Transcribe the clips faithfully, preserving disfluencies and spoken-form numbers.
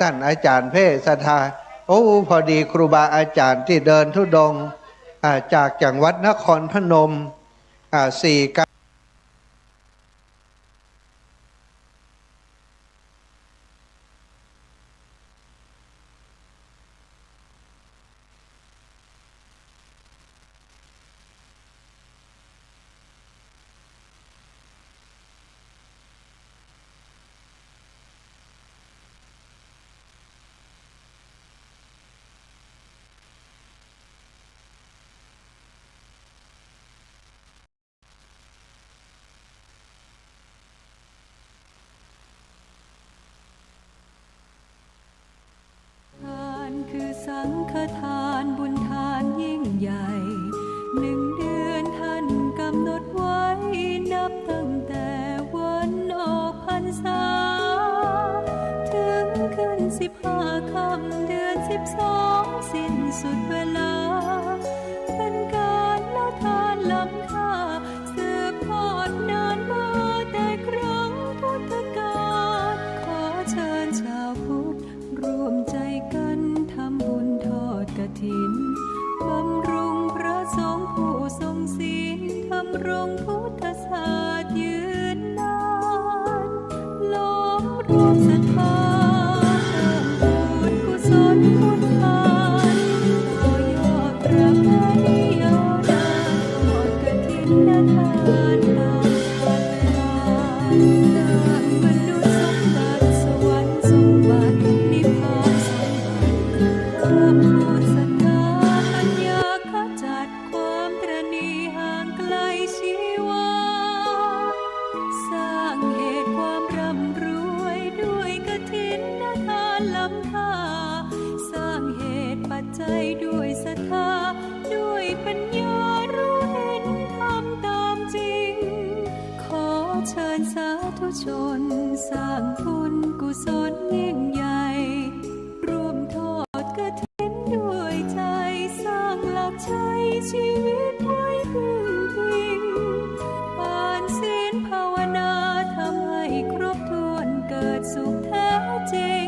ท่านอาจารย์เพชรศรัทธา โอ้ พอดีครูบาอาจารย์ตี้เดินธุดงค์ อ่า จากจังหวัดนครพนม อ่า สี่ ทานคือสังฆทาน บุญทานยิ่งใหญ่ หนึ่งเดือนท่านกำหนดไว้ นับตั้งแต่วันออกพรรษา ถึงขึ้นสิบห้าค่ำเดือนสิบสอง สิ้นสุดเวลา เป็นการละทานล้ำค่า สืบทอดนานมาแต่ครั้งพุทธกาล ขอเชิญชาวพุทธร่วมใจกันทำบุญทอดกฐิน บำรุงพระสงฆ์ผู้ทรงศีล ดำรงพุทธศาสตร์ยืนนาน ล้อมรวมศรัทธา เพิ่มพูนกุศลบุญทาน ต่อยอดพระปริยาทาน ทอดกฐินทานตามเวลา สร้างมนุษย์สมบัติ สวรรค์สมบัติ นิพพานสมบัติ เพิ่มพูนศรัทธา ปัญญาขจัด ความตระหนี่ห่างไกลชีวา สร้างเหตุความร่ำรวยด้วยกฐินทานล้ำค่า สร้างเหตุปัจจัยด้วยศรัทธา ด้วยปัญญารู้เห็นธรรมตามจริง ขอเชิญสาธุชนสร้างบุญกุศลยิ่งใหญ่ ร่วมทอดกฐินด้วยใจ สร้างหลักชัยชีวิตไว้พึ่งพิง ทานศีลภาวนาทำให้ครบถ้วน เกิดสุขแท้จริง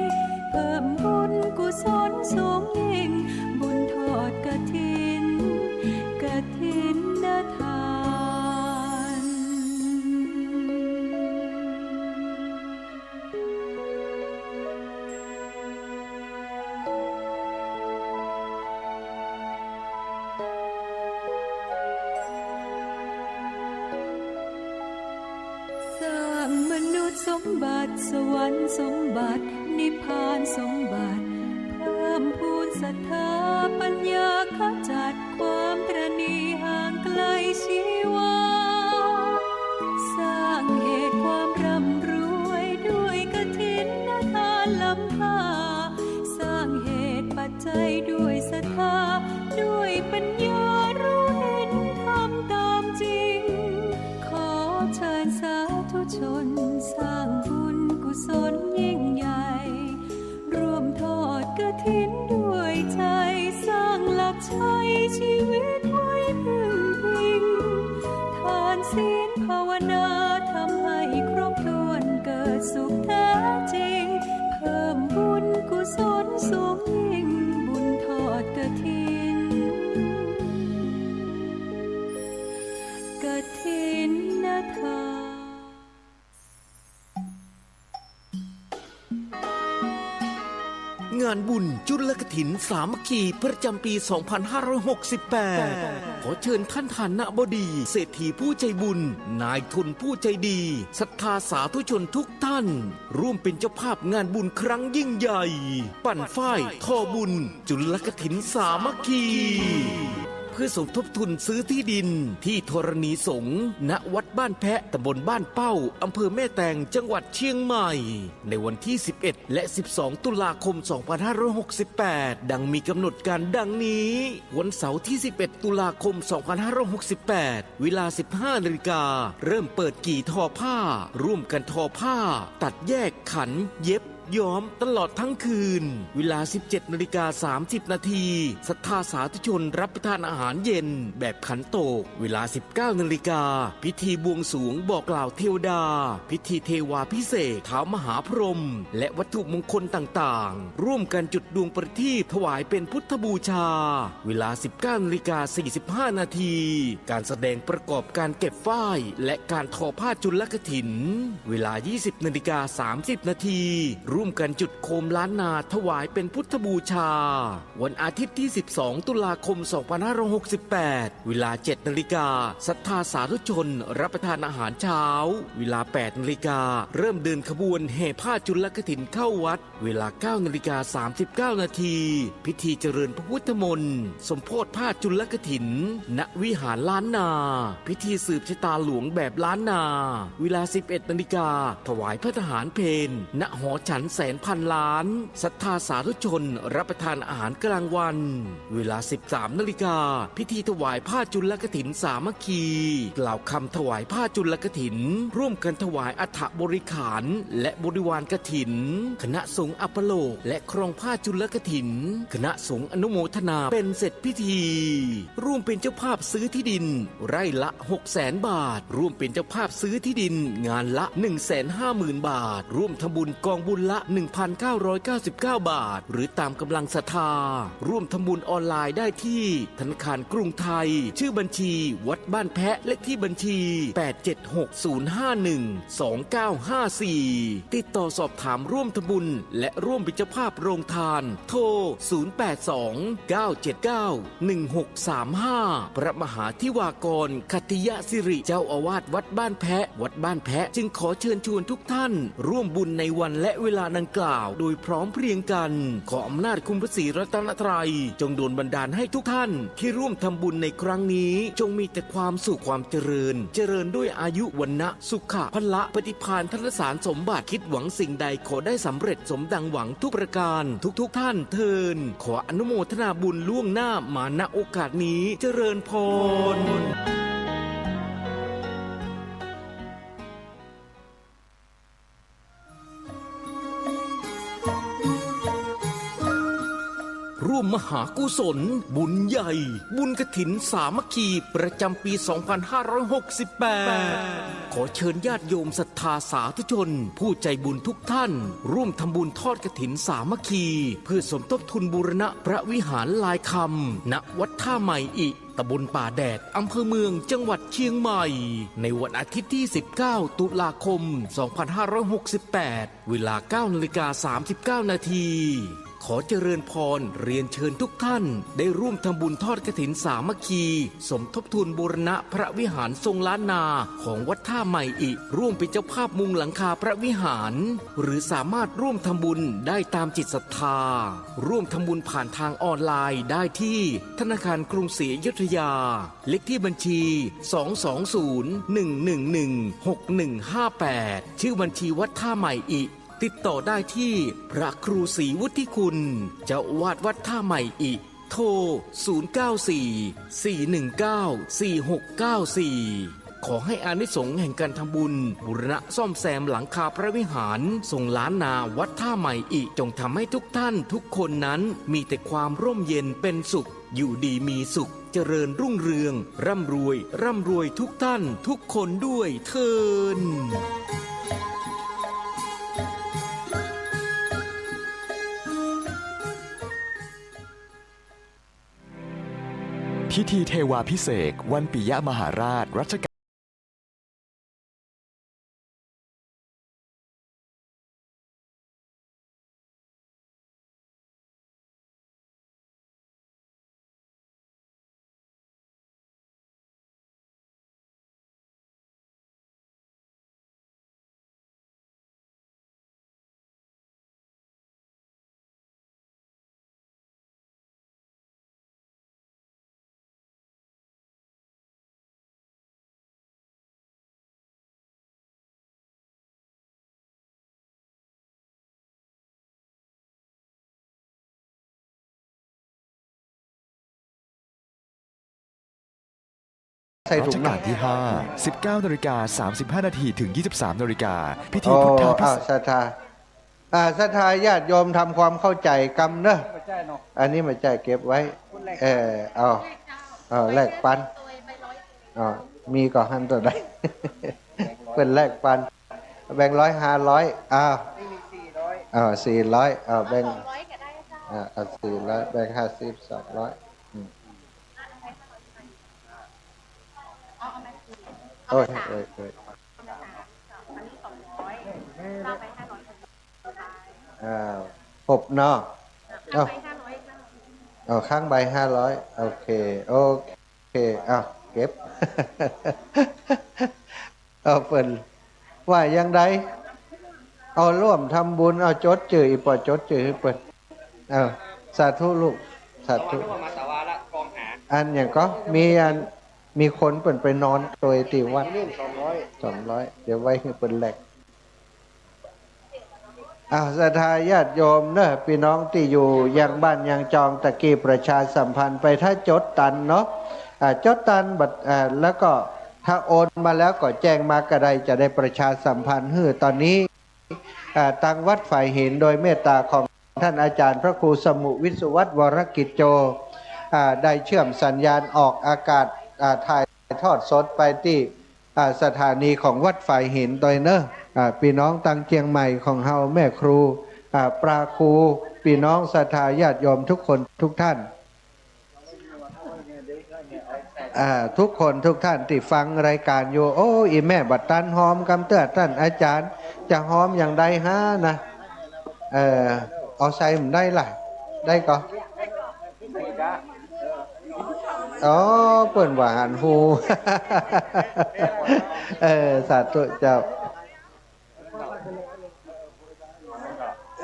เพิ่มบุญกุศลสูงยิ่ง บุญทอดกฐิน กฐินทาน สร้างมนุษย์สมบัติ สวรรค์สมบัติ นิพพานสมบัติ เพิ่มพูนศรัทธา ปัญญาขจัด ความตระหนี่ห่างไกลชีวา สร้างเหตุความร่ำรวยด้วยกฐินทานล้ำค่า สร้างเหตุปัจจัยด้วยศรัทธา ด้วยปัญญารู้เห็นธรรมตามจริง ขอเชิญสาธุชนสร้างบุญกุศลยิ่งใหญ่ ร่วมทอดกฐินด้วยใจ สร้างหลักชัยชีวิตไว้พึ่งพิง ทานศีลภาวนาทำให้ครบถ้วน เกิดสุขแท้จริง เพิ่มบุญกุศลสูงยิ่ง บุญทอดกฐิน กฐินทาน งานบุญจุลกฐินสามัคคีประจำปี สองพันห้าร้อยหกสิบแปด ขอเชิญท่านฐานะบดี เศรษฐีผู้ใจบุญ นายทุนผู้ใจดี ศรัทธาสาธุชนทุกท่าน ร่วมเป็นเจ้าภาพงานบุญครั้งยิ่งใหญ่ ปั่นฝ้ายทอบุญจุลกฐินสามัคคี เพื่อสมทบทุนซื้อที่ดินที่ธรณีสงฆ์ ณ วัดบ้านแพะ ตำบลบ้านเป้า อำเภอแม่แตง จังหวัดเชียงใหม่ ในวันที่ สิบเอ็ด และ สิบสอง ตุลาคม สองพันห้าร้อยหกสิบแปด ดังมีกำหนดการดังนี้ วันเสาร์ที่ สิบเอ็ด ตุลาคม สองพันห้าร้อยหกสิบแปด เวลา สิบห้า นาฬิกา เริ่มเปิดกี่ทอผ้า ร่วมกันทอผ้า ตัดแยก ขัน เย็บ ย้อมตลอดทั้งคืน เวลาสิบเจ็ดนาฬิกาสามสิบนาที ศรัทธาสาธุชนรับประทานอาหารเย็นแบบขันโตก เวลาสิบเก้านาฬิกา พิธีบวงสรวงบอกกล่าวเทวดา พิธีเทวาภิเษกท้าวมหาพรหม และวัตถุมงคลต่างๆ ร่วมกันจุดดวงประทีปถวายเป็นพุทธบูชา เวลาสิบเก้านาฬิกาสี่สิบห้านาที การแสดงประกอบการเก็บฝ้าย และการทอผ้าจุลกฐิน เวลายี่สิบนาฬิกาสามสิบนาที ร่วมกันจุดโคมล้านนาถวายเป็นพุทธบูชา วันอาทิตย์ที่สิบสองตุลาคมสองพันห้าร้อยหกสิบแปด เวลาเจ็ดนาฬิกา ศรัทธาสาธุชนรับประทานอาหารเช้า เวลาแปดนาฬิกา เริ่มเดินขบวนแห่ผ้าจุลกฐินเข้าวัด เวลาเก้านาฬิกาสามสิบเก้านาที พิธีเจริญพระพุทธมนต์ สมโภชผ้าจุลกฐิน ณ วิหารล้านนา พิธีสืบชะตาหลวงแบบล้านนา เวลาสิบเอ็ดนาฬิกา ถวายภัตตาหารเพล ณ หอฉันแสนพันล้าน ศรัทธาสาธุชนรับประทานอาหารกลางวัน เวลาสิบสามนาฬิกา พิธีถวายผ้าจุลกฐินสามัคคี กล่าวคำถวายผ้าจุลกฐิน ร่วมกันถวายอัฐบริขาร และบริวารกฐิน คณะสงฆ์อัปโลก และครองผ้าจุลกฐิน คณะสงฆ์อนุโมทนาเป็นเสร็จพิธี ร่วมเป็นเจ้าภาพซื้อที่ดิน ไร่ละหกแสนบาท ร่วมเป็นเจ้าภาพซื้อที่ดิน งานละหนึ่งแสนห้าหมื่นบาท ร่วมทำบุญกองบุญละหนึ่งพันเก้าร้อยเก้าสิบเก้าบาท หรือตามกำลังศรัทธา ร่วมทำบุญออนไลน์ได้ที่ธนาคารกรุงไทย ชื่อบัญชีวัดบ้านแพะ เลขที่บัญชีแปดเจ็ดหกศูนย์ห้าหนึ่งสองเก้าห้าสี่ ติดต่อสอบถามร่วมทำบุญ และร่วมเป็นเจ้าภาพโรงทาน โทร ศูนย์แปดสอง เก้าเจ็ดเก้า หนึ่งหกสามห้า พระมหาธิวากร ขัตติยสิริ เจ้าอาวาสวัดบ้านแพะ วัดบ้านแพะจึงขอเชิญชวนทุกท่านร่วมบุญในวันและเวลาดังกล่าวโดยพร้อมเพรียงกัน ขออำนาจคุณพระศรีรัตนตรัยจงดลบันดาลให้ทุกท่านที่ร่วมทำบุญในครั้งนี้ จงมีแต่ความสุขความเจริญ เจริญด้วยอายุวรรณะ สุขะพละปฏิภาณธนสารสมบัติ คิดหวังสิ่งใดขอได้สำเร็จสมดังหวังทุกประการ ทุกๆท่านเทอญ ขออนุโมทนาบุญล่วงหน้ามา ณ โอกาสนี้ เจริญพร ร่วมมหากุศล บุญใหญ่ บุญกฐินสามัคคี ประจำปีสองพันห้าร้อยหกสิบแปด ขอเชิญญาติโยมศรัทธาสาธุชน ผู้ใจบุญทุกท่าน ร่วมทำบุญทอดกฐินสามัคคี เพื่อสมทบทุนบูรณะพระวิหารลายคำ ณ วัดท่าใหม่อิ ตำบลป่าแดด อำเภอเมือง จังหวัดเชียงใหม่ ในวันอาทิตย์ที่สิบเก้าตุลาคมสองพันห้าร้อยหกสิบแปด เวลาเก้านาฬิกาสามสิบเก้านาที ขอเจริญพรเรียนเชิญทุกท่านได้ร่วมทำบุญทอดกฐินสามัคคี สมทบทุนบูรณะพระวิหารทรงล้านนาของวัดท่าใหม่อิ ร่วมเป็นเจ้าภาพมุงหลังคาพระวิหาร หรือสามารถร่วมทำบุญได้ตามจิตศรัทธา ร่วมทำบุญผ่านทางออนไลน์ได้ที่ธนาคารกรุงศรีอยุธยา เลขที่บัญชี สองสองศูนย์ หนึ่งหนึ่งหนึ่ง หกหนึ่งห้าแปด ชื่อบัญชีวัดท่าใหม่อิ ติดต่อได้ที่พระครูศรีวุฒิคุณ เจ้าอาวาสวัดท่าใหม่อิ โทร ศูนย์เก้าสี่ สี่หนึ่งเก้า สี่หกเก้าสี่ ขอให้อานิสงส์แห่งการทำบุญบูรณะซ่อมแซมหลังคาพระวิหารทรงล้านนาวัดท่าใหม่อิ จงทำให้ทุกท่านทุกคนนั้นมีแต่ความร่มเย็นเป็นสุข อยู่ดีมีสุข เจริญรุ่งเรือง ร่ำรวย ร่ำรวยทุกท่านทุกคนด้วยเทอญ พิธีเทวาภิเษกวันปิยมหาราชรัชกาล ใส่ถุงหน่อย รัชกาลที่ห้า สิบเก้านาฬิกาสามสิบห้านาทีถึงยี่สิบสามนาฬิกา พิธี อ๋อ พุทธาภิเษก อ้าว ศรัทธา อ่า ศรัทธาญาติโยมทำความเข้าใจ๋กำเนาะ บ่ใจ้เนาะ อันนี้บ่ใจ้ เก็บไว้ เออ เอา เอา แลกปัน อ๋อ มีก่อหั้นเต้าใด เปิ้นแลกปัน แบ่งร้อย ห้าร้อย อ้าว อ้าว สี่ร้อย อ้าว แบ่ง อ่า เอา สี่ร้อย แบ่ง ห้าสิบ สองร้อย อืม โอ้ย โอ้ย โอ้ย อ้าว ครบเนาะ เอ้า เอา ค้างใบห้าร้อย โอเค โอเค อ้าว เก็บ เอา เปิ้นว่าอย่างใด เอา ร่วมทำบุญ เอา จดจื้อ อี่ป้อ จดจื้อหื้อเปิ้น เอา สาธุลูก สาธุ อันหยังก็ มีอัน มีคนเปิ้นไปนอนตวยตี้วัด สองร้อย เดี๋ยวไว้หื้อเปิ้นแลก อ้าว ศรัทธาญาติโยมเนาะ ปี้น้องตี้อยู่ยังบ้านยังจอง ตะกี้ประชาสัมพันธ์ไป ถ้าจดตันเนาะ อ่า จดตันบัด อ่า แล้วก็ถ้าโอนมาแล้วก็แจ้งมาก็ได้ จะได้ประชาสัมพันธ์หื้อ ตอนนี้ อ่า ตังวัดฝายหินโดยเมตตาของท่านอาจารย์พระครูสมุห์ วิศวัตร วรกิจโจ อ่า ได้เชื่อมสัญญาณออกอากาศ อ่า ถ่ายทอดสดไปตี้ อ่า สถานีของวัดฝายหินตวยเนาะ อ่า ปี้น้องตังเจียงใหม่ของเฮา แม่ครู อ่า ปาครู ปี้น้องศรัทธาญาติโยมทุกคนทุกท่าน อ่า ทุกคนทุกท่านตี้ฟังรายก๋านอยู่ โอ้ อี่แม่บ่ตันฮอมกำเตื้อ ต้านอาจ๋ารย์จะฮอมอย่างใดฮะนะ เออ เอาใส่บ่ได้ล่ะ ได้ก่อ อ๋อ เปิ้นบ่หันฮู้ เออ สาธุเจ้า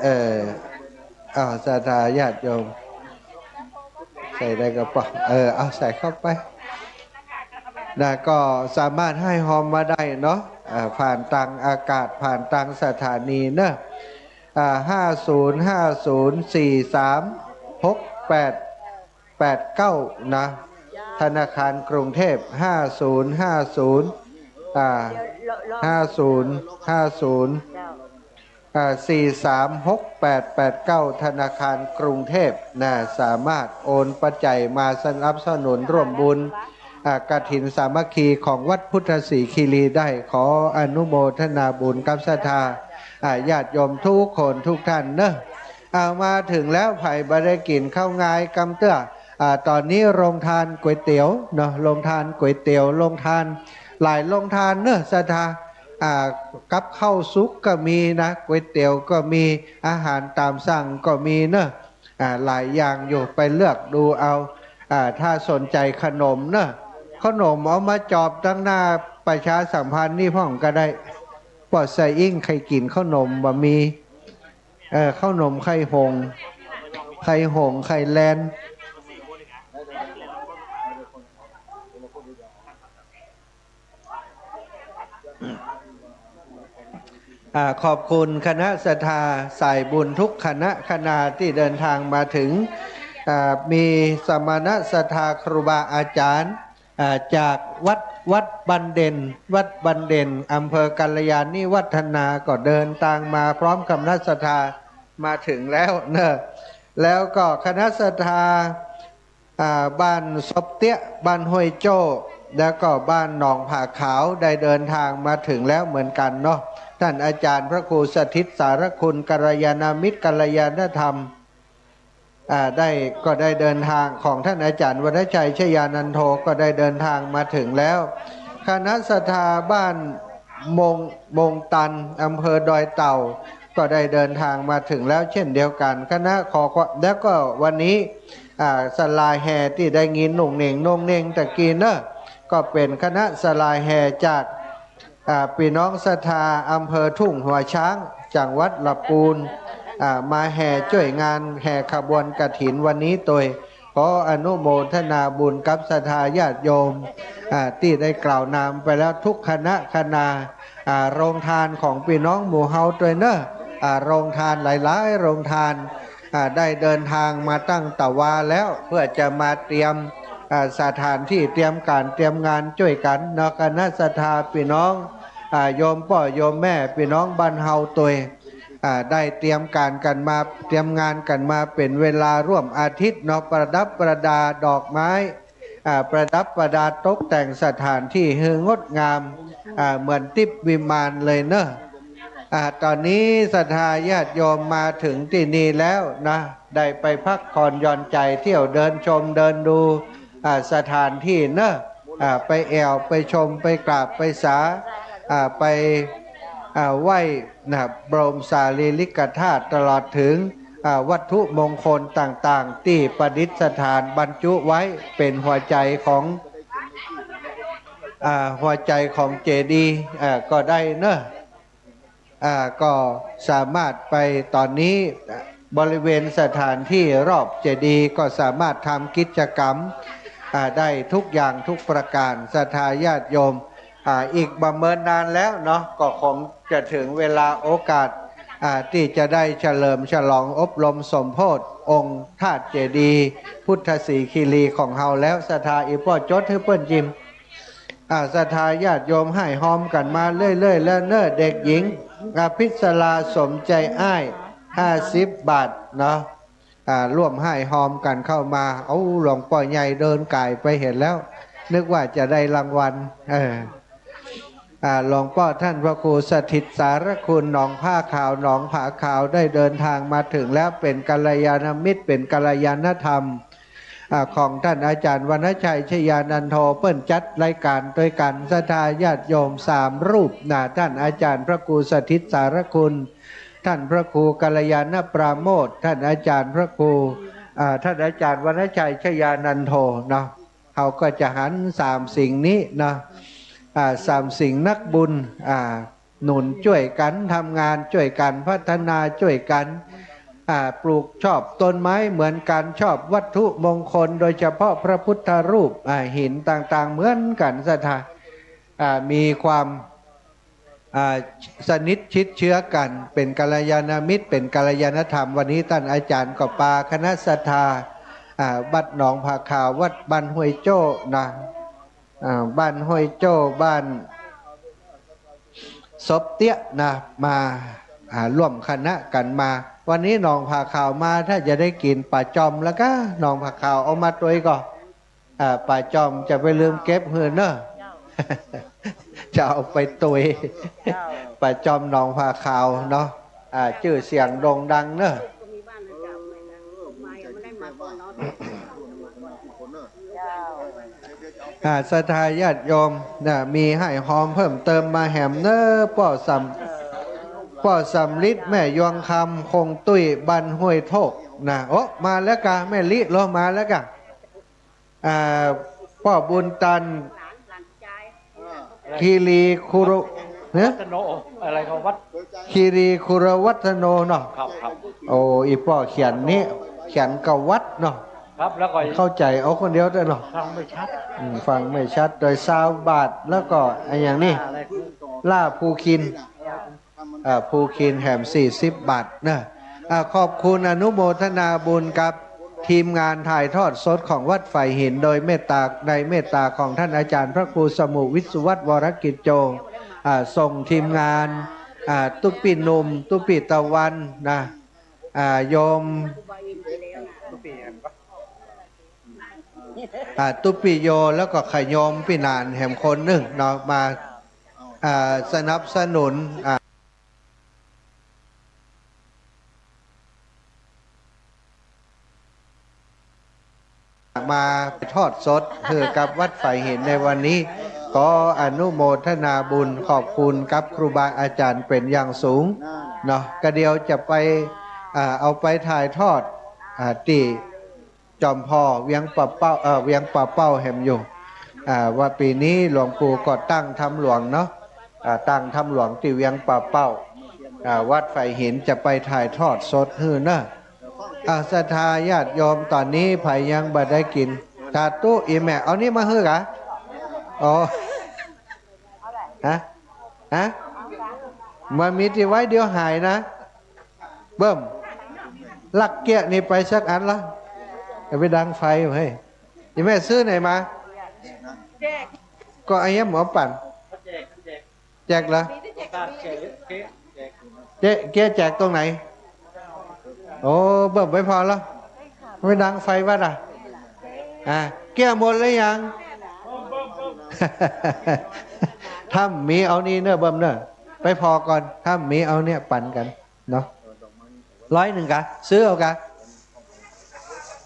เออ อ้าว ศรัทธาญาติโยม ใส่ได้ก่อป้อ เออ เอาใส่เข้าไป นะ ก็สามารถหื้อฮอมมาได้เนาะ อ่า ผ่านตังอากาศ ผ่านตังสถานีเนาะ อ่า ห้าศูนย์ ห้าศูนย์ สี่สาม หกแปด แปดเก้า นะ ธนาคารกรุงเทพฯ ห้าศูนย์ ห้าศูนย์ อ่า ห้าศูนย์ ห้าศูนย์ อ่า สี่สาม หกแปด แปดเก้า ธนาคารกรุงเทพฯ นะ สามารถโอนปัจจัยมาสนับสนุนร่วมบุญ อ่า กฐินสามัคคีของวัดพุทธศรีคีรีได้ ขออนุโมทนาบุญกับศรัทธา อ่า ญาติโยมทุกคนทุกท่านเนาะ อ่า มาถึงแล้ว ใผบ่ได้กิ๋นข้าวงายกำเตื้อ อ่า ต๋อนนี้โรงทานก๋วยเตี๋ยวเนาะ โรงทานก๋วยเตี๋ยว โรงทาน หลายโรงทานเนาะ ศรัทธา อ่า กับข้าวสุกก็มีนะ ก๋วยเตี๋ยวก็มี อาหารต๋ามสั่งก็มีเนาะ อ่า หลายอย่างอยู่ ไปเลือกดูเอา อ่า ถ้าสนใจขนมเนาะ ขนมเอามาจอบตังหน้าประชาสัมพันธ์นี่พ่องก็ได้ ป้อสะอิ้งใค่กิ๋นข้าวนมบ่มี เออ ข้าวนมไข่หงส์ ไข่หงส์ ไข่แลน อ่า ขอบคุณคณะศรัทธาสายบุญทุกคณะคณาตี้เดินทางมาถึง อ่า มีสมณศรัทธาครูบาอาจ๋ารย์ อ่า จากวัด วัดบันเด่น วัดบันเด่น อำเภอกัลยาณิวัฒนา ก็เดินตางมาพร้อมคณะศรัทธามาถึงแล้วเนาะ แล้วก็คณะศรัทธา อ่า บ้านซบเตี้ย บ้านห้วยโจ้ แล้วก็บ้านหนองผาขาว ได้เดินทางมาถึงแล้วเหมือนกั๋นเนาะ ต้านอาจ๋ารย์พระครูสถิตสารคุณ กัลยาณมิตร กัลยาณธรรม อ่า ได้ ก็ได้เดินทาง ของต้านอาจ๋ารย์วรรณชัย ชยานันโท ก็ได้เดินทางมาถึงแล้ว คณะศรัทธาบ้านมง มงตัน อำเภอดอยเต่า ก็ได้เดินทางมาถึงแล้วเช่นเดียวกั๋น คณะขอความ แล้วก็วันนี้ อ่า สลายแห่ตี้ได้ยินหนุ่งเหน่งหนุ่งเหน่งตะกี้เนาะ ก็เป๋นคณะสลายแห่จาก อ่า ปี้น้องศรัทธาอำเภอทุ่งหัวช้าง จังหวัดละปูน อ่า มาแห่จ้วยงานแห่ขบวนกฐินวันนี้ตวย ขออนุโมทนาบุญกับศรัทธาญาติโยม อ่า ตี้ได้กล่าวนามไปแล้วทุกคณะคณา อ่า โรงทานของปี้น้องหมู่เฮาตวยเนาะ อ่า โรงทานหลายๆ โรงทาน อ่า ได้เดินทางมาตั้งตะวาแล้ว เพื่อจะมาเตรียม อ่า สถานตี้เตรียมก๋านเตรียมงานจ้วยกั๋นเนาะ คณะศรัทธาปี้น้อง อ่า โยมป้อโยมแม่ปี้น้องบ้านเฮาตวย อ่า ได้เตรียมก๋านกั๋นมา เตรียมงานกั๋นมาเป๋นเวลาร่วมอาทิตย์เนาะ ประดับประดาดอกไม้ อ่า ประดับประดาตกแต่งสถานที่หื้องดงาม อ่า เหมือนทิพย์วิมานเลยเนาะ อ่า ต๋อนนี้ศรัทธาญาติโยมมาเถิงตี้นี่แล้วนะ ได้ไปพักผ่อนหย่อนใจ๋ เที่ยวเดินชมเดินดู อ่า สถานที่เนาะ อ่า ไปแอ่ว ไปชม ไปกราบ ไปสา อ่า ไป อ่า ไหว้นะ บรมสารีริกธาตุ ตลอดเถิง อ่า วัตถุมงคลต่างๆ ตี้ประดิษฐานบรรจุไว้เป๋นหัวใจ๋ของ อ่า หัวใจ๋ของเจดีย์ อ่า ก็ได้เนาะ อ่า ก็สามารถไปต๋อนนี้ บริเวณสถานที่รอบเจดีย์ก็สามารถทำกิจกรรม อ่า ได้ทุกอย่างทุกประก๋าน ศรัทธาญาติโยม อ่า อีกบ่เมินนานแล้วเนาะ ก็คงจะเถิงเวลาโอกาส อ่า ตี้จะได้เฉลิมฉลองอบรมสมโภชองค์ธาตุเจดีย์พุทธศรีคีรีของเฮาแล้ว ศรัทธาอี่ป้อจดหื้อเปิ้นจิม อ่า ศรัทธาญาติโยมฮ้ายฮอมกั๋นมาเรื่อยๆ แล้วเนาะ เด็กหญิง อภิศราสมใจอ้าย ห้าสิบบาทเนาะ อ่า ร่วมฮ้ายฮอมกั๋นเข้ามา เอ้า หลวงป้อใหญ่เดินก๋ายไปเหียแล้ว นึกว่าจะได้รางวัล เออ อ่า หลวงป้อต้านพระครูสถิตสารคุณ หนองผ้าขาว หนองผาขาว ได้เดินตางมาเถิงแล้ว เป๋นกัลยาณมิตร เป๋นกัลยาณธรรม อ่า ของต้านอาจ๋ารย์วรรณชัย ชยานันโท เปิ้นจัดรายก๋านตวยกั๋น ศรัทธาญาติโยมสามรูปนะ ต้านอาจ๋ารย์พระครูสถิตสารคุณ ต้านพระครูกัลยาณปราโมทย์ ต้านอาจ๋ารย์พระครู อ่า ต้านอาจ๋ารย์วรรณชัย ชยานันโทเนาะ เฮาก็จะหันสามสิ่งนี้เนาะ อ่า สามสิ่งนักบุญ อ่า หนุนจ้วยกั๋นทำงาน จ้วยกั๋นพัฒนา จ้วยกั๋น อ่า ปลูกชอบต้นไม้เหมือนกั๋น ชอบวัตถุมงคล โดยเฉพาะพระพุทธรูป อ่า หินต่างๆ เหมือนกั๋น ศรัทธา อ่า มีความ อ่า สนิทชิดเชื้อกั๋น เป๋นกัลยาณมิตร เป๋นกัลยาณธรรม วันนี้ต้านอาจ๋ารย์ก็ปาคณะศรัทธา อ่า วัดหนองผาขาว วัดบ้านห้วยโจ้นะ อ่า บ้านห้วยโจ้ บ้านศพเตี้ยนะ มา อ่า ร่วมคณะกั๋นมา วันนี้หนองผาขาวมา ถ้าจะได้กิ๋นป๋าจอมแล้วก็ หนองผาขาวเอามาตวยก่อ อ่า ป๋าจอมจะไปลืมเก็บหื้อเนาะ จะเอาไปตวย ป๋าจอมหนองผาขาวเนาะ อ่า จื้อเสียงโด่งดังเนาะ อ่า ศรัทธาญาติโยมนะ มีฮ้ายฮอมเพิ่มเติมมาแหมเนาะ ป้อสำ ป้อสำริด แม่ยวงคำ คงตุ้ย บ้านห้วยโทกนะ โอ้ มาแล้วกา แม่ลิ ลอมาแล้วกา อ่า ป้อบุญตัน คีรีคุร เฮ้ย วัฒโน อะไรของวัด คีรีคุรวัฒโนเนาะ ครับ ครับ โอ้ อี่ป้อเขียนนี้ เขียนกะวัดเนาะ ครับ แล้วก็เข้าใจ๋เอาคนเดียวตวยเนาะ ฟังไม่ชัด อืม ฟังไม่ชัด โดยซาวบาท แล้วก็อะหยังนี่ อะไร ล่าภูคิน อ่า ภูคินแหมสี่สิบบาทเนาะ อ่า ขอบคุณอนุโมทนาบุญกับทีมงานถ่ายทอดสดของวัดฝายหิน โดยเมตตา ในเมตตาของต้านอาจ๋ารย์พระครูสมุห์ วิศวัตร วรกิจโจ อ่า ส่งทีมงาน อ่า ตุ๊ปี้หนุ่ม ตุ๊ปี้ตะวันนะ อ่า โยม อ่า ตุ๊ปี้โย แล้วก็ขะโยมปี้หนานแหมคนนึ่งเนาะ มา อ่า สนับสนุน อ่า มาถ่ายทอดสดหื้อกับวัดฝายหินในวันนี้ ขออนุโมทนาบุญ ขอบคุณกับครูบาอาจ๋ารย์เป๋นอย่างสูงเนาะ ก็เดี๋ยวจะไป อ่า เอาไปถ่ายทอด อ่า ตี้ จอมภอเวียงป่าเป้า เอ่อ เวียงป่าเป้าแหมอยู่ อ่า ว่าปี๋นี้หลวงปู่ก็ตั้งธรรมหลวงเนาะ อ่า ตั้งธรรมหลวงตี้เวียงป่าเป้า อ่า วัดฝายหินจะไปถ่ายทอดสดหื้อเนาะ อ่า ศรัทธาญาติโยม ต๋อนนี้ใผยังบ่ได้กิ๋น สาธุ อี่แม่ เอานี่มาหื้อกา อ๋อ ฮะ ฮะ บ่มีตี้ไว้ เดี๋ยวหายนะ เบิ่ม ลักเก๊ยะนี่ไปสักอันละ เอาไปดังไฟเฮ้ย อี่แม่ซื้อไหนมา ก็ไอ้เนี้ยหมอปั่น แจกเหรอ มีแต่แจกเค้ก เจ๊ เก๊ยแจกตรงไหน โอ้ เบิ่มไปผ่อแล้ว ไปดังไฟวัดอ่ะ อ่ะ เก๊ยหมดแล้วยัง ถ้ามีเอานี่เน่อเบิ่มเน่อ ไปผ่อก่อน ถ้ามีเอาเนี่ยปั๋นกั๋นเนาะ ร้อยนึ่งกะ ซื้อเอากะ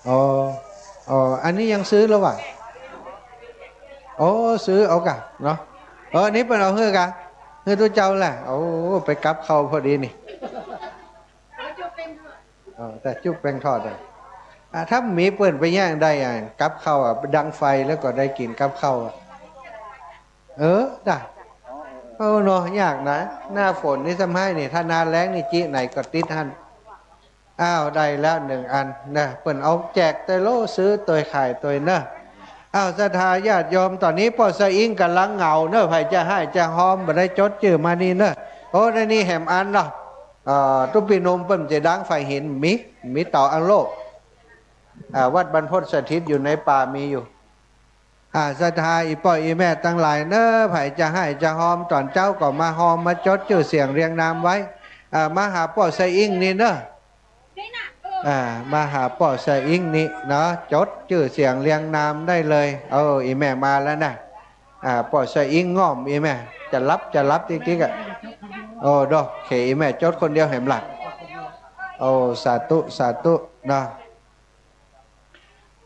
อ๋อ อ๋อ อันนี้ยังซื้อแล้ววะ โอ้ ซื้อเอากะเนาะ เออ นี่เปิ้นเอาหื้อกะ หื้อตุ๊เจ้าแหละ โอ้ ไปกับเข้าพอดีนี่ เออ แต่จุ๊บแป้งทอดอ่ะ อ่ะ ถ้ามีเปิ้นไปแย่งได้อ่ะ กับเข้าอ่ะ ดังไฟแล้วก็ได้กิ๋นกับเข้าอ่ะ เออ ได้ เออ เนาะ ยากนะ หน้าฝนนี่ซ้ำไห้นี่ ถ้าหน้าแล้งนี่ จิไหนก็ติดหั้น อ้าว ได้แล้วนึ่งอันนะ เปิ้นเอาแจกตวยโล ซื้อตวยขายตวยเน่อ อ้าว ศรัทธาญาติโยม ต๋อนนี้ป้อสะอิ้งก่ำลังเหงาเน่อ ใผจะไห้จะฮอม บ่ได้จดจื้อมานี่เน่อ โอ้ ได้นี่แหมอันเนาะ เอ่อ ตุ๊ปี้หนุ่มเปิ้นจะดังไฟหิน มี มีเต๋าอังโล่ อ่า วัดบรรพตสถิตอยู่ในป่ามีอยู่ อ่า ศรัทธาอี่ป้ออี่แม่ตังหลายเน่อ ใผจะไห้จะฮอม ต๋อนเจ๊าก็มาฮอม มาจดจื้อเสียงเรียงนามไว้ อ่า มาหาป้อสะอิ้งนี่เน่อ อ่า มาหาป้อสะอิ้งนี่เนาะ จดจื้อเสียงเรียงนามได้เลย เออ อี่แม่มาแล้วนะ อ่า ป้อสะอิ้งง่อม อี่แม่ จะหลับ จะหลับติ๊กๆ อ่ะ โอ้ ดอก เขยอี่แม่จดคนเดียวแหมล่ะ โอ้ สาธุ สาธุ เนาะ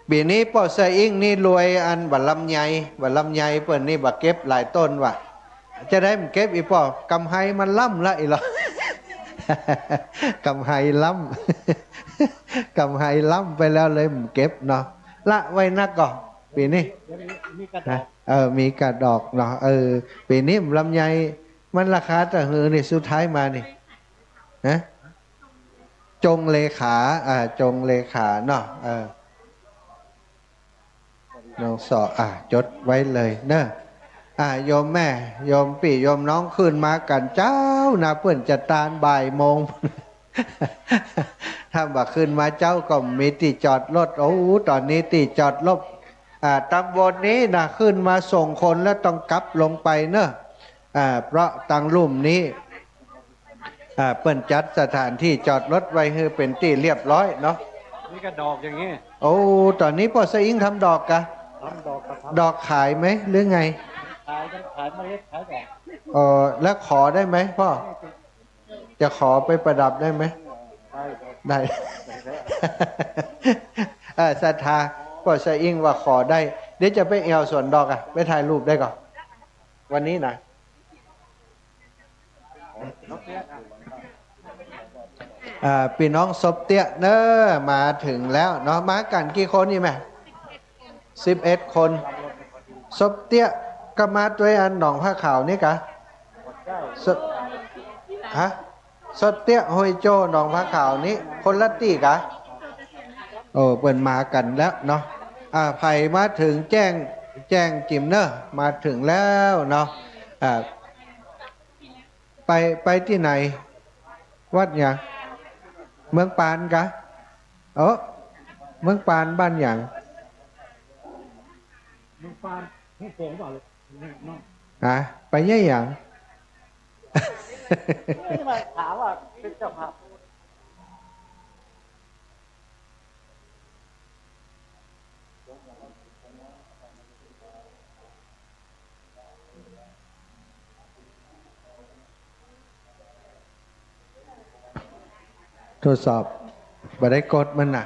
ปี๋นี้ป้อสะอิ้งนี่รวยอันบ่าลำไย บ่าลำไยเปิ้นนี่บ่าเก็บหลายต้นว่ะ จะได้บ่าเก็บอี่ป้อ กำไรมันล้ำละอี่หลอ กำไรล้ำ กำไรล้ำไปแล้วเลยบ่าเก็บเนาะ ละไว้นักก่อ ปี๋นี้ มีกระดอก ฮะ เออ มีกระดอกเนาะ เออ ปี๋นี้ลำไยมันราคาเต้าหื้อนี่ สุดท้ายมานี่ ฮะ จงเลขา อ่า จงเลขาเนาะ เออ น้องสอ อ่ะ จดไว้เลยเนอะ อ่ะ โยมแม่ โยมปี้ โยมน้อง ขึ้นมากั๋นเจ๊านะ เปิ้นจะตานบ่ายโมง ถ้าบ่าขึ้นมาเจ๊าก็บ่มีตี้จอดรถ โอ้ ต๋อนนี้ตี้จอดรถ อ่า ตำบลนี้นะ ขึ้นมาส่งคนแล้วต้องกลับลงไปเนอะ อ่า เพราะตางลุ่มนี้ อ่า เปิ้นจัดสถานที่จอดรถไว้หื้อเป๋นตี้เรียบร้อยเนาะ มีกระดอกอย่างงี้ โอ้ ต๋อนนี้ป้อสะอิ้งทำดอกกะ ทำดอกกะ ทำ ดอกขายไหมหรือไง ขาย ขายเมล็ด ขายดอก เออ แล้วขอได้ไหมป้อ จะขอไปประดับได้ไหม ได้ ได้ ได้ เออ ศรัทธา ป้อสะอิ้งว่าขอได้ เดี๋ยวจะไปแอ่วสวนดอกอะ ไปถ่ายรูปได้ก่อ วันนี้นะ อ่า ปี้น้องสบเตี้ยเนอะ มาเถิงแล้วเนาะ มากั๋นกี่คนนี่แม่ สิบเอ็ดคน สบเตี้ยก็มาตวยอันหนองผ้าขาวนี่กะ สบ- ฮะ สบเตี้ยห้วยโจ้หนองผ้าขาวนี่ คนละตี้กะ โอ้ เปิ้นมากั๋นแล้วเนาะ อ่า ใผมาเถิงแจ้ง แจ้งจิ๋มเนอะ มาเถิงแล้วเนาะ อ่า ไป ไปตี้ไหน วัดหยัง เมืองปานกะ เออ เมืองปานบ้านหยัง เมืองปาน ห้วยโป่งเปล่าลูก ฮะ ไปเยียะหยัง นี่มาถามว่าเป็นเจ้าภาพ ทดสอบ บ่ได้กดมันน่ะ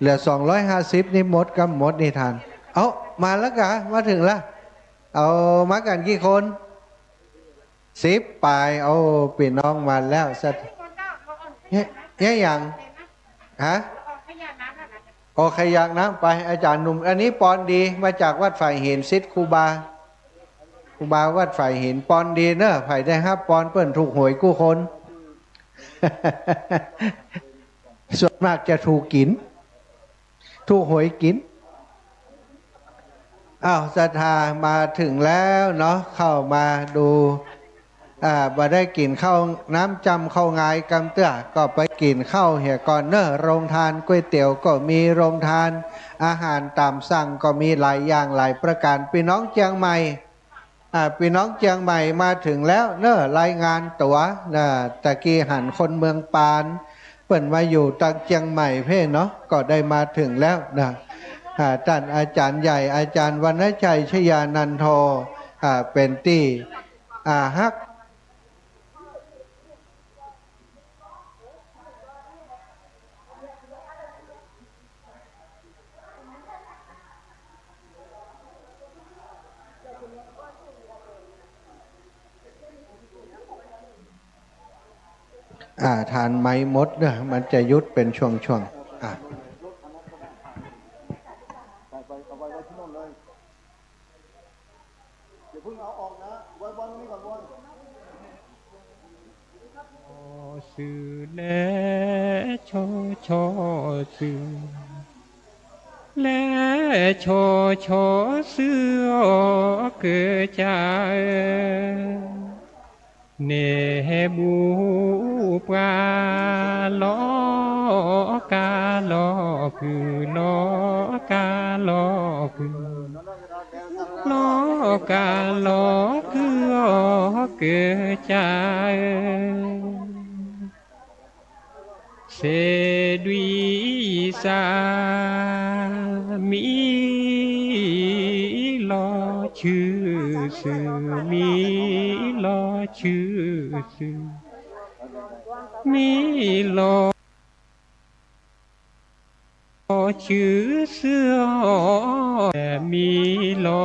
เหลือสองร้อยห้าสิบนี่หมดกำหมดนี่ท่าน เอ้า มาแล้วกะ มาเถิงละ เอา มากั๋นกี่คน สิบปาย โอ้ ปี้น้องมาแล้ว สัตว์ เยียะ เยียะหยัง ฮะ โอ้ ใครอยากน้ำ ไป อาจ๋ารย์หนุ่ม อันนี้ปอนดี มาจากวัดฝายหิน ศิษย์ครูบา ครูบาวัดฝายหิน ปอนดีเนอะ ใผได้ฮับปอนเปิ้นถูกหวยกู้คน ส่วนมากจะถูกกิ๋น ถูกหวยกิ๋น อ้าว ศรัทธามาเถิงแล้วเนาะ เข้ามาดู อ่า บ่ได้กิ๋นข้าวน้ำจ้ำข้าวงายกำเตื้อ ก็ไปกิ๋นข้าวเหียก่อนเนอะ โรงทานก๋วยเตี๋ยวก็มี โรงทานอาหารต๋ามสั่งก็มี หลายอย่างหลายประก๋าน ปี้น้องเจียงใหม่ อ่า ปี้น้องเจียงใหม่มาเถิงแล้วเนาะ รายงานตั๋วนะ ตะกี้หันคนเมืองปาน เปิ้นมาอยู่ตางเจียงใหม่เพ่นเนาะ ก็ได้มาเถิงแล้วนะ อ่า ต้านอาจ๋ารย์ใหญ่ อาจ๋ารย์วรรณชัย ชยานันโท อ่า เป๋นตี้ อ่า ฮัก อ่า ทานไมค์หมดเนาะ มันจะหยุดเป๋นช่วงๆ อ่า อย่าเพิ่งเอาออกนะ ไว้วางนี่ก่อน ไว้ ซอ ซื่อ แล ชอ ชอ ซื่อ แล ชอ ชอ ซื่อ ออ เกอ จา เออ เน บู ปา ลอ กา ลอ กือ ลอ กา ลอ กือ ลอ กา ลอ กือ ออ เกอ จา เออ เสดุย สา มี ลอ ชื่อ ซื่อ มี ลอ ชื่อ ซื่อ มี ลอ จื้อซื่อ มี ลอ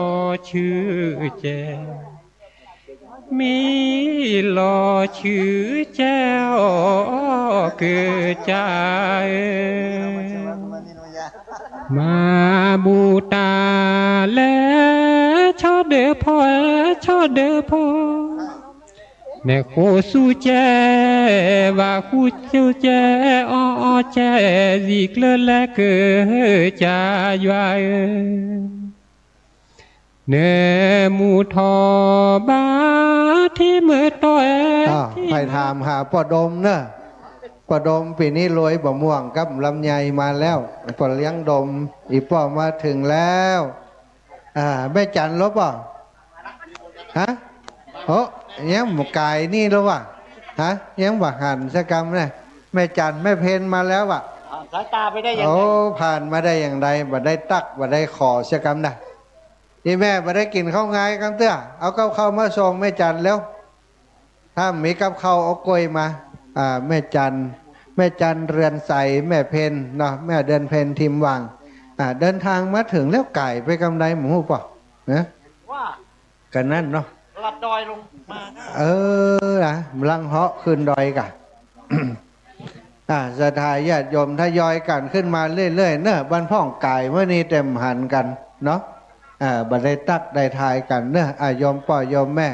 จื้อแจ มี ลอ จื้อแจ ออ เกอ จา เออ มา บู ตา แล ชอ เดอ พอ ชอ เดอ พอ แม่ โค ซู แจ วา คู ซู แจ ออ แจ สิก เลอ แล เกอ จา ยวา เออ เนอ หมู่ ทอ บา ที เมอ ตอ แอ อ้าว ที ไปถามหาป้อดมเนอะ ป้อดมปี๋นี้โรยบ่าม่วงกับลำไยมาแล้ว ป้อเลี้ยงดม อี่ป้อมาเถิงแล้ว อ่า แม่จันลบบ่ ฮะ โอ้ ยังบ่ก๋ายนี่ลบบ่ ฮะ ยังบ่หันสักกำนะ แม่จัน แม่เพ็ญมาแล้วบ่ ผ่านสายตาไปได้อย่างไร โอ้ ผ่านมาได้อย่างไร บ่ได้ตัก บ่ได้ขอสักกำนะ อี่แม่บ่ได้กิ๋นข้าวงายกำเตื้อ เอากับข้าวมาส่งแม่จันเร็ว ถ้ามีกับข้าวเอาก้วยมา อ่า แม่จัน แม่จันเรือนใส แม่เพ็ญเนาะ แม่เดือนเพ็ญ ทิมวัง อ่า เดินทางมาเถิงแล้ว ก๋ายไปกำใดหมู่ฮู้ป่ะ นะ ว่า กั๋นนั้นเนาะ ลัดดอยลงมา เออ นะ ลังเหาะขึ้นดอยก่ะ อ่า ศรัทธาญาติโยมทยอยกั๋นขึ้นมาเรื่อยๆ เนอะ บ่าพ่องก๋ายเมื่อนี้เต็มหันกั๋นเนาะ อ่า บ่ได้ตักได้ทายกั๋นเนอะ อ่า โยมป้อโยมแม่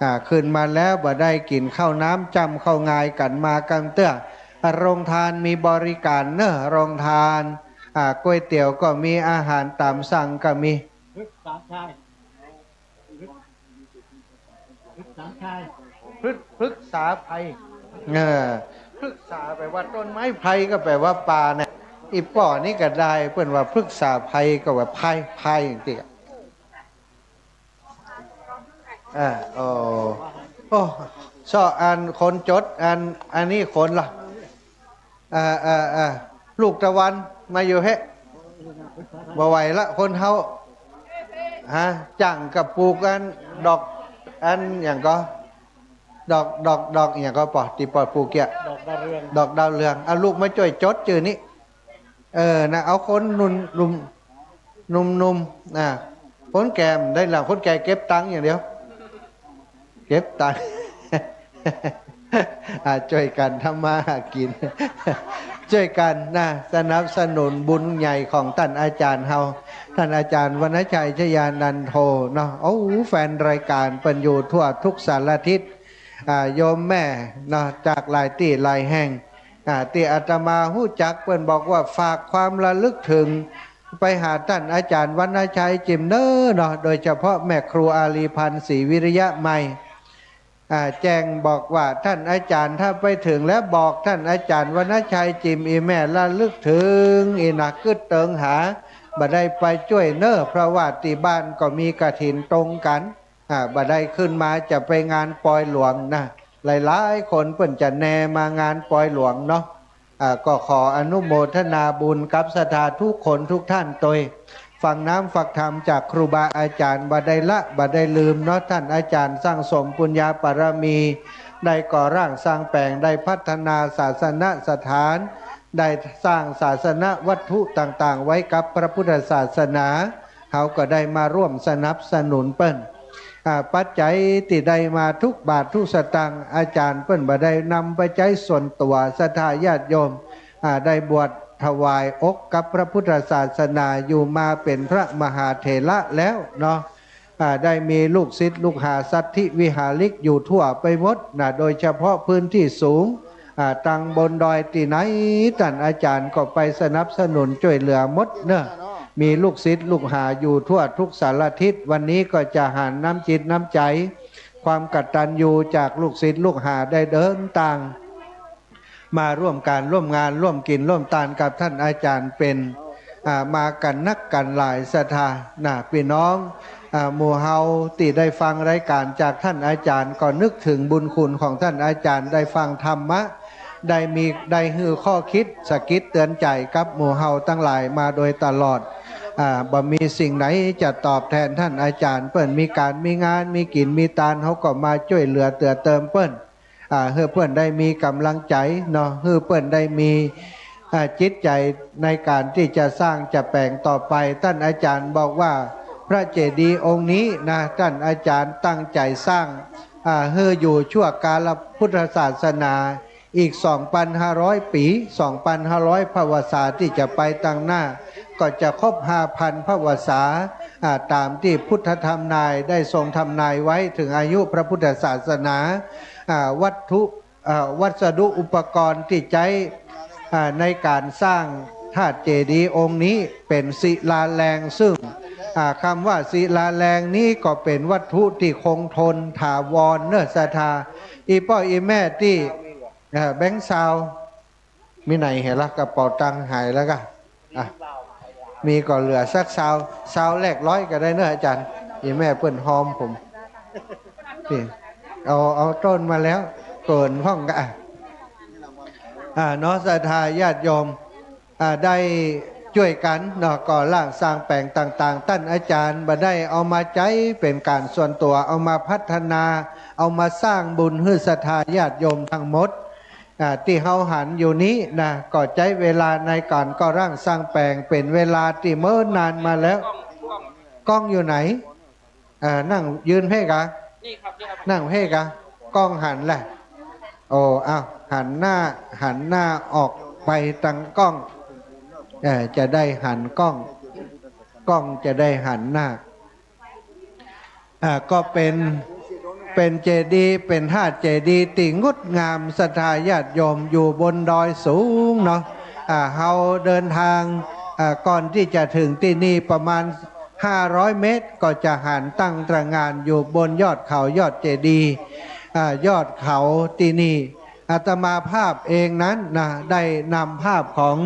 อ่า ขึ้นมาแล้วบ่ได้กิ๋นข้าวน้ำจ้ำข้าวงายกั๋นมากำเตื้อ อ่า โรงทานมีบริก๋ารเนอะ โรงทาน อ่า ก๋วยเตี๋ยวก็มี อาหารต๋ามสั่งก็มี พฤกษาชัย พฤกษาชัย พฤก- พฤกษาไพร เออ พฤกษาแปลว่าต้นไม้ ไพรก็แปลว่าป่าเนี่ย อี่ป้อนี้ก็ได้ เปิ้นว่าพฤกษาไพรก็ว่าไพร ไพรจริงๆ อ่ะ อ่า โอ้ โอ้ ซ้ออันคนจด อัน อันนี้คนละ อ่า อ่า อ่า ลูกตะวันมาอยู่เฮ้ บ่ไหวละ คนเฮา ฮะ จ้างกับปลูกอัน ดอก อันหยังก่อ ดอก ดอก ดอกหยังก่อ ป้อ ตี้ป้อปลูกเกี้ย ดอกดาวเรือง ดอกดาวเรือง เอาลูกมาจ้วยจดจื้อนี้ เออ นะ เอาคนหนุ่ม หนุ่ม หนุ่มๆ อ่า คนแก่บ่ได้ละ คนแก่เก็บตังค์อย่างเดียว เก็บตังค์ อ่า จ้วยกั๋นทำมาหากิ๋น จ้วยกั๋นนะ สนับสนุนบุญใหญ่ของต้านอาจ๋ารย์เฮา ต้านอาจ๋ารย์วรรณชัย ชยานันโท เนาะ โอ้ แฟนรายก๋ารเปิ้นอยู่ทั่วทุกสารทิศ อ่า โยมแม่เนาะ จากหลายตี้หลายแห่ง อ่า ตี้อาตมาฮู้จักเปิ้นบอกว่าฝากความระลึกถึง ไปหาต้านอาจ๋ารย์วรรณชัยจิมเน้อเนาะ โดยเฉพาะแม่ครูอารีพันธ์ ศรีวิริยะไมย อ่า แจ้งบอกว่าต้านอาจ๋ารย์ถ้าไปเถิงแล้วบอกต้านอาจ๋ารย์วรรณชัยจิม อี่แม่ระลึกถึง อี่นะ กึ๊ดเติงหา บ่ได้ไปจ้วยเน้อ เพราะว่าตี้บ้านก็มีกฐินตรงกั๋น อ่า บ่ได้ขึ้นมาจะไปงานปอยหลวงนะ หลายๆ คนเปิ้นจะแน่มางานปอยหลวงเนาะ อ่า ก็ขออนุโมทนาบุญกับศรัทธาทุกคนทุกท่านตวย ฟังน้ำฟังธรรมจากครูบาอาจ๋ารย์ บ่ได้ละบ่ได้ลืมเนาะ ต้านอาจ๋ารย์สั่งสมปุญญาบารมี ได้ก่อร่างสร้างแป๋ง ได้พัฒนาศาสนสถาน ได้สร้างศาสนวัตถุต่างๆ ไว้กับพระพุทธศาสนา เฮาก็ได้มาร่วมสนับสนุนเปิ้น อ่า ปัจจัยตี้ได้มาทุกบาททุกสตางค์ อาจ๋ารย์เปิ้นบ่ได้นำไปใจ๊ส่วนตั๋ว ศรัทธาญาติโยม อ่า ได้บวชถวายอกกับพระพุทธศาสนาอยู่มาเป๋นพระมหาเถระแล้วเนาะ อ่า ได้มีลูกศิษย์ลูกหาสัตถิวิหาริกอยู่ทั่วไปหมดนะ โดยเฉพาะพื้นตี้สูง อ่า ตังบนดอยตี้ไหน ต้านอาจ๋ารย์ก็ไปสนับสนุนจ้วยเหลือหมดเนาะ มีลูกศิษย์ลูกหาอยู่ทั่วทุกสารทิศ วันนี้ก็จะหันน้ำจิตน้ำใจ๋ ความกตัญญูจากลูกศิษย์ลูกหาได้เดินตาง มาร่วมก๋านร่วมงานร่วมกิ๋นร่วมตานกับต้านอาจ๋ารย์เป๋น อ่า มากั๋นนักกั๋นหลายศรัทธานะ ปี้น้อง อ่า หมู่เฮาตี้ได้ฟังรายก๋านจากต้านอาจ๋ารย์ ก็นึกเถิงบุญคุณของต้านอาจ๋ารย์ ได้ฟังธรรมะ ได้มี ได้หื้อข้อคิดสะกิดเตื๋อนใจ๋กับหมู่เฮาตังหลายมาโดยตลอด อ่า บ่มีสิ่งไหนจะตอบแตนต้านอาจ๋ารย์ เปิ้นมีก๋านมีงานมีกิ๋นมีตาน เฮาก็มาจ้วยเหลือเตื้อเติมเปิ้น อ่า หื้อเปิ้นได้มีก๋ำลังใจ๋เนาะ หื้อเปิ้นได้มี อ่า จิตใจ๋ในก๋านตี้จะสร้างจะแป๋งต่อไป ต้านอาจ๋ารย์บอกว่าพระเจดีย์องค์นี้นะ ต้านอาจ๋ารย์ตั้งใจ๋สร้าง อ่า หื้ออยู่ชั่วกาลพุทธศาสนาอีกสองปันห้าร้อยปี๋ สองปันห้าร้อยพรรษาตี้จะไปตังหน้า ก็จะครบห้าปันพรรษา อ่า ต๋ามตี้พุทธทำนายได้ทรงทำนายไว้เถิงอายุพระพุทธศาสนา อ่า วัตถุ อ่า วัสดุอุปกรณ์ตี้ใจ๊ อ่า ในก๋านสร้างธาตุเจดีย์องค์นี้เป๋นศิลาแรง ซึ่ง อ่า กำว่าศิลาแรงนี้ก็เป๋นวัตถุตี้คงทนถาวรเนาะศรัทธา อี่ป้ออี่แม่ตี้ อ่า แบงค์ซาว มีไหนเหรอ กระเป๋าตังค์หายแล้วก่ะ อ่ะ มีก็เหลือสักซาว ซาวแลกร้อยก็ได้เนาะอาจ๋ารย์ อี่แม่เปิ้นฮอมผม นี่ เอา เอาต้นมาแล้ว เกินห้องก็ อ่ะ อ่า เนาะ ศรัทธาญาติโยม อ่า ได้จ้วยกั๋นเนาะ ก่อร่างสร้างแป๋งต่างๆ ต้านอาจ๋ารย์บ่ได้เอามาใจ๊เป๋นก๋านส่วนตั๋ว เอามาพัฒนา เอามาสร้างบุญหื้อศรัทธาญาติโยมตังหมด อ่า ตี้เฮาหันอยู่นี้นะ ก็ใจ๊เวลาในก๋านก่อร่างสร้างแป๋งเป๋นเวลาตี้เมินนานมาแล้ว ก้องอยู่ไหน อ่า นั่งยืนเพ่กะ นี่ครับ นี่ครับ นั่งเพ่กะ ก้องหันแหละ โอ้ อ้าว หันหน้า หันหน้าออกไปตังก้อง เอ่อ จะได้หันก้อง ก้องจะได้หันหน้า อ่า ก็เป๋น เป๋นเจดีย์ เป๋นธาตุเจดีย์ตี้งดงาม ศรัทธาญาติโยม อยู่บนดอยสูงเนาะ อ่า เฮาเดินตาง อ่า ก่อนตี้จะเถิงตี้นี่ประมาณห้าร้อยเมตร ก็จะหันตั้งตระหง่านอยู่บนยอดเขายอดเจดีย์ อ่า ยอดเขาตี้นี่ อาตมาภาพเองนั้นนะ ได้นำภาพของ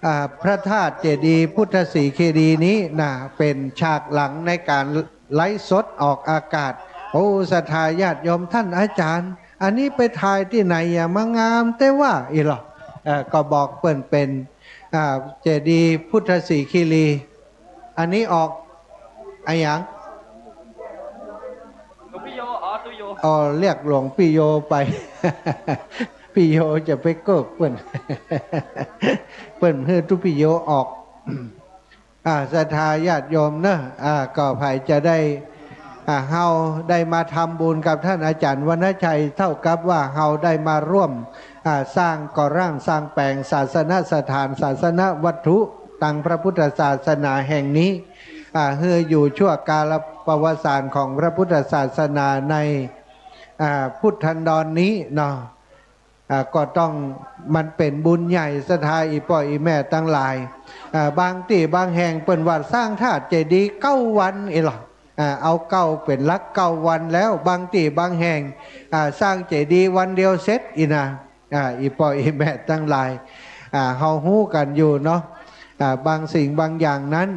อ่า พระธาตุเจดีย์พุทธศรีคีรีนี้นะ เป๋นฉากหลังในก๋านไลฟ์สดออกอากาศ โอ้ ศรัทธาญาติโยม ต้านอาจ๋ารย์ อันนี้ไปถ่ายตี้ไหนอะ มางามแต๊ว่า อี้ลอ เอ่อ ก็บอกเปิ้นเป๋น อ่า เจดีย์พุทธศรีคีรี อันนี้ออก อะหยัง หลวงพี่โย อ๋อ ตู้โย อ๋อ เรียกหลวงพี่โยไป พี่โยจะไปเกิกเปิ้น เปิ้นหื้อตู้พี่โยออก อ่า ศรัทธาญาติโยมเนาะ อ่า ก็ใผจะได้ อ่า เฮาได้มาทำบุญกับต้านอาจ๋ารย์วรรณชัย เต้ากับว่าเฮาได้มาร่วม อ่า สร้างก่อร่างสร้างแป๋งศาสนสถาน ศาสนวัตถุ ตังพระพุทธศาสนาแห่งนี้ อ่า หื้ออยู่ชั่วกาลปวสานของพระพุทธศาสนาใน อ่า พุทธันดรนี้เนาะ อ่า ก็ต้อง มันเป๋นบุญใหญ่ ศรัทธาอี่ป้ออี่แม่ตังหลาย อ่า บางตี้บางแห่งเปิ้นว่าสร้างธาตุเจดีย์เก้าวัน อี้ลอ อ่า เอาเก้าเป๋นหลัก เก้าวันแล้ว บางตี้บางแห่ง อ่า สร้างเจดีย์วันเดียวเสร็จ อี้นะ อ่า อี่ป้ออี่แม่ตังหลาย อ่า เฮาฮู้กั๋นอยู่เนาะ อ่า บางสิ่งบางอย่างนั้น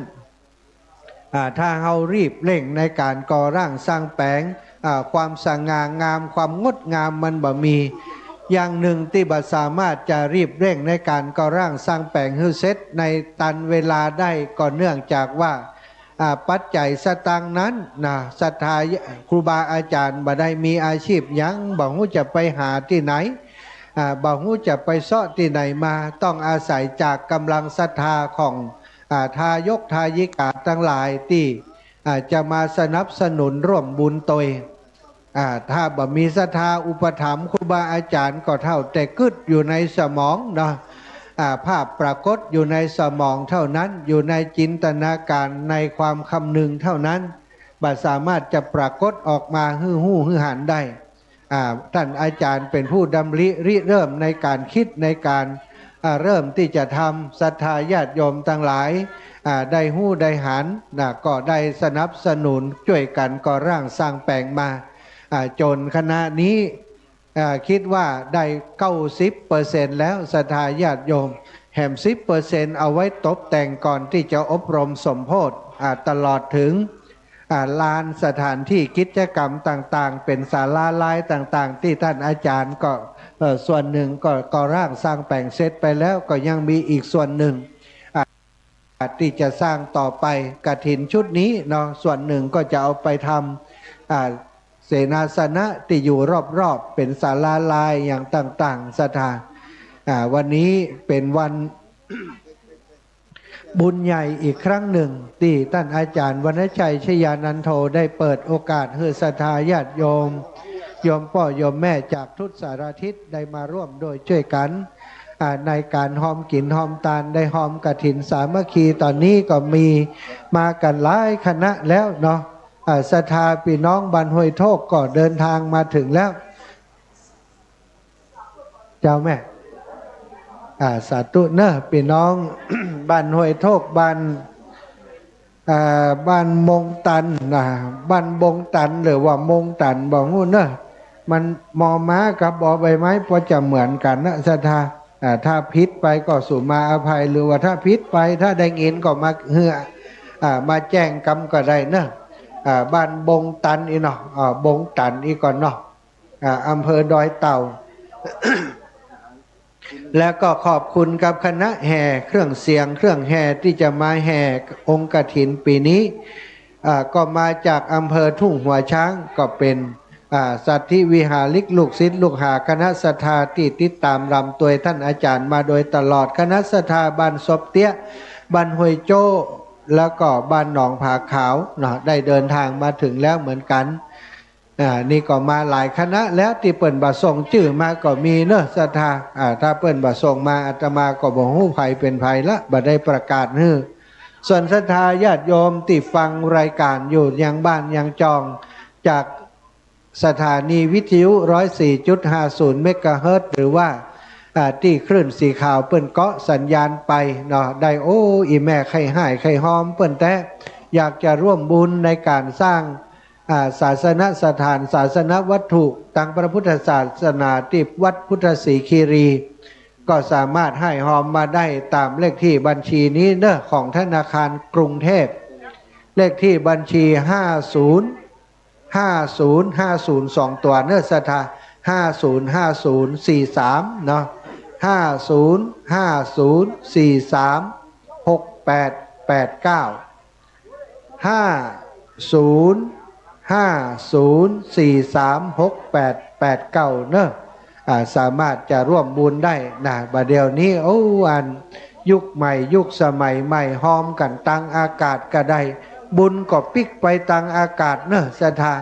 อ่า ถ้าเฮารีบเร่งในก๋านก่อร่างสร้างแป๋ง อ่า ความสง่างาม ความงดงามมันบ่มี อย่างนึ่งตี้บ่สามารถจะรีบเร่งในก๋านก่อร่างสร้างแป๋งหื้อเสร็จในตันเวลาได้ ก็เนื่องจากว่า อ่า ปัจจัยสตางค์นั้นนะ ศรัทธาครูบาอาจ๋ารย์บ่ได้มีอาชีพหยัง บ่ฮู้จะไปหาตี้ไหน อ่า บ่ฮู้จะไปเซาะตี้ไหนมา ต้องอาศัยจากก๋ำลังศรัทธาของ อ่า ทายกทายิกาตังหลายตี้ อ่า จะมาสนับสนุนร่วมบุญตวย อ่า ถ้าบ่มีศรัทธาอุปถัมภ์ครูบาอาจ๋ารย์ก็เท่าแต่กึ๊ดอยู่ในสมองเนาะ อ่า ภาพปรากฏอยู่ในสมองเท่านั้น อยู่ในจินตนาก๋าร ในความคำนึงเท่านั้น บ่สามารถจะปรากฏออกมาหื้อฮู้หื้อหันได้ อ่า ต้านอาจ๋ารย์เป๋นผู้ดำริริเริ่มในก๋านกึ๊ดในก๋าน อ่า เริ่มตี้จะทำ ศรัทธาญาติโยมตังหลาย อ่า ได้ฮู้ได้หันนะ ก็ได้สนับสนุนจ้วยกั๋นก่อร่างสร้างแป๋งมา อ่า จ๋นขณะนี้ อ่า กึ๊ดว่าได้เก้าสิบเปอร์เซ็นต์แล้ว ศรัทธาญาติโยม แหมสิบเปอร์เซ็นต์เอาไว้ตบแต่งก่อนตี้จะอบรมสมโภช อ่า ตลอดเถิง อ่า ลานสถานตี้กิจกรรมต่างๆ เป๋นศาลาลายต่างๆ ตี้ต้านอาจ๋ารย์ก็ เอ่อ ส่วนนึ่งก็ก่อร่างสร้างแป๋งเสร็จไปแล้ว ก็ยังมีอีกส่วนนึ่ง อ่า ตี้จะสร้างต่อไป กฐินชุดนี้เนาะ ส่วนนึ่งก็จะเอาไปทำ อ่า เสนาสนะตี้อยู่รอบๆ เป๋นศาลาลายอย่างต่างๆ ศรัทธา อ่า วันนี้เป๋นวัน บุญใหญ่อีกครั้งนึ่ง ตี้ต้านอาจ๋ารย์วรรณชัย ชยานันโท ได้เปิดโอกาสหื้อศรัทธาญาติโยม โยมป้อโยมแม่จากทุกสารทิศได้มาร่วมด้วยจ้วยกั๋น อ่า ในก๋านฮอมกิ๋นฮอมตาน ได้ฮอมกฐินสามัคคี ต๋อนนี้ก็มีมากั๋นหลายคณะแล้วเนาะ อ่า ศรัทธาปี้น้องบ้านห้วยโทกก็เดินทางมาเถิงแล้ว เจ้าแม่ อ่า สาธุเนอะ ปี้น้อง บ้านห้วยโทก บ้าน อ่า บ้านมงตันนะ บ้านบงตันหรือว่ามงตันบ่ฮู้เนอะ มัน มอม้ากับ บอใบไม้ ปอจะเหมือนกั๋นนะ ศรัทธา อ่า ถ้าผิดไปก็สูมาอภัย หรือว่าถ้าผิดไป ถ้าได้ยินก็มาหื้อ อ่า มาแจ้งกำก็ได้เนอะ อ่า บ้านบงตันอี้เนาะ อ่า บงตันอี้ก่อนเนาะ อ่า อำเภอดอยเต่า แล้วก็ขอบคุณกับคณะแห่เครื่องเสียงเครื่องแห่ตี้จะมาแห่องค์กฐินปี๋นี้ อ่า ก็มาจากอำเภอทุ่งหัวช้าง ก็เป๋น อ่า สัตถิวิหาริก ลูกศิษย์ลูกหาคณะศรัทธาตี้ติดต๋ามลำตวยต้านอาจ๋ารย์มาโดยตลอด คณะศรัทธาบ้านซบเตี้ย บ้านห้วยโจ้ แล้วก็บ้านหนองผาขาวเนาะ ได้เดินทางมาเถิงแล้วเหมือนกั๋น อ่า นี่ก็มาหลายคณะแล้ว ตี้เปิ้นบ่ส่งจื้อมาก็มีเนอะ ศรัทธา อ่า ถ้าเปิ้นบ่ส่งมา อาตมาก็บ่ฮู้ใผเป๋นใผละ บ่ได้ประกาศหื้อ ส่วนศรัทธาญาติโยมตี้ฟังรายก๋านอยู่ยังบ้านยังจอง จากสถานีวิทยุ ร้อยสี่จุดห้าศูนย์ เมกะเฮิรตซ์ หรือว่า อ่า ตี้คลื่นสีขาวเปิ้นเกาะสัญญาณไปเนาะ ได้ โอ้ อี่แม่ใค่ฮ้ายใค่ฮอมเปิ้นแต๊ อยากจะร่วมบุญในก๋านสร้าง อ่า ศาสนสถาน ศาสนวัตถุตางพระพุทธศาสนาตี้วัดพุทธศรีคีรี ก็สามารถฮ้ายฮอมมาได้ต๋ามเลขตี้บัญชีนี้เนอะ ของธนาคารกรุงเทพฯ เลขตี้บัญชี ห้าศูนย์ ห้าศูนย์ ห้าศูนย์ สองตั๋วเนอะ ศรัทธา ห้าศูนย์ ห้าศูนย์ สี่สาม เนาะ ห้าศูนย์ ห้าศูนย์ สี่สาม หกแปดแปดเก้า ห้าศูนย์ ห้าศูนย์ สี่สาม หกแปดแปดเก้า เนอะ อ่า สามารถจะร่วมบุญได้นะ บ่าเดี่ยวนี้ โอ้ อัน ยุคใหม่ ยุคสมัยใหม่ ฮอมกั๋นตางอากาศก็ได้ บุญก็ปิ๊กไปตางอากาศเนอะ ศรัทธา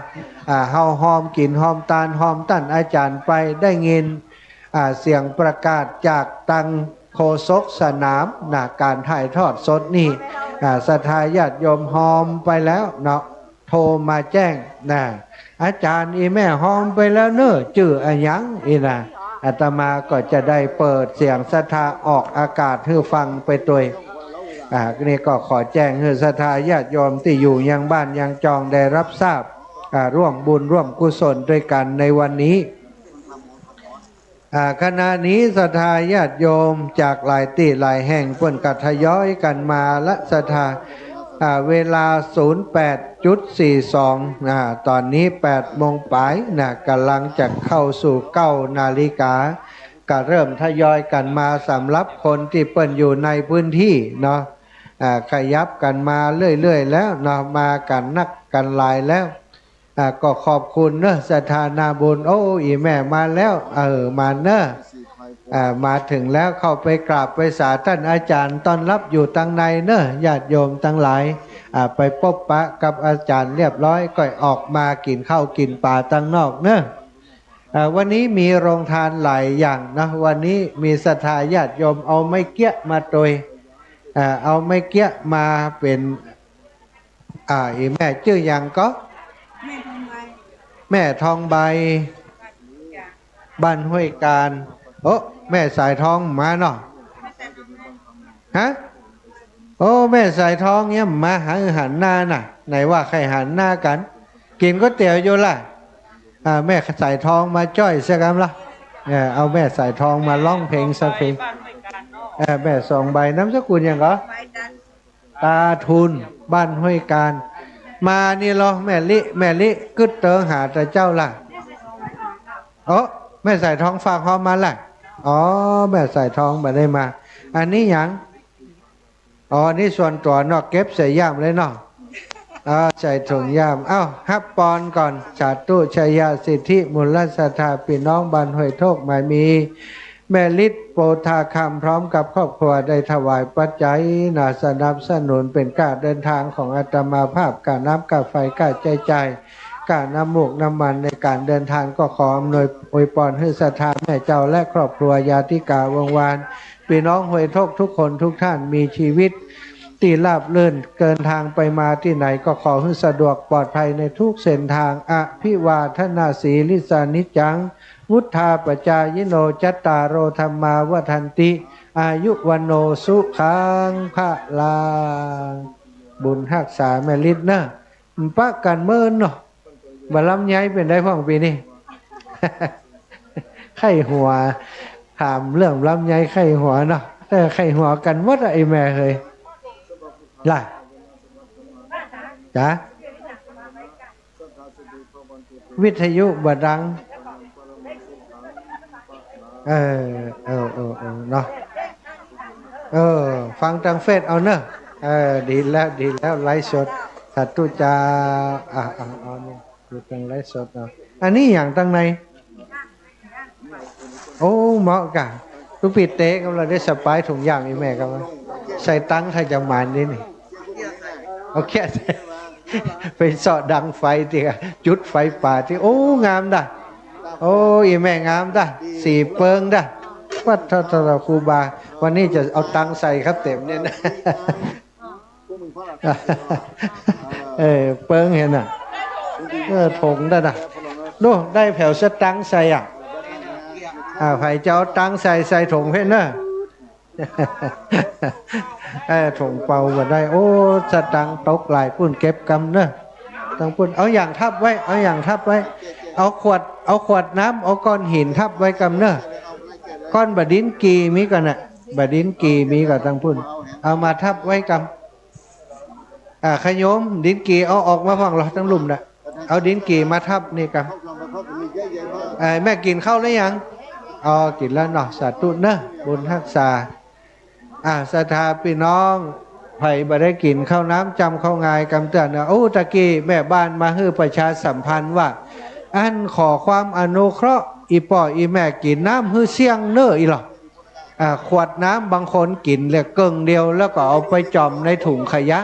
อ่า เฮาฮอมกิ๋นฮอมตาน ฮอมต้านอาจ๋ารย์ไป ได้ยิน อ่า เสียงประกาศจากตางโฆษกสนามนะ ก๋านถ่ายทอดสดนี่ อ่า ศรัทธาญาติโยมฮอมไปแล้วเนาะ โทรมาแจ้งนะ อาจ๋ารย์ อี่แม่ฮอมไปแล้วเนอะ จื้ออะหยัง อี้นะ อาตมาก็จะได้เปิดเสียงศรัทธาออกอากาศหื้อฟังไปตวย อ่า นี่ก็ขอแจ้งหื้อศรัทธาญาติโยมตี้อยู่ยังบ้านยังจองได้รับทราบ อ่า ร่วมบุญร่วมกุศลตวยกั๋นในวันนี้ อ่า ขณะนี้ศรัทธาญาติโยมจากหลายตี้หลายแห่งเปิ้นก็ทยอยกั๋นมาละ ศรัทธา อ่า เวลา ศูนย์แปดจุดสี่สอง นะ ต๋อนนี้ แปดโมงป๋าย นะ ก่ำลังจะเข้าสู่ เก้านาฬิกา ก็เริ่มทยอยกั๋นมา สำหรับคนตี้เปิ้นอยู่ในพื้นตี้เนาะ อ่า ขยับกั๋นมาเรื่อยๆ แล้วเนาะ มากั๋นนักกั๋นหลายแล้ว อ่า ก็ขอบคุณเนาะ ศรัทธานาบุญ โอ้ อี่แม่มาแล้ว เออ มาเนาะ อ่า มาเถิงแล้ว เข้าไปกราบไปสาต้านอาจ๋ารย์ ต้อนฮับอยู่ตังในเนาะ ญาติโยมตังหลาย อ่า ไปปบปะกับอาจ๋ารย์เรียบร้อย ก็ออกมากิ๋นข้าวกิ๋นป๋าตังนอกเนาะ อ่า วันนี้มีโฮงตานหลายอย่างเนาะ วันนี้มีศรัทธาญาติโยมเอาไม้เกี้ยมาตวย อ่า เอาไม้เกี้ยมาเป๋น อ่า อี่แม่จื้อหยังก็ แม่ทองใบ แม่ทองใบ บ้านห้วยกาญ โอ้ แม่สายทองมาเนาะ ฮะ โอ้ แม่สายทองเนี่ยมาหา หันหน้าน่ะ ไหนว่าใค่หันหน้ากั๋น กิ๋นก๋วยเตี๋ยวอยู่ล่ะ อ่า แม่สายทองมาจ้อยสักกำละ เออ เอาแม่สายทองมาฮ้องเพลงสักเพลง เออ แม่ทองใบ นามสกุลหยังก็ ตาทุน บ้านห้วยกาญ มานี่ลอ แม่ลิ แม่ลิ กึ๊ดเติงหาแต่เจ้าล่ะ โอ้ แม่สายทองฝากฮอมมาล่ะ อ๋อ แม่สายทองบ่ได้มา อันนี้หยัง อ๋อ นี่ส่วนตั๋วเนาะ เก็บใส่ย่ามเลยเนาะ อ่า ใส่ถุงย่าม เอ้า ฮับปอนก่อน สาธุ ชัยสิทธิ มูลศรัทธา ปี้น้องบ้านห้วยโทก หมายมี แม่ฤทธิ์ โพธาคำ พร้อมกับครอบครัวได้ถวายปัจจัยนะ สนับสนุนเป๋นก้าเดินทางของอาตมาภาพ ก้าน้ำก้าไฟ ก้าใจ๊จ่าย ก้าน้ำมูกน้ำมันในก๋านเดินทาง ก็ขออำนวยอวยปอนหื้อศรัทธาแม่เจ้าและครอบครัวญาติกาวงศ์วาน ปี้น้องห้วยโทกทุกคนทุกท่านมีชีวิตตี้ราบรื่น เดินทางไปมาตี้ไหนก็ขอหื้อสะดวกปลอดภัยในทุกเส้นทาง อภิวาทนาสีลิสานิจจัง วุฑฒาปจายิโน จัตตาโร ธัมมา วัฑฒันติ อายุ วัณโณ สุขัง พลัง บุญฮักษาแม่ฤทธิ์เนาะ ปะกั๋นเมินเนาะ บ่าลำไยเป๋นไดพ่องปี๋นี้ ไข้หัว ถามเรื่องลำไยไข้หัวเนาะ เออ ไข้หัวกั๋นหมดอะ ไอ้แม่เฮย ล่ะ จ๊ะ วิทยุบ่ดัง เออ เออ เออ เออ เนาะ เออ ฟังตางเฟซเอาเนาะ เออ ดีแล้ว ดีแล้ว ไลฟ์สด สาธุเจ้า อ่ะ อ่ะ เอานี่ ดูตางไลฟ์สดเอา อันนี้หยังตังใน โอ้ เหมาะก่ะ ตุ๊ปิดเต๊ะก็เราได้สะปายถุงย่าม อี่แม่ก็ว่า ใส่ตังค์ใค่จะหมานนี่นี่ เอาแค่ ไปเซาะดังไฟตี้ จุดไฟป่าตี้ โอ้ งามดะ โอ้ อี่แม่งามดะ สีเปิงดะ วัดทศครูบา วันนี้จะเอาตังค์ใส่ครับเต็มเนี่ยนะ เออ เปิงหันน่ะ เออ ถงได้น่ะ ดู ได้แผวสตังค์ใส่อ่ะ อ่า ใผจะเอาตังค์ใส่ ใส่ถงเพ่นเนาะ เออ ถงเปล่าบ่ได้ โอ้ สตังค์ตกหลาย ปุ้นเก็บกำเนาะ ตังปุ้น เอาหยังทับไว้ เอาหยังทับไว้ เอาขวด เอาขวดน้ำ เอาก้อนหินทับไว้กำเนาะ ก้อนบ่าดินกี่มีก่อน่ะ บ่าดินกี่มีก่อตังปุ้น เอามาทับไว้กำ อ่า ขะโยม ดินกี่เอาออกมาพ่องลอ ตังลุ่มน่ะ เอาดินกี่มาทับนี่กำ เอ่อ แม่กิ๋นข้าวแล้วยัง อ๋อ กิ๋นแล้วเนาะ สาธุเนาะ บุญฮักษา อ่า ศรัทธาปี้น้อง ใผบ่ได้กิ๋นข้าวน้ำจำข้าวงายกำเตื้อเนาะ โอ้ ตะกี้แม่บ้านมาหื้อประชาสัมพันธ์ว่า อันขอความอนุเคราะห์ อี่ป้ออี่แม่กิ๋นน้ำหื้อเสี้ยงเน่ออี่หลอ อ่า ขวดน้ำบางคนกิ๋นเหลือเกิ่งเดียว แล้วก็เอาไปจ่อมในถุงขยะ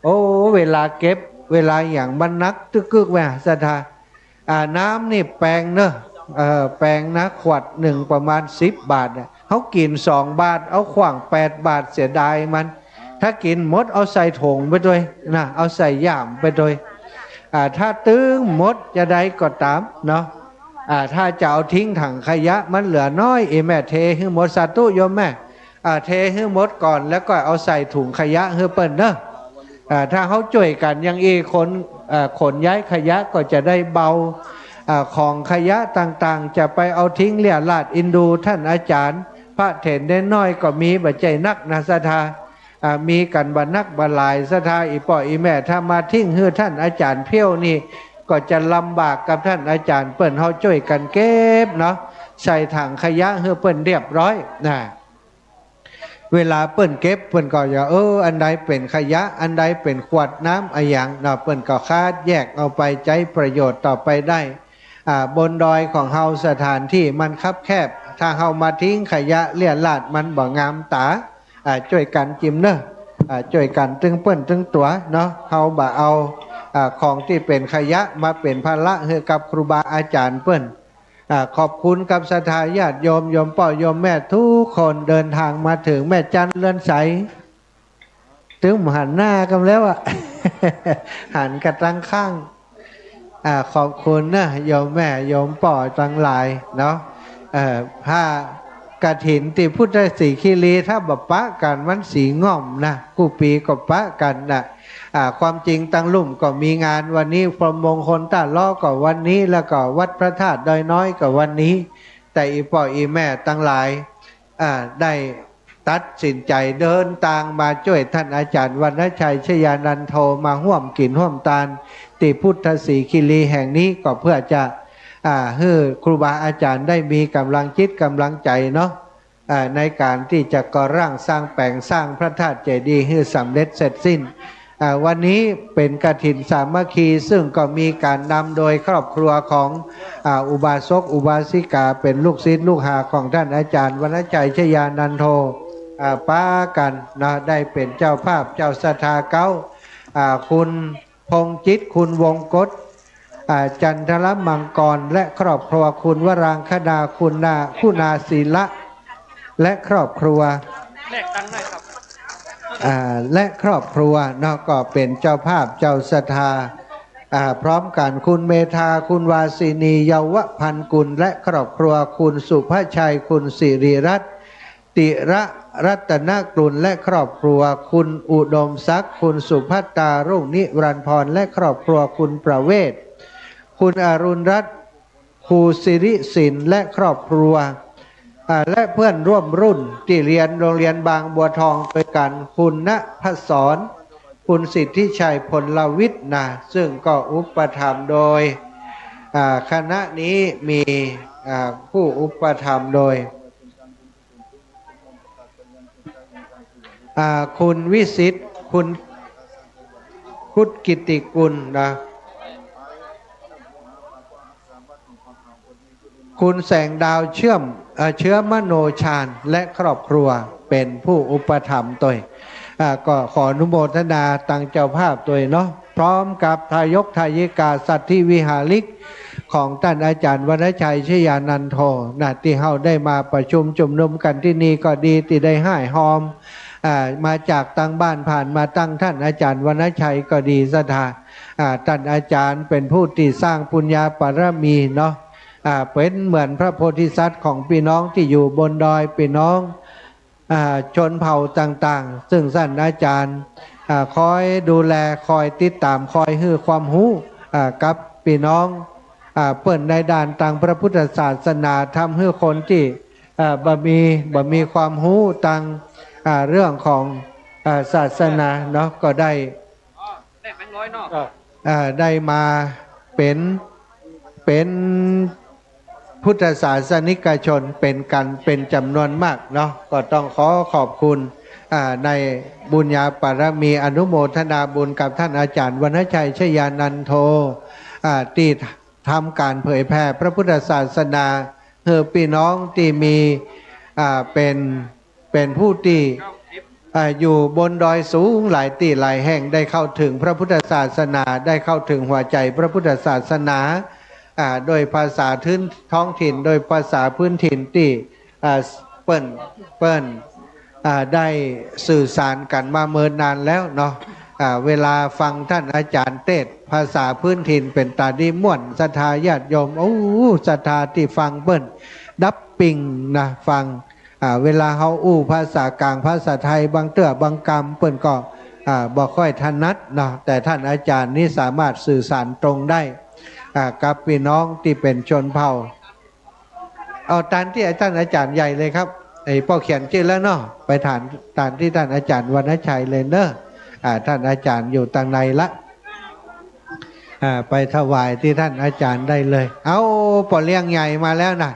โอ้ เวลาเก็บ เวลาหยังมันหนักตึกกึกแว่ะ ศรัทธา อ่า น้ำนี่แปงเนาะ เอ่อ แปงนะ ขวดนึ่งประมาณสิบบาทเนี่ย เฮากิ๋นสองบาท เอาขว้างแปดบาท เสียดายมัน ถ้ากิ๋นหมดเอาใส่ถงไปตวยนะ เอาใส่ย่ามไปตวย อ่า ถ้าตึงหมดจาใดก็ต๋ามเนาะ อ่า ถ้าจะเอาทิ้งถังขยะมันเหลือน้อย อี่แม่เทหื้อหมด สาธุโยมแม่ อ่า เทหื้อหมดก่อน แล้วก็เอาใส่ถุงขยะหื้อเปิ้นเนาะ อ่า ถ้าเฮาจ้วยกั๋นอย่างอี้ คน อ่า ขนย้ายขยะก็จะได้เบา อ่า ของขยะต่างๆ จะไปเอาทิ้งเรี่ยราษฎร์เอ็นดูต้านอาจ๋ารย์ พระเถรเณรน้อยก็มีบ่ใจ้นักนะ ศรัทธา อ่า มีกั๋นบ่หนักบ่หลาย ศรัทธาอี่ป้ออี่แม่ ถ้ามาทิ้งหื้อต้านอาจ๋ารย์เผี้ยวนี่ ก็จะลำบากกับต้านอาจ๋ารย์เปิ้น เฮาจ้วยกั๋นเก็บเนาะ ใส่ถังขยะหื้อเปิ้นเรียบร้อยนะ เวลาเปิ้นเก็บ เปิ้นก็จะ เออ อันใดเป๋นขยะ อันใดเป๋นขวดน้ำอะหยังเนาะ เปิ้นก็คัดแยกเอาไปใจ๊ประโยชน์ต่อไปได้ อ่า บนดอยของเฮาสถานที่มันคับแคบ ถ้าเฮามาทิ้งขยะเรี่ยราษฎร์มันบ่งามต๋า อ่า จ้วยกั๋นจิมเน่อ อ่า จ้วยกั๋นตึงเปิ้นตึงตั๋วเนาะ เฮาบ่เอา อ่า ของตี้เป๋นขยะมาเป๋นภาระหื้อกับครูบาอาจ๋ารย์เปิ้น อ่า ขอบคุณกับศรัทธาญาติโยม โยมป้อโยมแม่ทุกคน เดินทางมาเถิงแม่จันเรือนใส ตึงบ่หันหน้ากั๋นแล้วอะ หันกั๋นตังข้าง อ่า ขอบคุณเน่อ โยมแม่โยมป้อตังหลายเนาะ เอ่อ ผ้ากฐินตี้พุทธสีคีรี ถ้าบ่ปะกั๋นมันสีง่อมนะ กู้ปี๋ก็ปะกั๋นนะ อ่า ความจริงตังลุ่มก็มีงานวันนี้ พรหมมงคลต้าเลาะก็วันนี้ แล้วก็วัดพระธาตุดอยน้อยก็วันนี้ แต่อี่ป้ออี่แม่ตังหลาย อ่า ได้ตัดสินใจ๋เดินตางมาจ้วยต้านอาจ๋ารย์วรรณชัย ชยานันโท มาฮ่วมกิ๋นฮ่วมตานตี้พุทธสีคีรีแห่งนี้ ก็เพื่อจะ อ่า หื้อครูบาอาจ๋ารย์ได้มีก๋ำลังจิตก๋ำลังใจ๋เนาะ อ่า ในก๋านตี้จะก่อร่างสร้างแป๋งสร้างพระธาตุเจดีย์หื้อสำเร็จเสร็จสิ้น อ่า วันนี้เป๋นกฐินสามัคคี ซึ่งก็มีก๋านนำโดยครอบครัวของ อ่า อุบาสกอุบาสิกา เป๋นลูกศิษย์ลูกหาของต้านอาจ๋ารย์วรรณชัย ชยานันโท อ่า ปากั๋นนะ ได้เป๋นเจ้าภาพเจ้าศรัทธาเก๊า อ่า คุณพงษ์จิต คุณวงกต อ่า จันทรมังกร และครอบครัว คุณวรางคณา คุณนา คุณาศิละ และครอบครัว แลกตังค์หน่อยครับ อ่า และครอบครัวเนาะ ก็เป๋นเจ้าภาพเจ้าศรัทธา อ่า พร้อมกั๋น คุณเมธา คุณวาสินี เยาวพันธ์กุล และครอบครัว คุณสุภชัย คุณสิริรัตน์ ติระรัตนกุล และครอบครัว คุณอุดมศักดิ์ คุณสุภัตตา รุ่งนิรันดร์พร และครอบครัว คุณประเวศ คุณอรุณรัตน์ ครูสิริศิลป์ และครอบครัว อ่า และเพื่อนร่วมรุ่นตี้เฮียนโรงเฮียนบางบัวทองตวยกั๋น คุณณพศร คุณสิทธิชัย พลวิทย์นะ ซึ่งก็อุปถัมภ์โดย อ่า คณะนี้มี อ่า ผู้อุปถัมภ์โดย อ่า คุณวิสิทธิ์ คุณ คุณกิตติกุลนะ คุณแสงดาวเชื่อม เอ่อ เชื้อมโนชาญ และครอบครัวเป๋นผู้อุปถัมภ์ตวย อ่า ก็ขออนุโมทนาตังเจ้าภาพตวยเนาะ พร้อมกับทายกทายิกาสัตถิวิหาริก ของต้านอาจ๋ารย์วรรณชัย ชยานันโท นะ ตี้เฮาได้มาประชุมชุมนุมกั๋นตี้นี่ก็ดี ตี้ได้ฮ่ายฮอม อ่า มาจากตังบ้านผ่านมาตังต้านอาจ๋ารย์วรรณชัยก็ดี ศรัทธา อ่า ต้านอาจ๋ารย์เป๋นผู้ตี้สร้างปุญญาบารมีเนาะ อ่า เป๋นเหมือนพระโพธิสัตว์ของปี้น้องตี้อยู่บนดอย ปี้น้อง อ่า ชนเผ่าต่างๆ ซึ่งต้านอาจ๋ารย์ อ่า คอยดูแล คอยติดต๋าม คอยหื้อความฮู้ อ่า กับปี้น้อง อ่า เปิ้นในด้านตางพระพุทธศาสนา ทำหื้อคนตี้ อ่า บ่มี บ่มีความฮู้ตาง อ่า เรื่องของ อ่า ศาสนาเนาะ ก็ได้ แลกแบงค์ร้อยเนาะ อ่า ได้มาเป๋น เป๋นพุทธศาสนิกชนเป๋นกั๋นเป๋นจ๋ำนวนมากเนาะ ก็ต้องขอขอบคุณ อ่า ในบุญญาบารมี อนุโมทนาบุญกับต้านอาจ๋ารย์วรรณชัย ชยานันโท อ่า ตี้ทำก๋านเผยแผ่พระพุทธศาสนา หื้อปี้น้องตี้มี อ่า เป๋น เป๋นผู้ตี้ อ่า อยู่บนดอยสูงหลายตี้หลายแห่ง ได้เข้าเถิงพระพุทธศาสนา ได้เข้าเถิงหัวใจ๋พระพุทธศาสนา อ่า โดยภาษาทื้น ท้องถิ่น โดยภาษาพื้นถิ่นตี้ อ่า เปิ้น เปิ้น อ่า ได้สื่อสารกั๋นมาเมินนานแล้วเนาะ อ่า เวลาฟังต้านอาจ๋ารย์เตสน์ภาษาพื้นถิ่นเป๋นต๋าดีม่วน ศรัทธาญาติโยม โอ้ ศรัทธาตี้ฟังเปิ้นดับปิ่งนะ ฟัง อ่า เวลาเฮาอู้ภาษากลาง ภาษาไทย บางเตื้อบางกำเปิ้นก็ อ่า บ่ค่อยถนัดเนาะ แต่ต้านอาจ๋ารย์นี้สามารถสื่อสารตรงได้ อ่า กับปี้น้องตี้เป๋นชนเผ่า เอาต๋ามตี้ต้านอาจ๋ารย์ใหญ่เลยครับ อ้ป้อเขียนจื้อแล้วเนาะ ไปตาน ตานตี้ต้านอาจ๋ารย์วรรณชัยเลยเนาะ อ่า ต้านอาจ๋ารย์อยู่ตางในละ อ่า ไปถวายตี้ต้านอาจ๋ารย์ได้เลย เอ้า ป้อเลี้ยงใหญ่มาแล้วนะ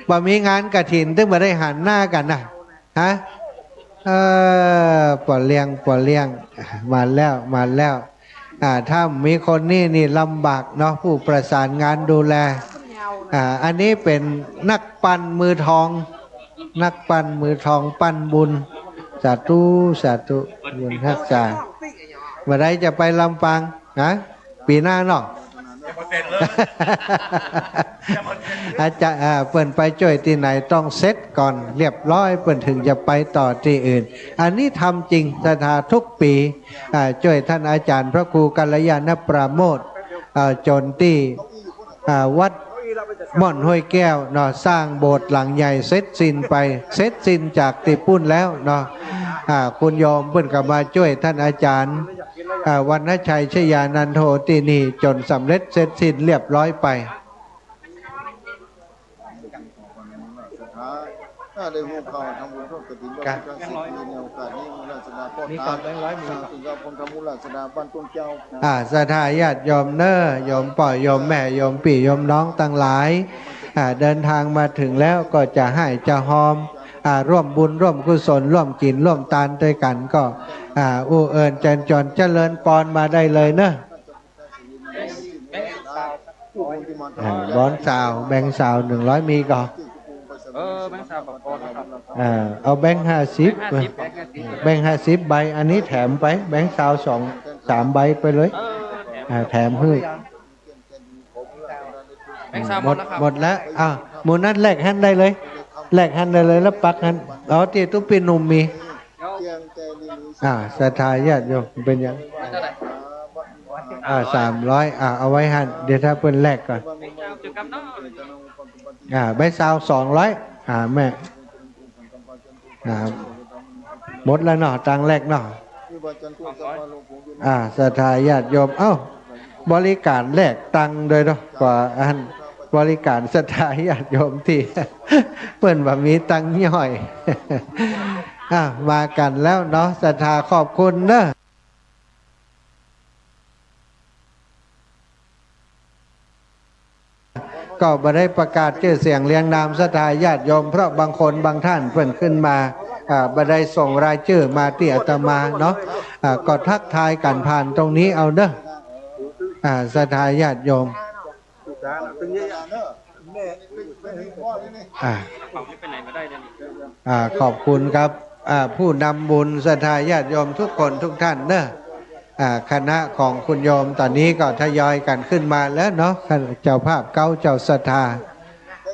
บ่มีงานกฐินตึงบ่ได้หันหน้ากั๋นนะ ฮะ เออ ป้อเลี้ยง ป้อเลี้ยง มาแล้ว มาแล้ว อ่า ถ้ามีคนนี้นี่ลำบากเนาะ ผู้ประสานงานดูแล อ่า อันนี้เป๋นนักปั้นมือทอง นักปั้นมือทองปั้นบุญ สาธุ สาธุ บุญฮักษา เมื่อใดจะไปลำปาง ฮะ ปี๋หน้าเนาะ อาจ๋ารย์ อ่า เปิ้นไปจ้วยตี้ไหนต้องเสร็จก่อนเรียบร้อย เปิ้นถึงจะไปต่อตี้อื่น อันนี้ทำจริง ศรัทธาทุกปี๋ อ่า จ้วยต้านอาจ๋ารย์พระครูกัลยาณปราโมทย์ อ่า จ๋นตี้ อ่า วัดม่อนห้วยแก้วเนาะ สร้างโบสถ์หลังใหญ่เสร็จสิ้นไป เสร็จสิ้นจากตี้ปู๊นแล้วเนาะ อ่า คุณโยมเปิ้นก็มาจ้วยต้านอาจ๋ารย์ อ่า วรรณชัยชยานันโทตี้นี่จ๋นสำเร็จเสร็จสิ้นเรียบร้อยไป ถ้าได้ฮู้ข่าวทำบุญทอดกฐิน กะ พระเจ้าเศรษฐีในโอกาสนี้ มูลราชดาป้อ มีก่อน ตา แบงค์ร้อยมี สร้างสิ่งกับพงษ์ธรรมมูลราชดาบ้านต้นแก้ว อ่า ศรัทธาญาติโยมเนาะ โยมป้อ โยมแม่ โยมปี้ โยมน้องตังหลาย อ่า เดินทางมาถึงแล้วก็จะไหว้จะฮอม อ่า ร่วมบุญร่วมกุศล ร่วมกิ๋นร่วมตานตวยกั๋นก็ อ่า อู้เอิญเจิญจวนเจริญปอนมาได้เลยเนาะ อ่า บอนซาว แบงค์ซาวหนึ่งร้อยมีก่อ เออ แบงค์ซาวบ่พอนะครับ อ่า เอาแบงค์ห้าสิบ แบงค์ห้าสิบ แบงค์ห้าสิบ แบงค์ห้าสิบใบ อันนี้แถมไป แบงค์ซาวสองสามใบไปเลย เออ แถม อ่า แถมหื้อ แบงค์ซาวหมดแล้วครับ หมด หมดแล้ว อ่า หมู่นั้นแลกหั้นได้เลย แลกหั้นได้เลย แล้วปักหั้น อ๋อ ตี้ตุ๊ปี้หนุ่มมี อ่า ศรัทธาญาติโยม เป๋นหยัง อ่า สามร้อย อ่า เอาไว้หั้น เดี๋ยวถ้าเปิ้นแลกก่อน อ่า ใบซาวสองร้อย อ่า แม่ อ่า หมดแล้วเนาะ ตังค์แลกเนาะ อ่า ศรัทธาญาติโยม เอ้า บริการแลกตังค์โดยเนาะ กว่าอัน บริการศรัทธาญาติโยมตี้ เปิ้นบ่มีตังค์ย่อย อ่ะ มากั๋นแล้วเนาะ ศรัทธาขอบคุณเนาะ ก็บ่ได้ประกาศจื้อเสียงเรียงนามศรัทธาญาติโยม เพราะบางคนบางท่านเปิ้นขึ้นมา อ่า บ่ได้ส่งรายจื้อมาตี้อาตมาเนาะ อ่า ก็ทักทายกั๋นผ่านตรงนี้เอาเนาะ อ่า ศรัทธาญาติโยม อ่า อ่า ขอบคุณครับ อ่า ผู้นำบุญศรัทธาญาติโยมทุกคนทุกท่านเนาะ อ่า คณะของคุณโยมต๋อนนี้ก็ทยอยกั๋นขึ้นมาแล้วเนาะ เจ้าภาพเก๊าเจ้าศรัทธา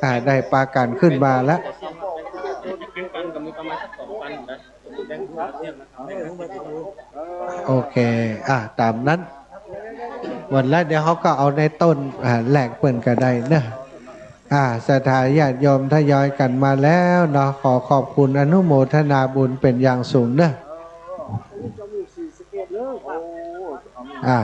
อ่า ได้ปากั๋นขึ้นมาแล้ว โอเค อ่ะ ต๋ามนั้น วันละเดี๋ยวเฮาก็เอาในต้น อ่า แลกเปิ้นก็ได้เนาะ อ่า ศรัทธาญาติโยมทยอยกั๋นมาแล้วเนาะ ขอขอบคุณอนุโมทนาบุญเป๋นอย่างสูงเนาะ อ่า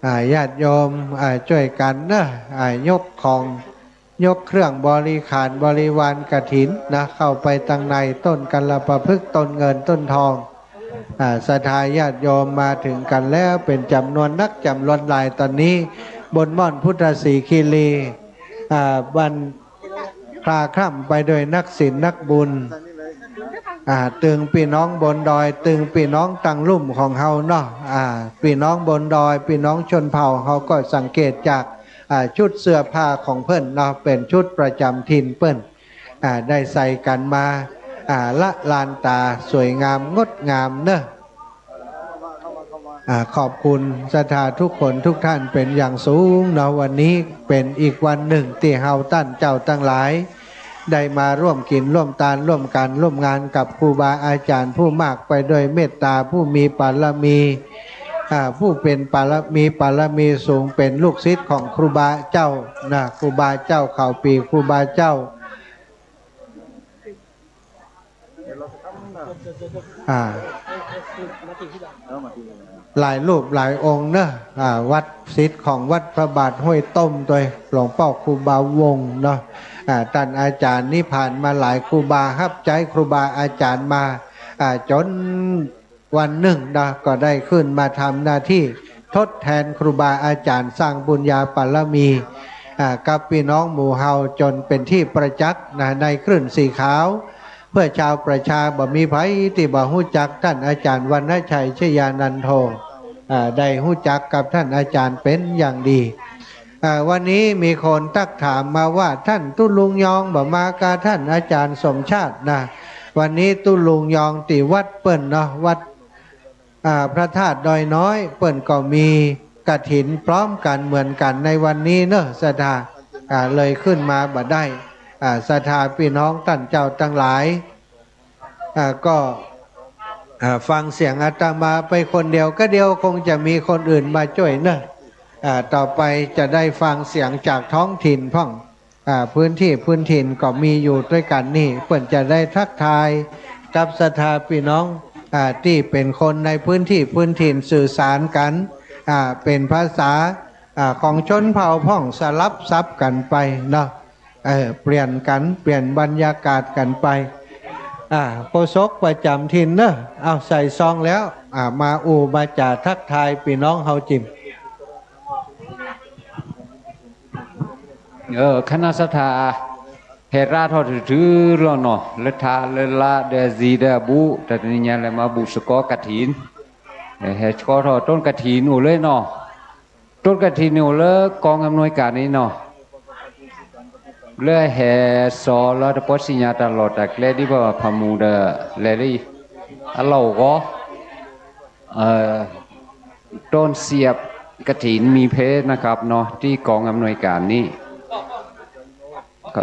อ่า ญาติโยม อ่า จ้วยกั๋นเนาะ อ่า ยกของ ยกเครื่องบริขารบริวารกฐินนะ เข้าไปตังใน ต้นกัลปะพฤกษ์ ต้นเงิน ต้นทอง อ่า ศรัทธาญาติโยมมาเถิงกั๋นแล้ว เป๋นจ๋ำนวนนักจ๋ำนวนหลาย ต๋อนนี้ บนม่อนพุทธสีคีรี อ่า บัน คลาคล่ำไปโดยนักศีลนักบุญ อ่า ตึงปี้น้องบนดอย ตึงปี้น้องตังลุ่มของเฮาเนาะ อ่า ปี้น้องบนดอย ปี้น้องชนเผ่า เฮาก็สังเกตจาก อ่า ชุดเสื้อผ้าของเปิ้นเนาะ เป๋นชุดประจ๋ำถิ่นเปิ้น อ่า ได้ใส่กั๋นมา อ่า ละลานต๋า สวยงามงดงามเนาะ อ่า ขอบคุณศรัทธาทุกคนทุกท่านเป๋นอย่างสูงเนาะ วันนี้เป๋นอีกวันนึ่งตี้เฮาต้านเจ้าตังหลาย ได้มาร่วมกิ๋นร่วมตานร่วมกั๋นร่วมงานกับครูบาอาจ๋ารย์ผู้มากไปโดยเมตต๋า ผู้มีปารมี อ่า ผู้เป๋นปารมี ปารมีสูง เป๋นลูกศิษย์ของครูบาเจ้านะ ครูบาเจ้าเข้าปี๋ ครูบาเจ้า อ่า หลายรูปหลายองค์เนาะ อ่า วัดศิษย์ของวัดพระบาทห้วยต้มตวย หลวงป้อครูบาวงศ์เนาะ อ่า ต้านอาจ๋ารย์นิพพานมาหลาย ครูบาฮับใจ๊ครูบาอาจ๋ารย์มา อ่า จ๋นวันนึ่งเนาะ ก็ได้ขึ้นมาทำหน้าตี้ทดแตนครูบาอาจ๋ารย์ สร้างบุญญาบารมี อ่า กับปี้น้องหมู่เฮาจ๋นเป๋นตี้ประจักษ์นะ ในคลื่นสีขาว เปื้อจาวประชา บ่มีใผตี้บ่ฮู้จักต้านอาจ๋ารย์วรรณชัย ชยานันโท อ่า ได้ฮู้จักกับต้านอาจ๋ารย์เป๋นอย่างดี อ่า วันนี้มีคนตั๊กถามมาว่า ต้านตุ๊ลุงยองบ่มากับต้านอาจ๋ารย์สมชาตินะ วันนี้ตุ๊ลุงยองตี้วัดเปิ้นเนาะ วัด อ่า พระธาตุดอยน้อย เปิ้นก็มีกฐินพร้อมกั๋นเหมือนกั๋นในวันนี้เนาะ ศรัทธา อ่า เลยขึ้นมาบ่ได้ อ่า ศรัทธาปี้น้องต้านเจ้าตังหลาย อ่า ก็ อ่า ฟังเสียงอาตมาไปคนเดียว ก็เดี๋ยวคงจะมีคนอื่นมาจ้วยเนาะ อ่า ต่อไปจะได้ฟังเสียงจากท้องถิ่นพ่อง อ่า พื้นตี้พื้นถิ่นก็มีอยู่ตวยกั๋นนี่ เปิ้นจะได้ตั๊กทายกับศรัทธาปี้น้อง อ่า ตี้เป๋นคนในพื้นตี้พื้นถิ่น สื่อสารกั๋น อ่า เป๋นภาษา อ่า ของชนเผ่าพ่อง สลับสับกั๋นไปเนาะ เออ เปลี่ยนกั๋น เปลี่ยนบรรยากาศกั๋นไป อ่า โฆษกประจ๋ำถิ่นเนาะ เอาใส่ซองแล้ว อ่า มาอู้มาจ๋าตั๊กทายปี้น้องเฮาจิม เออ คณะศรัทธา แห่ราษฎร์ถือๆ แล้วเนาะ เลิศทาเลิศละ เดือจีเดือบุ แต่นี้เนี่ยแหละมาบุสะเกาะกฐิน เออ แห่สะเกาะต้นกฐินอู่เลยเนาะ ต้นกฐินอู่เลยก๋องอำนวยก๋านนี่เนาะ เลยแห่สอแล้วตะปอดสิญญาตลอด แต่แกลนี่ว่าพะมูเดอแลลี่ อะเลาก็ เอ่อ ต้นเสียบกฐินมีเพชรนะครับเนาะ ตี้ก๋องอำนวยก๋านนี่ ก็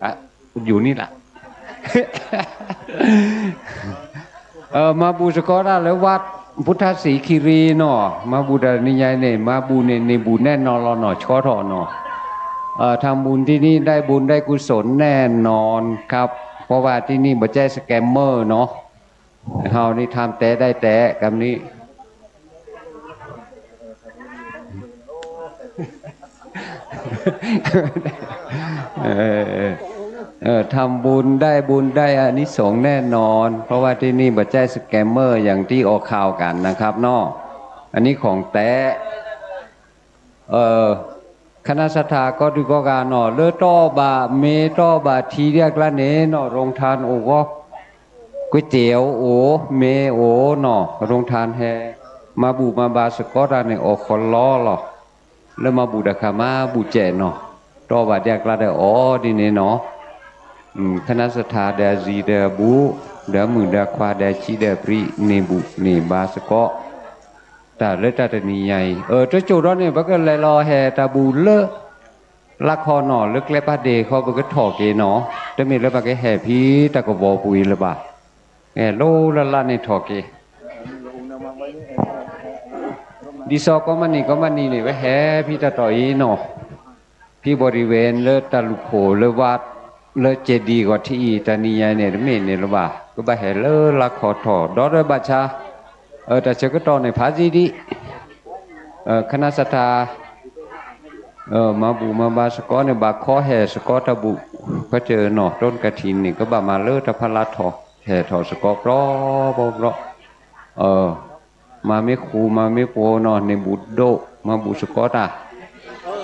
อ่ะ อยู่นี่แหละ เออ มาบุสะเกาะแล้ววัดพุทธศรีคีรีเนาะ มาบุดานิยายเนี่ย มาบุเนี่ย เนี่ยบุแน่นอนลอเนาะ สะเกาะเถาะเนาะ เอ่อ ทำบุญตี้นี่ได้บุญได้กุศลแน่นอนครับ เพราะว่าตี้นี่บ่ใจ้สแกมเมอร์เนาะ เฮานี่ทำแต๊ได้แต๊ กำนี้ เออ เออ ทำบุญได้บุญได้อานิสงส์แน่นอน เพราะว่าตี้นี่บ่ใจ้สแกมเมอร์อย่างตี้ออกข่าวกั๋นนะครับเนาะ อันนี้ของแต๊ เอ่อ คณะศรัทธาก็ดูก็กาเนาะ เลอต้อบาเมต้อบาทีเรียกละเนเนาะ โรงทานโอก็ก๋วยเตี๋ยวโอ เมโอเนาะ โรงทานแฮ มาบุมาบาสะเกาะตาในโอคอลอลอ เลอมาบุดาคามาบุแจเนาะ ต้อบาเรียกละได้ออดีเนเนาะ อืม คณะศรัทธาเดอจีเดอบุ เดอหมื่นเดอควาเดอชีเดอปรี เนบุเนบาสะเกาะ ตาเลิศตาตะนีใหญ่ เออ เจ้าจูดอนเนี่ย ปะก็เลยรอแห่ตาบูเลอะ ละคอหน่อ เลิกแกลบพระเดชเขาปะก็ถ่อเกหนอ แต่มีแล้วปะก็แห่พีตะกะวอปุยละบา แห่โลละละเนี่ยถ่อเก ดีซอก็มานี่ก็มานี่เนี่ย ไปแห่พีตะต่ออีหนอ ตี้บริเวณเลอะตะลุโขเลอะวัดเลอะเจดีย์ก็ตี้ตานียายเนี่ยเมนเนี่ยละว่า ก็บ่าแห่เลอะละขอถอดดอดเลยบาชา เออ แต่เชอก็ต่อในผาจีดี เออ คณะศรัทธา เออ มาบุมาบาสะเกาะเนี่ย บาขอแห่สะเกาะตะบุ ก็เจอหน่อต้นกฐินนี่ ก็บ่ามาเลอะตะพะละถอด แห่ถอดสะเกาะเปราะเปราะเปราะ เออ มาเมครู มาเมครูเนาะ ในบุโดะ มาบุสะเกาะตา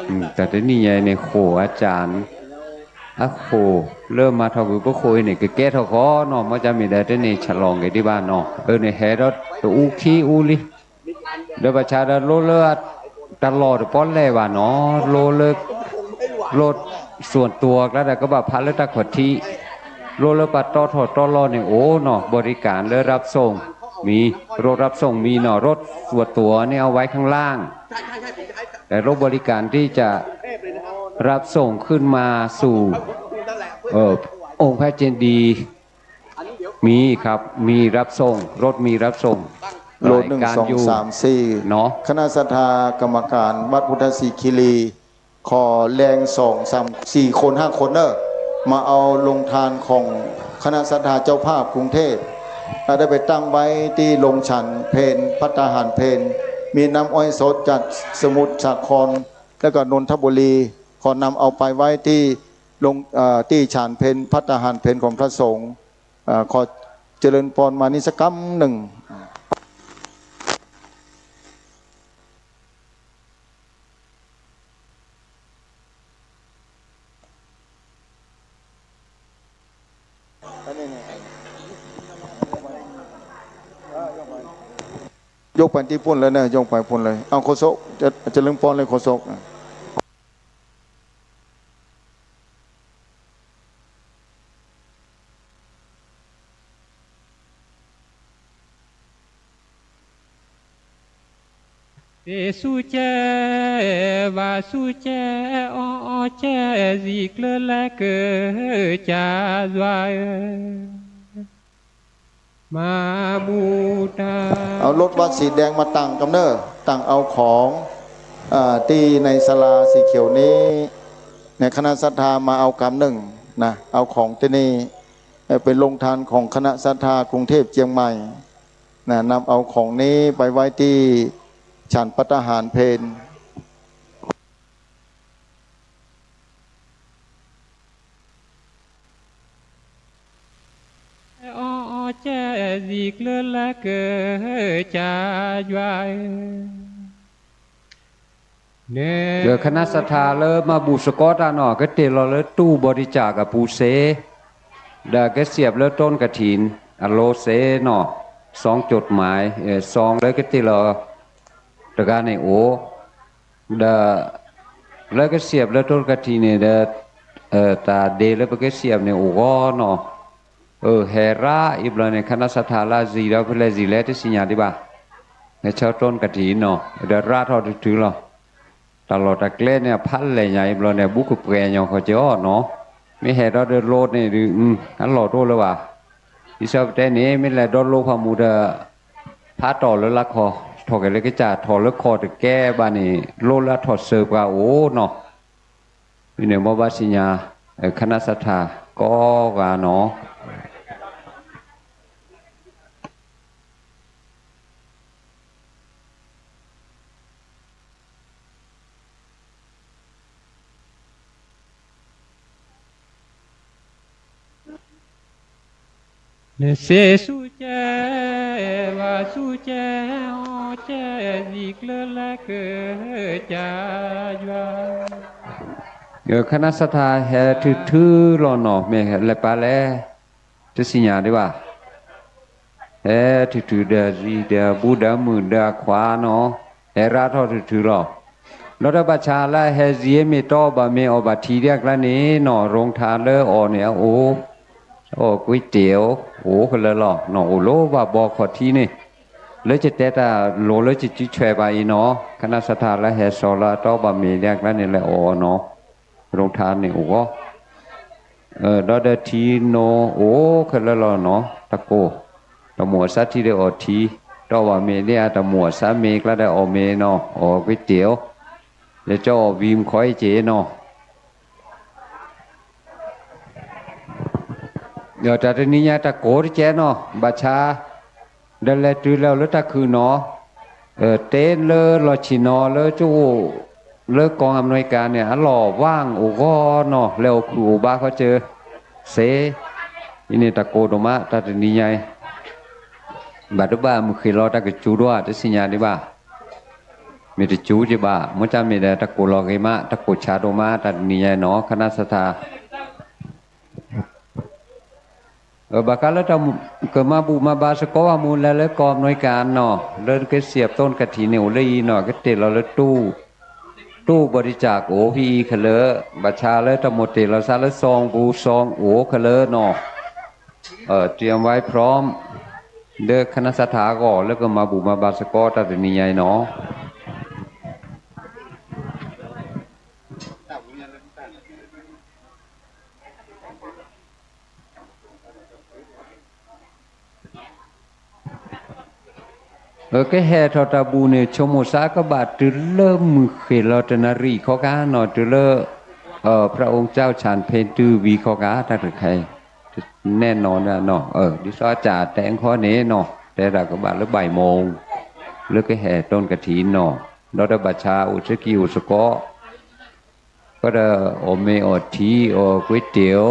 อืม แต่ตะนี้ยายในโขอาจ๋ารย์ อะโข เริ่มมาทอคือพระโขเนี่ย ก็แก้ทอขอเนาะ มาจะมีได้แต่ในฉลองกันตี้บ้านเนาะ เออ ในแห่ดอตะอูขี้อูลิ เดี๋ยวประชาชนโลดเลิศตลอดป้อนแลว่าเนาะ โลดเลิศ รถส่วนตั๋วก็ได้ ก็บ่าพระเลิศตะขอทิ โลดเลิศปัดต่อถอดต่อรอเนี่ย โอ้เนาะ บริการเลิศรับส่ง มีรถรับส่งมีเนาะ รถส่วนตั๋วเนี่ยเอาไว้ข้างล่าง แต่รถบริการที่จะรับส่งขึ้นมาสู่ เอ่อ องค์พระเจดีย์ มีครับ มีรับส่ง รถมีรับส่ง รถหนึ่ง หลายการ สอง อยู่ สาม สี่ เนาะ คณะศรัทธากรรมการวัดพุทธศรีคีรี ขอแรงสอง สาม สี่ คน ห้า คนเนอะ มาเอาโรงทานของคณะศรัทธาเจ้าภาพกรุงเทพ อ่า ได้ไปตั้งไว้ตี้โรงฉันเพล ภัตตาหารเพล มีน้ำอ้อยสดจากสมุทรสาคร แล้วก็นนทบุรี ขอนำเอาไปไว้ตี้โรง เอ่อ ตี้ฉันเพล ภัตตาหารเพลของพระสงฆ์ เอ่อ ขอเจริญพรมานี่สักกำนึ่ง ยกไปตี้ปู้นเลยนะ ยกไปปู้นเลย เอาโฆษก จะ เจริญพรเลยโฆษก เสสูแจ วาสูแจ ออแจ สีเกลือและเกลือจาจวาเอย มาบูชา เอารถบัสสีแดงมาตั้งกำเน่อ ตั้งเอาของ เอ่อ ตี้ในศาลาสีเขียวนี้ ในคณะศรัทธามาเอากำนึ่งนะ เอาของตี้นี่ เอ่อ เป๋นโรงทานของคณะศรัทธากรุงเทพเจียงใหม่นะ นำเอาของนี้ไปไว้ตี้ฉันภัตตาหารเพล ออแจ สีเกลือและเกลือจาจวาเอย เดี๋ยวคณะศรัทธาเริ่มมาบูชาก่อนเนาะ ก็เตรียมรอเลยตู้บริจาคกับปูเส เดี๋ยวก็เสียบเลยต้นกฐิน อโลเสเนาะ ซองจดหมาย เอ่อ ซองเลยก็เตรียมรอ ตะกร้าในโอ เดี๋ยวเลยก็เสียบเลยต้นกฐินเนี่ย เดี๋ยว เอ่อ ตาเดเลยไปก็เสียบในโอก่อนเนาะ เออ แหระอีกเลยเนี่ย คณะศรัทธาละสีแล้ว เพื่อละสีแล้ว ตี้สัญญาดีบ่า ในเช้าต้นกฐินเนาะ เดี๋ยวราดทอดถือๆ หรอ ตลอดตะเกล้เนี่ย พันแหล่ใหญ่อีกเลยเนี่ย บุกแปรยองเขาจะออดเนาะ ไม่แห่ดอดเดินโลดเนี่ย อืม อันหล่อโตเลยว่ะ อีเช้าแต่นี้ ไม่แลดอดโลกพามูเดอ พาต่อเลยละคอ ถอดกันเลยก็จะถอดเลยคอแต่แก้บ้านนี่ โลดละถอดเสิร์ฟกว่า โอ้ เนาะ มีเหนือมอบาสิญญา เอ่อ คณะศรัทธาก็ว่าเนาะ เสสูแจ วาสูแจ ออแจ สีเกลือและเกลือจาจวา เออ คณะศรัทธาแห่ถือๆ หล่อเนาะ แม่แห่และปาแล ตี้สัญญาดีบ่า แห่ถือๆ เดียวสีเดียว บูเดียวมือเดียวขวาเนาะ แห่ราดทอดถือๆ หล่อ แล้วถ้าบัดชาละแห่สีเมตตาบ่าเมออกบ่าทีเดียวละนี่เนาะ โรงทานเลยออกเนี่ย โอ้ โอ้ ก๋วยเตี๋ยว โอ้ คนละหล่อเนาะ โอ้ โลว่าบอกขอทีนี่ แล้วจะแต่ตาโลแล้วจะจุดช่วยบ่าอีเนาะ คณะศรัทธาละแห่สอละตอบ่าเมเดียวละนี่แหละ โอ้ เนาะ โรงทานนี่ โอ้ เออ ดอเดอทีโน โอ้ คนละหล่อเนาะ ตะโก ตะหมัวสัตว์ตี้ได้ออกที ตอบ่าเมเนี่ย ตะหมัวสัตว์เมกละได้ออกเมเนาะ ออกก๋วยเตี๋ยว แล้วเจ้าออกวีมคอยเจเนาะ เดี๋ยวตาตะนี้ยาตะโกที่แจ้เนาะ บัดชา เดินแลตื่นแล้วเลิกตะคืนเนาะ เออ เต้นเลิกรอชินเนาะ เลิกจู้ เลิกกองอำนวยการเนี่ย อะหล่อว่างโอ้ก็เนาะ แล้วคือโอ้บ้าเขาเจอ เส อีนี่ตะโกโดมะ ตาตะนี้ยาย บัดดูบ่า มือขีดรอตะกะจูด้วย ตะสิญญาดีบ่า มีแต่จู๋จิบ่า เมื่อจำมีแต่ตะโกหลอกเอมะ ตะโกชาโดมา ตัดนิยายหนอ คณะศรัทธา เออ บ่ากันแล้วตะ เกิดมาบุมาบาสะกอว่ามูลแล้ว แล้วกองอำนวยการหนอ เริ่มเกษียบต้นกฐินเนี่ย โอ้ เลยอีหนอ ก็เตะเราแล้วตู้ ตู้บริจาค โอ้ พีอี คะเลอ บัดชาแล้วตะหมดเตะเราซะแล้วซองบูซอง โอ้ คะเลอหนอ เอ่อ เตรียมไว้พร้อม เด้อคณะศรัทธาก่อ แล้วก็มาบุมาบาสะกอตัดนิยายหนอ เออ ก็แห่ทอดตะบูเนี่ย ชมหมดซะก็บาด ตื่นเริ่มมือเขตเราตะนารีข้อกาหนอ ตื่นเริ่ม เอ่อ พระองค์เจ้าฉันเพลตื่นวีข้อกา ถ้าเกิดใคร แน่นอนนะเนาะ เออ ดิฉันจะแตงข้อนี้เนาะ แต่ละก็บ่ายหรือบ่ายโมง หรือก็แห่ต้นกฐินเนาะ แล้วแต่บัดจาอุสกี้อุสเกาะ ก็ได้โอเมโอทีโอก๋วยเตี๋ยว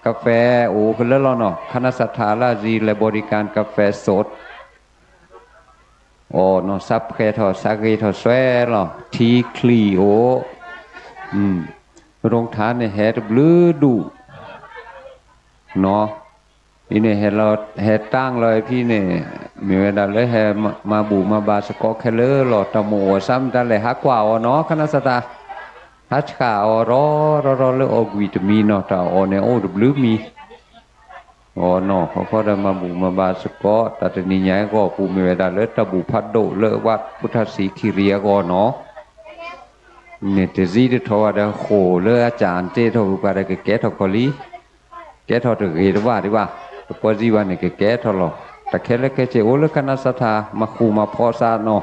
กาแฟ โอ้ ก็แล้วเนาะ คณะศรัทธาราชบุรีและบริการกาแฟสด อ๋อ เนาะ ซับแคทอด ซักเกทอดแซวเนาะ ทีคลีโอ อืม โรงทานเนี่ยแห่ตะบลือดุ เนาะ อีเนี่ยแห่เรา แห่ตั้งเลยพี่เนี่ย มีเวลาเลยแห่มา มาบุญมาบาสะเกาะแค่เลยเนาะ ตะหมู่ซ้ำตะแหล่ฮักกว่าอ๋อเนาะ คณะศรัทธา ฮักกว่าอ๋อ รอ รอ รอเลยออกวิตามินเนาะ ตะอ๋อเนี่ย โอ้ ตะบลือมี อ๋อเนาะ เขาก็ได้มาบุญมาบาสะเกาะ ตะตะนี้ใหญ่ก็ผู้มีเวลาเลยตะบุญพัดโดเลยวัดพุทธศรีคิรีก็เนาะ เนี่ย แต่ซี่ได้ทอดอะ โห เลยอาจารย์เจ้ทอด ผู้ปาได้ก็แกะทอดกอลี แกะทอดเต๋อเกตะว่าดีกว่า แต่ปอซี่วันเนี่ยก็แกะทอดหรอก แต่แค่เล็กแค่เจโอเลยคณะศรัทธา มาครูมาเพาะซะเนาะ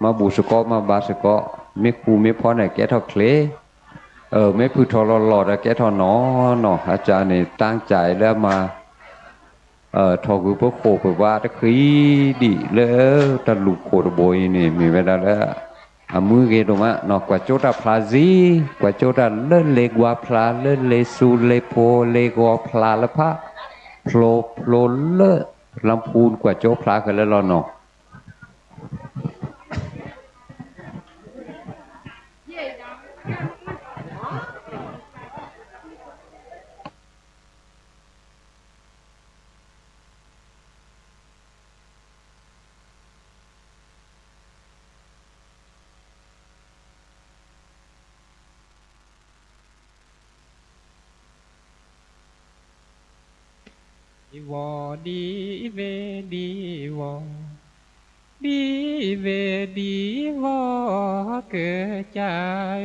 มาบุญสะเกาะ มาบาสะเกาะ แม่ครูแม่เพาะเนี่ยแกะทอดเคล เออ แม่ผู้ทอดหล่อๆ แต่แกะทอดหนอเนาะ อาจารย์เนี่ยตั้งใจ๋แล้วมา เอ่อ ทอดคือพวกโขเปิดว่าตะครีดีเลย ตะลุกโขตะโบยนี่ มีเวลาแล้ว เอามือเกตรงมาเนาะ กว่าโจตะพลาซี่ กว่าโจตะเลิศเลกว่าพลา เลิศเลซูเลโพเลกว่าพลาละพะ โพล โพลเลิศลำพูน กว่าโจพลากันแล้วเนาะ ดีวอ ดีเว ดีวอ ดีเว ดีวอ เกอจาย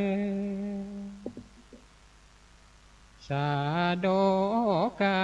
สาโดกา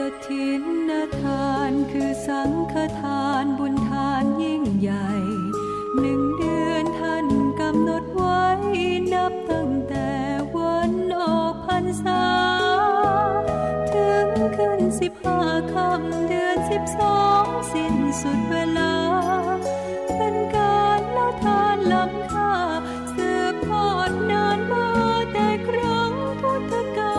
กฐินทานคือสังฆทานบุญทานยิ่งใหญ่ หนึ่งเดือนท่านกำหนดไว้ นับตั้งแต่วันออกพรรษา ถึงขึ้นสิบห้าค่ำเดือนสิบสอง สิ้นสุดเวลา เป็นกาละทานล้ำค่า สืบทอดนานมาแต่ครั้งพุทธกา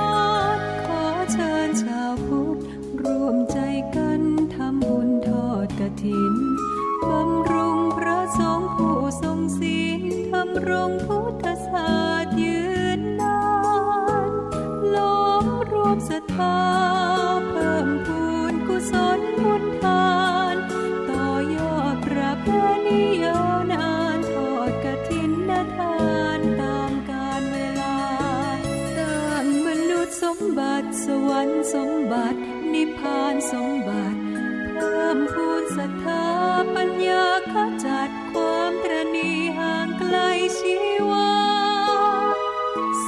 ล ขอเชิญชาวพุทธร่วมใจกันทำบุญทอดกฐิน บำรุงพระสงฆ์ผู้ทรงศีล ดำรงพุทธศาสตร์ยืนนาน ล้อมรวมศรัทธา เพิ่มพูนกุศลบุญทาน ต่อยอดประเพณียาวนาน ทอดกฐินทานตามกาลเวลา สร้างมนุษย์สมบัติ สวรรค์สมบัติ นิพพานสมบัติ เพิ่มพูนศรัทธาปัญญาขจัดความตระหนี่ห่างไกลชีวา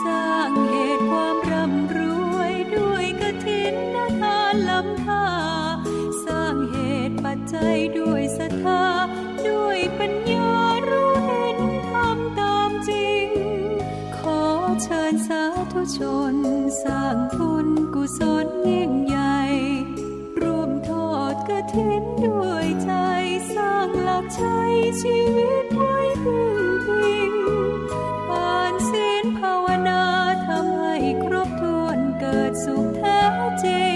สร้างเหตุความร่ำรวยด้วยกฐินทานล้ำค่า สร้างเหตุปัจจัยด้วยศรัทธา ด้วยปัญญารู้เห็นธรรมตามจริง ขอเชิญสาธุชนสร้างบุญกุศลยิ่งใหญ่ ร่วมทอด ชีวิตไว้พึ่งพิง ทานศีลภาวนา ทำให้ครบถ้วน เกิดสุขแท้จริง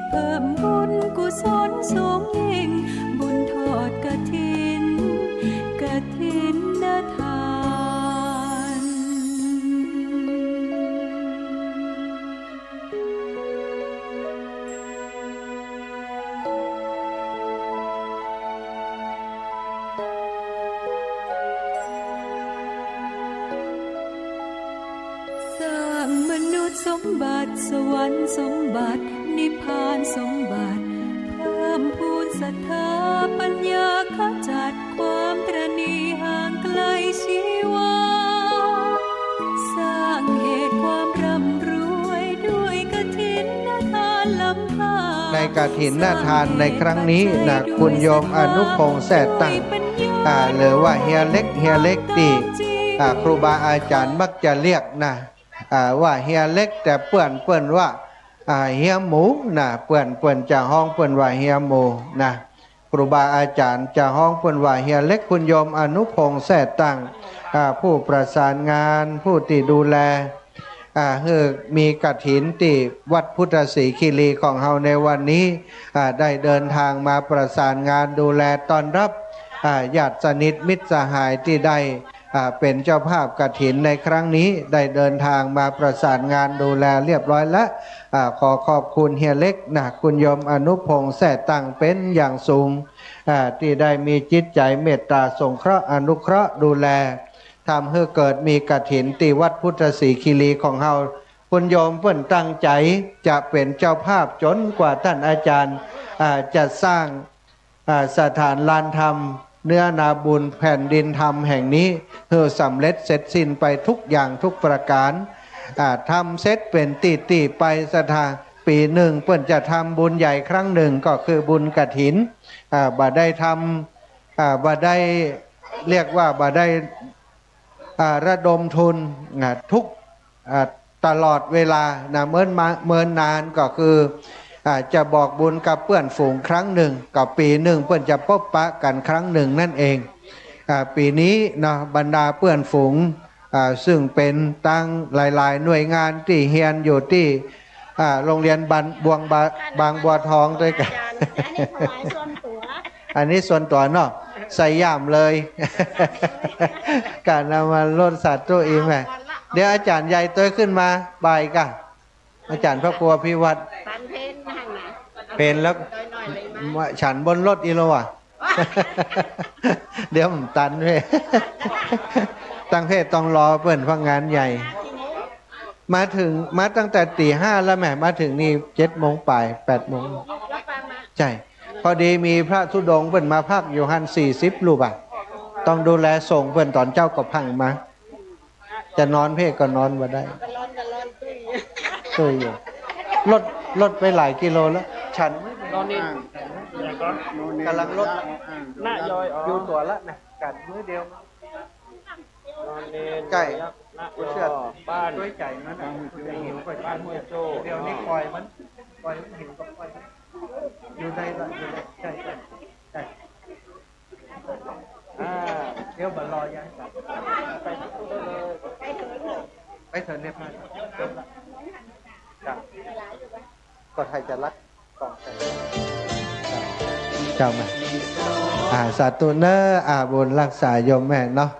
เพิ่มบุญกุศลสูงยิ่ง บุญทอดกฐิน กฐินทาน สร้างมนุษย์สมบัติ สวรรค์สมบัติ นิพพานสมบัติ เพิ่มพูนศรัทธาปัญญา ขจัดความตระหนี่ ห่างไกลชีวา สร้างเหตุความร่ำรวย ด้วยกฐินทานล้ำค่า ในกฐินทานในครั้งนี้นะ คุณโยมอนุพงษ์ แซ่ตั้ง อ่า หรือว่าเฮียเล็ก เฮียเล็กตี้ อ่า ครูบาอาจ๋ารย์มักจะเรียกนะ อ่า ว่าเฮียเล็ก แต่เปื้อน เปิ้นว่า อ่า เฮียหมูนะ เปื้อน เปิ้นจะฮ้องเปิ้นว่าเฮียหมูนะ ครูบาอาจ๋ารย์จะฮ้องเปิ้นว่าเฮียเล็ก คุณโยมอนุพงษ์ แซ่ตั้ง อ่า ผู้ประสานงาน ผู้ตี้ดูแล อ่า หื้อมีกฐินตี้วัดพุทธศรีคีรีของเฮาในวันนี้ อ่า ได้เดินทางมาประสานงานดูแลต้อนรับ อ่า ญาติสนิทมิตรสหายตี้ได้ อ่า เป๋นเจ้าภาพกฐินในครั้งนี้ ได้เดินทางมาประสานงานดูแลเรียบร้อยแล้ว อ่า ขอขอบคุณเฮียเล็กนะ คุณโยมอนุพงษ์ แซ่ตั้ง เป๋นอย่างสูง อ่า ตี้ได้มีจิตใจ๋เมตต๋าสงเคราะห์อนุเคราะห์ดูแล ทำหื้อเกิดมีกฐินตี้วัดพุทธศรีคีรีของเฮา คุณโยมเปิ้นตั้งใจ๋จะเป๋นเจ้าภาพจ๋นกว่าต้านอาจ๋ารย์ อ่า จะสร้าง อ่า สถานลานธรรม เนื้อนาบุญแผ่นดินธรรมแห่งนี้ หื้อสำเร็จเสร็จสิ้นไปทุกอย่างทุกประก๋าน อ่า ทำเสร็จเป๋นตี้ๆ ไป ศรัทธา ปี๋นึ่งเปิ้นจะทำบุญใหญ่ครั้งนึ่ง ก็คือบุญกฐิน อ่า บ่ได้ทำ อ่า บ่ได้ เรียกว่าบ่ได้ อ่า ระดมทุน อ่า ทุก อ่า ตลอดเวลานะ เมินมา เมินนานก็คือ อ่า จะบอกบุญกับเปื้อนฝูงครั้งนึ่ง ก็ปี๋นึ่งเปิ้นจะปบปะกั๋นครั้งนึ่งนั่นเอง อ่า ปี๋นี้เนาะ บรรดาเปื้อนฝูง อ่า ซึ่งเป๋นตังหลายๆ หน่วยงานตี้เฮียนอยู่ตี้ อ่า โรงเรียนบ้านบวงบา บางบัวทองตวยกั๋น อันนี้ถวายส่วนตั๋ว อันนี้ส่วนตั๋วเนาะ ใส่ย่ามเลย ก๋านำมาลด สาธุ อีแม่ เดี๋ยวอาจ๋ารย์ใหญ่ตวยขึ้นมาบ่ายก่ะ อาจ๋ารย์พระครูอภิวัฒน์ ตันเพลนมาหั้นนะ เพลนแล้ว ตวยหน่อยเลยมา ฉันบนรถอีกแล้วว่ะ เดี๋ยวมันตันเพ่ ตังเพ่ต้องรอเปิ้น เพราะงานใหญ่ มาถึง มาตั้งแต่ตี๋ห้าแล้วแหม มาถึงนี่เจ็ดโมงปลาย แปดโมง ใช่ พอดีมีพระธุดงค์เปิ้นมาพักอยู่หั้นสี่สิบรูปอะ ต้องดูแลส่งเปิ้น ต๋อนเจ๊าก็พั่งมา จะนอนเพ่ก็นอนบ่ได้ ตุ้ยอยู่ ลด ลดไปหลายกิโลแล้ว ฉัน นอนนี่ ก๋ำลังลด นายอยออก อยู่ตั๋วละนะ กัดมื้อเดียว นอนเนน ใช่ นายอ บ้าน ตวยใจ๋มันนะ มันจะหิวไป บ้านห้วยโจ้ เดี๋ยวนี้ปล่อยมัน ปล่อยมันหิวก็ปล่อยมัน อยู่ได้ละ อยู่ได้ ใช่ ใช่ ใช่ อ่า เดี๋ยวบ่รอย้ายกลับ ไปเถิดเนี่ย พระอาจ๋ารย์ จบละ จ้ะ ก็ใครจะรัก เจ้ามา อ่า สาธุเน้อ อ่า บุญรักษาโยมแม่เนาะ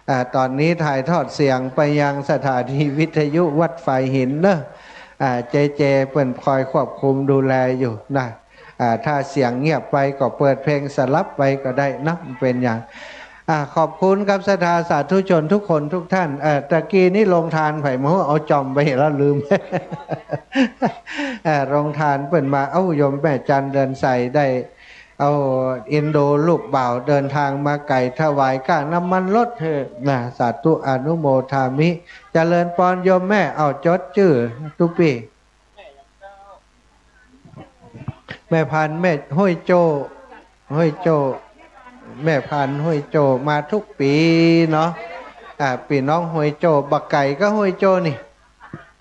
อ่า ต๋อนนี้ถ่ายทอดเสียงไปยังสถานีวิทยุวัดฝายหินเน้อ อ่า เจเจเปิ้นคอยควบคุมดูแลอยู่นะ อ่า ถ้าเสียงเงียบไปก็เปิดเพลงสลับไปก็ได้เนาะ มันเป๋นอย่าง อ่า ขอบคุณครับ ศรัทธาสาธุชนทุกคนทุกท่าน เอ่อ ตะกี้นี้โรงทานไผมาฮู้ เอาจ่อมไปแล้วลืม เอ่อ โรงทานเปิ้นมา เอ้า โยมแม่จันเดือนใสได้ เอาอินโดลูกบ่าวเดินทางมาไก๋ ถวายก้าน้ำมันรถหื้อนะ สาธุอนุโมทามิ เจริญปอนโยมแม่ เอาจดจื้อตุ๊ปี้ แม่พันธุ์ แม่ห้วยโจ้ ห้วยโจ้ แม่พันธุ์ห้วยโจ้ มาทุกปี๋เนาะ อ่า ปี้น้องห้วยโจ้ บ่ไก๋ก็ห้วยโจ้นี่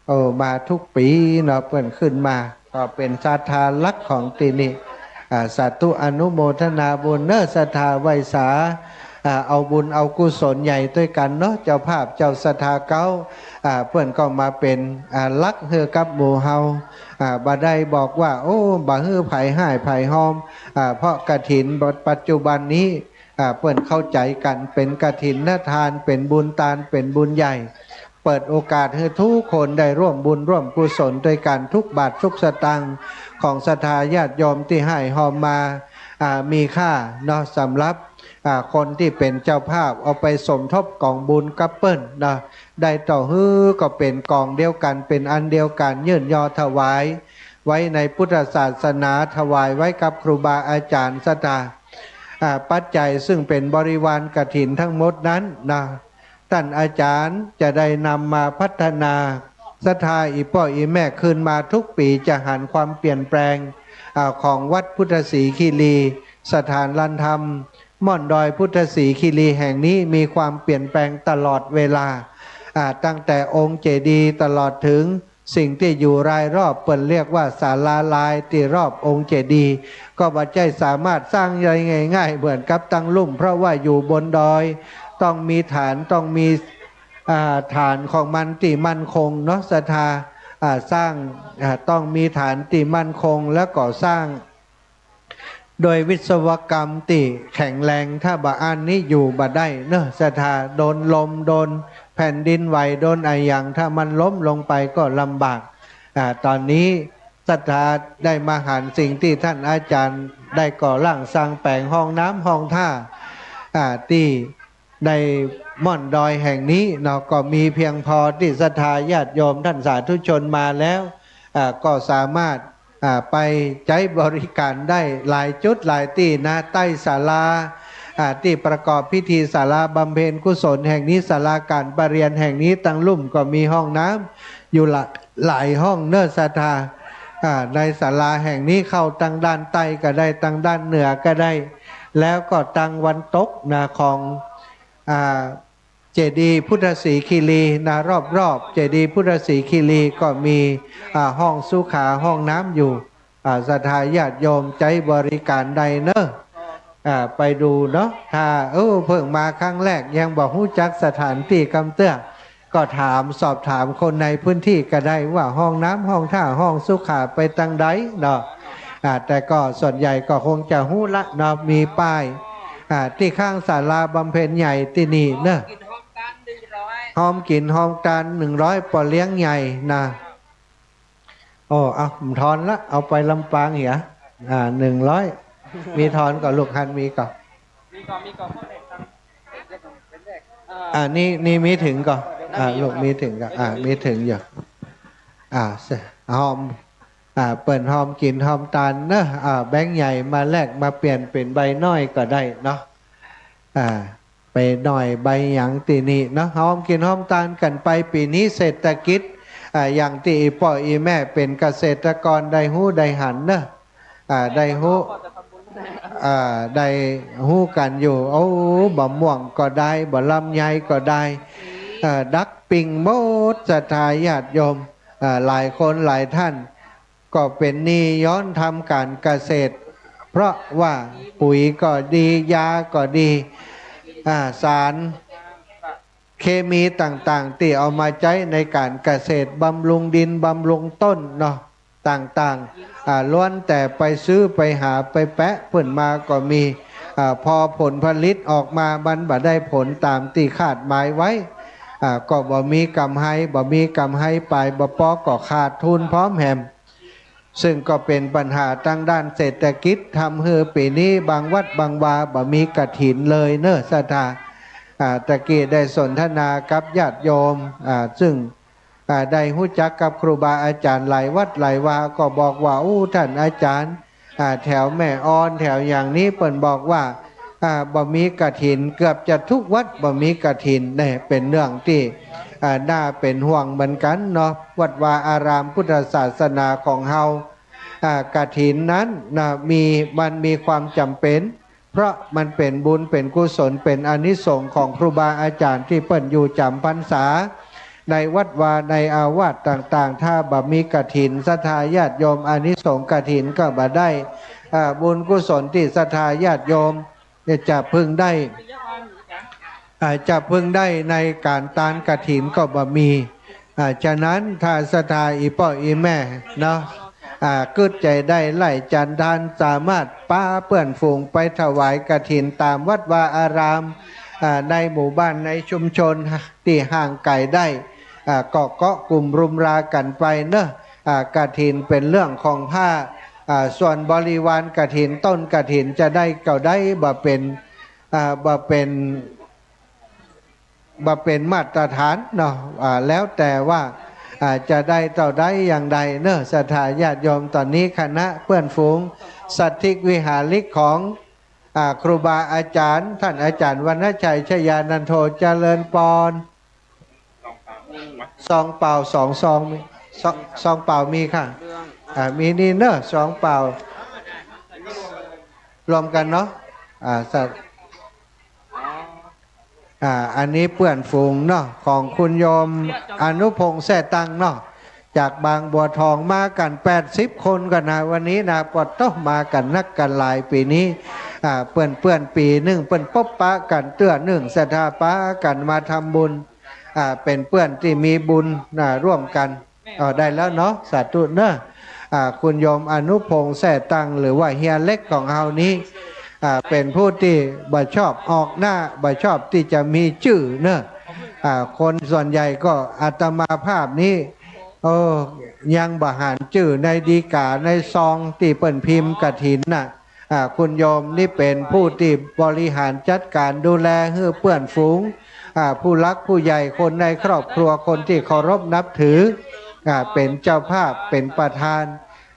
โอ้ มาทุกปี๋เนาะ เปิ้นขึ้นมา ก็เป๋นศรัทธาหลักของตี้นี่ อ่า สาธุอนุโมทนาบุญเน้อ ศรัทธาไหว้สา อ่า เอาบุญเอากุศลใหญ่ตวยกั๋นเนาะ เจ้าภาพเจ้าศรัทธาเก๊า อ่า เปิ้นก็มาเป๋น อ่า หลักหื้อกับหมู่เฮา อ่า บ่ได้บอกว่า โอ้ บ่หื้อใผฮ้ายใผฮอม อ่า เพราะกฐินปัจจุบันนี้ อ่า เปิ้นเข้าใจ๋กั๋นเป๋นกฐินทาน เป๋นบุญตาน เป๋นบุญใหญ่ เปิดโอกาสหื้อกู้คนได้ร่วมบุญร่วมกุศลตวยกั๋น กู้บาทกู้สตางค์ของศรัทธาญาติโยมตี้ฮ้ายฮอมมา อ่า มีค่าเนาะ สำหรับ อ่า คนตี้เป๋นเจ้าภาพเอาไปสมทบก๋องบุญกับเปิ้นเนาะ ได้ต่อหื้อก็เป๋นก๋องเดียวกั๋น เป๋นอันเดียวกั๋น ยื่นยอถวายไว้ในพุทธศาสนา ถวายไว้กับครูบาอาจ๋ารย์ศรัทธา อ่า ปัจจัยซึ่งเป๋นบริวารกฐินทั้งหมดนั้นนะ ต้านอาจ๋ารย์จะได้นำมาพัฒนาศรัทธาอี่ป้ออี่แม่คืนมากู้ปี๋ จะหันความเปลี่ยนแปลง อ่า ของวัดพุทธศรีคีรี สถานลานธรรม ม่อนดอยพุทธศรีคีรีแห่งนี้มีความเปลี่ยนแปลงตลอดเวลา อ่า ตั้งแต่องค์เจดีย์ตลอดเถิงสิ่งตี้อยู่รายรอบ เปิ้นเรียกว่าศาลาลายตี้รอบองค์เจดีย์ ก็บ่ใจ้สามารถสร้างได้ง่ายๆ เหมือนกับตังลุ่ม เพราะว่าอยู่บนดอย ต้องมีฐาน ต้องมี อ่า ฐานของมันตี้มั่นคงเนาะศรัทธา อ่า สร้าง อ่า ต้องมีฐานตี้มั่นคง แล้วก็สร้าง โดยวิศวกรรมตี้แข็งแรง ถ้าบ่อั้นนี้อยู่บ่ได้เนาะศรัทธา โดนลม โดนแผ่นดินไหว โดนอะหยัง ถ้ามันล้มลงไปก็ลำบาก อ่า ต๋อนนี้ศรัทธาได้มาหันสิ่งตี้ต้านอาจ๋ารย์ได้ก่อร่างสร้างแป๋ง ห้องน้ำห้องท่า อ่า ตี้ ในม่อนดอยแห่งนี้เนาะ ก็มีเพียงพอตี้ศรัทธาญาติโยมต้านสาธุชนมาแล้ว อ่า ก็สามารถ อ่า ไปใจ๊บริก๋านได้หลายจุดหลายตี้นะ ใต้ศาลา อ่า ตี้ประกอบพิธี ศาลาบำเพ็ญกุศลแห่งนี้ ศาลาก๋านประเรียนแห่งนี้ ตังลุ่มก็มีห้องน้ำอยู่หลาย หลายห้องเนาะศรัทธา อ่า ในศาลาแห่งนี้เข้าตังด้านใต้ก็ได้ ตังด้านเหนือก็ได้ แล้วก็ตังวันตกนะ ของ อ่า เจดีย์พุทธศรีคีรีนะ รอบๆ เจดีย์พุทธศรีคีรีก็มี อ่า ห้องสุขา ห้องน้ำอยู่ อ่า ศรัทธาญาติโยมใจ๊บริก๋านได้เนาะ อ่า ไปดูเนาะ ถ้า เออ เพิ่งมาครั้งแรกยังบ่ฮู้จักสถานตี้กำเตื้อ ก็ถาม สอบถามคนในพื้นที่ก็ได้ว่าห้องน้ำ ห้องท่า ห้องสุขาไปตังใดเนาะ อ่า แต่ก็ส่วนใหญ่ก็คงจะฮู้ละเนาะ มีป้าย อ่า ตี้ข้างศาลาบำเพ็ญใหญ่ตี้นี่เนาะ ฮอมกิ๋นฮอมตานหนึ่งร้อยป่อเลี้ยงใหญ่นะ โอ้ เอา บ่ทอนละ เอาไปลำปางเหีย อ่า หนึ่งร้อย มีทอนก่อ ลูกหั้นมีก่อ มีก่อ มีก่อ อ่า นี่ นี่มีเถิงก่อ อ่า ลูกมีเถิงก่อ อ่า มีเถิงอยู่ อ่า ฮอม อ่า เปิ้นฮอมกิ๋นฮอมตานเนาะ อ่า แบงก์ใหญ่มาแลกมาเปลี่ยนเป๋นใบน้อยก็ได้เนาะ อ่า ใบน้อยใบหยังตี้นี่เนาะ ฮอมกิ๋นฮอมตานกั๋นไป ปี๋นี้เศรษฐกิจ อ่า อย่างตี้อี่ป้ออี่แม่เป๋นเกษตรกรได้ฮู้ได้หันเนาะ อ่า ได้ฮู้ อ่า ได้ฮู้กั๋นอยู่ โอ้ บ่าม่วงก็ได้ บ่าลำไยก็ได้ เอ่อ ดักปิ้งหมด ศรัทธาญาติโยม เอ่อ หลายคนหลายท่าน ก็เป๋นหนี้ย้อนทำก๋านเกษตร เพราะว่าปุ๋ยก็ดี ยาก็ดี อ่า สารเคมีต่างๆ ตี้เอามาใจ๊ในก๋านเกษตร บำรุงดิน บำรุงต้นเนาะ ต่างๆ อ่า ล้วนแต่ไปซื้อไปหาไปแปะเปิ้นมาก็มี อ่า พอผลผลิตออกมามันบ่ได้ผลต๋ามตี้คาดหมายไว้ อ่า ก็บ่มีกำไร บ่มีกำไรไป บ่ปอก็ขาดทุนพร้อมแหม ซึ่งก็เป๋นปัญหาตางด้านเศรษฐกิจ ทำหื้อปี๋นี้บางวัดบางวาบ่มีกฐินเลยเนาะศรัทธา อ่า ตะกี้ได้สนทนากับญาติโยม อ่า ซึ่ง อ่า ได้ฮู้จักกับครูบาอาจ๋ารย์หลายวัดหลายวา ก็บอกว่า อู้ ต้านอาจ๋ารย์ อ่า แถวแม่ออน แถวอย่างนี้เปิ้นบอกว่า อ่า บ่มีกฐิน เกือบจะกู้วัดบ่มีกฐิน นี่เป๋นเรื่องตี้ อ่า น่าเป๋นห่วงเหมือนกั๋นเนาะ วัดวาอารามพุทธศาสนาของเฮา อ่า กฐินนั้นนะ มี มันมีความจ๋ำเป๋น เพราะมันเป๋นบุญเป๋นกุศล เป๋นอานิสงส์ของครูบาอาจ๋ารย์ตี้เปิ้นอยู่จ๋ำพรรษา ในวัดวาในอาวาสต่างๆ ถ้าบ่มีกฐิน ศรัทธาญาติโยม อานิสงส์กฐินก็บ่ได้ อ่า บุญกุศลตี้ศรัทธาญาติโยมจะพึงได้ อ่า จะพึงได้ในก๋านตานกฐินก็บ่มี อ่า ฉะนั้นถ้าศรัทธาอี่ป้ออี่แม่เนาะ อ่า กึ๊ดใจ๋ได้ไล่จันทาน สามารถปาเปื้อนฝูงไปถวายกฐินต๋ามวัดวาอาราม อ่า ในหมู่บ้านในชุมชนตี้ห่างไก๋ได้ อ่า ก็เกาะกุ่มรุมรากั๋นไปเนาะ อ่า กฐินเป๋นเรื่องของพระ อ่า ส่วนบริวารกฐิน ต้นกฐินจะได้ก็ได้ บ่เป๋น อ่า บ่เป๋น บ่เป๋นมาตรฐานเนาะ อ่า แล้วแต่ว่า อ่า จะได้เต้าใดอย่างใดเนาะ ศรัทธาญาติโยม ต๋อนนี้คณะเปื้อนฝูงสัตถิกวิหาริกของ อ่า ครูบาอาจ๋ารย์ ต้านอาจ๋ารย์วรรณชัย ชยานันโท เจริญปอน ซองเปล่าสองซอง มี ซอง ซองเปล่ามีค่ะ อ่า มีนี่เนาะ ซองเปล่า รวมกั๋นเนาะ อ่า สา อ่า อันนี้เปื้อนฝูงเนาะ ของคุณโยมอนุพงษ์ แซ่ตั้งเนาะ จากบางบัวทอง มากั๋นแปดสิบคนก่อนนะ วันนี้นะ ปอดโต๊ะ มากั๋นนักกั๋นหลาย ปี๋นี้ อ่า เปื้อน เปื้อนปี๋นึ่ง เปิ้นปบปะกั๋นเตื้อนึ่ง ศรัทธาปากั๋นมาทำบุญ อ่า เป๋นเปื้อนตี้มีบุญนะ ร่วมกั๋น เอา ได้แล้วเนาะ สาธุเนาะ อ่า คุณโยมอนุพงษ์ แซ่ตั้ง หรือว่าเฮียเล็กของเฮานี้ อ่า เป๋นผู้ตี้บ่ชอบออกหน้า บ่ชอบตี้จะมีจื้อเนาะ อ่า คนส่วนใหญ่ก็อาตมาภาพนี้ เออ ยังบ่หันจื้อในดีก๋าในซองตี้เปิ้นพิมพ์กฐินน่ะ อ่า คุณโยมนี้เป๋นผู้ตี้บริหารจัดก๋านดูแลหื้อเปื้อนฝูง อ่า ผู้หลักผู้ใหญ่ คนในครอบครัว คนตี้เคารพนับถือ อ่า เป๋นเจ้าภาพ เป๋นประธาน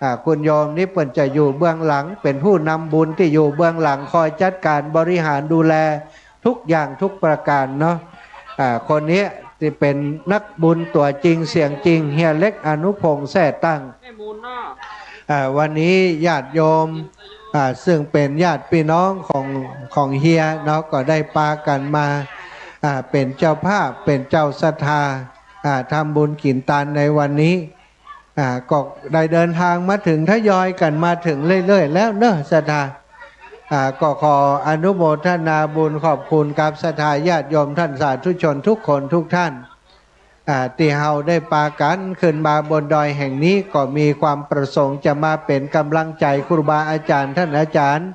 อ่า คุณโยมนี้เปิ้นจะอยู่เบื้องหลัง เป๋นผู้นำบุญตี้อยู่เบื้องหลัง คอยจัดก๋านบริหารดูแลทุกอย่างทุกประก๋านเนาะ อ่า คนนี้ตี้เป๋นนักบุญตั๋วจริงเสียงจริง เฮียเล็กอนุพงษ์ แซ่ตั้ง แม่มูลเนาะ อ่า วันนี้ญาติโยม อ่า ซึ่งเป๋นญาติพี่น้องของ ของเฮียเนาะ ก็ได้ปากั๋นมา อ่า เป๋นเจ้าภาพ เป๋นเจ้าศรัทธา อ่า ทำบุญกิ๋นตานในวันนี้ อ่า ก็ได้เดินทางมาเถิง ทยอยกั๋นมาเถิงเรื่อยๆ แล้วเนาะ ศรัทธา อ่า ก็ขออนุโมทนาบุญขอบคุณกับศรัทธาญาติโยมต้านสาธุชนทุกคนทุกท่าน อ่า ตี้เฮาได้ปากั๋นขึ้นมาบนดอยแห่งนี้ ก็มีความประสงค์จะมาเป๋นก๋ำลังใจ๋ครูบาอาจ๋ารย์ ต้านอาจ๋ารย์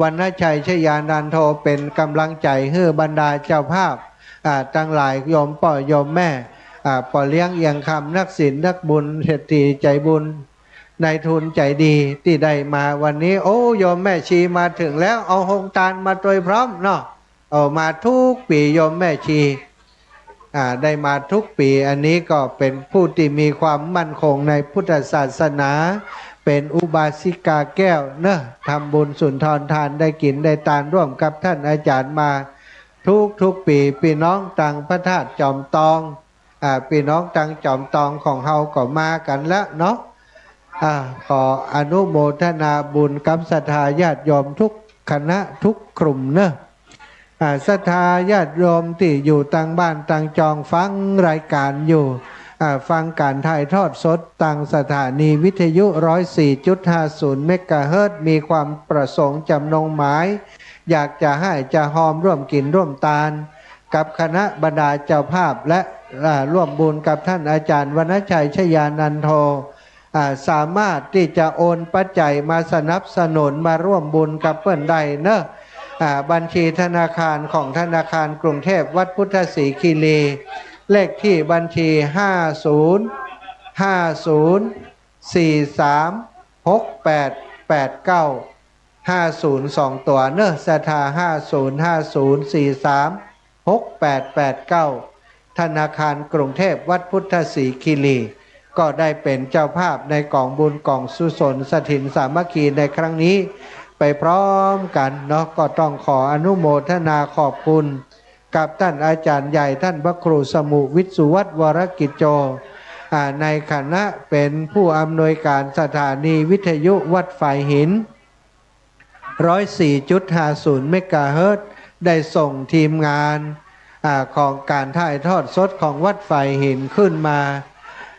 วรรณชัย ชยานันโท เป๋นก๋ำลังใจ๋หื้อบรรดาเจ้าภาพ อ่า ตังหลาย โยมป้อโยมแม่ อ่า ป้อเลี้ยงเอียงคำ นักศิลป์นักบุญ เศรษฐีใจ๋บุญ นายทุนใจ๋ดีตี้ได้มาวันนี้ โอ้ โยมแม่ชีมาเถิงแล้ว เอาฮงตานมาตวยพร้อมเนาะ เอามาทุกปี๋ โยมแม่ชี อ่า ได้มาทุกปี๋ อันนี้ก็เป๋นผู้ตี้มีความมั่นคงในพุทธศาสนา เป๋นอุบาสิกาแก้วเนาะ ทำบุญสุนทรทาน ได้กิ๋นได้ตานร่วมกับต้านอาจ๋ารย์มาทุกๆ ปี๋ ปี้น้องตังพระธาตุจอมตอง อ่า ปี้น้องตังจอมตองของเฮาก็มากั๋นแล้วเนาะ อ่า ขออนุโมทนาบุญกับศรัทธาญาติโยมทุกคณะทุกกลุ่มเนาะ อ่า ศรัทธาญาติโยมตี้อยู่ตางบ้านตางจองฟังรายก๋านอยู่ อ่า ฟังก๋านถ่ายทอดสดตางสถานีวิทยุ ร้อยสี่จุดห้าศูนย์ เมกะเฮิรตซ์ มีความประสงค์จ๋ำนงหมาย อยากจะไห้จะฮอมร่วมกิ๋นร่วมตาน กับคณะบรรดาเจ้าภาพและ อ่า ร่วมบุญกับต้านอาจ๋ารย์วรรณชัย ชยานันโท อ่า สามารถตี้จะโอนปัจจัยมาสนับสนุนมาร่วมบุญกับเปิ้นได้เนาะ อ่า บัญชีธนาคารของธนาคารกรุงเทพฯวัดพุทธศรีคีรี เลขตี้บัญชี ห้าศูนย์ ห้าศูนย์ สี่สาม หกแปด แปดเก้า ห้าศูนย์ สองตั๋วเนาะ ศรัทธา ห้าศูนย์ ห้าศูนย์ สี่สาม หกแปด แปดเก้า ธนาคารกรุงเทพฯวัดพุทธศรีคีรี ก็ได้เป๋นเจ้าภาพในก๋องบุญก๋องกุศลสถินสามัคคีในครั้งนี้ไปพร้อมกั๋นเนาะ ก็ต้องขออนุโมทนาขอบคุณกับต้านอาจ๋ารย์ใหญ่ ต้านพระครูสมุห์ วิศวัฒน์ วรกิจโจ อ่า ในฐานะเป๋นผู้อำนวยก๋านสถานีวิทยุวัดฝายหิน ร้อยสี่จุดห้าศูนย์ เมกะเฮิรตซ์ ได้ส่งทีมงาน อ่า ของก๋านถ่ายทอดสดของวัดฝายหินขึ้นมา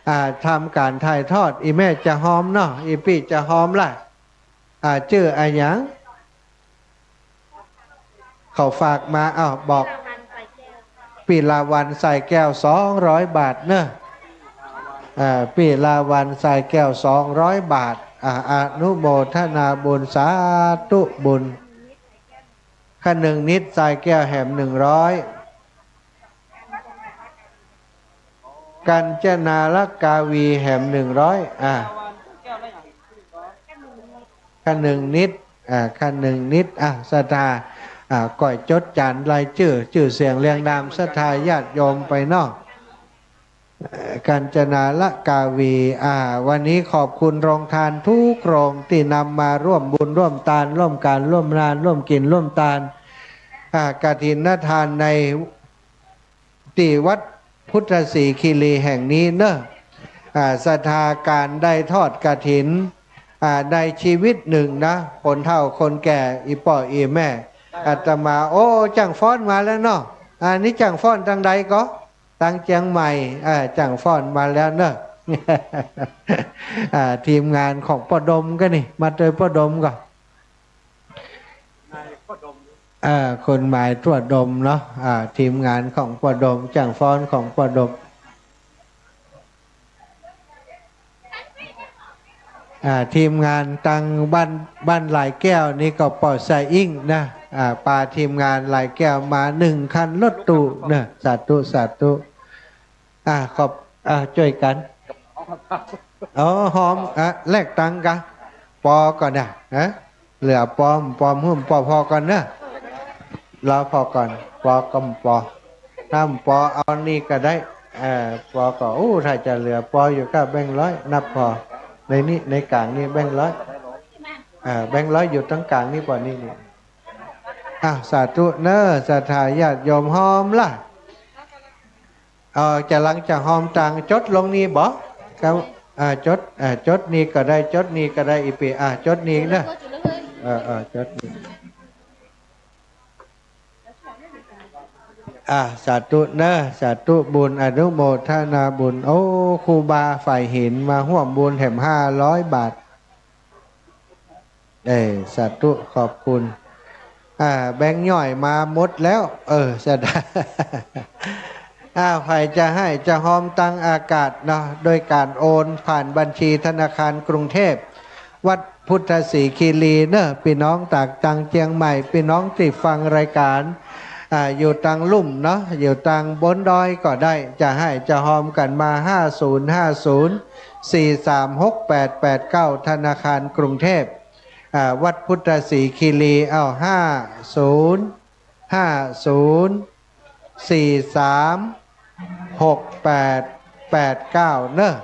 อ่า ทำก๋านถ่ายทอด อี่แม่จะฮอมเนาะ อี่ปี้จะฮอมล่ะ อ่า จื้ออะหยัง เขาฝากมา อ้าว บอก ปี้ลาวัณ สายแก้ว สองร้อยบาทเนาะ อ่า ปี้ลาวัณ สายแก้ว สองร้อยบาท อ่า อนุโมทนาบุญ สาธุบุญ คะนึงนิด สายแก้ว แหม หนึ่งร้อย กัญจนาละกาวี แหม หนึ่งร้อย อ่า คะนึงนิด อ่า คะนึงนิด อ่ะ ศรัทธา อ่า ก้อยจดจ๋ารรายจื้อ จื้อเสียงเรียงนาม ศรัทธาญาติโยมไปเนาะ เอ่อ กัญจนาละกาวี อ่า วันนี้ขอบคุณโรงทานทุกโรงตี้นำมาร่วมบุญร่วมตาน ร่วมก๋านร่วมนาน ร่วมกิ๋นร่วมตาน อ่า กฐินทานใน ตี้วัดพุทธศรีคีรีแห่งนี้เนาะ อ่า ศรัทธาก๋านได้ทอดกฐิน อ่า ในชีวิตนึ่งนะ คนเฒ่าคนแก่ อี่ป้ออี่แม่ อาตมา โอ้ จ้างฟ้อนมาแล้วเนาะ อันนี้จ้างฟ้อนตางใดก่อ ตางเจียงใหม่ อ่า จ้างฟ้อนมาแล้วเนาะ อ่า ทีมงานของป้อดมก็นี่ มาโตยป้อดมก่อ อ่า คนหมายทั่วดมเนาะ อ่า ทีมงานของป้อดม จ้างฟ้อนของป้อดม อ่า ทีมงานตางบ้าน บ้านหลายแก้วนี่ก็ป้อสะอิ้งนะ อ่า ปาทีมงานหลายแก้วมาหนึ่งคันรถตู้นะ สาธุ สาธุ อ่า ขอบ อ่า จ้วยกั๋น อ๋อ หอม อ่ะ แลกตังค์กะ ปอก่อนนะ ฮะ เหลือปอ ปอหื้อปอผ่อก่อนเนาะ รอผ่อก่อน ปอก็ปอ ถ้าปอเอานี่ก็ได้ เอ่อ ปอก็ อู้ ถ้าจะเหลือปออยู่ก็แบงค์ร้อย นับผ่อ ในนี้ ในก๋างนี่แบงค์ร้อย เอ่อ แบงค์ร้อยอยู่ตางก๋างนี่ ปอนี่ นี่ อ่ะ สาธุเนาะ ศรัทธาญาติโยม หอมละ เอ่อ จะหลังจะหอมตังค์ จดลงนี่บ่ ครับ อ่า จด อ่า จดนี่ก็ได้ จดนี่ก็ได้ อี่ปี้ อ่า จดนี่เนาะ เออ เออ จดนี่ อ่า สาธุเนาะ สาธุบุญ อนุโมทนาบุญ โอ้ ครูบาฝ่ายหินมาฮ่วมบุญแหม ห้าร้อยบาท เออ สาธุ ขอบคุณ อ่า แบงค์ย่อยมาหมดแล้ว เออ ศรัทธา อ่า ใผจะหื้อจะหอมตางอากาศเนาะ โดยก๋านโอนผ่านบัญชีธนาคารกรุงเทพ วัดพุทธศรีคีรีเนาะ ปี้น้องตาง ตางเจียงใหม่ ปี้น้องตี้ฟังรายก๋าน อ่า อยู่ตางลุ่มเนาะ อยู่ตางบนดอยก็ได้ จะหื้อจะหอมกั๋นมา ห้าศูนย์ห้าศูนย์ สี่สามหกแปดแปดเก้า ธนาคารกรุงเทพ อ่า วัดพุทธศรีคีรี เอา ห้าศูนย์ห้าศูนย์ สี่สามหกแปดแปดเก้า เนาะ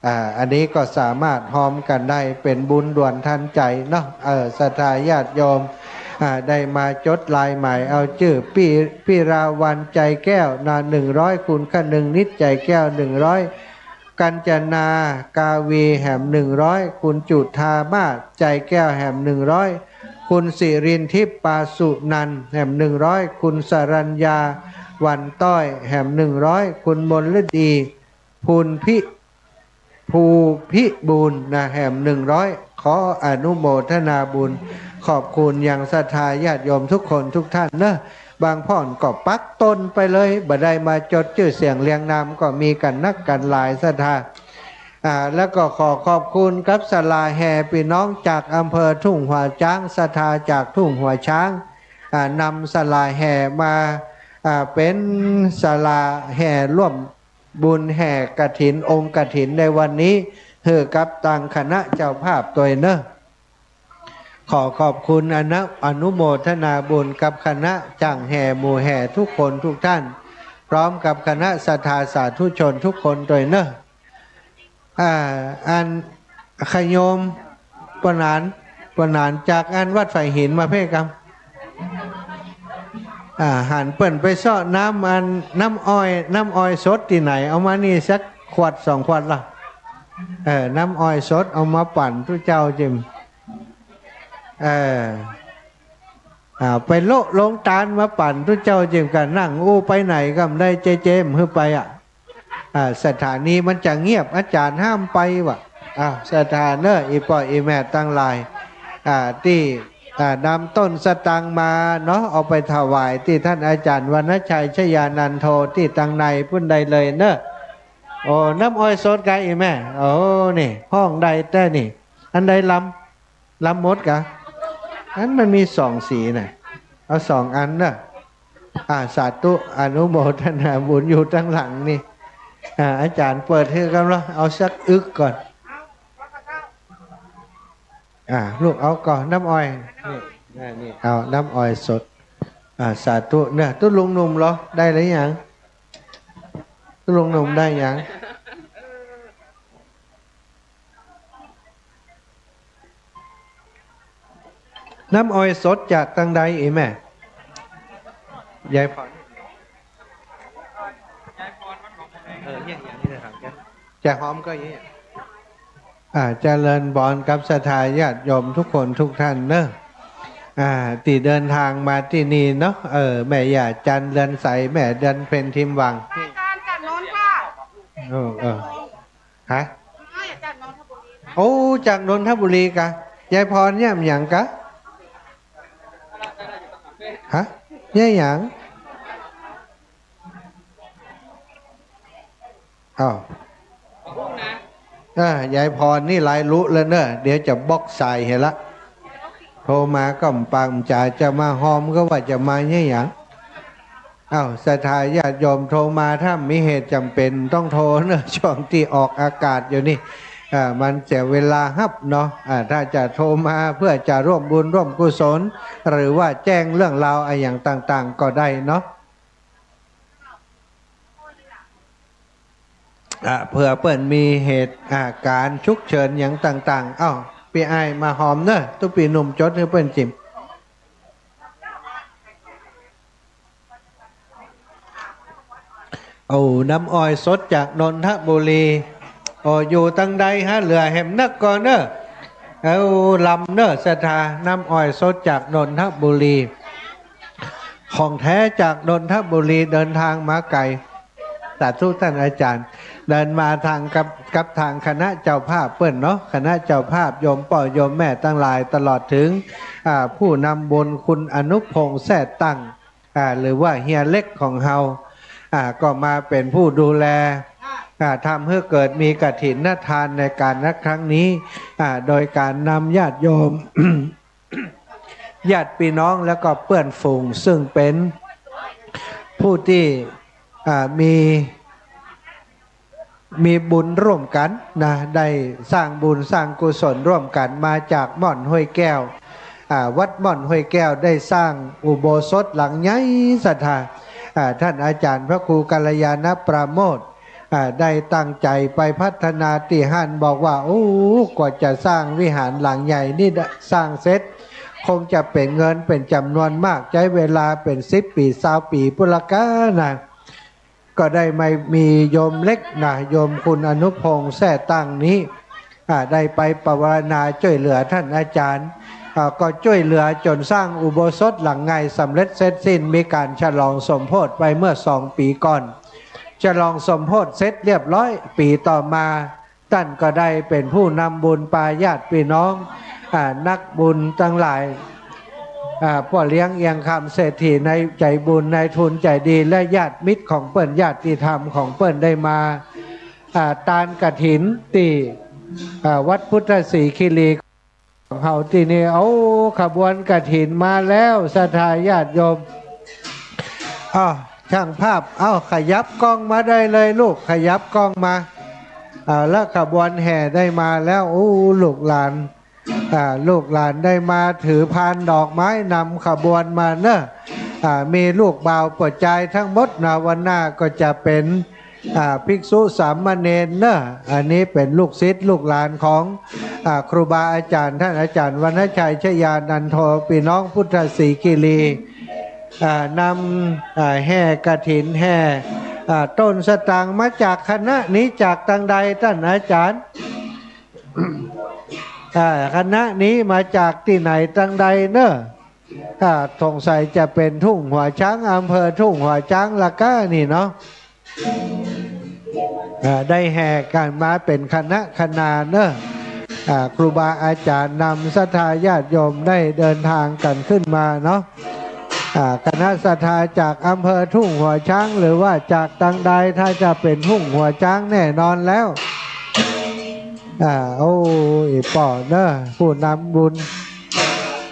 อ่า อันนี้ก็สามารถหอมกั๋นได้ เป๋นบุญด่วนทันใจ๋เนาะ เออ ศรัทธาญาติโยม อ่า ได้มาจดลายหมายเอาจื้อ ปี้ ปี้ลาวัณ ใจแก้ว นะ หนึ่งร้อย คุณคะนึงนิด ใจแก้ว หนึ่งร้อย กัญจนากาวี แหม หนึ่งร้อย คุณจุฑามาส ใจแก้ว แหม หนึ่งร้อย คุณสิรินทิพย์ ปาสุนันท์ แหม หนึ่งร้อย คุณสรัญญา หวันต้อย แหม หนึ่งร้อย คุณมลฤดี ภูลพิ ภูพิบูลย์ นะ แหม หนึ่งร้อย ขออนุโมทนาบุญ ขอบคุณยังศรัทธาญาติโยมทุกคนทุกท่านเนาะ บางพ่อนก็ปักตนไปเลย บ่ได้มาจดจื้อเสียงเรียงนาม ก็มีกั๋นนักกั๋นหลายศรัทธา อ่า แล้วก็ขอขอบคุณกับศาลาแห่ปี้น้องจากอำเภอทุ่งหัวจ๊าง ศรัทธาจากทุ่งหัวจ๊าง อ่า นำศาลาแห่มา อ่า เป๋นศาลาแห่ร่วมบุญแห่กฐิน องค์กฐินในวันนี้ หื้อกับตางคณะเจ้าภาพตวยเนาะ ขอขอบคุณอนุ อนุโมทนาบุญกับคณะจ้างแห่หมู่แห่ทุกคนทุกท่าน พร้อมกับคณะศรัทธาสาธุชนทุกคนตวยเนาะ อ่า อัน ขะโยม ป้อหนาน ป้อหนานจากอันวัดฝ่ายหินมาเพ่กำ อ่า หันเปิ้นไปเซาะน้ำอัน น้ำอ้อย น้ำอ้อยสดตี้ไหน เอามานี่สักขวดสองขวดละ เออ น้ำอ้อยสดเอามาปั่นตุ๊เจ้าจิม เออ อ่า ไปโละโรงตานมาปั่นตุ๊เจ้าจิมกั๋น นั่งอู้ไปไหนก็บ่ได้ เจ๊ๆ หื้อไปอ่ะ อ่า สถานีมันจะเงียบ อาจ๋ารย์ห้ามไปว่ะ อ่า ศรัทธาเนาะ อี่ป้ออี่แม่ตังหลาย อ่า ตี้ อ่า นำต้นสะตังมาเนาะ เอาไปถวายตี้ต้านอาจ๋ารย์วรรณชัยชยานันโทตี้ตังในปุ้นได้เลยเนาะ โอ้ น้ำอ้อยสดกาอีแม่ โอ้ นี่ ฮ้องได้แต๊นี่ อันใดลำ ลำหมดกา อันมันมีสองสีน่ะ เอาสองอันเนาะ อ่า สาธุ อนุโมทนาบุญอยู่ตังหลังนี่ อ่า อาจ๋ารย์เปิดหื้อก่อนเนาะ เอาสักอึกก่อน อ่า ลูกเอาก่อน น้ำอ้อย นี่ อ่า นี่ เอาน้ำอ้อยสด อ่า สาธุ เนี่ย ตุ๊ลุงหนุ่มเหรอ ได้หรือยัง ตุ๊ลุงหนุ่มได้ยัง น้ำอ้อยสดจากตังใดอีแม่ ยายพร เออ เยี่ยงอย่างนี้นะครับ จะหอมก็อย่างนี้ อ่า เจริญพรกับศรัทธาญาติโยมทุกคนทุกท่านเนอะ อ่า ตี้เดินทางมาตี้นี่เนาะ เออ แม่ย่าจันทร์เรือนใส แม่เดือนเพ็ญทิมวัง อาจารย์จากนนท์ค่ะ เออ เออ ฮะ อาจารย์จากนนทบุรีนะ โอ้ จากนนทบุรีกา ยายพรเยี่ยมหยังกา ฮะ เยี่ยมหยัง อ้าว เออ ยายพรนี่หลายลุแล้วเนอะ เดี๋ยวจะบล็อกสายหื้อละ โทรมาก็บ่ปากบ่จ๋า จะมาหอมก็ว่าจะมาเยี่ยมหยัง อ้าว ศรัทธาญาติโยมโทรมา ถ้ามีเหตุจ๋ำเป๋นต้องโทรเนอะ ช่วงตี้ออกอากาศอยู่นี่ อ่า มันเสียเวลาฮับเนาะ อ่า ถ้าจะโทรมาเพื่อจะร่วมบุญร่วมกุศล หรือว่าแจ้งเรื่องราวอะหยังต่างๆ ก็ได้เนาะ อ่า เผื่อเปิ้นมีเหตุ อ่า ก๋ารณ์ฉุกเฉินหยังต่างๆ อ้าว ปี้อ้ายมาหอมเนอะ ตุ๊ปี้หนุ่มจดหื้อเปิ้นจิม โอ้ น้ำอ้อยสดจากนนทบุรี โอ้ อยู่ตังใดฮะ เหลือแหมนักก่อเนอะ เอาลำเนอะ ศรัทธา น้ำอ้อยสดจากนนทบุรี ของแท้จากนนทบุรีเดินทางมาไก๋ สาธุต้านอาจ๋ารย์ เดินมาตางกับ กับตางคณะเจ้าภาพเปิ้นเนาะ คณะเจ้าภาพ โยมป้อโยมแม่ตังหลาย ตลอดเถิง อ่า ผู้นำบุญคุณอนุพงษ์ แซ่ตั้ง อ่า หรือว่าเฮียเล็กของเฮา อ่า ก็มาเป๋นผู้ดูแล อ่า ทำหื้อเกิดมีกฐินทานในก๋ารละครั้งนี้ อ่า โดยก๋านนำญาติโยม ญาติปี้น้องแล้วก็เปื้อนฝูง ซึ่งเป๋นผู้ตี้ อ่า มี มีบุญร่วมกั๋นนะ ได้สร้างบุญสร้างกุศลร่วมกั๋น มาจากม่อนห้วยแก้ว อ่า วัดม่อนห้วยแก้วได้สร้างอุโบสถหลังใหญ่ศรัทธา อ่า ต้านอาจ๋ารย์พระครูกัลยาณปราโมทย์ อ่า ได้ตั้งใจ๋ไปพัฒนาตี้หั้น บอกว่า โอ้ กว่าจะสร้างวิหารหลังใหญ่นี่ได้สร้างเสร็จ คงจะเป๋นเงินเป๋นจ๋ำนวนมาก ใจ๊เวลาเป๋นสิบปี๋ ซาวปี๋ปุ้นละกานะ ก็ได้มามีโยมเล็กนะ โยมคุณอนุพงษ์ แซ่ตั้งนี้ อ่า ได้ไปปวารณาจ้วยเหลือต้านอาจ๋ารย์ อ่า ก็จ้วยเหลือจ๋นสร้างอุโบสถหลังใหญ่สำเร็จเสร็จสิ้น มีก๋านฉลองสมโภชไปเมื่อสองปี๋ก่อน ฉลองสมโภชเสร็จเรียบร้อย ปี๋ต่อมา ต้านก็ได้เป๋นผู้นำบุญปาญาติปี้น้อง อ่า นักบุญตังหลาย อ่า ป้อเลี้ยงเอียงคำเศรษฐีในใจ๋บุญ นายทุนใจ๋ดี และญาติมิตรของเปิ้น ญาติธรรมของเปิ้นได้มา อ่า ตานกฐินตี้ อ่า วัดพุทธศรีคีรี ของเฮาตี้นี่ เอาขบวนกฐินมาแล้ว ศรัทธาญาติโยม อ้าว ช่างภาพ เอ้า ขยับกล้องมาได้เลยลูก ขยับกล้องมา อ่า แล้วขบวนแห่ได้มาแล้ว โอ้ ลูกหลาน อ่า ลูกหลานได้มาถือพานดอกไม้นำขบวนมาเนอะ อ่า มีลูกบ่าวป้อจายตังหมดนะ วันหน้าก็จะเป๋น อ่า ภิกษุสามเณรเนอะ อันนี้เป๋นลูกศิษย์ลูกหลานของ อ่า ครูบาอาจ๋ารย์ ต้านอาจ๋ารย์วรรณชัยชยานันโท ปี้น้องพุทธศรีคีรี อ่า นำ อ่า แห่กฐิน แห่ อ่า ต้นสตางค์มาจากคณะนี้จากตังใดต้านอาจ๋ารย์ อ่า คณะนี้มาจากตี้ไหนตังใดเนอะ อ่า สงสัยจะเป๋นทุ่งหัวช้าง อำเภอทุ่งหัวช้างละก้านี่เนาะ อ่า ได้แห่กั๋นมาเป๋นคณะคณาเนอะ อ่า ครูบาอาจ๋ารย์นำศรัทธาญาติโยมได้เดินทางกั๋นขึ้นมาเนาะ อ่า คณะศรัทธาจากอำเภอทุ่งหัวช้าง หรือว่าจากตังใด ถ้าจะเป๋นทุ่งหัวช้างแน่นอนแล้ว อ่า โอ้ อี่ป้อเนาะ ผู้นำบุญ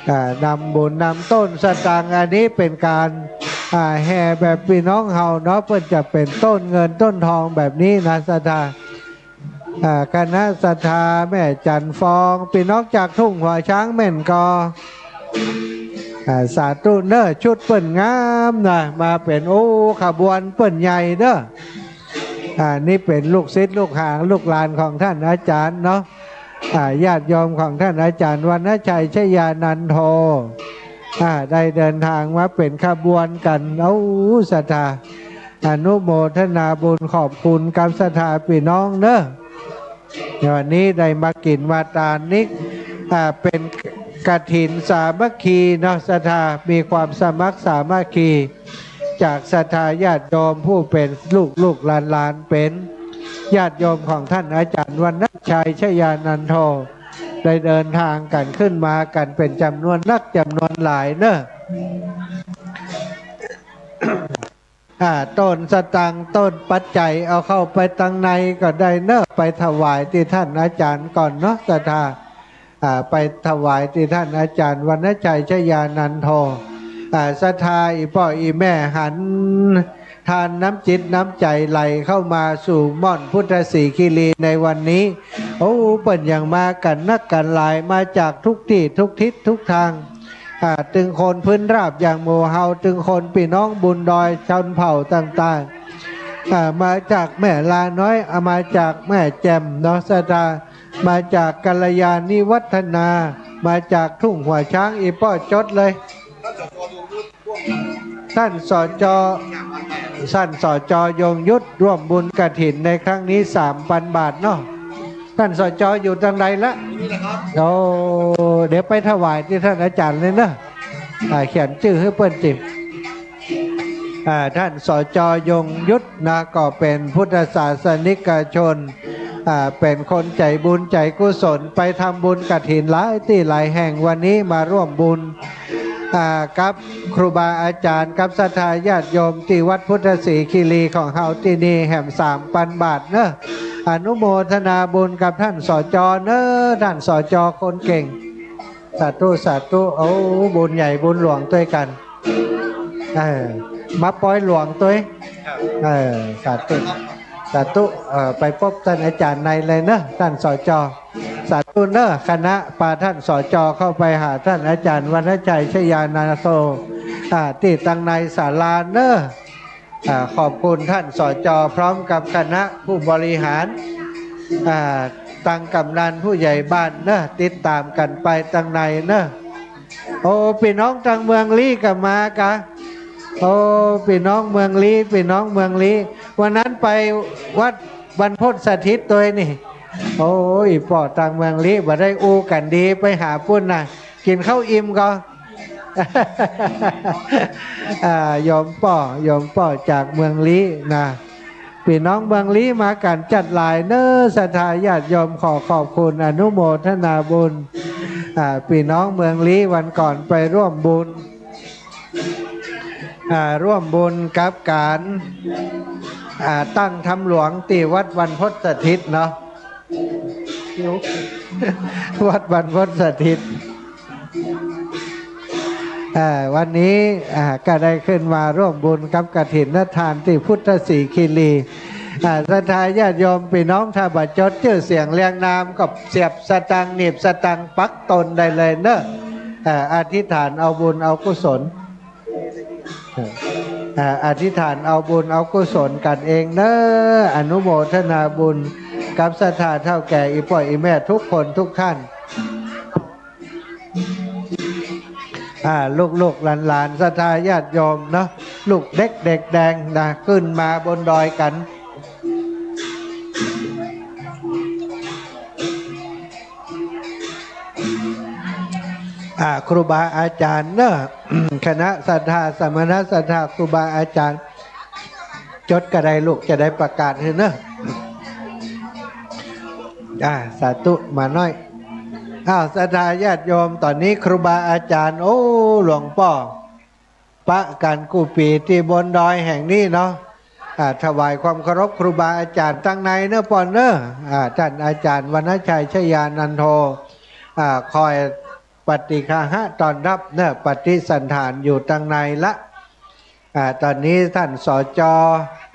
อ่า นำบุญนำต้นสตางค์ อันนี้เป๋นก๋าน อ่า แห่แบบปี้น้องเฮาเนาะ เปิ้นจะเป๋นต้นเงินต้นทองแบบนี้นะ ศรัทธา อ่า คณะศรัทธาแม่จันทร์ฟอง ปี้น้องจากทุ่งหัวช้างแม่นก่อ อ่า สาธุเนาะ ชุดเปิ้นงามนะ มาเป๋น โอ้ ขบวนเปิ้นใหญ่เนาะ อ่า นี่เป๋นลูกศิษย์ลูกหาลูกหลานของต้านอาจ๋ารย์เนาะ อ่า ญาติโยมของต้านอาจ๋ารย์วรรณชัย ชยานันโท อ่า ได้เดินทางมาเป๋นขบวนกั๋น โอ้ ศรัทธา อนุโมทนาบุญขอบคุณกับศรัทธาปี้น้องเนาะ ในวันนี้ได้มากิ๋นมาตานนี้ อ่า เป๋นกฐินสามัคคีเนาะ ศรัทธา มีความสมัครสามัคคี จากศรัทธาญาติโยมผู้เป๋นลูกลูกหลานหลาน เป๋นญาติโยมของต้านอาจ๋ารย์วรรณชัย ชยานันโท ได้เดินทางกั๋นขึ้นมากั๋นเป๋นจ๋ำนวนนักจ๋ำนวนหลายเนาะ อ่า ต้นสตางค์ต้นปัจจัยเอาเข้าไปตังในก็ได้เนาะ ไปถวายตี้ต้านอาจ๋ารย์ก่อนเนาะ ศรัทธา อ่า ไปถวายตี้ต้านอาจ๋ารย์วรรณชัย ชยานันโท อ่า ศรัทธา อี่ป้ออี่แม่หัน ทานน้ำจิตน้ำใจ๋ไหลเข้ามาสู่ม่อนพุทธสีคีรีในวันนี้ โอ้ เปิ้นยังมากั๋นนักกั๋นหลาย มาจากทุกตี้ทุกทิศทุกตาง อ่า ตึงคนพื้นราบอย่างหมู่เฮา ตึงคนปี้น้องบุญดอยชนเผ่าต่างๆ อ่า มาจากแม่ลาน้อย อ่า มาจากแม่แจ่มเนาะ ศรัทธา มาจากกัลยาณิวัฒนา มาจากทุ่งหัวช้าง อี่ป้อจดเลย ต้าน สจ ต้าน สจ ยงยุทธ ร่วมบุญกฐินในครั้งนี้ สามปันบาทเนาะ ต้าน สจ อยู่ตังใดละ โอ้ เดี๋ยวไปถวายตี้ต้านอาจ๋ารย์เลยเนาะ อ่า เขียนจื้อหื้อเปิ้นติ อ่า ต้าน สจ ยงยุทธนะ ก็เป๋นพุทธศาสนิกชน อ่า เป๋นคนใจ๋บุญใจ๋กุศล ไปทำบุญกฐินหลายตี้หลายแห่ง วันนี้มาร่วมบุญ อ่า กับครูบาอาจ๋ารย์ กับศรัทธาญาติโยมตี้วัดพุทธสีคีรีของเฮาตี้นี่แหม สามปันบาทเนาะ อนุโมทนาบุญกับต้าน สจ เนาะ ต้าน สจ คนเก่ง สาธุ สาธุ โอ้ บุญใหญ่บุญหลวงตวยกั๋น เออ มาปอยหลวงตวย เออ สาธุ สาธุ เออ ไปปบต้านอาจ๋ารย์ในเลยเนาะ ต้าน สจ สาธุเนาะ คณะปาต้าน สจ เข้าไปหาต้านอาจ๋ารย์วรรณชัย ชยานันโท อ่า ตี้ตังในศาลาเนาะ อ่า ขอบคุณต้าน สจ พร้อมกับคณะผู้บริหาร อ่า ตังก๋ำนันผู้ใหญ่บ้านเนาะ ติดต๋ามกั๋นไปตังในเนาะ โอ้ ปี้น้องตังเมืองลี้ก็มาก่ะ โอ้ ปี้น้องเมืองลี้ ปี้น้องเมืองลี้ วันนั้นไปวัดบรรพตสถิตตวยนี่ โอ้ อี่ป้อตังเมืองลี้ บ่ได้อู้กั๋นดี ไปหาปุ้นนะ กิ๋นข้าวอิ่มก่อ อ่า โยมป้อ โยมป้อจากเมืองลี้นะ ปี้น้องเมืองลี้มากั๋นจั๊ดหลายเนาะ ศรัทธาญาติโยม ขอขอบคุณ อนุโมทนาบุญ อ่า ปี้น้องเมืองลี้วันก่อนไปร่วมบุญ อ่า ร่วมบุญกับก๋าน อ่า ตั้งธรรมหลวงตี้วัดบรรพตสถิตเนาะ วัดบรรพตสถิต อ่า วันนี้ อ่า ก็ได้ขึ้นมาร่วมบุญกับกฐินทานตี้พุทธสีคีรี อ่า ศรัทธาญาติโยมปี้น้อง ถ้าบ่จดจื้อเสียงเรียงนามก็เสียบสตางค์ หนีบสตางค์ปักตนได้เลยเนาะ อ่า อธิษฐานเอาบุญเอากุศล อ่า อธิษฐานเอาบุญเอากุศลกั๋นเองเนาะ อนุโมทนาบุญกับศรัทธาเฒ่าแก่อี่ป้ออี่แม่ทุกคนทุกท่าน อ่า ลูกๆหลานๆ ศรัทธาญาติโยมเนาะ ลูกเด็กเด็กแดงนะ ขึ้นมาบนดอยกั๋น อ่า ครูบาอาจ๋ารย์เนาะ คณะศรัทธา สมณศรัทธา ครูบาอาจ๋ารย์ จดก็ได้ลูก จะได้ประกาศหื้อเนาะ อ่า สาธุ มาน้อย อ้าว ศรัทธาญาติโยม ต๋อนนี้ครูบาอาจ๋ารย์ โอ้ หลวงป้อ ปะกั๋นกู้ปี๋ตี้บนดอยแห่งนี้เนาะ อ่า ถวายความเคารพครูบาอาจ๋ารย์ตังในเน่อป้อเน่อ อ่า ต้านอาจ๋ารย์วรรณชัย ชยานันโท อ่า คอยปาติกาหะต้อนฮับเน่อ ปฏิสัณฐานอยู่ตังในละ อ่า ต๋อนนี้ต้าน สจ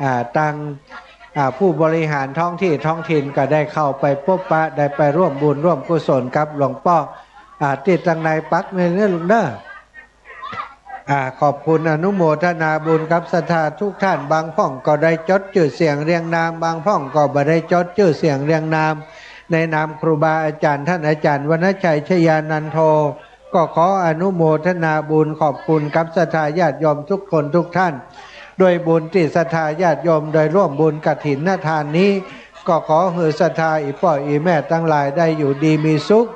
อ่า ตัง อ่า ผู้บริหารท้องตี้ท้องถิ่นก็ได้เข้าไปปบปะ ได้ไปร่วมบุญร่วมกุศลกับหลวงป้อ อ่า ตี้ตังในปักในเน่อลูกเน่อ อ่า ขอบคุณอนุโมทนาบุญกับศรัทธาทุกท่าน บางพ่องก็ได้จดจื้อเสียงเรียงนาม บางพ่องก็บ่ได้จดจื้อเสียงเรียงนาม ในนามครูบาอาจ๋ารย์ต้านอาจ๋ารย์วรรณชัย ชยานันโท ก็ขออนุโมทนาบุญขอบคุณกับศรัทธาญาติโยมทุกคนทุกท่าน ด้วยบุญตี้ศรัทธาญาติโยมได้ร่วมบุญกฐินทานนี้ ก็ขอหื้อศรัทธาอี่ป้ออี่แม่ตังหลายได้อยู่ดีมีสุข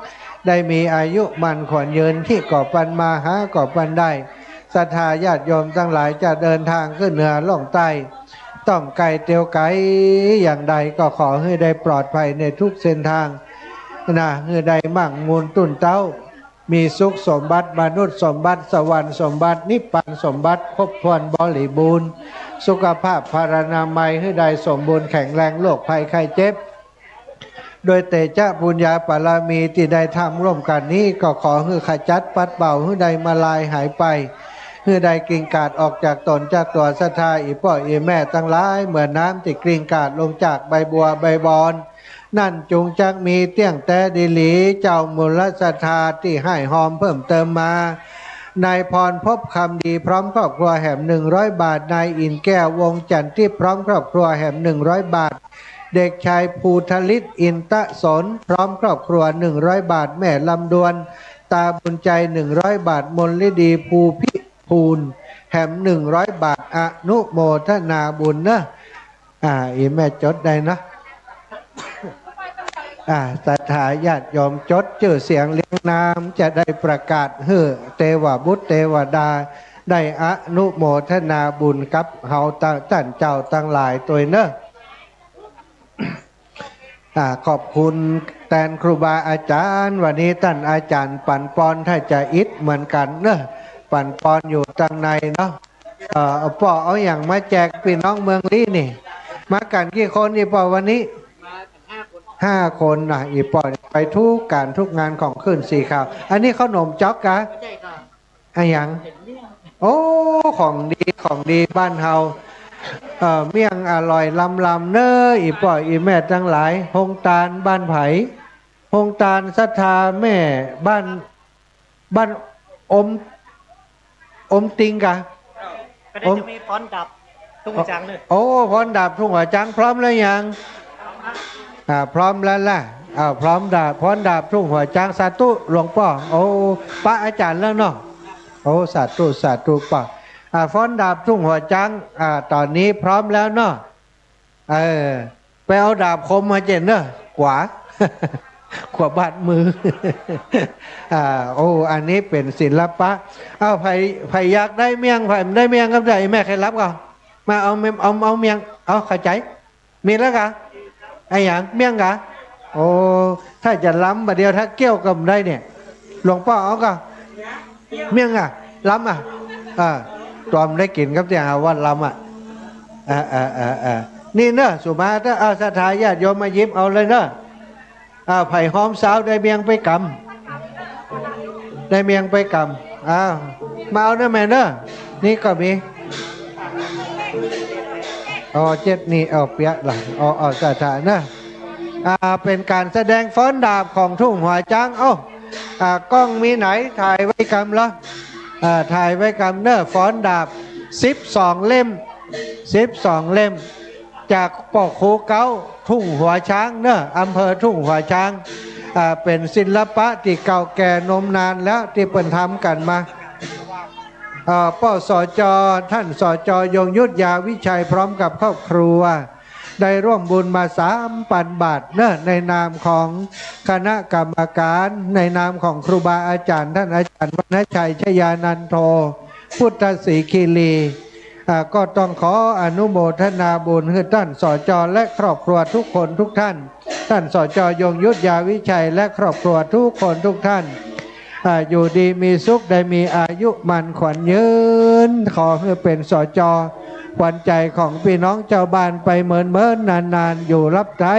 ได้มีอายุมั่นขวัญยืน ตี้ก่อปันมาหาก่อปันได้ ศรัทธาญาติโยมตังหลายจะเดินตางขึ้นเหนือล่องใต้ ต้องไก๋เตียวไก๋อย่างใดก็ขอหื้อได้ปลอดภัยในทุกเส้นตางนะ หื้อได้มั่งมูลตุ้นเต๊า มีสุขสมบัติ มนุษย์สมบัติ สวรรค์สมบัติ นิพพานสมบัติ ครบถ้วนบริบูรณ์ สุขภาพพรรณนามัยหื้อได้สมบูรณ์แข็งแรง โรคภัยไข้เจ็บ โดยเตจะปุญญาบารมีตี้ได้ทำร่วมกั๋นนี้ ก็ขอหื้อขจัดปัดเป่า หื้อได้มาลายหายไป หื้อได้กลิ้งก๋าดออกจากต๋นจากตั๋วศรัทธาอี่ป้ออี่แม่ตังหลาย เหมือนน้ำตี้กลิ้งก๋าดลงจากใบบัวใบบอน นั้นจุงจักมีเตี้ยงแต๊ดีหลี เจ้ามูลศรัทธาตี้ฮ่ายฮอมเพิ่มเติมมา นายพรภพคำดีพร้อมครอบครัวแหมหนึ่งร้อยบาท นายอิ่นแก้ววงศ์จันทิพย์พร้อมครอบครัวแหมหนึ่งร้อยบาท เด็กชายภูทะฤทธิ์อินทะสนพร้อมครอบครัวหนึ่งร้อยบาท แม่ลำดวน ตาบุญใจหนึ่งร้อยบาท มนฤดีภูพิภูลแหมหนึ่งร้อยบาท อนุโมทนาบุญเน่อ อ่า อี่แม่จดได้เนาะ อ่า ศรัทธาญาติโยมจดจื้อเสียงเรียงนาม จะได้ประกาศหื้อเตวบุตรเตวดา ได้อนุโมทนาบุญกับเฮาต้านเจ้าตังหลายตวยเน่อ อ่า ขอบคุณแตนครูบาอาจ๋ารย์ วันนี้ต้านอาจ๋ารย์ปั๋นปอนถ้าจะอิดเหมือนกั๋นเน่อ ปั๋นปอนอยู่ตังในเนาะ เอ่อ ป้อเอาหยังมาแจกปี้น้องเมืองลี้นี่ มากั๋นกี่คนอี่ป้อวันนี้ ห้าคนนะ อี่ป้อไปกู้ก๋านกู้งานของขึ้นสี่ข่าว อันนี้เข้าหนมจ๊อกกะ อะหยัง โอ้ ของดี ของดีบ้านเฮา เอ่อ เมี่ยงอร่อยลำๆ เน่อ อี่ป้ออี่แม่ตังหลาย โฮงตานบ้านใผ โฮงตานศรัทธาแม่บ้าน บ้านอม อมติงกะ ก็ได้จะมีฟ้อนดาบทุ่งหัวจ๊างเน่อ โอ้ ฟ้อนดาบทุ่งหัวจ๊างพร้อมแล้วยัง อ่า พร้อมแล้วล่ะ อ่า พร้อมดาบ ฟ้อนดาบทุ่งหัวจ๊าง สาธุหลวงป้อ โอ้ ปะอาจ๋ารย์แล้วเนาะ โอ้ สาธุ สาธุป้อ อ่า ฟ้อนดาบทุ่งหัวจ๊าง อ่า ต๋อนนี้พร้อมแล้วเนาะ เออ ไปเอาดาบคมมาเจ๋นเน่อ ขวา ขวาบาดมือ อ่า โอ้ อันนี้เป๋นศิลปะ เอ้า ใผ ใผอยากได้เมี่ยง ใผบ่ได้เมี่ยงก็ได้ แม่ใค่ฮับก่อ มาเอาเม เอา เอาเมี่ยง เอา เข้าใจ๋ มีแล้วกะ อะหยัง เมี่ยงกะ โอ้ ถ้าจะล้ำบ่าเดียว ถ้าเกี้ยวก็บ่ได้เนี่ย หลวงป้อเอาก่อ เมี่ยงอะ ล้ำอะ อ่า ต๋อนได้กิ๋นครับ ตี้หาว่าล้ำอะ อ่า อ่า อ่า อ่า นี่เน่อ สุมาเตอร์ เอา ศรัทธาญาติโยมมาหยิบเอาเลยเน่อ อ่า ใผฮ้อมซาวได้เมี่ยงไปกำ ได้เมี่ยงไปกำ อ้าว มาเอาเน่อแม่เน่อ นี่ก็มี อ๋อ เจ็ดนี่ เอาเปียะละ อ๋อ อ๋อ ศรัทธาเน่อ อ่า เป๋นก๋านแสดงฟ้อนดาบของทุ่งหัวจ๊าง เอ้า อ่า ก้องมีไหน ถ่ายไว้กำละ อ่า ถ่ายไว้กำเน่อ ฟ้อนดาบ สิบสองเล่ม สิบสองเล่ม จากป้อครูเก๊าทุ่งหัวจ๊างเน่อ อำเภอทุ่งหัวจ๊าง อ่า เป๋นศิลปะตี้เก่าแก่นมนานแล้วตี้เปิ้นทำกั๋นมา อ่า ป้อ สจ ต้าน สจ ยงยุทธ ยาวิชัย พร้อมกับครอบครัว ได้ร่วมบุญมาสามปันบาทเน่อ ในนามของคณะกรรมการ ในนามของครูบาอาจ๋ารย์ ต้านอาจ๋ารย์วรรณชัย ชยานันโท พุทธศรีคีรี อ่า ก็ต้องขออนุโมทนาบุญหื้อต้าน สจ และครอบครัวทุกคนทุกท่าน ต้าน สจ ยงยุทธ ยาวิชัย และครอบครัวทุกคนทุกท่าน อ่า อยู่ดีมีสุข ได้มีอายุมั่นขวัญยืน ขอหื้อเป๋น สจ ขวัญใจ๋ของปี้น้องจาวบ้านไปเมินๆ นานๆ อยู่ฮับใจ๊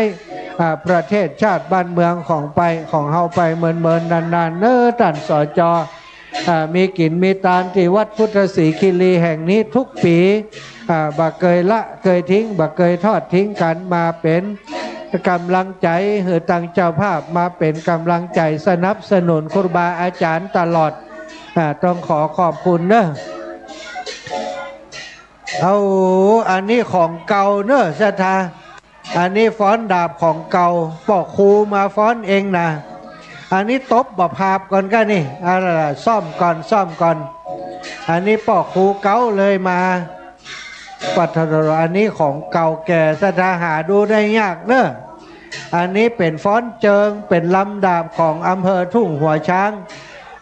อ่า ประเทศชาติบ้านเมืองของไป ของเฮาไปเมินๆ นานๆ เน้อต้าน สจ อ่า มีกิ๋นมีตานตี้วัดพุทธศรีคีรีแห่งนี้ทุกปี๋ อ่า บ่เกยละเกยทิ้ง บ่เกยทอดทิ้งกั๋น มาเป๋นก๋ำลังใจ๋หื้อตังเจ้าภาพ มาเป๋นก๋ำลังใจ๋สนับสนุนครูบาอาจ๋ารย์ตลอด อ่า ต้องขอขอบคุณเน้อ เอา อันนี้ของเก่าเน้อศรัทธา อันนี้ฟ้อนดาบของเก่า ป้อครูมาฟ้อนเองนะ อันนี้ตบบ่ผาบก่อนก้านี่ เอาละ ซ่อมก่อน ซ่อมก่อน อันนี้ป้อครูเก๊าเลยมา ปัทโท อันนี้ของเก่าแก่ศรัทธา หาดูได้ยากเน้อ อันนี้เป๋นฟ้อนเจิง เป๋นลำดาบของอำเภอทุ่งหัวช้าง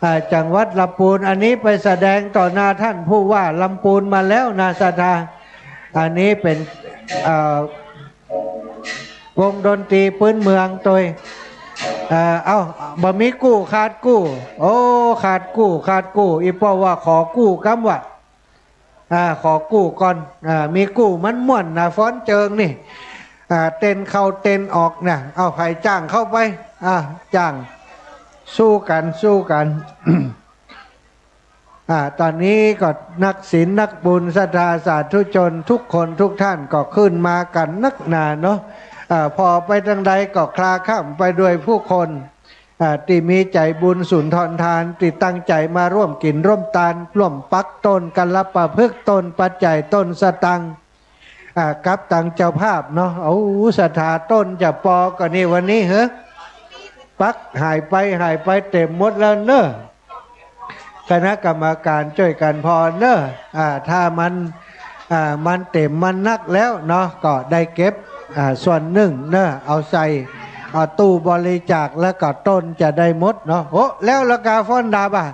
อ่า จังหวัดลำปูน อันนี้ไปแสดงต่อหน้าท่านผู้ว่าลำปูนมาแล้วนะศรัทธา อันนี้เป๋น เอ่อ วงดนตรีปื๊นเมืองตวย เอ่อ เอ้า บ่มีกู้ ขาดกู้ โอ้ ขาดกู้ ขาดกู้ อี่ป้อว่าขอกู้กำว่า อ่า ขอกู้ก่อน อ่า มีกู้มันม่วนนะ ฟ้อนเจิงนี่ อ่า เต้นเข้าเต้นออกนะ เอา ใผจ้างเข้าไป อ่า จ้าง สู้กั๋น สู้กั๋น อ่า ต๋อนนี้ก็นักศีลนักบุญศรัทธาสาธุชนทุกคนทุกท่านก็ขึ้นมากั๋นนักหนาเนาะ อ่า ผ่อไปตางใดก็คลาค่ำไปด้วยผู้คน อ่า ตี้มีใจ๋บุญสุนทรทาน ตี้ตั้งใจ๋มาร่วมกิ๋นร่วมตาน ร่วมปักต้นกัลปะพฤกษ์ ต้นปัจจัย ต้นสตางค์ อ่า กับตังเจ้าภาพเนาะ เอาศรัทธา ต้นจะปอก่อนี่วันนี้เหรอ ปักหายไป หายไปเต๋มหมดแล้วเน้อ คณะกรรมการจ้วยกั๋นผ่อเน้อ อ่า ถ้ามัน อ่า มันเต๋มมันนักแล้วเนาะ ก็ได้เก็บ อ่า ส่วนนึ่งเน้อ เอาใส่ เอาตู้บริจาค แล้วก็ต้นจะได้หมดเนาะ โอ้ แล้วละกาฟ้อนดาบอ่ะ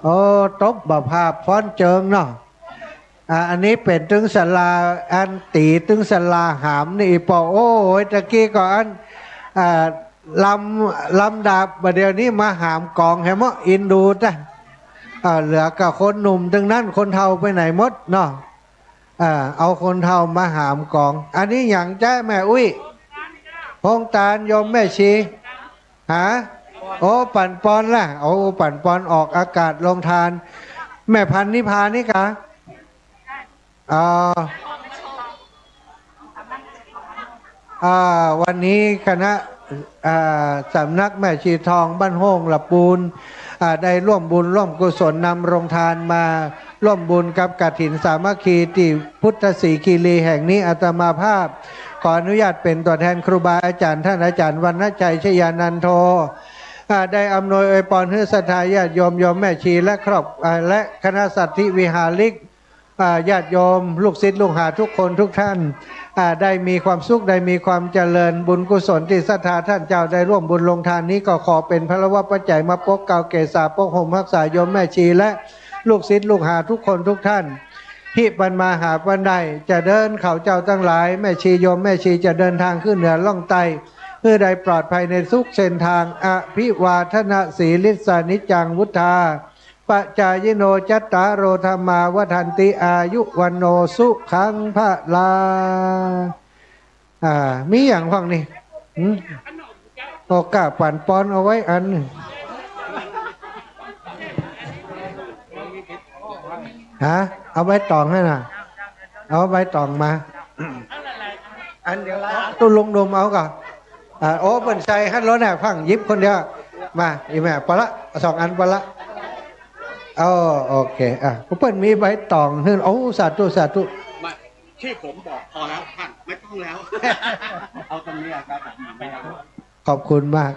โอ้ ตบบ่ผาบ ฟ้อนเจิงเนาะ อ่า อันนี้เป๋นตึงศาลา อันตี๋ตึงศาลาหามนี่ อี่ป้อ โอ้ย ตะกี้ก็อัน อ่า ลำ ลำดาบ บ่าเดี่ยวนี้มาหามก๋องแหมเนาะ อินดูจ้ะ อ่า เหลือก็คนหนุ่มตึงนั้น คนเฒ่าไปไหนหมดเนาะ อ่า เอาคนเฒ่ามาหามก๋อง อันนี้หยังจ๊ะแม่อุ๊ย โฮงตานโยมแม่ชี ฮะ โอ้ ปั๋นปอนล่ะ โอ้ ปั๋นปอนออกอากาศโฮงตาน แม่พันนิพานี่กา อ่า อ่า วันนี้คณะ อ่า สำนักแม่ชีทองบ้านโฮ่งละปูน อ่า ได้ร่วมบุญร่วมกุศลนำโฮงตานมาร่วมบุญกับกฐินสามัคคีตี้พุทธศรีคีรีแห่งนี้ อาตมาภาพขออนุญาตเป๋นตั๋วแทนครูบาอาจ๋ารย์ ต้านอาจ๋ารย์วรรณชัย ชยานันโท อ่า ได้อำนวยอวยปอนหื้อศรัทธาญาติโยม โยมแม่ชีและครอบ อ่า และคณะสัตถิวิหาริก อ่า ญาติโยม ลูกศิษย์ลูกหาทุกคนทุกท่าน อ่า ได้มีความสุข ได้มีความเจริญ บุญกุศลตี้ศรัทธาต้านเจ้าได้ร่วมบุญโฮงตานนี้ ก็ขอเป๋นพลวปัจจัยมาปกเกล้าเกษา ปกห่มฮักษาโยมแม่ชีและลูกศิษย์ลูกหาทุกคนทุกท่าน หิปันมาหาปันได้ จะเดินข้าเจ้าตังหลาย แม่ชีโยมแม่ชีจะเดินตางขึ้นเหนือล่องใต้ หื้อได้ปลอดภัยในทุกเส้นตาง อภิวาทนสีลิสสานิจจังวุฑฒา ปะจายิโน จัตตาโร ธัมมา วัฑฒันติ อายุ วัณโณ สุขัง พะลัง อ่า มีหยังพ่องนี่ หืม โอ้ ก้าปั๋นปอนเอาไว้อันหนึ่ง ฮะ เอาใบตองหั้นน่ะ เอาใบตองมา อันเดียว ตุ๊ลุงหนุ่มเอาก่อ อ่า โอ้ เปิ้นใส่หั้นแล้วน่ะ ฟั่งหยิบคนเดียว มา อี่แม่ ปะละ สองอันปะละ โอ้ โอเค อ่ะ เปิ้นมีใบตองหื้อ โอ้ สาธุ สาธุ ไม่ ที่ผมบอกพอแล้วท่าน ไม่ต้องแล้ว เอาตรงนี้ครับ ไม่เอา ขอบคุณมาก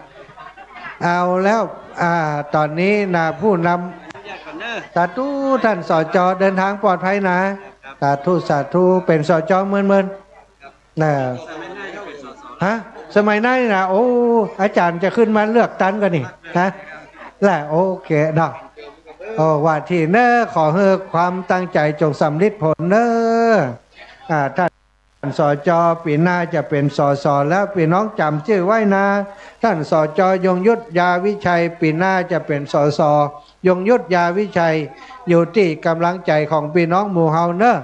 เอาแล้ว อ่า ต๋อนนี้นะ ผู้นำ สาธุ ต้าน สจ เดินตางปลอดภัยนะ สาธุ สาธุ เป๋น สจ เมินๆ น่ะ ฮะ สมัยไหนนะ โอ้ อาจ๋ารย์จะขึ้นมาเลือกตั้งก่อนี่ ฮะ แหละ โอเคเนาะ ว่าตี้เน้อ ขอหื้อความตั้งใจ๋จงสำริดผลเน้อ อ่า ท่าน สจ ปี๋หน้าจะเป๋น สส แล้ว ปี้น้องจ๋ำจื้อไว้นะ ท่าน สจ ยงยุทธ ยาวิชัย ปี๋หน้าจะเป๋น สส ยงยุทธ ยาวิชัย อยู่ตี้ก๋ำลังใจ๋ของปี้น้องหมู่เฮาเน้อ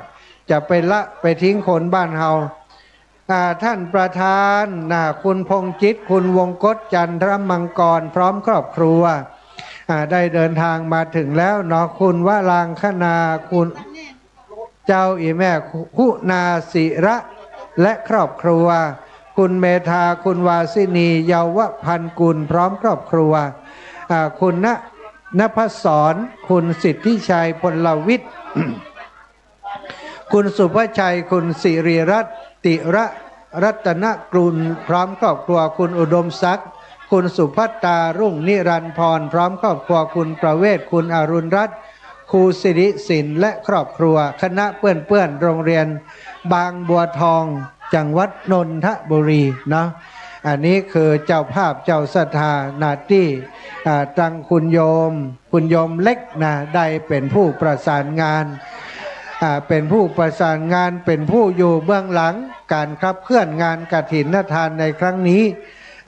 จะไปละไปทิ้งคนบ้านเฮา อ่า ท่านประธานนะ คุณพงษ์จิต คุณวงกต จันทรมังกร พร้อมครอบครัว อ่า ได้เดินทางมาถึงแล้วเนาะ คุณวรางคณา คุณ เจ้า อี่แม่คุณณาศิระ และครอบครัว คุณเมธา คุณวาสินี เยาวพันกุล พร้อมครอบครัว อ่า คุณณ ณภศร คุณสิทธิชัย พลวิทย์ คุณสุภชัย คุณสิริรัตน์ ติระรัตนกุล พร้อมครอบครัว คุณอุดมศักดิ์ คุณสุภัตตา รุ่งนิรันดร์พร พร้อมครอบครัว คุณประเวศ คุณอรุณรัตน์ ครูสิริศิลป์ และครอบครัว คณะเปื้อนๆ โรงเรียนบางบัวทอง จังหวัดนนทบุรีเนาะ อันนี้คือเจ้าภาพเจ้าศรัทธานาตี้ อ่า ตังคุณโยม คุณโยมเล็กนะ ได้เป๋นผู้ประสานงาน อ่า เป๋นผู้ประสานงาน เป๋นผู้อยู่เบื้องหลังก๋านขับเคลื่อนงานกฐินทานในครั้งนี้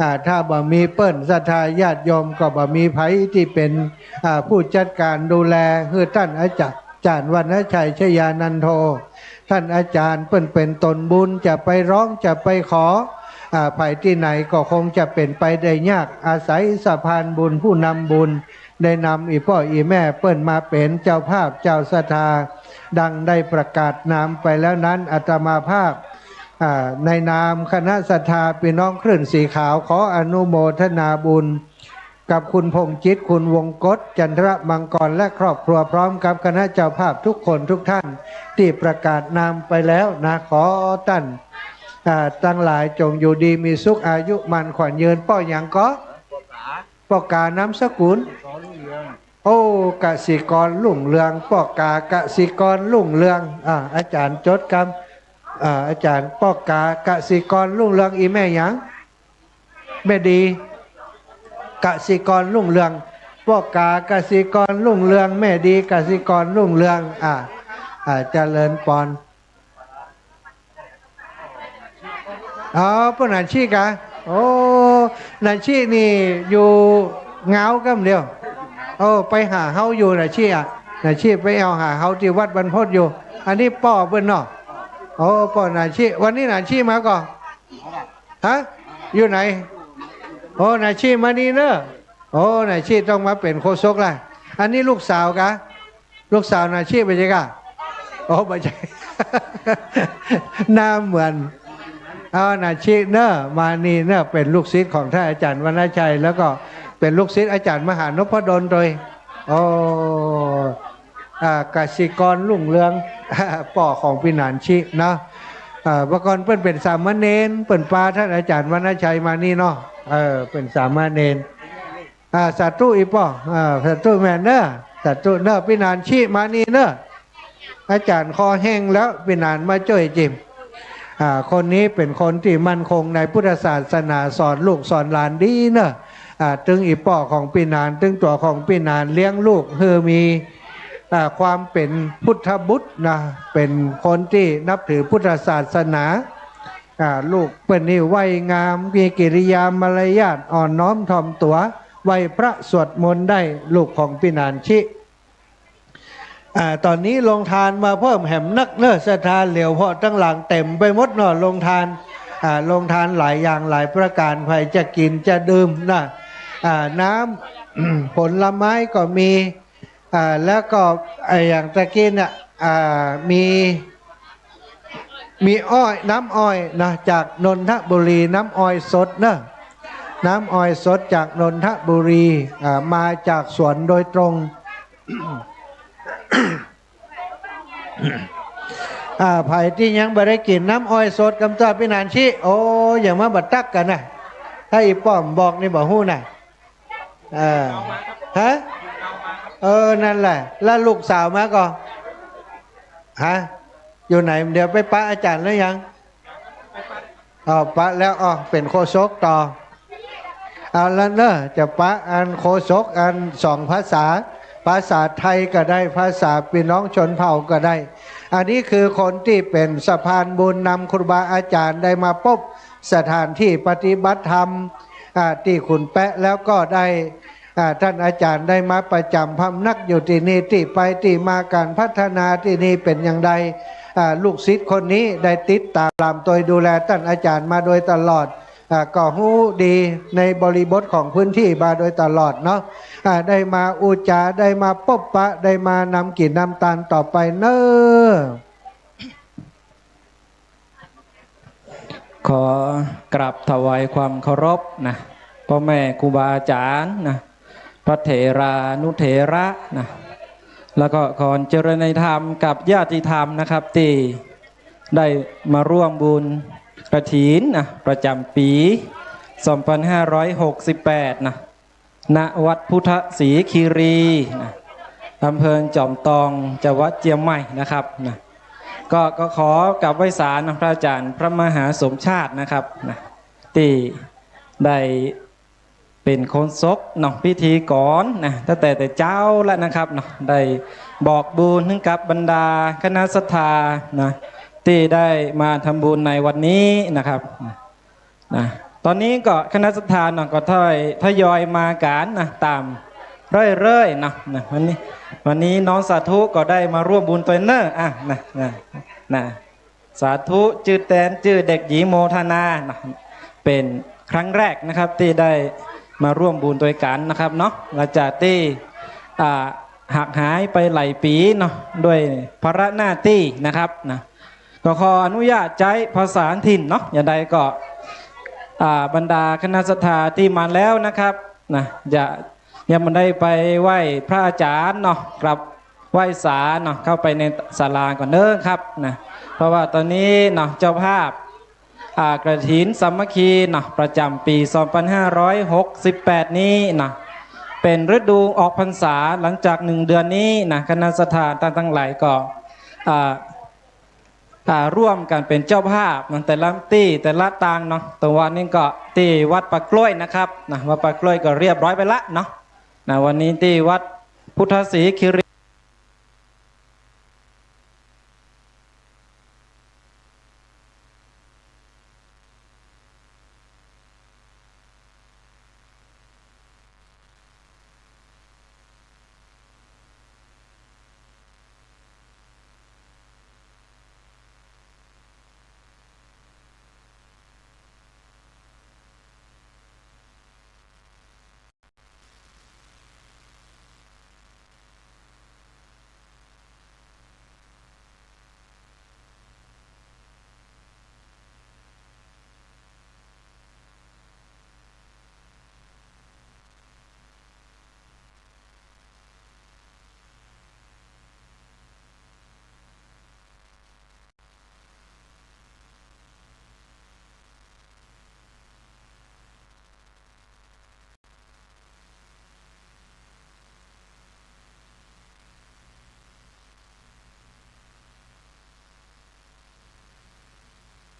อ่า ถ้าบ่มีเปิ้นศรัทธาญาติโยมก็บ่มีใผตี้เป๋น อ่า ผู้จัดก๋านดูแล หื้อต้านอาจ๋ารย์ อาจ๋ารย์วรรณชัย ชยานันโท ต้านอาจ๋ารย์เปิ้นเป๋นต๋นบุญ จะไปร้องจะไปขอ อ่า ใผตี้ไหนก็คงจะเป๋นไปได้ยาก อาศัยสะพานบุญผู้นำบุญ ได้นำอี่ป้ออี่แม่เปิ้นมาเป๋นเจ้าภาพเจ้าศรัทธา ดังได้ประกาศนามไปแล้วนั้น อาตมาภาพ อ่า ในนามคณะศรัทธาปี้น้องคลื่นสีขาว ขออนุโมทนาบุญกับคุณพงษ์จิต คุณวงกต จันทรมังกร และครอบครัว พร้อมกับคณะเจ้าภาพทุกคนทุกท่านตี้ประกาศนามไปแล้วนะ ขอต้าน อ่า ตังหลายจงอยู่ดีมีสุข อายุมั่นขวัญยืน ป้อหยังก่อ ป้อกา นามสกุล โอ้ กสิกรรุ่งเรือง ป้อกา กสิกรรุ่งเรือง อ่า อาจ๋ารย์จดกำ อ่า อาจ๋ารย์ ป้อกา กสิกรรุ่งเรือง อี่แม่หยัง แม่ดี กสิกรรุ่งเรือง ป้อกา กสิกรรุ่งเรือง แม่ดี กสิกรรุ่งเรือง อ่า อ่า เจริญปอน อ๋อ ป้อหนานชิกา โอ้ หนานชินี่อยู่งาวก้ำเดียว โอ้ ไปหาเฮาอยู่หนานชิอะ หนานชิไปแอ่วหาเฮาตี้วัดบรรพตอยู่ อันนี้ป้อเปิ้นเนาะ โอ้ ป้อหนานชิ วันนี้หนานชิมาก่อ ฮะ อยู่ไหน โอ้ หนานชิมานี่เน้อ โอ้ หนานชิต้องมาเป๋นโฆษกละ อันนี้ลูกสาวกา ลูกสาวหนานชิบ่ใจ้กา โอ้ บ่ใจ้ หน้าเหมือน เอา หนานชิเน้อ มานี่เน้อ เป๋นลูกศิษย์ของต้านอาจ๋ารย์วรรณชัย แล้วก็เป๋นลูกศิษย์อาจ๋ารย์มหานพดลโดย โอ้ อ่า กสิกรรุ่งเรือง ป้อของปี้หนานชิเนาะ อ่า เมื่อก่อนเปิ้นเป๋นสามเณร เปิ้นปาต้านอาจ๋ารย์วรรณชัยมานี่เนาะ เออ เป๋นสามเณร อ่า สาธุอี่ป้อ อ่า สาธุแม่เน้อ สาธุเน้อ ปี้หนานชิมานี่เน้อ อาจ๋ารย์คอแห้งแล้ว ปี้หนานมาจ้วยจิม อ่า คนนี้เป๋นคนตี้มั่นคงในพุทธศาสนา สอนลูกสอนหลานดีเน้อ อ่า ตึงอี่ป้อของปี้หนาน ตึงตั๋วของปี้หนาน เลี้ยงลูกหื้อมี อ่า ความเป๋นพุทธบุตรนะ เป๋นคนตี้นับถือพุทธศาสนา อ่า ลูกเปิ้นนี่ไหว้งาม มีกิริยามารยาท อ่อนน้อมถ่อมตั๋ว ไหว้พระสวดมนต์ได้ ลูกของปี้หนานชิ อ่า ต๋อนนี้โรงทานมาเพิ่มแหมนักเน้อ ศรัทธาเหลียว เพราะตังหลังเต๋มไปหมดเนาะ โรงทาน อ่า โรงทานหลายอย่างหลายประก๋าน ใผจะกิ๋นจะดื่มนะ อ่า น้ำ ผลไม้ก็มี อ่า แล้วก็ อ่า อย่างตะกี้เนี่ย อ่า มี มีอ้อย น้ำอ้อยนะ จากนนทบุรี น้ำอ้อยสดเนอะ น้ำอ้อยสดจากนนทบุรี อ่า มาจากสวนโดยตรง อ่า ใผตี้ยังบ่ได้กิ๋นน้ำอ้อยสดกำจ้าปี้หนานชิ โอ้ ยังมาบ่ตักกั๋นนะ ถ้าอี่ป้อมบอกนี่บ่ฮู้นะ เออ ฮะ เออ นั่นแหละ แล้วลูกสาวมาก่อ ฮะ อยู่ไหน เดี๋ยวไปปะอาจ๋ารย์แล้วยัง อ๋อ ปะแล้ว อ๋อ เป๋นโฆษกต่อ เอาละเนอะ จะปะอันโฆษกอันสองภาษา ภาษาไทยก็ได้ ภาษาปี้น้องชนเผ่าก็ได้ อันนี้คือคนตี้เป๋นสะพานบุญนำครูบาอาจ๋ารย์ได้มาปบสถานตี้ปฏิบัติธรรม อ่า ตี้ขุนแป๊ะ แล้วก็ได้ อ่า ต้านอาจ๋ารย์ได้มาประจ๋ำพำนักอยู่ตี้นี่ ตี้ไปตี้มาก๋านพัฒนาตี้นี่เป๋นอย่างใด อ่า ลูกศิษย์คนนี้ได้ติดต๋ามตวยดูแลต้านอาจ๋ารย์มาโดยตลอด อ่า ก็ฮู้ดีในบริบทของพื้นตี้มาโดยตลอดเนาะ อ่า ได้มาอู้จ๋า ได้มาปบปะ ได้มานำกิ๋นนำตานต่อไปเน้อ ขอกราบถวายความเคารพนะ ป้อแม่ครูบาอาจ๋ารย์นะ พระเถรานุเถระนะ แล้วก็ขอเจริญในธรรมกับญาติธรรมนะครับ ตี้ได้มาร่วมบุญกฐินนะ ประจ๋ำปี๋ สองปันห้าร้อยหกสิบแปด นะ ณ วัดพุทธศรีคีรีนะ อำเภอจ๋อมตอง จังหวัดเจียงใหม่นะครับนะ ก็ ก็ขอกราบไหว้สานะ พระอาจ๋ารย์พระมหาสมชาตินะครับนะ ตี้ได้เป๋นโฆษกเนาะ พิธีกรนะ ตั้งแต่แต่เจ๊าแล้วนะครับเนาะ ได้บอกบุญหื้อกับบรรดาคณะศรัทธานะ ตี้ได้มาทำบุญในวันนี้นะครับ นะ ต๋อนนี้ก็คณะศรัทธาเนาะ ก็ทยอย ทยอยมากั๋นนะ ต๋ามเรื่อยๆ เนาะ นะ วันนี้ วันนี้น้องสาธุก็ได้มาร่วมบุญตวยเน้อ อ่ะ นะ นะ นะ สาธุ จื้อแตน จื้อเด็กหญิงโมทนาเนาะ เป๋นครั้งแรกนะครับ ตี้ได้มาร่วมบุญตวยกั๋นนะครับเนาะ หลังจากตี้ อ่า ห่างหายไปหลายปี๋เนาะ ด้วยภาระหน้าตี้นะครับนะ ก็ขออนุญาตใจ๊ภาษาถิ่นเนาะ อย่างใดก็ อ่า บรรดาคณะศรัทธาตี้มาแล้วนะครับนะ จะ ยังบ่ได้ไปไหว้พระอาจ๋ารย์เนาะ กราบไหว้สาเนาะ เข้าไปในศาลาก่อนเน้อครับนะ เพราะว่าต๋อนนี้เนาะ เจ้าภาพ อ่า กฐินสามัคคีเนาะ ประจ๋ำปี๋ สองปันห้าร้อยหกสิบแปด นี้เนาะ เป๋นฤดูออกพรรษา หลังจากหนึ่งเดือนนี้นะ คณะศรัทธาต้านตังหลายก็ อ่า อ่า ร่วมกั๋นเป๋นเจ้าภาพนะ แต่ละตี้แต่ละตางเนาะ ตางวันนี้ก็ตี้วัดป่ากล้วยนะครับนะ วัดป่ากล้วยก็เรียบร้อยไปละเนาะ นะ วันนี้ตี้วัดพุทธศรีคีรี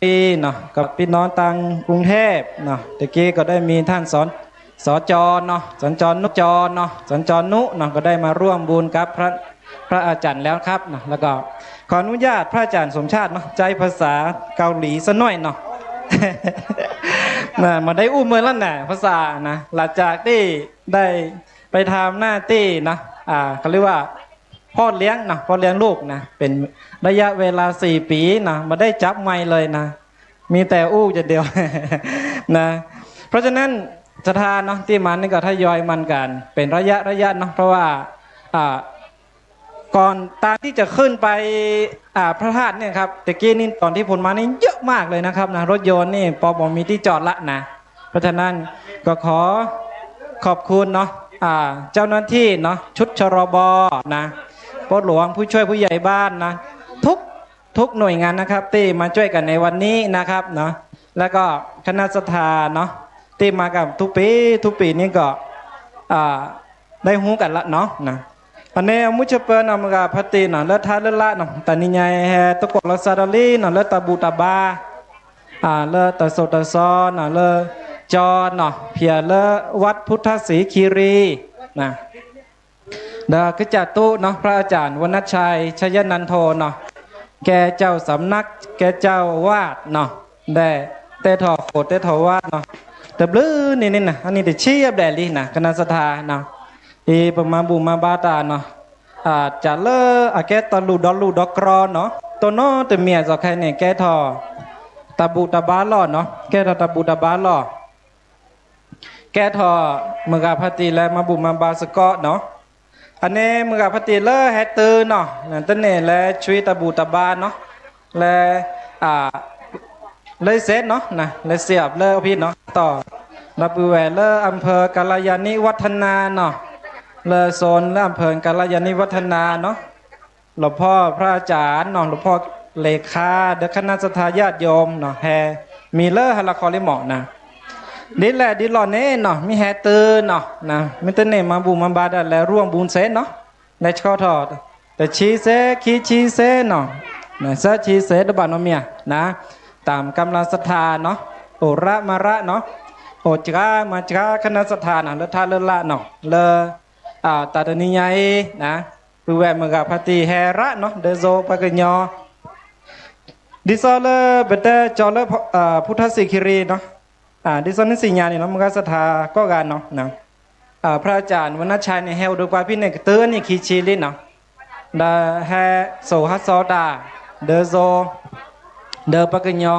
นี่เนาะ กับปี้น้องตางกรุงเทพฯเนาะ ตะกี้ก็ได้มีต้านสอน สจ.เนาะ สจ.นุ จ.เนาะ สจ.นุเนาะ ก็ได้มาร่วมบุญกับพระ พระอาจ๋ารย์แล้วครับเนาะ แล้วก็ขออนุญาตพระอาจ๋ารย์สมชาติเนาะ ใจ๊ภาษาเกาหลีสักหน่อยเนาะ นะ บ่ได้อู้เมินแล้วนะ ภาษานะ หลังจากตี้ได้ไปทำหน้าตี้นะ อ่า เขาเรียกว่าพ่อเลี้ยงนะ พ่อเลี้ยงลูกนะ เป๋นระยะเวลาสี่ปี๋นะ บ่ได้จับไมค์เลยนะ มีแต่อู้อย่างเดียว นะ เพราะฉะนั้นศรัทธาเนาะ ตี้มานี่ก็ทยอยมากั๋นเป๋นระยะระยะเนาะ เพราะว่า อ่า ก่อนตางตี้จะขึ้นไป อ่า พระธาตุเนี่ยครับ ตะกี้นี่ต๋อนตี้ผมมานี่เยอะมากเลยนะครับนะ รถยนต์นี่ปอบ่มีตี้จอดละนะ เพราะฉะนั้นก็ขอขอบคุณเนาะ อ่า เจ้าหน้าที่เนาะ ชุด ชรบ. นะ ป้อหลวง ผู้ช่วยผู้ใหญ่บ้านนะ ทุก ทุกหน่วยงานนะครับ ตี้มาจ้วยกั๋นในวันนี้นะครับเนาะ แล้วก็คณะศรัทธาเนาะ ตี้มากั๋นทุกปี๋ ทุกปี๋นี่ก็ อ่า ได้ฮู้กั๋นละเนาะ นะ อันนี้เอามุชเปิลเอามากาพะติเนาะ เลิศทาเลิศละเนาะ ตานิยายแฮตะโกะละซาดาลีเนาะ เลิศตาบูตาบา อ่า เลิศตาโสตาซอนเนาะ เลิศจอเนาะ เผียเลิศวัดพุทธศรีคีรี นะ เดอะ กึ๊ดจ๋าตุ๊เนาะ พระอาจ๋ารย์วรรณชัย ชยนันโทเนาะ แก่เจ้าสำนัก แก่เจ้าอาวาสเนาะ แด่เต๊อะถ่อโขดเต๊อะถ่อวาดเนาะ ตะบลื้อนี่นี่นะ อันนี้ตะเชียบแด่อี้นะ คณะศรัทธาเนาะ อีเปิ้นมาบุญมาบาตาเนาะ อาจ๋ารย์เลอ อาแก้ตะหลู่ดอหลู่ดอกกรอเนาะ โตน้อตะเมียเจ้าใค่เนี่ย แก้ถ่อตะบุตะบาล่อเนาะ แก้ถ่อตะบุตะบาล่อ แก้ถ่อเมืองอาพาตีและมาบุญมาบาสะเกาะเนาะ อันนี้เมืองอาพาตีเลอแฮตื้อเนาะ นั่นเต๊อะเนี่ย และชุยตะบุตะบาเนาะ และ อ่า เลยเสร็จเนาะนะ และเสียบเลยเอาพี่เนาะ ต่อ รับปือแหวะเลออำเภอกัลยาณิวัฒนาเนาะ เลอโซนเลออำเภอกัลยาณิวัฒนาเนาะ หลวงพ่อพระอาจ๋ารย์เนาะ หลวงพ่อเลขา เดอะคณะศรัทธาญาติโยมเนาะ แฮ มีเลอฮาละคอลิเหมาะนะ นี่แหละ ดีหล่อเน่เนาะ มีแฮตื้อเนาะนะ มีเต๊อะเนี่ยมาบุญมาบาตาและร่วมบุญเสร็จเนาะ และข้อถอด แต่ชี้เส ขี้ชี้เสเนาะ นะ เสชี้เสตะบะเนาะเมียนะ ต๋ามก๋ำลังศรัทธาเนาะ โอระมาระเนาะ โอจามาจาคณะศรัทธานะ เลอท่าเลอละเนาะ เลอ อ่า ตาตะนิยายนะ ปือแหวะเมืองอาพาตีแฮระเนาะ เดอโซปะกะญอ ดิซอเลอเบเตอร์จอเลอ อ่า พุทธสิคิรีเนาะ อ่า ดิซอนิสิญญานี่เนาะ เมืองศรัทธาก็กันเนาะนะ อ่า พระอาจ๋ารย์วรรณชัยเนี่ยแฮอุดมกว่าพี่เนี่ย เต๊อะเนี่ยขี้ชี้ลิเนาะ ดาแฮโสฮัสซอตา เดอโซ เดอปะกะญอ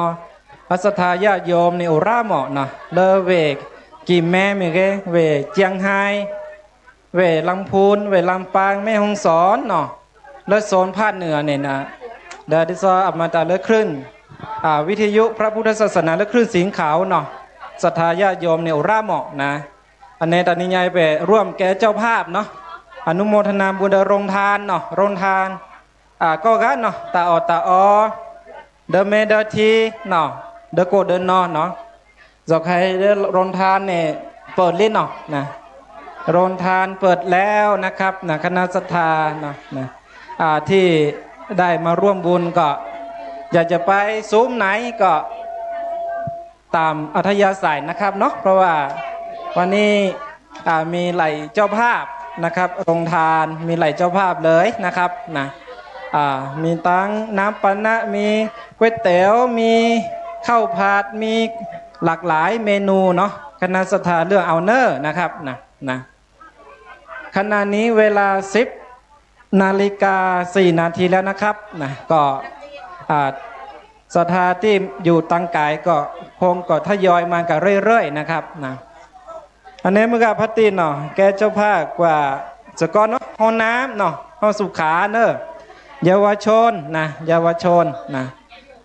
อัสสัทธาญาติโยมนี่โอระเหมาะนะ เลอเวกกี่แม่เมเก เวเจียงไฮ้ เวลำพูน เวลำปาง แม่ฮ่องสอนเนาะ เลอโซนภาคเหนือเนี่ยนะ เดอดิซออำมาตาเลอคลื่น อ่า วิทยุพระพุทธศาสนาเลอคลื่นสีขาวเนาะ ศรัทธาญาติโยมนี่โอระเหมาะนะ อันนี้ตานิยายไปร่วมแก่เจ้าภาพเนาะ อนุโมทนาบุญเดอโรงทานเนาะ โรงทาน อ่า ก็กันเนาะ ตาออดตาออ เดอเมเดอทีเนาะ เดอโกเดอนอเนาะ เจ้าใค่เดอโรงทานเนี่ยเปิดลิ้นเนาะนะ โรงทานเปิดแล้วนะครับนะ คณะศรัทธาเนาะนะ อ่า ตี้ได้มาร่วมบุญก็ อยากจะไปซุ้มไหนก็ ต๋ามอัธยาศัยนะครับเนาะ เพราะว่าวันนี้ อ่า มีหลายเจ้าภาพนะครับ โรงทานมีหลายเจ้าภาพเลยนะครับนะ อ่า มีตังน้ำปานะ มีก๋วยเตี๋ยว มีข้าวผัด มีหลากหลายเมนูเนาะ คณะศรัทธาเลือกเอาเน่อนะครับนะ นะ ขณะนี้เวลาสิบนาฬิกาสี่นาทีแล้วนะครับนะ ก็ อ่า ศรัทธาตี้อยู่ตังก๋ายก็คงก็ทยอยมากั๋นเรื่อยๆ นะครับนะ อันนี้เมืองอาพาตีเนาะ แก่เจ้าภาพกว่าสะกอนเนาะ ห้องน้ำเนาะ ห้องสุขาเนอะ เยาวชนนะ เยาวชนนะ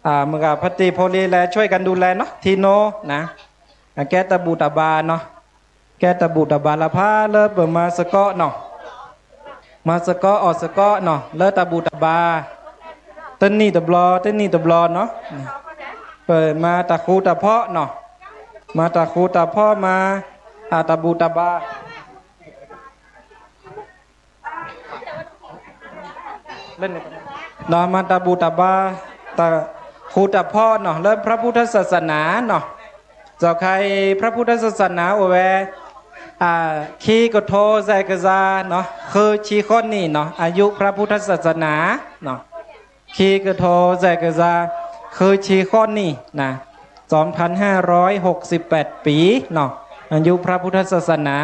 อ่า เมืองอาพาตีโพลีแลช่วยกั๋นดูแลเนาะ ตี้โน้นนะ อ่า แก่ตะบู่ตะบาเนาะ แก่ตะบู่ตะบาละพาเลอเปิ้นมาสะเกาะเนาะ มาสะเกาะออดสะเกาะเนาะ เลอตะบู่ตะบา เต๊อะนี่ตะบลอ เต๊อะนี่ตะบลอเนาะ เปิ้นมาตะคูตะเพาะเนาะ มาตะคูตะเพาะมา อ่า ตะบู่ตะบา เล่นเลย เนาะ มาตะบู่ตะบา ตะคูตะเพาะเนาะ เลอพระพุทธศาสนาเนาะ เจ้าใค่พระพุทธศาสนาโอแว อ่า คีกะโทแซกะซาเนาะ คือชีข้อนี้เนาะ อายุพระพุทธศาสนาเนาะ คีกะโทแซกะซา คือชีข้อนี้นะ สองพันห้าร้อยหกสิบแปดปี๋เนาะ อายุพระพุทธศาสนา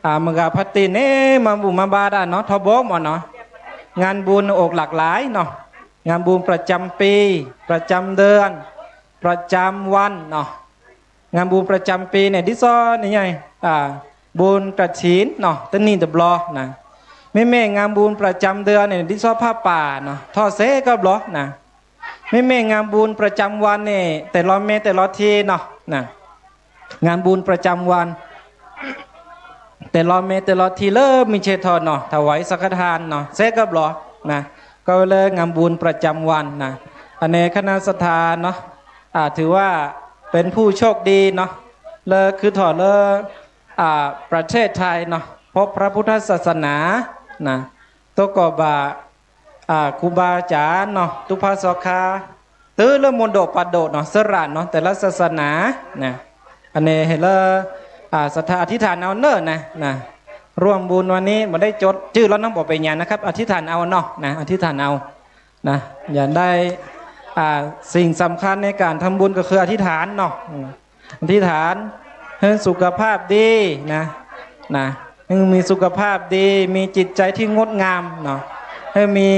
อ่า เมืองอาพาตีเนี่ยมาบุญมาบาตาเนาะ ทบกหมดเนาะ งานบุญโอกหลากหลายเนาะ งานบุญประจ๋ำปี๋ ประจ๋ำเดือน ประจ๋ำวันเนาะ งานบุญประจ๋ำปี๋เนี่ย ดิซอนี่ไง อ่า บุญกฐินเนาะ เต๊อะนี่ตะบลอนะ แม่ๆ งานบุญประจ๋ำเดือนเนี่ย ดิซอผ้าป่าเนาะ ทอดเสก็บลอนะ แม่ๆ งานบุญประจ๋ำวันเนี่ย แต่ละเมแต่ละทีเนาะนะ งานบุญประจ๋ำวัน แต่ละเมแต่ละทีเลอมีเชยทอดเนาะ ถวายสังฆทานเนาะ เสก็บลอนะ ก็เลองานบุญประจ๋ำวันนะ อันนี้คณะศรัทธาเนาะ อ่า ถือว่าเป๋นผู้โชคดีเนาะ เลอคือถ่อเลอ อ่า ประเทศไทยเนาะ พบพระพุทธศาสนานะ โตก็บ่า อ่า ครูบาอาจ๋ารย์เนาะ ตุ๊พะซอคา ตื้อเรื่องมนต์ดกปาดกเนาะ สละเนาะ แต่ละศาสนานะ อันนี้หื้อเลอ อ่า ศรัทธาอธิษฐานเอาเน่อนะ นะ ร่วมบุญวันนี้บ่ได้จดจื้อแล้วเนาะ บ่เป๋นหยังนะครับ อธิษฐานเอาเนาะ นะ อธิษฐานเอา นะ อย่าได้ อ่า สิ่งสำคัญในก๋านทำบุญก็คืออธิษฐานเนาะ อืม อธิษฐานหื้อสุขภาพดีนะ นะ หื้อมีสุขภาพดี มีจิตใจ๋ตี้งดงามเนาะ หื้อมี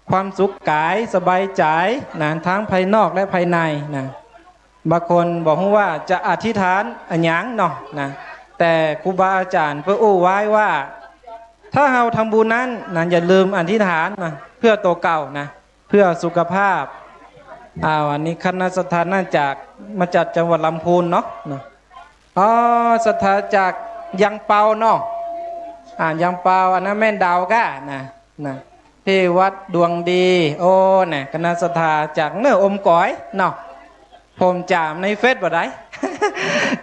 ความสุขก๋ายสบายใจ๋นะ ตึงภายนอกและภายในนะ บางคนบ่ฮู้ว่าจะอธิษฐานอะหยังเนาะนะ แต่ครูบาอาจ๋ารย์เปิ้นอู้ไว้ว่า ถ้าเฮาทำบุญนั้นนะ อย่าลืมอธิษฐานนะ เปื้อตั๋วเก่านะ เปื้อสุขภาพ อ้าว อันนี้คณะศรัทธาน่าจะมาจากจังหวัดลำพูนเนาะ นะ อ๋อ ศรัทธาจากยังเปาเนาะ อ่า ยังเปา อันนั้นแม่นดาวก้านะ นะ ตี้วัดดวงดี โอ้ นะ คณะศรัทธาจากเนินอมก๋อยเนาะ ผมจ๋ำในเฟซบ่ได้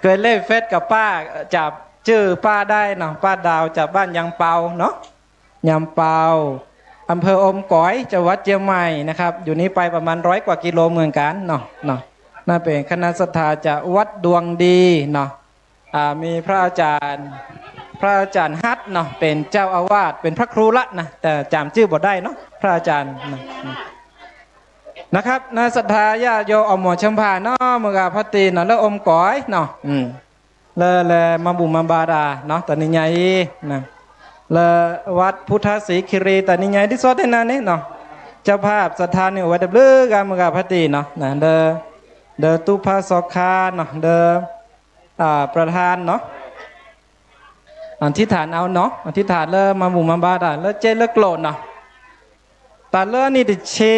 เกยเล่นเฟซกับป้า จ๋ำจื้อป้าได้เนาะ ป้าดาวจากบ้านยังเปาเนาะ ยังเปา อำเภออมก๋อย จังหวัดเจียงใหม่นะครับ อยู่นี่ไปประมาณร้อยกว่ากิโลเหมือนกั๋นเนาะ เนาะ นั่นเป๋นคณะศรัทธาจากวัดดวงดีเนาะ อ่า มีพระอาจ๋ารย์ พระอาจ๋ารย์ฮัทเนาะ เป๋นเจ้าอาวาส เป๋นพระครูละนะ แต่จ๋ำจื้อบ่ได้เนาะ พระอาจ๋ารย์นะ นะครับ นะ ศรัทธาญาติโยม เอาหมวกเชิงผาเนาะ เมืองอาพาตีเนาะ แล้วอมก๋อยเนาะ อืม แล้ว แล้วมาบุญมาบาตรเนาะ ต๋อนนี้ไงนะ แล้ววัดพุทธศรีคีรี ต๋อนนี้ไงตี้สุดในนั้นนี่เนาะ เจ้าภาพศรัทธานี่เอาไว้ดับลึกกัน เมืองอาพาตีเนาะ นะ เด้อ เด้อตุ๊พะสอคาเนาะ เด้อ อ่า ประธานเนาะ อธิษฐานเอาเนาะ อธิษฐานแล้วมาบุญมาบาตร แล้วเจ๊เลิกโกรธเนาะ ต๋อนเริ่มนี่ติดชี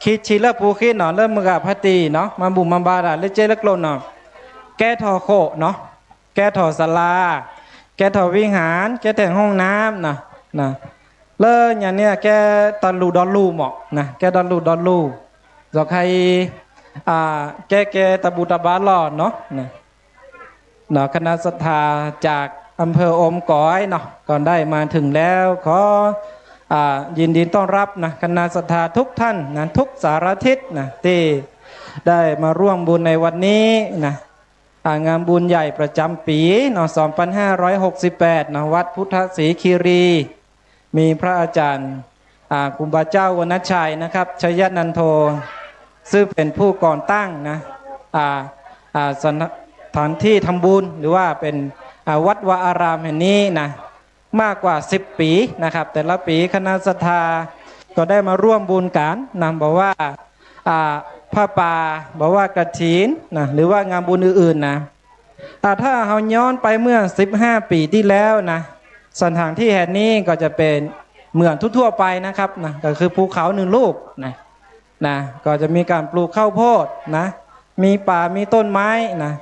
คิดชีเลิกปูคิดเนาะ เริ่มเมืองอาพาตีเนาะ มาบุญมาบาตร แล้วเจ๊เลิกโกรธเนาะ แก้ถ่อโขะเนาะ แก้ถ่อศาลา แก้ถ่อวิหาร แก้แท่งห้องน้ำเนาะ นะ แล้วอย่างเนี้ยแก้ตะหลู่ดอหลู่หมดนะ แก้ตะหลู่ดอหลู่ เจ้าใคร อ่า แก้ แก้ตะบูตะบาหลอดเนาะ นะ เนาะ คณะศรัทธาจากอำเภออมก๋อยเนาะ ก็ได้มาถึงแล้ว ขอ อ่า ยินดีต้อนรับนะ คณะศรัทธาทุกท่านนะ ทุกสารทิศนะ ตี้ได้มาร่วมบุญในวันนี้นะ อ่า งานบุญใหญ่ประจ๋ำปี๋เนาะ สองปันห้าร้อยหกสิบแปด นะ วัดพุทธศรีคีรี มีพระอาจ๋ารย์ อ่า ครูบาเจ้าวรรณชัยนะครับ ชยนันโท ซึ่งเป๋นผู้ก่อตั้งนะ อ่า อ่า สถานที่ทำบุญ หรือว่าเป๋น อ่า วัดวาอารามแห่งนี้นะ มากกว่าสิบปี๋นะครับ แต่ละปี๋คณะศรัทธาก็ได้มาร่วมบุญกั๋นนะ บ่ว่า อ่า ผ้าป่า บ่ว่ากฐินนะ หรือว่างานบุญอื่นๆ นะ อ่า ถ้าเฮาย้อนไปเมื่อสิบห้าปี๋ตี้แล้วนะ สถานที่แห่งนี้ก็จะเป๋นเหมือนทั่วๆ ไปนะครับนะ ก็คือภูเขาหนึ่งลูกนะ นะ ก็จะมีก๋านปลูกข้าวโพดนะ มีป่า มีต้นไม้นะ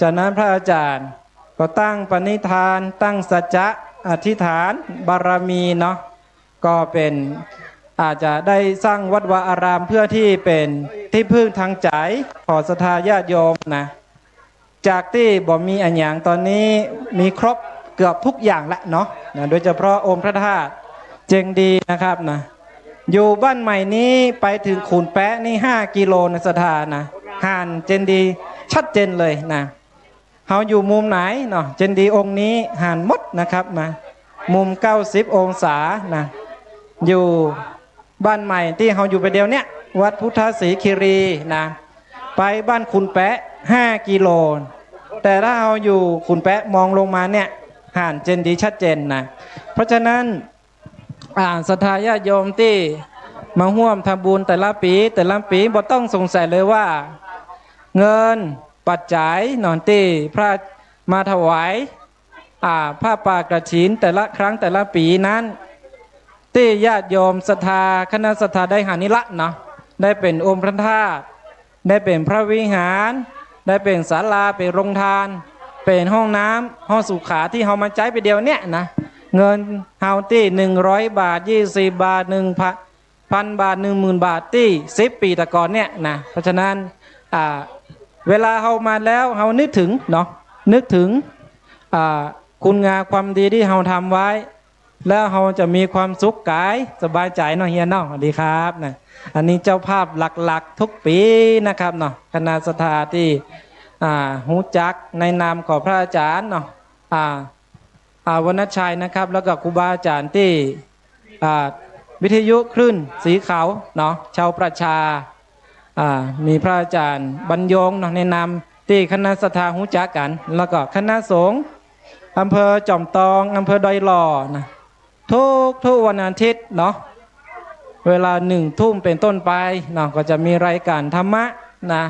จากนั้นพระอาจ๋ารย์ก็ตั้งปณิธาน ตั้งสัจจะอธิษฐานบารมีเนาะ ก็เป๋น อาจจะได้สร้างวัดวาอารามเพื่อตี้เป๋นตี้พึ่งทางใจ๋ของศรัทธาญาติโยมนะ จากตี้บ่มีอะหยัง ต๋อนนี้มีครบเกือบทุกอย่างละเนาะ นะ โดยเฉพาะองค์พระธาตุเจดีย์นะครับนะ อยู่บ้านใหม่นี้ไปถึงขุนแป๊ะนี่ห้ากิโลนะศรัทธานะ ห่านเจดีย์ชัดเจนเลยนะ เฮาอยู่มุมไหนเนาะ เจดีย์องค์นี้ห่านหมดนะครับนะ มุมเก้าสิบองศานะ อยู่บ้านใหม่ตี้เฮาอยู่ไปเดียวเนี้ย วัดพุทธศรีคีรีนะ ไปบ้านขุนแป๊ะห้ากิโล แต่ถ้าเฮาอยู่ขุนแป๊ะมองลงมาเนี่ย ห่านเจดีย์ชัดเจนนะ เพราะฉะนั้น อ่า ศรัทธาญาติโยมตี้มาฮ่วมทำบุญแต่ละปี๋ แต่ละปี๋ บ่ต้องสงสัยเลยว่า เงินปัจจัยเนาะตี้พระมาถวาย อ่า ผ้าป่ากฐินแต่ละครั้งแต่ละปี๋นั้น ตี้ญาติโยมศรัทธา คณะศรัทธาได้หานี่ละเนาะ ได้เป๋นองค์พระธาตุ ได้เป๋นพระวิหาร ได้เป๋นศาลา เป๋นโรงทาน เป๋นห้องน้ำ ห้องสุขาตี้เฮามาใจ๊ไปเดียวเนี้ยนะ เงินเฮาตี้หนึ่งร้อยบาท ยี่สิบบาท หนึ่งพัน พันบาท หนึ่งหมื่นบาท ตี้สิบปี๋ตะก่อนเนี้ยนะ เพราะฉะนั้น อ่า เวลาเฮามาแล้วเฮานึกถึงเนาะ นึกถึง อ่า คุณงามความดีตี้เฮาทำไว้ แล้วเฮาจะมีความสุขก๋ายสบายใจ๋เนาะเฮียเนาะ สวัสดีครับนะ อันนี้เจ้าภาพหลักๆ ทุกปี๋นะครับเนาะ คณะศรัทธาตี้ อ่า ฮู้จักในนามของพระอาจ๋ารย์เนาะ อ่า อ่า วรรณชัยนะครับ แล้วก็ครูบาอาจ๋ารย์ตี้ อ่า วิทยุคลื่นสีขาวเนาะ ชาวประชา อ่า มีพระอาจ๋ารย์บรรยงค์เนาะ แนะนำตี้คณะศรัทธาฮู้จักกั๋น แล้วก็คณะสงฆ์อำเภอจอมตอง อำเภอดอยหล่อนะ ทุกๆ วันอาทิตย์เนาะ เวลาหนึ่งทุ่มเป๋นต้นไปเนาะ ก็จะมีรายการธรรมะนะ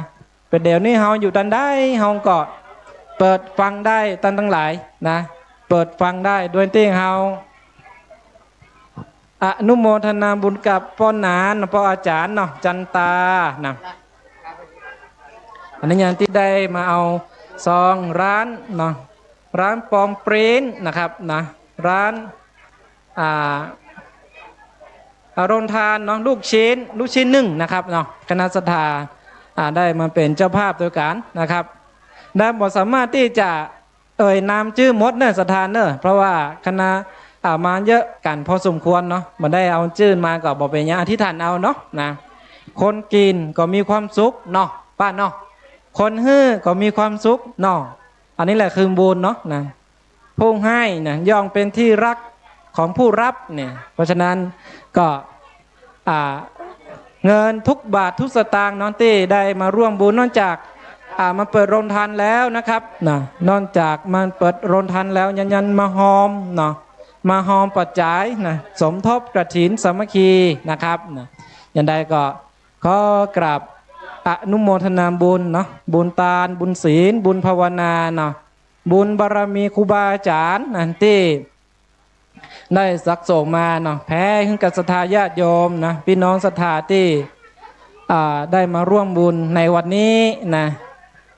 เป๋นเดี๋ยวนี้เฮาอยู่ตังใด เฮาก็เปิดฟังได้ตันตังหลายนะ เปิดฟังได้โดยตี้เฮาอนุโมทนาบุญกับป้อหนาน ป้ออาจ๋ารย์เนาะ จันตานะ อันนี้ยังตี้ได้มาเอาซองร้านเนาะ ร้านปองปริ้นนะครับนะ ร้าน อ่า อ่า โรงทานเนาะ ลูกชิ้น ลูกชิ้นนึ่งนะครับเนาะ คณะศรัทธา อ่า ได้มาเป๋นเจ้าภาพตวยกั๋นนะครับ ได้บ่สามารถตี้จะเอ่ยนามจื้อหมดเน่อศรัทธาเน่อ เพราะว่าคณะ อ่า มาเยอะกั๋นพอสมควรเนาะ บ่ได้เอาจื้อมาก็บ่เป๋นหยัง อธิษฐานเอาเนาะนะ คนกิ๋นก็มีความสุขเนาะ ป้าเนาะ คนหื้อก็มีความสุขเนาะ อันนี้แหละคือบุญเนาะนะ ผู้ให้นะย่อมเป็นที่รักของผู้รับเนี่ย เพราะฉะนั้นก็ อ่า เงินทุกบาททุกสตางค์เนาะตี้ได้มาร่วมบุญ นอกจาก อ่า มาเปิดโรงทานแล้วนะครับนะ นอกจากมาเปิดโรงทานแล้ว ยัง ยังมาฮอมเนาะ มาฮอมปัจจัยนะ สมทบกฐินสามัคคีนะครับนะ ยังใดก็ขอกราบอนุโมทนาบุญเนาะ บุญตาน บุญศีล บุญภาวนาเนาะ บุญบารมีครูบาอาจ๋ารย์นะ ตี้ได้สักสงมาเนาะ แผ่หื้อกับศรัทธาญาติโยมนะ ปี้น้องศรัทธาตี้ อ่า ได้มาร่วมบุญในวันนี้นะ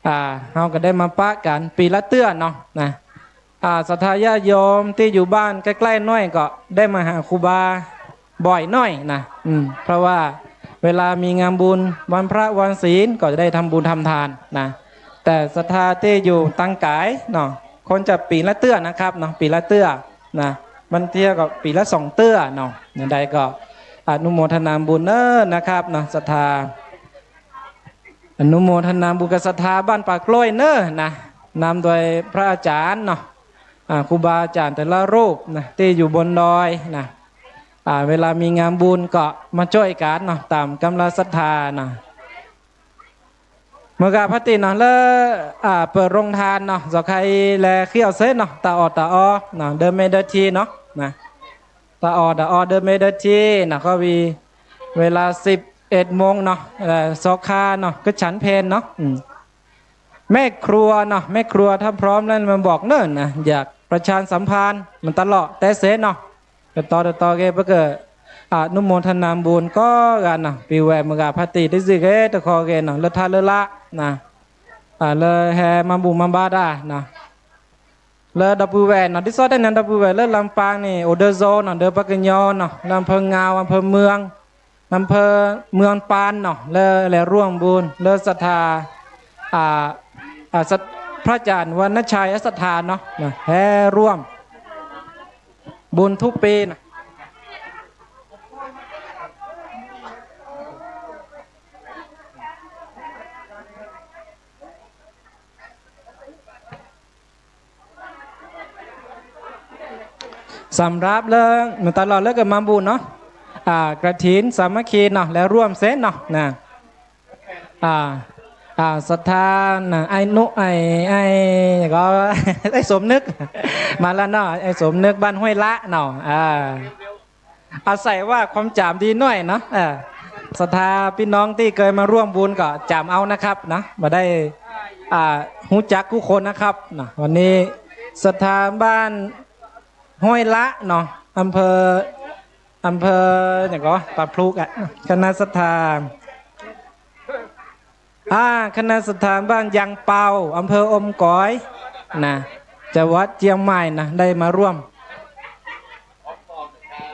อ่า เฮาก็ได้มาปะกั๋นปี๋ละเตื้อเนาะนะ อ่า ศรัทธาญาติโยมตี้อยู่บ้านใก้ๆ น้อยก็ได้มาหาครูบา บ่อยหน้อยนะ อืม เพราะว่าเวลามีงานบุญวันพระวันศีลก็จะได้ทำบุญทำทานนะ แต่ศรัทธาตี้อยู่ตังก๋ายเนาะ คนจะปี๋ละเตื้อนะครับเนาะ ปี๋ละเตื้อนะ บางเตื้อก็ปี๋ละสองเตื้อเนาะ ยังใดก็อนุโมทนาบุญเน้อนะครับเนาะ ศรัทธา อนุโมทนาบุญกับศรัทธาบ้านป่ากล้วยเน้อนะ นำโดยพระอาจ๋ารย์เนาะ อ่า ครูบาอาจ๋ารย์แต่ละรูปนะ ตี้อยู่บนดอยนะ อ่า เวลามีงานบุญก็มาจ้วยกั๋นเนาะ ต๋ามก๋ำลังศรัทธาเนาะ เมือกาพระติเนาะ แล้ว อ่า เปิดโรงทานเนาะ เจ้าใค่แลเขี้ยวเส้นเนาะ ตาออดตาออเนาะ เดินเมเดินทีเนาะนะ ตาออดตาออเดินเมเดินทีนะ ก็มีเวลาสิบเอ็ดโมงเนาะ เอ่อ ซอคาเนาะ ก็ฉันเพลเนาะ อืม แม่ครัวเนาะ แม่ครัวถ้าพร้อมแล้วมาบอกเนิ่นนะ อยากประชาสัมพันธ์มันตลอดแต่เสนเนาะ แต่ต่อแต่ต่อเกเพื่อเกิดอนุโมทนาบุญก็กั๋นเนาะ ปี๋แหวะเมือกาพระติได้สิเกตะคอเกเนาะ เลิศท่าเลิศละนะ อ่า เลยแห่มาบุญมาบาตรอ่ะนะ แล้วดอกปือแหวะเนาะ ตี้ซอดได้นั้นดอกปือแหวะ แล้วลำปางนี่ โอ เดินโซนเนาะ เดินปากกะยอเนาะ อำเภองาว อำเภอเมือง อำเภอเมืองปานเนาะ แล้ว แล้วร่วมบุญ แล้วศรัทธา อ่า อ่า ศรัท- พระอาจ๋ารย์วรรณชัยศรัทธาเนาะ นะ แห่ร่วมบุญทุกปีนะ สำหรับเรื่องตลอดเรื่องกับมาบุญเนาะ อ่า กฐินสามัคคีเนาะ แล้วร่วมเส้นเนาะ นะ อ่า อ่า ศรัทธานะ ไอ้นุ ไอ้ ไอ้ ก็ ไอ้สมนึก มาแล้วเนาะ ไอ้สมนึกบ้านห้วยละเนาะ อ่า อาศัยว่าความจ๋ำดีหน้อยเนาะ เออ ศรัทธาปี้น้องตี้เกยมาร่วมบุญก็จ๋ำเอานะครับนะ บ่ได้ อ่า ฮู้จักกู้คนนะครับนะ วันนี้ศรัทธาบ้านห้วยละเนาะ อำเภอ อำเภอหยังก็ ป่าพลูอ่ะ คณะศรัทธา อ่า คณะศรัทธาบ้านยางเปา อำเภออมก๋อยนะ จังหวัดเจียงใหม่นะ ได้มาร่วม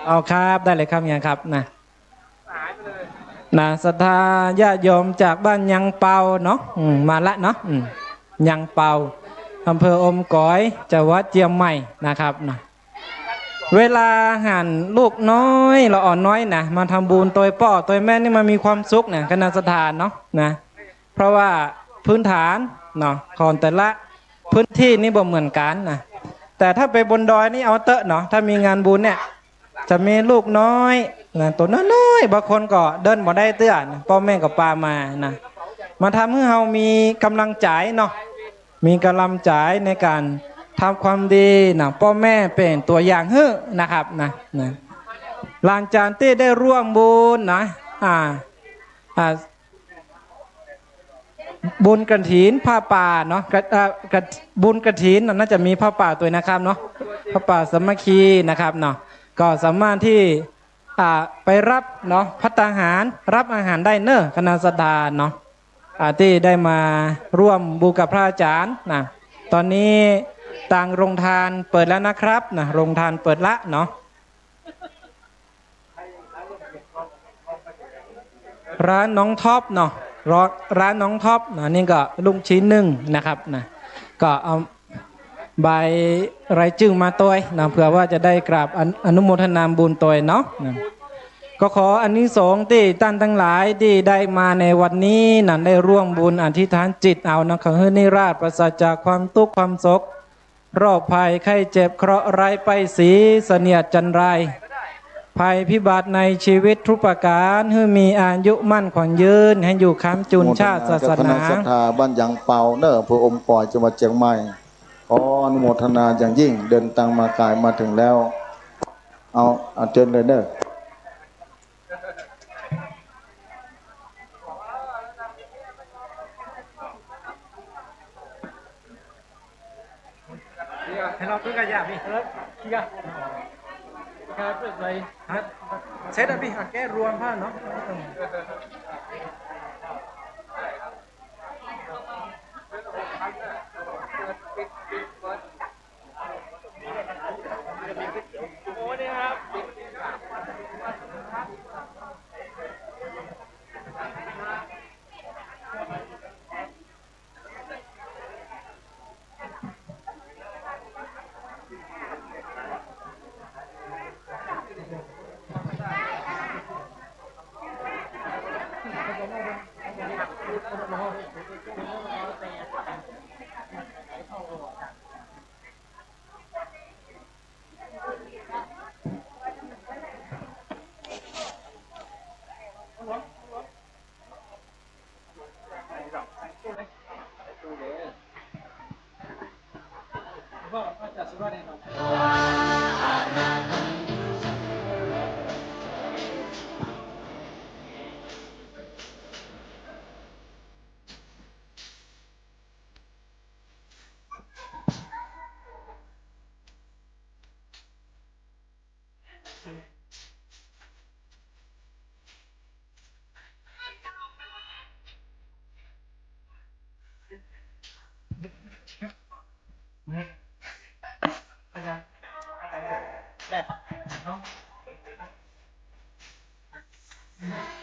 เอาครับ ได้เลยครับ เฮียครับนะ นะ ศรัทธาญาติโยมจากบ้านยางเปาเนาะ อืม มาละเนาะ อืม ยางเปา อำเภออมก๋อย จังหวัดเจียงใหม่นะครับนะ เวลาหันลูกน้อยละอ่อนน้อยนะ มาทำบุญตวยป้อตวยแม่นี่มันมีความสุขนะ คณะศรัทธาเนาะนะ เพราะว่าพื้นฐานเนาะ ของแต่ละพื้นที่นี่บ่เหมือนกั๋นนะ แต่ถ้าไปบนดอยนี่เอาเต๊อะเนาะ ถ้ามีงานบุญเนี่ย จะมีลูกน้อยนะ ตั๋วน้อยๆ บางคนก็เดินบ่ได้เตื้อนะ ป้อแม่ก็ปามานะ มาทำหื้อเฮามีก๋ำลังใจ๋เนาะ มีก๋ำลังใจ๋ในก๋านทำความดีนะ ป้อแม่เป๋นตั๋วอย่างหื้อนะครับนะ นะ หลังจากตี้ได้ร่วมบุญนะ อ่า อ่า บุญกฐินผ้าป่าเนาะ กะ เอ่อ กะ บุญกฐินน่ะ น่าจะมีผ้าป่าตวยนะครับเนาะ ผ้าป่าสามัคคีนะครับเนาะ ก็สามารถตี้ อ่า ไปรับเนาะ ภัตตาหาร รับอาหารได้เน้อ คณะศรัทธาเนาะ อ่า ตี้ได้มาร่วมบุญกับพระอาจ๋ารย์นะ ต๋อนนี้ตางโรงทานเปิดแล้วนะครับนะ โรงทานเปิดละเนาะ ร้านน้องท็อปเนาะ ร้าน ร้านน้องท็อปนะ นี่ก็ลูกชิ้นนึ่งนะครับนะ ก็เอาใบรายจื้อมาตวยนะ เผื่อว่าจะได้กราบอนุ อนุโมทนาบุญตวยเนาะนะ ก็ขออานิสงส์ตี้ต้านตังหลายตี้ได้มาในวันนี้นะ ได้ร่วมบุญอธิษฐานจิตเอานะ ขอหื้อนิราศปราศจากความตุ๊กข์ความโศก โรคภัยไข้เจ็บเคราะห์ร้ายป้ายสีเสนียดจัญไร ภัยพิบัติในชีวิตทุกประก๋าน หื้อมีอายุมั่นขวัญยืน หื้ออยู่ค้ำจุนชาติศาสนา คณะศรัทธาบ้านยางเปาเน้อ อำเภออมก๋อย จังหวัดเจียงใหม่ ขออนุโมทนาอย่างยิ่ง เดินตางมาไก๋มาเถิงแล้ว เอา เอาเจิญเลยเน้อ ให้เฮาขึ้นกะยะพี่ เออ ขึ้นกะ ครับ เปิดเลย ฮะ เสร็จแล้วพี่ หาแก้รวมผ้าเนาะ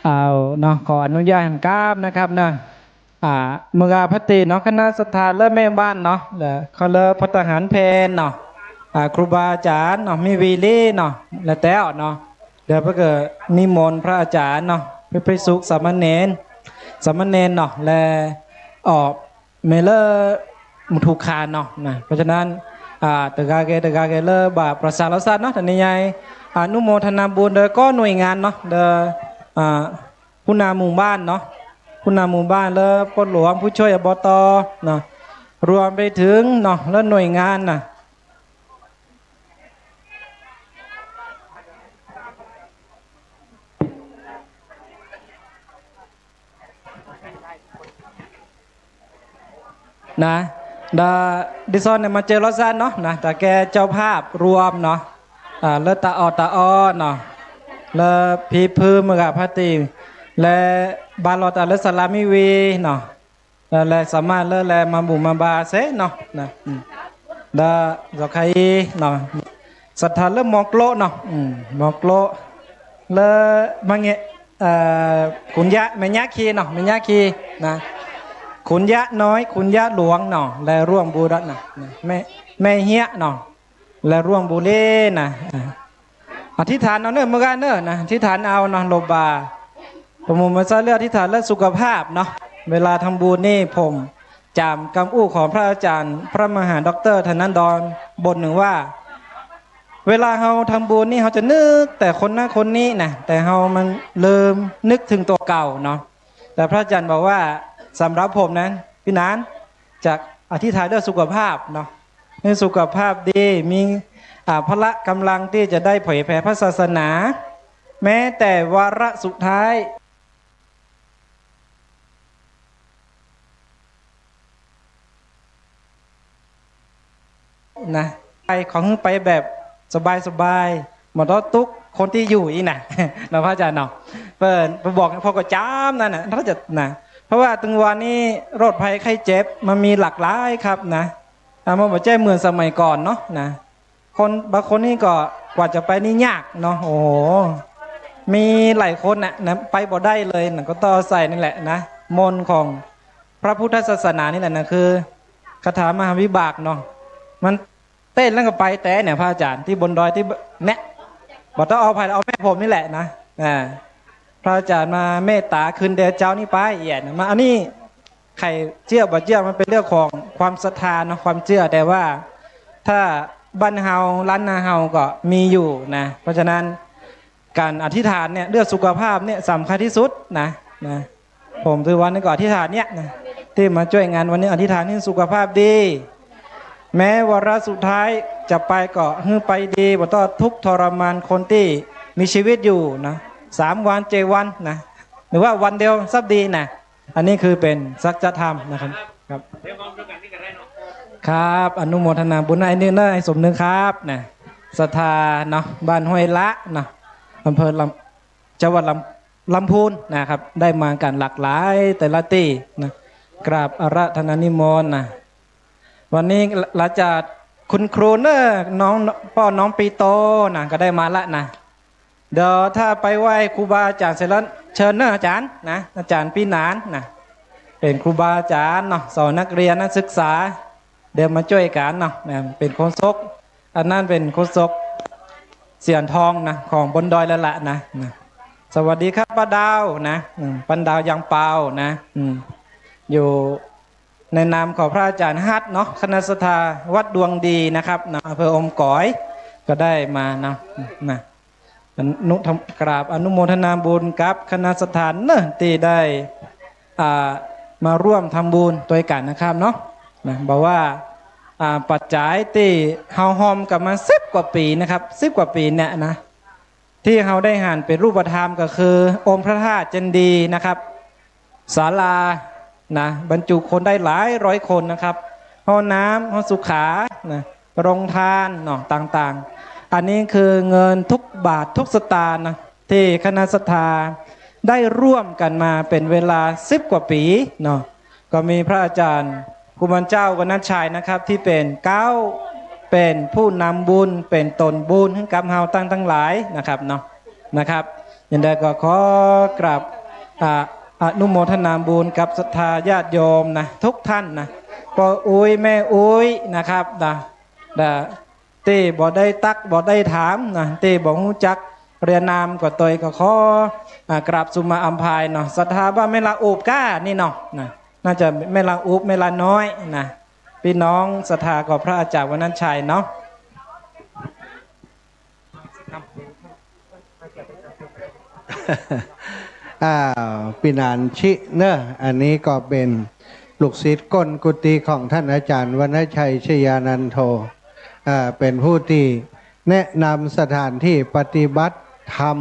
เอาเนาะ ขออนุญาตหันกราบนะครับเนาะ อ่า เมื่อกี้พอดีเนาะ คณะศรัทธาเลิศแม่บ้านเนาะ แล้วก็เลิศภัตตาหารเพลเนาะ อ่า ครูบาอาจ๋ารย์เนาะ มีวีรีเนาะ และแต๊วเนาะ เดี๋ยวเปิ้นก็นิมนต์พระอาจ๋ารย์เนาะ พระภิกษุสามเณร สามเณรเนาะ และออก แม่เลิศมุทุคารเนาะนะ เพราะฉะนั้น อ่า ตะกาแก ตะกาแกเลิศบ่าประสาทรสัตว์เนาะ ต๋อนนี้ยายอนุโมทนาบุญโดยก้อหน่วยงานเนาะ โดย อ่า ผู้นำหมู่บ้านเนาะ ผู้นำหมู่บ้าน เลิศป้อหลวง ผู้ช่วย อบต. เนาะ รวมไปเถิงเนาะ เลิศหน่วยงานนะ นะ ดา ดิฉันเนี่ยมาเจอรอดซ่านเนาะนะ ตะแกเจ้าภาพรวมเนาะ อ่า เลิศตาออดตาอ้อเนาะ เลิศพีพื้นเมืองพระตรี และบาลอดตาเลิศสารามิวีเนาะ และ และสามารถเลิศแลมาบุญมาบาเซเนาะนะ อืม ดา เจ้าใค่เนาะ ศรัทธาเลิศมอโกละเนาะ อืม มอโกละ เลิศมาเงะ เอ่อ ขุนยะ แม่ยะคีเนาะ แม่ยะคีนะ ขุนยะน้อย ขุนยะหลวงเนาะ และร่วมบุญนะ นะ แม่ แม่เฮียเนาะ และร่วมบุญนะ อ่า อธิษฐานเอาเน้อ เมื่อกี้เน้อนะ อธิษฐานเอาเนาะ โลบา ผมมาใส่เรื่องอธิษฐานเรื่องสุขภาพเนาะ เวลาทำบุญนี่ผมจ๋ำกำอู้ของพระอาจ๋ารย์ พระมหาด็อกเตอร์ธนันดร บ่นหนึ่งว่า เวลาเฮาทำบุญนี่เฮาจะนึกแต่คนนั้นคนนี้นะ แต่เฮามันลืมนึกถึงตั๋วเก่าเนาะ แต่พระอาจารย์บอกว่าสำหรับผมนั้น ปี้หนาน จะอธิษฐานเรื่องสุขภาพเนาะ ให้สุขภาพดี มี อ่า พละกำลังตี้จะได้เผยแผ่พระศาสนา แม้แต่วาระสุดท้าย นะ ไป ขอหื้อไปแบบสบายๆ บ่ต้องตุ๊กคนตี้อยู่อี้นะ นะพระอาจารย์เนาะ เปิ้น ไปบอกพ่อก็จ๋ำนั่นน่ะ ถ้าจะนะ เพราะว่าตึงวันนี้โรคภัยไข้เจ็บมันมีหลากหลายครับนะ อ่า มันบ่ใจ้เหมือนสมัยก่อนเนาะนะ คน บางคนนี่ก็กว่าจะไปนี่ยากเนาะ โอ้โห มีหลายคนน่ะนะ ไปบ่ได้เลยน่ะ ก็ต้องอาศัยนี่แหละนะ มนต์ของพระพุทธศาสนานี่แหละนะ คือคาถามหาวิบากเนาะ มันเต้นแล้วก็ไปแต่เนี่ย พระอาจารย์ตี้บนดอยตี้เนี่ย บ่ต้องเอาใผ เอาแม่ผมนี่แหละนะ อ่า พระอาจารย์มาเมตตาคืนเดียวเจ้านี่ไปเอี่ยนะ มาอันนี้ ใครเจื้อบ่เจื้อมันเป็นเรื่องของความศรัทธาเนาะ ความเจื้อ แต่ว่าถ้าบ้านเฮาล้านนาเฮาก็มีอยู่นะ เพราะฉะนั้นการอธิษฐานเนี่ยเรื่องสุขภาพเนี่ยสำคัญที่สุดนะ นะ ผมถือวันนี้ก็อธิษฐานเนี่ยนะ ตี้มาจ้วยงานวันนี้อธิษฐานหื้อสุขภาพดี แม้วาระสุดท้ายจะไปก็หื้อไปดี บ่ต้องทุกข์ทรมานคนตี้มีชีวิตอยู่นะ สามวันเจ็ดวันนะ หรือว่าวันเดียวสักดีนะ อันนี้คือเป๋นสัจธรรมนะครับ ครับ ครับ อนุโมทนาบุญนะ อันนี้นะ ให้สมนึกครับนะ ศรัทธาเนาะ บ้านห้วยละเนาะ อำเภอลำ จังหวัดลำ ลำพูนนะครับ ได้มากันหลากหลายแต่ละตี้นะ กราบอาราธนานิมนต์นะ วันนี้หลังจากคุณครูเนอะ น้อง ป้อน้องปีโตนะ ก็ได้มาละนะ เดี๋ยวถ้าไปไหว้ครูบาอาจารย์เสร็จแล้วเชิญเนอะอาจารย์นะ อาจารย์ปี้หนานนะ เป๋นครูบาอาจารย์เนาะ สอนนักเรียนนักศึกษา เดี๋ยวมาจ้วยกั๋นเนาะนะ เป๋นโฆษก อันนั้นเป๋นโฆษกเสียนทองนะ ของบนดอยแล้วละนะ นะ สวัสดีครับป้าดาวนะ อืม ป้าดาวยางเปานะ อืม อยู่ในนามของพระอาจารย์ฮัทเนาะ คณะศรัทธาวัดดวงดีนะครับนะ อำเภออมก๋อย ก็ได้มาเนาะ นะ อนุทำ กราบอนุโมทนาบุญกับคณะศรัทธาเนอะ ตี้ได้ อ่า มาร่วมทำบุญตวยกั๋นนะครับเนาะ นะ บอกว่า อ่า ปัจจัยตี้เฮาฮอมกั๋นมาสิบกว่าปี๋นะครับ สิบกว่าปี๋เนี่ยนะ ตี้เฮาได้หันเป๋นรูปธรรมก็คือองค์พระธาตุเจดีย์นะครับ ศาลานะ บรรจุคนได้หลายร้อยคนนะครับ ห้องน้ำ ห้องสุขานะ โรงทานเนาะ ต่างๆ อันนี้คือเงินทุกบาททุกสตางค์นะ ตี้คณะศรัทธาได้ร่วมกั๋นมาเป๋นเวลาสิบกว่าปี๋เนาะ ก็มีพระอาจารย์กุมารเจ้าวรรณชัยนะครับ ตี้เป๋นเก๊า เป๋นผู้นำบุญ เป๋นต้นบุญหื้อกับเฮาตัง ตังหลายนะครับเนาะ นะครับ อย่างใดก็ขอกราบ อ่า อนุโมทนาบุญกับศรัทธาญาติโยมนะ ทุกท่านนะ ป้ออุ๊ยแม่อุ๊ยนะครับนะ นะ ตี้บ่ได้ตักบ่ได้ถามนะ ตี้บ่ฮู้จักเรียนนามก็ตวยก็ขอ อ่า กราบสุมาอำไพเนาะ ศรัทธาบ้านแม่ละอูบก้านี่เนาะ นะ น่าจะแม่ละอูบ แม่ละน้อยนะ ปี้น้องศรัทธากับพระอาจารย์วรรณชัยเนาะ อ้าว ปี้หนานชิเนอะ อันนี้ก็เป๋นลูกศิษย์ก้นกุฏิของท่านอาจารย์วรรณชัยชยานันโท อ่า เป๋นผู้ตี้แนะนำสถานตี้ปฏิบัติธรรม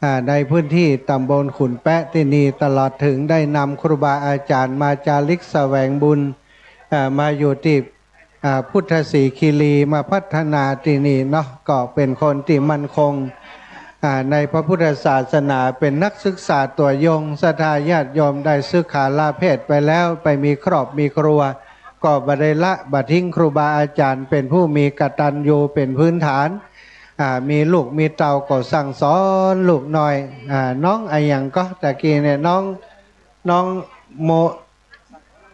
อ่า ในพื้นตี้ตำบลขุนแป๊ะตี้นี่ ตลอดเถิงได้นำครูบาอาจ๋ารย์มาจาริกแสวงบุญ อ่า มาอยู่ตี้ อ่า พุทธศรีคีรี มาพัฒนาตี้นี่เนาะ ก็เป๋นคนตี้มั่นคง อ่า ในพระพุทธศาสนา เป๋นนักศึกษาตัวยง ศรัทธาญาติโยมได้สึกขาลาเพศไปแล้ว ไปมีครอบมีครัว ก็บ่ได้ละบ่ทิ้งครูบาอาจ๋ารย์ เป๋นผู้มีกตัญญูเป๋นพื้นฐาน อ่า มีลูกมีเต้าก็สั่งสอนลูกน้อย อ่า น้องอะหยังก็ตะกี้เนี่ย น้อง น้องโม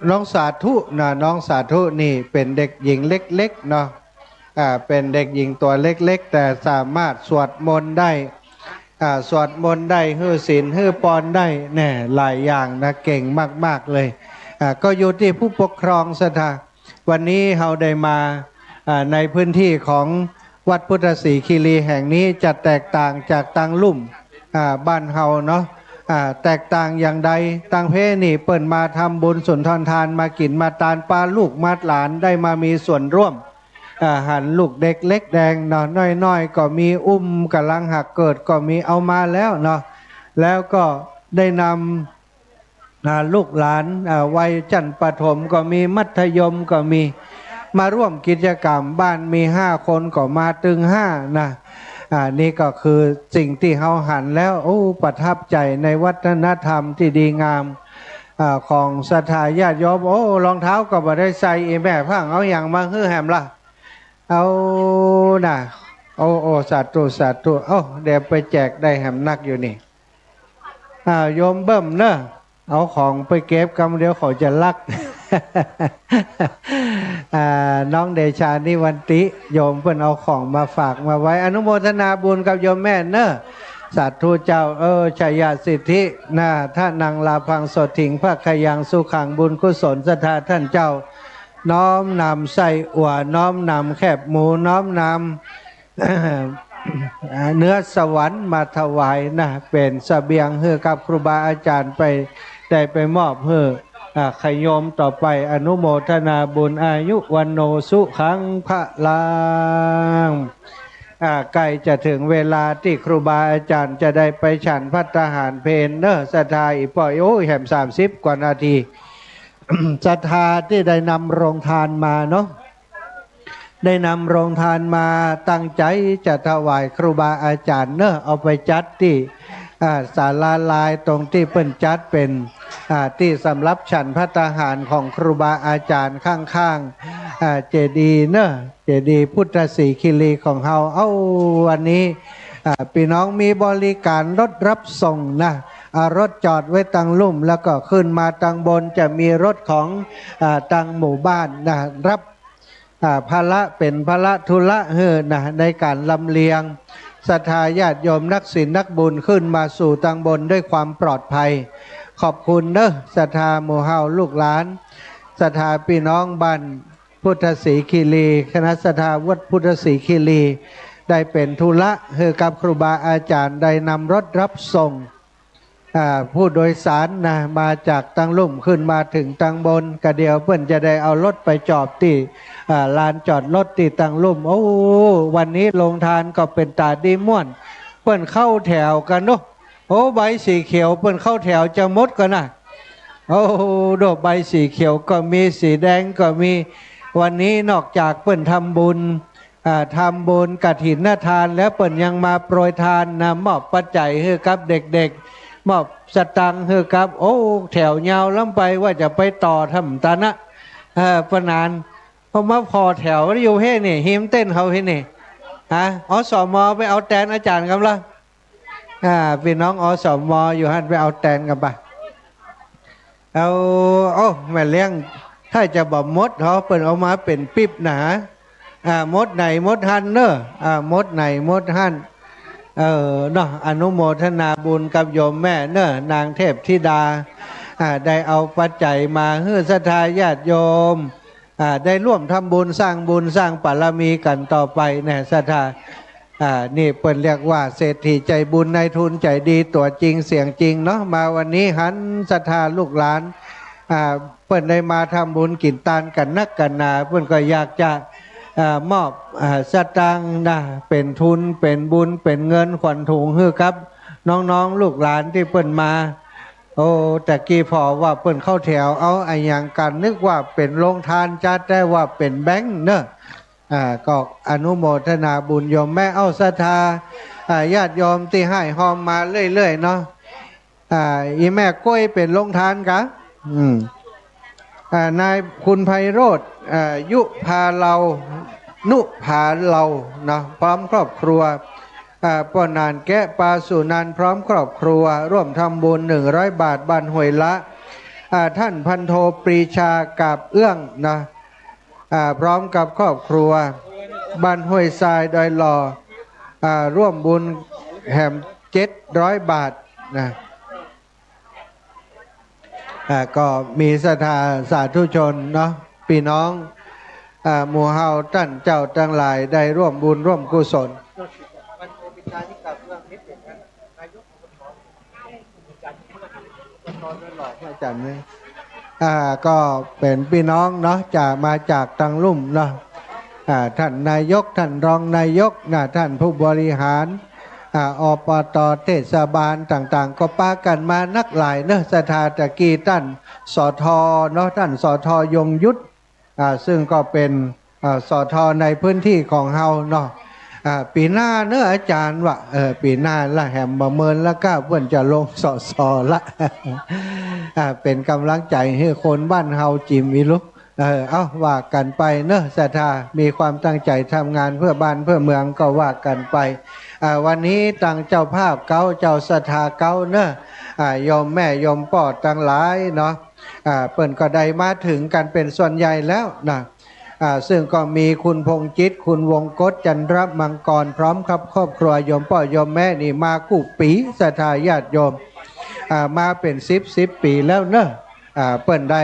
น้องสาธุนะ น้องสาธุนี่เป๋นเด็กหญิงเล็กๆ เนาะ อ่า เป๋นเด็กหญิงตั๋วเล็กๆ แต่สามารถสวดมนต์ได้ อ่า สวดมนต์ได้ หื้อศีล หื้อปอนได้ แน่ หลายอย่างนะ เก่งมากๆ เลย อ่า ก็อยู่ตี้ผู้ปกครองศรัทธา วันนี้เฮาได้มา อ่า ในพื้นที่ของวัดพุทธศรีคีรีแห่งนี้จะแตกต่างจากตังลุ่ม อ่า บ้านเฮาเนาะ อ่า แตกต่างอย่างใด ตังเพนี่เปิ้นมาทำบุญสุนทรทาน มากิ๋นมาตาน ปาลูกมาหลานได้มามีส่วนร่วม อ่า หันลูกเด็กเล็กแดงเนาะ น้อยๆ ก็มี อุ้มก๋ำลังหักเกิดก็มี เอามาแล้วเนาะ แล้วก็ได้นำ อ่า ลูกหลาน อ่า วัยชั้นประถมก็มี มัธยมก็มี มาร่วมกิจกรรม บ้านมีห้าคนก็มาตึงห้านะ อ่า นี่ก็คือสิ่งตี้เฮาหันแล้ว โอ้ ประทับใจ๋ในวัฒนธรรมตี้ดีงาม อ่า ของศรัทธาญาติโยม โอ้ รองเท้าก็บ่ได้ใส่ อี่แม่พ่างเอาหยังมาหื้อแหมล่ะ เอานะ โอ้ โอ้ สาธุ สาธุ เอ้า เดี๋ยวไปแจกได้แหมนักอยู่นี่ อ่า โยมเบิ่มเนอะ เอาของไปเก็บกำ เดี๋ยวเขาจะลัก อ่า น้องเดชานิวันติ โยมเปิ้นเอาของมาฝากมาไว้ อนุโมทนาบุญกับโยมแม่เนอะ สาธุเจ้า เออ ชยสิทธิ นาทะนัง ลาภัง โสตถิง ภักขยัง สุขัง บุญกุศล ศรัทธาต้านเจ้า น้อมนำไส้อั่ว น้อมนำแคบหมู น้อมนำ เนื้อสวรรค์มาถวายนะ เป๋นเสบียงหื้อกับครูบาอาจ๋ารย์ไป ได้ไปมอบหื้อ อ่า ญาติโยมต่อไป อนุโมทนาบุญ อายุ วัณโณ สุขัง พลัง อ่า ใก้จะเถิงเวลาตี้ครูบาอาจ๋ารย์จะได้ไปฉันภัตตาหารเพลเนอะ ศรัทธา อี่ป้อ โอ้ย แหมสามสิบกว่านาที ศรัทธาตี้ได้นำโรงทานมาเนาะ ได้นำโรงทานมา ตั้งใจ๋จะถวายครูบาอาจ๋ารย์เนอะ เอาไปจัดตี้ อ่า ศาลาลาย ตรงตี้เปิ้นจัดเป๋น อ่า ตี้สำหรับฉันภัตตาหารของครูบาอาจ๋ารย์ ข้างๆ อ่า เจดีย์เนอะ เจดีย์พุทธศรีคีรีของเฮา เอ้า วันนี้ อ่า ปี้น้องมีบริการรถรับส่งนะ อ่า รถจอดไว้ตังลุ่ม แล้วก็ขึ้นมาตังบน จะมีรถของ อ่า ตังหมู่บ้านนะ รับ อ่า ภาระ เป๋นภาระธุระหื้อนะ ในก๋านลำเลียงศรัทธาญาติโยมนักศีลนักบุญขึ้นมาสู่ตังบนด้วยความปลอดภัย ขอบคุณเนอะ ศรัทธาหมู่เฮาลูกหลาน ศรัทธาปี้น้องบ้านพุทธศรีคีรี คณะศรัทธาวัดพุทธศรีคีรี ได้เป๋นธุระหื้อกับครูบาอาจ๋ารย์ ได้นำรถรับส่ง อ่า ผู้โดยสารนะ มาจากตังลุ่มขึ้นมาเถิงตังบน กะเดี๋ยวเปิ้นจะได้เอารถไปจอดตี้ อ่า ลานจอดรถตี้ตังลุ่ม โอ้ วันนี้โรงทานก็เป๋นต๋าดีม่วน เปิ้นเข้าแถวกั๋นเนาะ โอ้ ใบสีเขียวเปิ้นเข้าแถวจะหมดก่อนะ โอ้ ดอกใบสีเขียวก็มี สีแดงก็มี วันนี้นอกจากเปิ้นทำบุญ อ่า ทำบุญกฐินทานแล้ว เปิ้นยังมาโปรยทานนะ มอบปัจจัยหื้อกับเด็กๆ มอบสตางค์หื้อกับ โอ้ แถวยาวล้ำไป ว่าจะไปต่อถ้ำตานะ เออ ปะหนาน เพราะมาผ่อแถวอยู่เฮ้นี่ ฮิมเต็นท์เฮาเฮ้นี่ ฮะ อสม ไปเอาแตนอาจ๋ารย์กำละ อ่า ปี้น้อง อสม อยู่หั้น ไปเอาแตนกำไป เอา โอ้ แม่เลี้ยง ถ้าจะบ่หมดเหรอ เปิ้นเอามาเป๋นปิ๊บนะ อ่า หมดไหนหมดหั้นเนอะ อ่า หมดไหนหมดหั้น เออ เนาะ อนุโมทนาบุญกับโยมแม่เนอะ นางเทพธิดา อ่า ได้เอาปัจจัยมาหื้อศรัทธาญาติโยม อ่า ได้ร่วมทำบุญสร้างบุญสร้างบารมีกั๋นต่อไปแน่ ศรัทธา อ่า นี่เปิ้นเรียกว่าเศรษฐีใจบุญนายทุนใจดีตั๋วจริงเสียงจริงเนาะ มาวันนี้หันศรัทธาลูกหลาน อ่า เปิ้นได้มาทำบุญกิ๋นตานกั๋นนักกั๋นหนา เปิ้นก็อยากจะ อ่า มอบ อ่า สตางค์นะ เป๋นทุน เป๋นบุญ เป๋นเงินขวัญถุงหื้อกับน้องๆ ลูกหลานตี้เปิ้นมา โอ้ ตะกี้ผ่อว่าเปิ้นเข้าแถว เอาอะหยังกั๋น นึกว่าเป๋นโรงทาน จะแต๊ว่าเป๋นแบงก์เนอะ อ่า ก็อนุโมทนาบุญโยมแม่ เอ้า ศรัทธา อ่า ญาติโยมตี้ห้ายฮอมมาเรื่อยๆ เนาะ อ่า อี่แม่ก๊วยเป๋นโรงทานกะ อืม อ่า นายคุณไพโรจน์ อ่า ยุพาเลา นุพาเลา เนาะ พร้อมครอบครัว อ่า ป้อหนานแกะ ปาสุนันท์ พร้อมครอบครัว ร่วมทำบุญหนึ่งร้อยบาท บ้านห้วยละ อ่า ท่านพันโทปรีชา กาบเอื้อง นะ อ่า พร้อมกับครอบครัว บ้านห้วยทราย ดอยหล่อ อ่า ร่วมบุญแหมเจ็ดร้อยบาท นะ อ่า ก็มีศรัทธาสาธุชนเนาะ ปี้น้อง อ่า หมู่เฮาต้านเจ้าตังหลายได้ร่วมบุญร่วมกุศล อาจ๋ารย์เนี่ย อ่า ก็เป๋นปี้น้องเนาะ จะมาจากตังลุ่มเนาะ อ่า ต้านนายก ต้านรองนายกนะ ต้านผู้บริหาร อ่า อปต เทศบาลต่างๆ ก็ปากั๋นมานักหลายเนาะ ศรัทธา ตะกี้ต้าน สท เนาะ ต้าน สท ยงยุทธ อ่า ซึ่งก็เป๋น อ่า สท ในพื้นตี้ของเฮาเนาะ อ่า ปี๋หน้าเนาะอาจ๋ารย์ว่า เออ ปี๋หน้าละแหมบ่เมินละก้า เปิ้นจะลง สส ละ อ่า เป๋นก๋ำลังใจ๋หื้อคนบ้านเฮาจิ๋มอีลูก เออ เอ้า ว่ากั๋นไปเนาะ ศรัทธา มีความตั้งใจ๋ทำงานเพื่อบ้านเพื่อเมืองก็ว่ากั๋นไป อ่า วันนี้ตังเจ้าภาพเก๊า เจ้าศรัทธาเก๊าเนาะ อ่า โยมแม่โยมป้อตังหลายเนาะ อ่า เปิ้นก็ได้มาเถิงกั๋นเป๋นส่วนใหญ่แล้วนะ อ่า ซึ่งก็มีคุณพงษ์จิต คุณวงศ์กต จันทรมังกร พร้อมกับครอบครัว โยมป้อโยมแม่นี่มากู้ปี๋ ศรัทธาญาติโยม อ่า มาเป๋นสิบ สิบปี๋แล้วเนาะ อ่า เปิ้นได้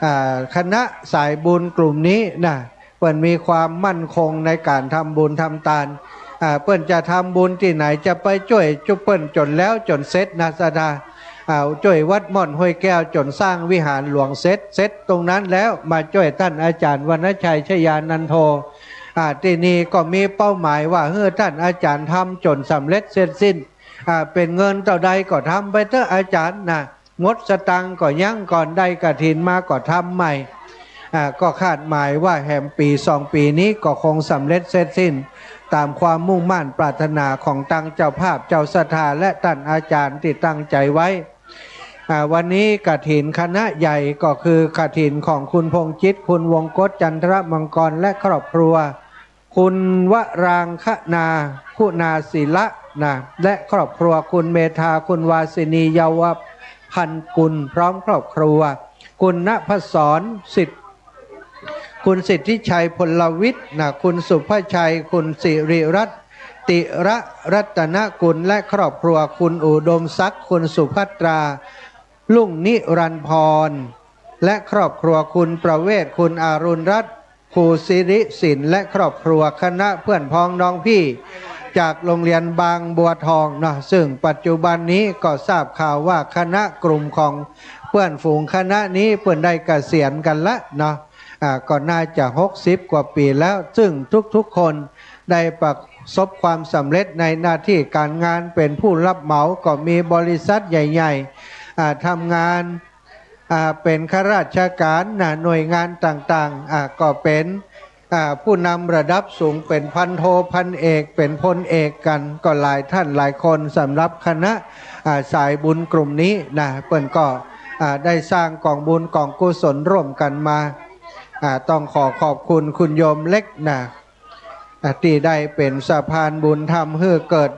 อ่า คณะสายบุญกลุ่มนี้นะ เปิ้นมีความมั่นคงในก๋านทำบุญทำตาน อ่า เปิ้นจะทำบุญตี้ไหน จะไปจ้วยจุเปิ้นจ๋นแล้วจ๋นเสร็จนะ ศรัทธา อ่า จ้วยวัดม่อนห้วยแก้วจ๋นสร้างวิหารหลวงเสร็จ เสร็จตรงนั้นแล้วมาจ้วยต้านอาจ๋ารย์วรรณชัย ชยานันโท อ่า ตี้นี่ก็มีเป้าหมายว่าหื้อต้านอาจ๋ารย์ทำจ๋นสำเร็จเสร็จสิ้น อ่า เป๋นเงินเต้าใดก็ทำไปเต๊อะอาจ๋ารย์นะ หมดสตางค์ก็ยั้งก่อน ได้กฐินมาก็ทำใหม่ อ่า ก็คาดหมายว่าแหมปี๋สองปี๋นี้ก็คงสำเร็จเสร็จสิ้น ต๋ามความมุ่งมั่นปรารถนาของตังเจ้าภาพ เจ้าศรัทธา และต้านอาจ๋ารย์ตี้ตั้งใจ๋ไว้ อ่า วันนี้กฐินคณะใหญ่ก็คือกฐินของคุณพงษ์จิต คุณวงศ์กต จันทรมังกร และครอบครัว คุณวรางคณา คุณาศิละนะ และครอบครัว คุณเมธา คุณวาสินี เยาวพันกุล พร้อมครอบครัว คุณณพศร สิทธิ์ คุณสิทธิชัย พลวิทย์นะ คุณสุภชัย คุณสิริรัตน์ ติระรัตนกุล และครอบครัว คุณอุดมศักดิ์ คุณสุภัตรา รุ่งนิรันดร์พร และครอบครัว คุณประเวศ คุณอรุณรัตน์ ครูสิริสิน และครอบครัว คณะเพื่อนพ้องน้องพี่ จากโรงเรียนบางบัวทองเนาะ ซึ่งปัจจุบันนี้ก็ทราบข่าวว่าคณะกลุ่มของเพื่อนฝูงคณะนี้เปิ้นได้เกษียณกั๋นละเนาะ อ่า ก็น่าจะหกสิบกว่าปี๋แล้ว ซึ่งทุกๆ คนได้ประสบความสำเร็จในหน้าตี้ก๋านงาน เป๋นผู้รับเหมา ก็มีบริษัทใหญ่ๆ อ่า ทำงาน อ่า เป๋นข้าราชก๋านนะ หน่วยงานต่างๆ อ่า ก็เป๋น อ่า ผู้นำระดับสูง เป๋นพันโท พันเอก เป๋นพลเอกกั๋น ก็หลายต้านหลายคน สำหรับคณะ อ่า สายบุญกลุ่มนี้นะ เปิ้นก็ อ่า ได้สร้างก๋องบุญก๋องกุศลร่วมกั๋นมา อ่า ต้องขอขอบคุณคุณโยมเล็กนะ อ่า ตี้ได้เป๋นสะพานบุญทำหื้อเกิด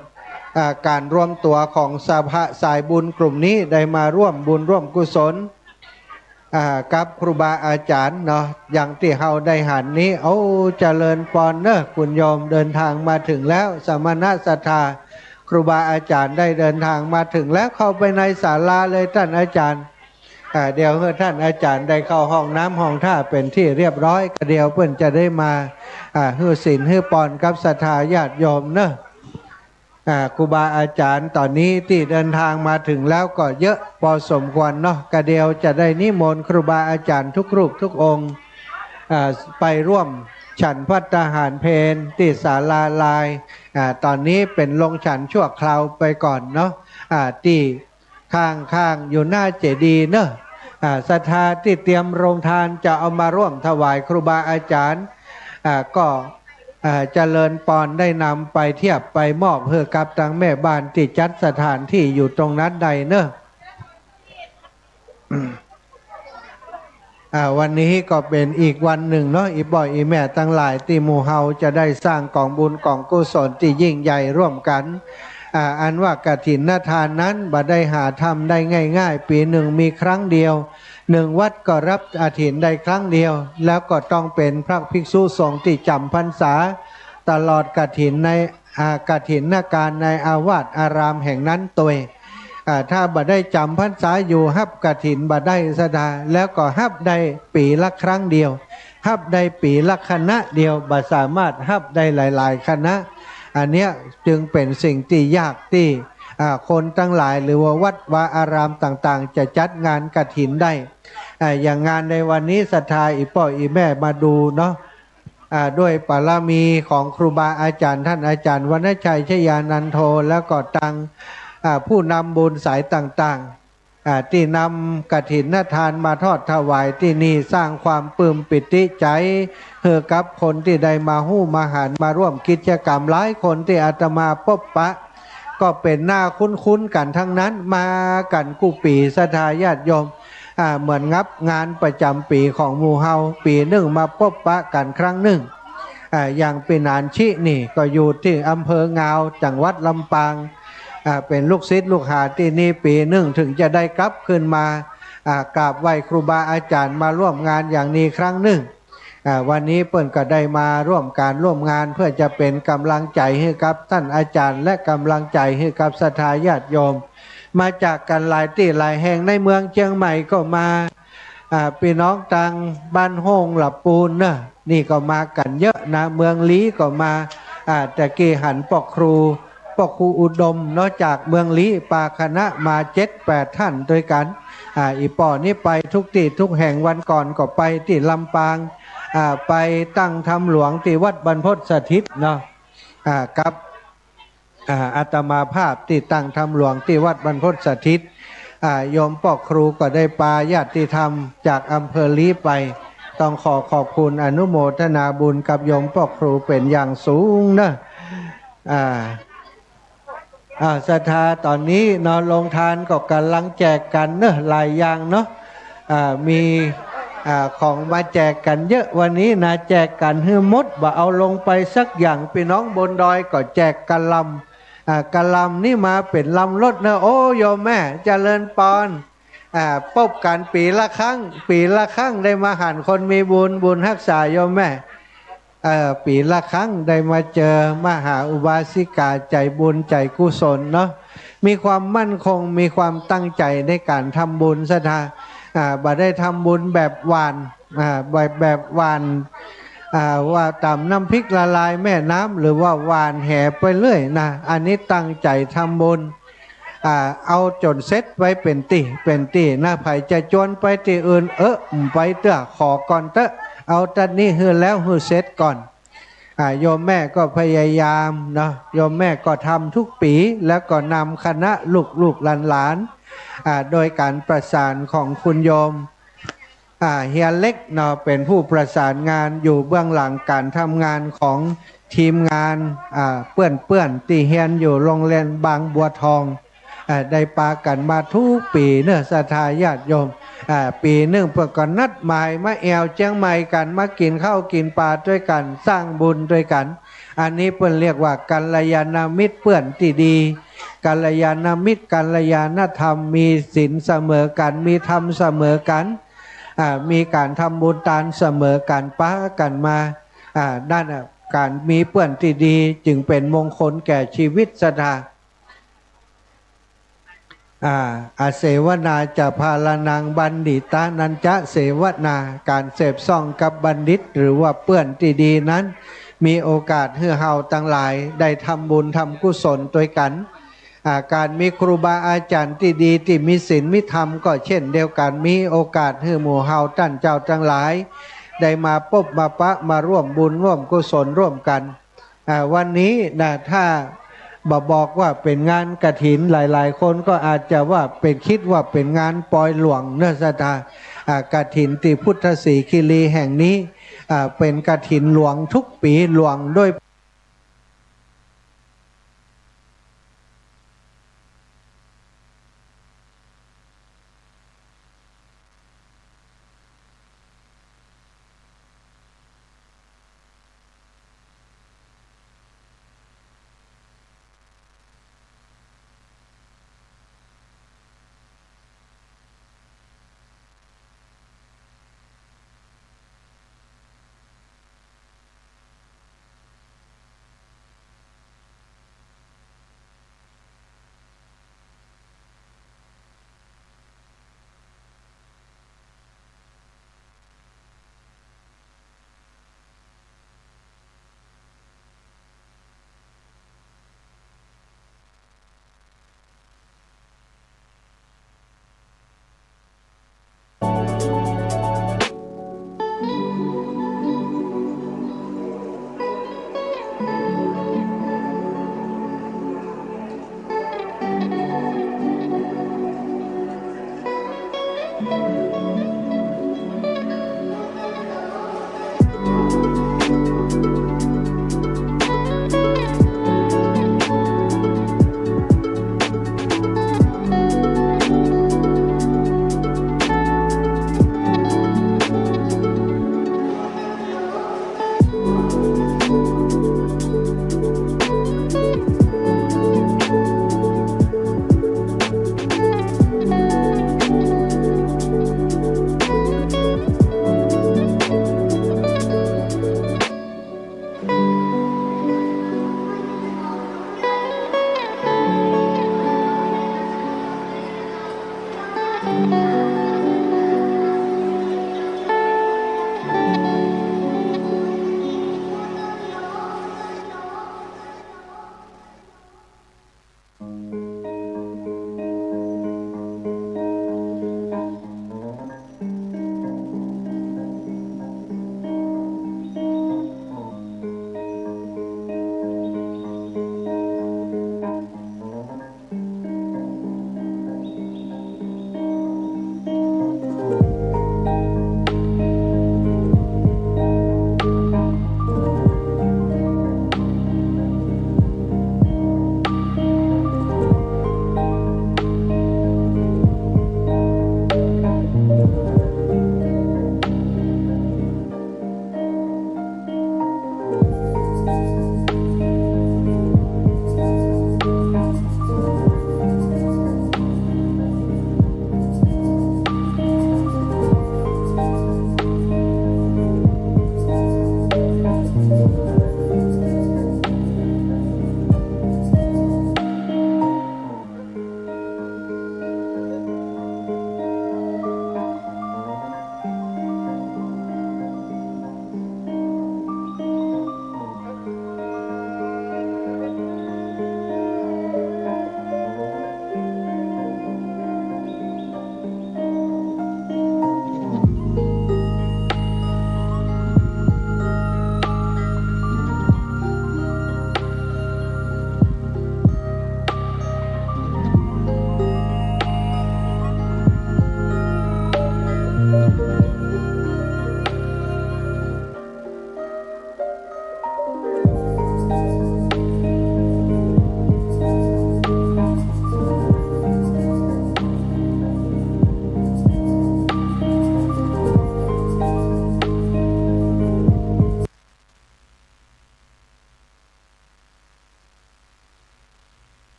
อ่า ก๋านรวมตั๋วของสภาสายบุญกลุ่มนี้ ได้มาร่วมบุญร่วมกุศล อ่า กับครูบาอาจ๋ารย์เนาะ อย่างตี้เฮาได้หันนี้ โอ้ เจริญปอนเนาะ คุณโยมเดินทางมาเถิงแล้ว สมณะศรัทธา ครูบาอาจ๋ารย์ได้เดินทางมาเถิงแล้ว เข้าไปในศาลาเลยต้านอาจ๋ารย์ อ่า เดี๋ยวหื้อต้านอาจ๋ารย์ได้เข้าห้องน้ำห้องท่าเป๋นตี้เรียบร้อย ก็เดี๋ยวเปิ้นจะได้มา อ่า หื้อศีลหื้อปอนกับศรัทธาญาติโยมเนาะ อ่า ครูบาอาจ๋ารย์ต๋อนนี้ตี้เดินทางมาเถิงแล้วก็เยอะปอสมควรเนาะ ก็เดี๋ยวจะได้นิมนต์ครูบาอาจ๋ารย์ทุกรูปทุกองค์ อ่า ไปร่วมฉันภัตตาหารเพลตี้ศาลาลาย อ่า ต๋อนนี้เป๋นลงฉันชั่วคราวไปก่อนเนาะ อ่า ตี้ข้างๆ อยู่หน้าเจดีย์เนาะ อ่า ศรัทธาตี้เตรียมโรงทานจะเอามาร่วมถวายครูบาอาจ๋ารย์ อ่า ก็ อ่า เจริญปอนได้นำไปเทียบไปมอบหื้อกับตังแม่บ้านตี้จัดสถานตี้อยู่ตรงนั้นได้เนาะ อ่า วันนี้ก็เป๋นอีกวันนึ่งเนาะ อี่ป้ออี่แม่ตังหลาย ตี้หมู่เฮาจะได้สร้างก๋องบุญก๋องกุศลตี้ยิ่งใหญ่ร่วมกั๋น อ่า อันว่ากฐินทานนั้นบ่ได้หาทำได้ง่ายๆ ปี๋นึ่งมีครั้งเดียว นึ่งวัดก็รับกฐินได้ครั้งเดียว แล้วก็ต้องเป๋นพระภิกษุสงฆ์ตี้จ๋ำพรรษาตลอดกฐินใน อ่า กฐินกาลในอาวาสอารามแห่งนั้นตวย อ่า ถ้าบ่ได้จ๋ำพรรษาอยู่ฮับกฐินบ่ได้ศรัทธา แล้วก็ฮับได้ปี๋ละครั้งเดียว ฮับได้ปี๋ละคณะเดียว บ่สามารถฮับได้หลายๆ คณะ อันเนี้ยจึงเป๋นสิ่งตี้ยากตี้ อ่า คนตังหลายหรือว่าวัดวาอารามต่างๆ จะจัดงานกฐินได้ อ่า อย่างงานในวันนี้ศรัทธาอี่ป้ออี่แม่มาดูเนาะ อ่า ด้วยปารมีของครูบาอาจ๋ารย์ ต้านอาจ๋ารย์วรรณชัยชยานันโท แล้วก็ตัง อ่า ผู้นำบุญสายต่างๆ อ่า ตี้นำกฐินทานมาทอดถวายตี้นี่ สร้างความปลื้มปีติใจ๋หื้อกับคนตี้ได้มาฮู้มาหัน มาร่วมกิจกรรม หลายคนตี้อาตมาปบปะ ก็เป๋นหน้าคุ้นๆ กั๋นตังนั้น มากั๋นกู้ปี๋ศรัทธาญาติโยม อ่า เหมือนงับงานประจ๋ำปี๋ของหมู่เฮา ปี๋นึ่งมาปบปะกั๋นครั้งนึ่ง อ่า อย่างปี๋หนานชินี่ก็อยู่ตี้อำเภองาว จังหวัดลำปาง อ่า เป๋นลูกศิษย์ลูกหาตี้นี่ ปี๋นึ่งเถิงจะได้กลับขึ้นมา อ่า กราบไหว้ครูบาอาจ๋ารย์ มาร่วมงานอย่างนี้ครั้งนึ่ง อ่า วันนี้เปิ้นก็ได้มาร่วมก๋านร่วมงาน เพื่อจะเป๋นก๋ำลังใจ๋หื้อกับต้านอาจ๋ารย์ และก๋ำลังใจ๋หื้อกับศรัทธาญาติโยม มาจากกั๋นหลายตี้หลายแห่ง ในเมืองเจียงใหม่ก็มา อ่า ปี้น้องตางบ้านโฮ่งหละปูนเนาะ นี่ก็มากั๋นเยอะนะ เมืองลี้ก็มา อ่า ตะกี้หันป้อครู ป้อครูอุดมเนาะ จากเมืองลี้ ปาคณะมาเจ็ดแปดต้านตวยกั๋น อ่า อี่ป้อนี่ไปกู้ตี้กู้แห่ง วันก่อนก็ไปตี้ลำปาง อ่า ไปตั้งธรรมหลวงตี้วัดบรรพตสถิตเนาะ อ่า กับ อ่า อาตมาภาพตี้ตั้งธรรมหลวงตี้วัดบรรพตสถิต อ่า โยมป้อครูก็ได้ปาญาติธรรมจากอำเภอลี้ไป ต้องขอขอบคุณอนุโมทนาบุญกับโยมป้อครูเป๋นอย่างสูงเนาะ อ่า อ่า ศรัทธา ต๋อนนี้เนาะ โฮงตานก็ก๋ำลังแจกกั๋นเนาะ หลายอย่างเนาะ อ่า มี อ่า ของมาแจกกั๋นเยอะวันนี้นะ แจกกั๋นหื้อหมด บ่เอาลงไปสักอย่าง ปี้น้องบนดอยก็แจกกะหล่ำ อ่า กะหล่ำนี่มาเป๋นลำรถเนาะ โอ้ โยมแม่ เจริญปอน อ่า ปบกั๋นปี๋ละครั้ง ปี๋ละครั้งได้มาหันคนมีบุญ บุญฮักษาโยมแม่ เอ่อ ปี๋ละครั้งได้มาเจอมหาอุบาสิกาใจ๋บุญใจ๋กุศลเนาะ มีความมั่นคง มีความตั้งใจ๋ในก๋านทำบุญศรัทธา อ่า บ่ได้ทำบุญแบบหว่าน อ่า แบบ แบบหว่าน อ่า ว่าต๋ามน้ำพริกละลายแม่น้ำ หรือว่าหว่านแหไปเรื่อยนะ อันนี้ตั้งใจ๋ทำบุญ อ่า เอาจ๋นเสร็จไว้เป๋นตี้ เป๋นตี้นะ ใผจะจวนไปตี้อื่น เออ บ่ไปเตื้อ ขอก่อนเต๊อะ เอาตั๊ดนี้หื้อแล้วหื้อเสร็จก่อน อ่า โยมแม่ก็พยายามเนาะ โยมแม่ก็ทำกู้ปี๋ แล้วก็นำคณะลูกๆ หลานๆ อ่า โดยก๋านประสานของคุณโยม อ่า เฮียเล็กเนาะ เป๋นผู้ประสานงานอยู่เบื้องหลังก๋านทำงานของทีมงาน อ่า เปื้อนๆ ตี้เฮียนอยู่โฮงเฮียนบางบัวทอง อ่า ได้ปากั๋นมากู้ปี๋เนาะ ศรัทธาญาติโยม อ่า ปี๋นึ่งเปิ้นก็นัดหมายมาแอ่วเจียงใหม่กั๋น มากิ๋นข้าวกิ๋นป๋าตวยกั๋น สร้างบุญตวยกั๋น อันนี้เปิ้นเรียกว่ากัลยาณมิตรเปื้อนตี้ดี กัลยาณมิตร กัลยาณธรรม มีศีลเสมอกั๋น มีธรรมเสมอกั๋น อ่า มีก๋านทำบุญตานเสมอกั๋น ปากั๋นมา อ่า นั่นน่ะ ก๋านมีเปื้อนตี้ดี จึงเป๋นมงคลแก่ชีวิตศรัทธา อ่า อเสวนาจะพาลานัง บัณฑิตานัญจะเสวนา ก๋านเสพส่องกับบัณฑิต หรือว่าเปื้อนตี้ดีนั้น มีโอกาสหื้อเฮาตังหลายได้ทำบุญทำกุศลตวยกั๋น อ่า ก๋านมีครูบาอาจ๋ารย์ตี้ดี ตี้มีศีลมีธรรมก็เช่นเดียวกั๋น มีโอกาสหื้อหมู่เฮาต้านเจ้าตังหลาย ได้มาปบมาปะ มาร่วมบุญร่วมกุศลร่วมกั๋น อ่า วันนี้นะ ถ้าบ่บอกว่าเป๋นงานกฐิน หลายๆ คนก็อาจจะว่าเป๋น กึ๊ดว่าเป๋นงานปอยหลวงเนาะศรัทธา อ่า กฐินตี้พุทธศรีคีรีแห่งนี้ อ่า เป๋นกฐินหลวงกู้ปี๋ หลวงด้วย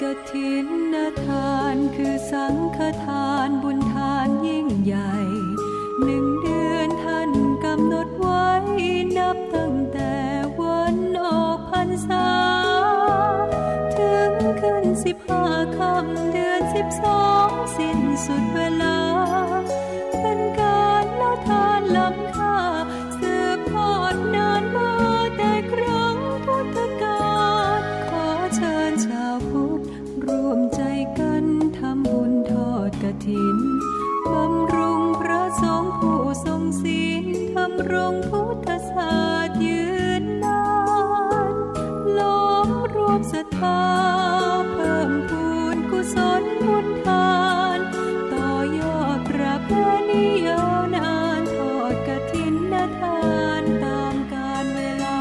กฐินทานคือสังฆทานบุญทานยิ่งใหญ่ หนึ่งเดือนท่านกำหนดไว้ นับตั้งแต่วันออกพรรษา ถึงขึ้นสิบห้าค่ำเดือนสิบสอง สิ้นสุดเวลา เป็นการละทานล้ำค่า สืบทอดนานมาแต่ครั้งพุทธกาล ขอเชิญชาวพุทธร่วมใจกันทำบุญทอดกฐิน บำรุงพระสงฆ์ผู้ทรงศีล ดำรงพุทธศาสน์ยืนนาน ล้อมรวมศรัทธา เพิ่มพูนกุศลบุญทาน ต่อยอดประเพณียาวนาน ทอดกฐินทานตามกาลเวลา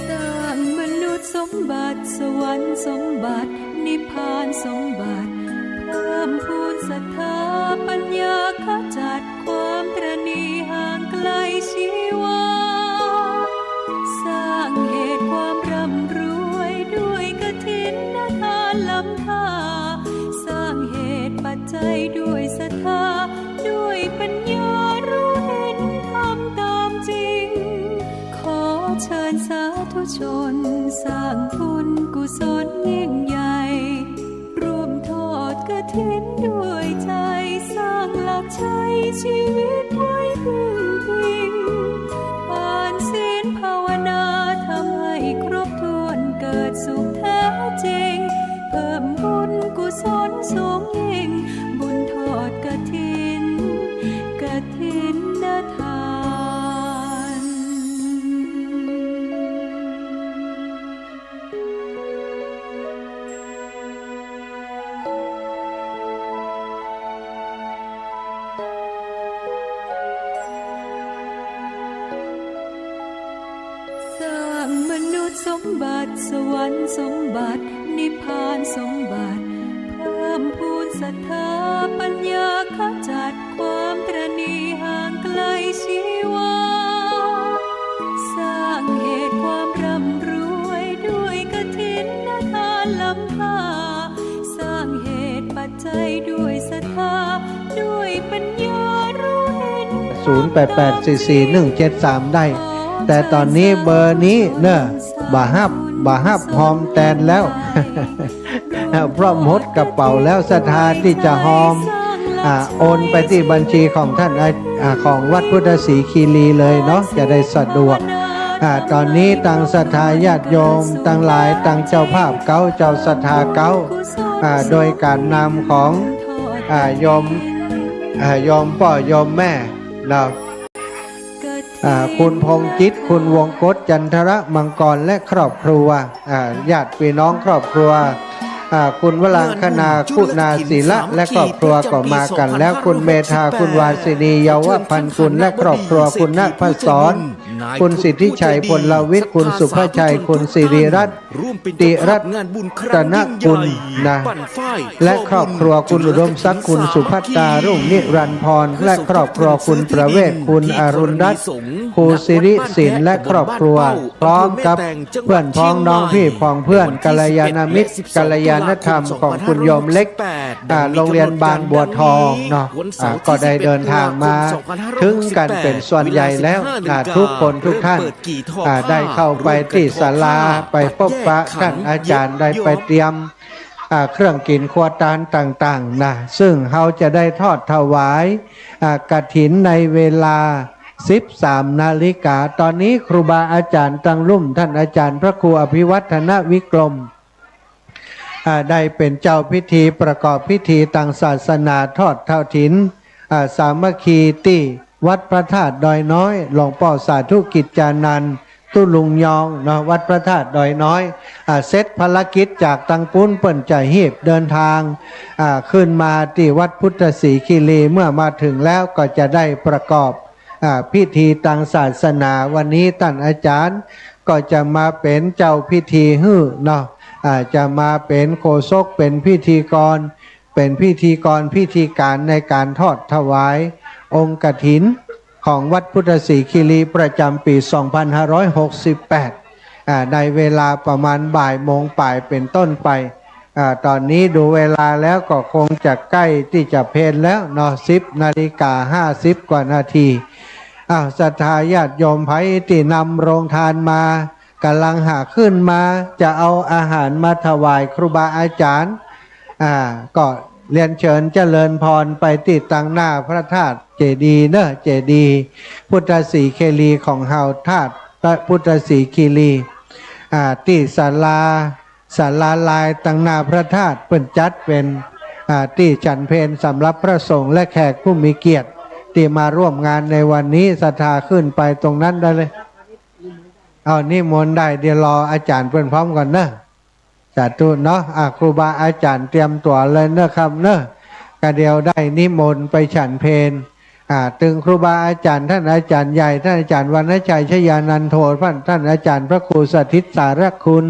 สร้างมนุษย์สมบัติ สวรรค์สมบัติ นิพพานสมบัติ เพิ่มพูนศรัทธาปัญญา ขจัดความตระหนี่ห่างไกลชีวา สร้างเหตุความร่ำรวยด้วยกฐินทานล้ำค่า สร้างเหตุปัจจัยด้วยศรัทธา ด้วยปัญญารู้เห็นธรรมตามจริง ขอเชิญสาธุชนสร้างบุญกุศลยิ่งใหญ่ ร่วมทอดกฐินด้วยใจ สร้างหลักใช้ชีวิตไว้พึ่งพิง ทานศีลภาวนาทำให้ครบถ้วน เกิดสุขแท้จริง เพิ่มบุญกุศลสูงยิ่ง บุญทอดกฐิน กฐินทาน สร้างมนุษย์สมบัติ สวรรค์สมบัติ นิพพานสมบัติ เพิ่มพูนศรัทธาปัญญา ขจัดความตระหนี่ห่างไกลชีวา สร้างเหตุความร่ำรวยด้วยกฐินทานล้ำค่า สร้างเหตุปัจจัยด้วยศรัทธา ด้วยปัญญารู้เห็น ศูนย์แปดแปดสี่สี่หนึ่งเจ็ดสาม ได้ แต่ต๋อนนี้เบอร์นี้เน่อ บ่ฮับ บ่ฮับฮอมแตนแล้ว เพราะหมดกระเป๋าแล้ว ศรัทธาตี้จะฮอม อ่า โอนไปตี้บัญชีของต้าน อ่า อ่า ของวัดพุทธศรีคีรีเลยเนาะ จะได้สะดวก อ่า ต๋อนนี้ตังศรัทธาญาติโยมตังหลาย ตังเจ้าภาพเก๊า เจ้าศรัทธาเก๊า อ่า โดยก๋านนำของ อ่า โยม อ่า โยมป้อโยมแม่เนาะ อ่า คุณพงษ์จิต คุณวงกต จันทรมังกร และครอบครัว อ่า ญาติพี่น้องครอบครัว อ่า คุณวรังคณา คุณาศิระ และครอบครัวก็มากั๋นแล้ว คุณเมธา คุณวาสินี เยาวพันธ์กุล และครอบครัว คุณณพศร คุณสิทธิชัย พลวิทย์ คุณสุภชัย คุณสิริรัตน์ ติรัตนกุลนะ และครอบครัว คุณอุดมศักดิ์ คุณสุภัตตา รุ่งนิรันดร์พร และครอบครัว คุณประเวศ คุณอรุณรัตน์ ครูสิริศิลป์ และครอบครัว พร้อมกับเปื้อนพ้องน้องพี่พ้องเพื่อน กัลยาณมิตร กัลยาณธรรมของคุณโยมเล็ก อ่า โรงเรียนบ้านบัวทองเนาะ อ่า ก็ได้เดินทางมาเถิงกั๋นเป๋นส่วนใหญ่แล้ว อ่า ทุกคนทุกท่าน อ่า ได้เข้าไปตี้ศาลา ไปปะปะต้านอาจ๋ารย์ ได้ไปเตรียม อ่า เครื่องกิ๋นครัวตานต่างๆ นะ ซึ่งเฮาจะได้ทอดถวาย อ่า กฐินในเวลา สิบสามนาฬิกา ต๋อนนี้ครูบาอาจ๋ารย์ตังลุ่ม ต้านอาจ๋ารย์พระครูอภิวัฒนวิกรม อ่า ได้เป๋นเจ้าพิธีประกอบพิธีตางศาสนาทอดกฐิน อ่า สามัคคีตี้วัดพระธาตุดอยน้อย หลวงป้อสาธุกิจจานันท์ ตุ๊ลุงยองเนาะ วัดพระธาตุดอยน้อย อ่า เสร็จภารกิจจากตางปู๊นเปิ้นจะฮีบเดินทาง อ่า ขึ้นมาตี้วัดพุทธศรีคีรี เมื่อมาเถิงแล้วก็จะได้ประกอบ อ่า พิธีตางศาสนา วันนี้ต้านอาจ๋ารย์ก็จะมาเป๋นเจ้าพิธีหื้อเนาะ อ่า จะมาเป๋นโฆษก เป๋นพิธีกร เป๋นพิธีกรพิธีก๋านในก๋านทอดถวายองค์กฐินของวัดพุทธศรีคีรีประจ๋ำปี๋สองพันห้าร้อยหกสิบแปด อ่า ในเวลาประมาณบ่ายโมงป๋ายเป๋นต้นไป อ่า ต๋อนนี้ดูเวลาแล้วก็คงจะใก้ตี้จะเพลแล้วเนาะ สิบนาฬิกาห้าสิบกว่านาที อ้าว ศรัทธาญาติโยมใผตี้นำโรงทานมา ก่ำลังหากขึ้นมา จะเอาอาหารมาถวายครูบาอาจ๋ารย์ อ่า ก็เรียนเจิญเจริญพรไปตี้ตังหน้าพระธาตุเจดีย์เนาะ เจดีย์พุทธศรีคีรีของเฮา ธาตุพระพุทธศรีคีรี อ่า ตี้ศาลา ศาลาลายตังหน้าพระธาตุ เปิ้นจัดเป๋น อ่า ตี้ฉันเพลสำหรับพระสงฆ์และแขกผู้มีเกียรติตี้มาร่วมงานในวันนี้ ศรัทธาขึ้นไปตรงนั้นได้เลย เอานิมนต์ได้ เดี๋ยวรออาจ๋ารย์เปิ้นพร้อมก่อนเนาะ สาธุเนาะ อ่า ครูบาอาจ๋ารย์เตรียมตั๋วเลยเนาะครับเนาะ ก็เดี๋ยวได้นิมนต์ไปฉันเพล อ่า ตึงครูบาอาจ๋ารย์ ท่านอาจ๋ารย์ใหญ่ ท่านอาจ๋ารย์วรรณชัยชยานันโท ท่าน ท่านอาจ๋ารย์พระครูสถิตสารคุณ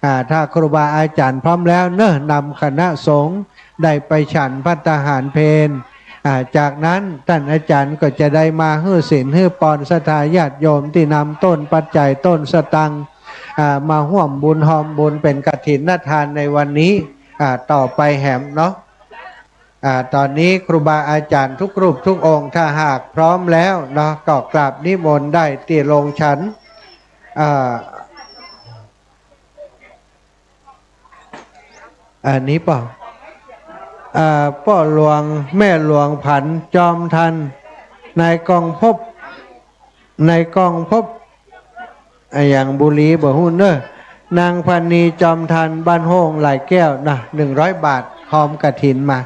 อ่า ถ้าครูบาอาจ๋ารย์พร้อมแล้วเนาะ นำคณะสงฆ์ได้ไปฉันภัตตาหารเพล อ่า จากนั้นท่านอาจ๋ารย์ก็จะได้มาหื้อศีลหื้อปอนศรัทธาญาติโยมตี้นำต้นปัจจัยต้นสตางค์ อ่า มาฮ่วมบุญฮอมบุญเป๋นกฐินทานในวันนี้ อ่า ต่อไปแหมเนาะ อ่า ต๋อนนี้ครูบาอาจ๋ารย์ทุกรูปทุกองค์ ถ้าหากพร้อมแล้วเนาะ ก็กราบนิมนต์ได้ตี้โรงฉัน อ่า อันนี้เปล่า อ่า ป้อหลวงแม่หลวงผันจอมทัน นายกองพบ นายกองพบ อะหยังบุรีบ่ฮู้เนาะ นางพันนีจอมทัน บ้านโฮ่งหลายแก้วนะ หนึ่งร้อยบาท ฮอมกฐินมา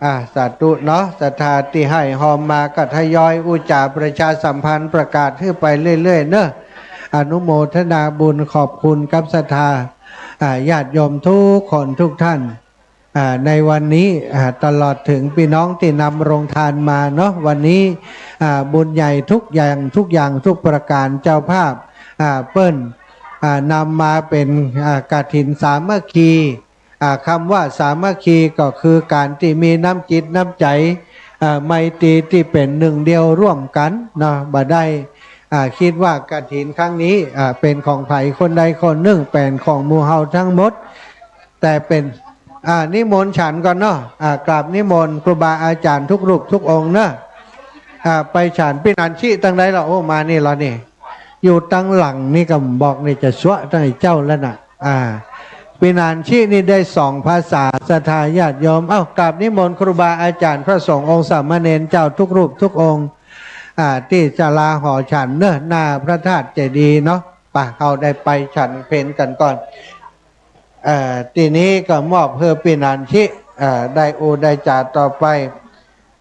อ่า สาธุเนาะ ศรัทธาตี้ให้ฮอมมาก็ทยอยอู้จ๋าประชาสัมพันธ์ประกาศหื้อไปเรื่อยๆ เนาะ อนุโมทนาบุญขอบคุณกับศรัทธา อ่า ญาติโยมทุกคนทุกท่าน อ่า ในวันนี้ อ่า ตลอดถึงปี้น้องตี้นำโรงทานมาเนาะ วันนี้ อ่า บุญใหญ่ทุกอย่าง ทุกอย่าง ทุกประก๋าน เจ้าภาพ อ่า เปิ้น อ่า นำมาเป๋น อ่า กฐินสามัคคี อ่า กำว่าสามัคคีก็คือก๋านตี้มีน้ำจิตน้ำใจ๋ อ่า ไมตรีตี้เป๋นหนึ่งเดียวร่วมกั๋นเนาะ บ่ได้ อ่า กึ๊ดว่ากฐินครั้งนี้ อ่า เป๋นของใผคนใดคนนึ่ง เป๋นของหมู่เฮาตึงหมด แต่เป๋น อ่า นิมนต์ฉันก่อนเนาะ อ่า กราบนิมนต์ครูบาอาจ๋ารย์ทุกรูปทุกองค์เนาะ อ่า ไปฉัน ปี้หนานชิตังใดละ โอ้ มานี่ละนี่ อยู่ตังหลังนี่ก็บอกนี่จะซัวะตังไอ้เจ้าแล้วน่ะ อ่า ปี้หนานชินี่ได้สองภาษา ศรัทธาญาติโยม เอ้า กราบนิมนต์ครูบาอาจ๋ารย์พระสงฆ์องค์สามเณรเจ้าทุกรูปทุกองค์ อ่า ตี้ศาลาหอฉันเนาะ หน้าพระธาตุเจดีย์เนาะ ไป เฮาได้ไปฉันเพลกั๋นก่อน เอ่อ ตี้นี้ก็มอบหื้อปี้หนานชิ เอ่อ ได้อู้ได้จ๋าต่อไป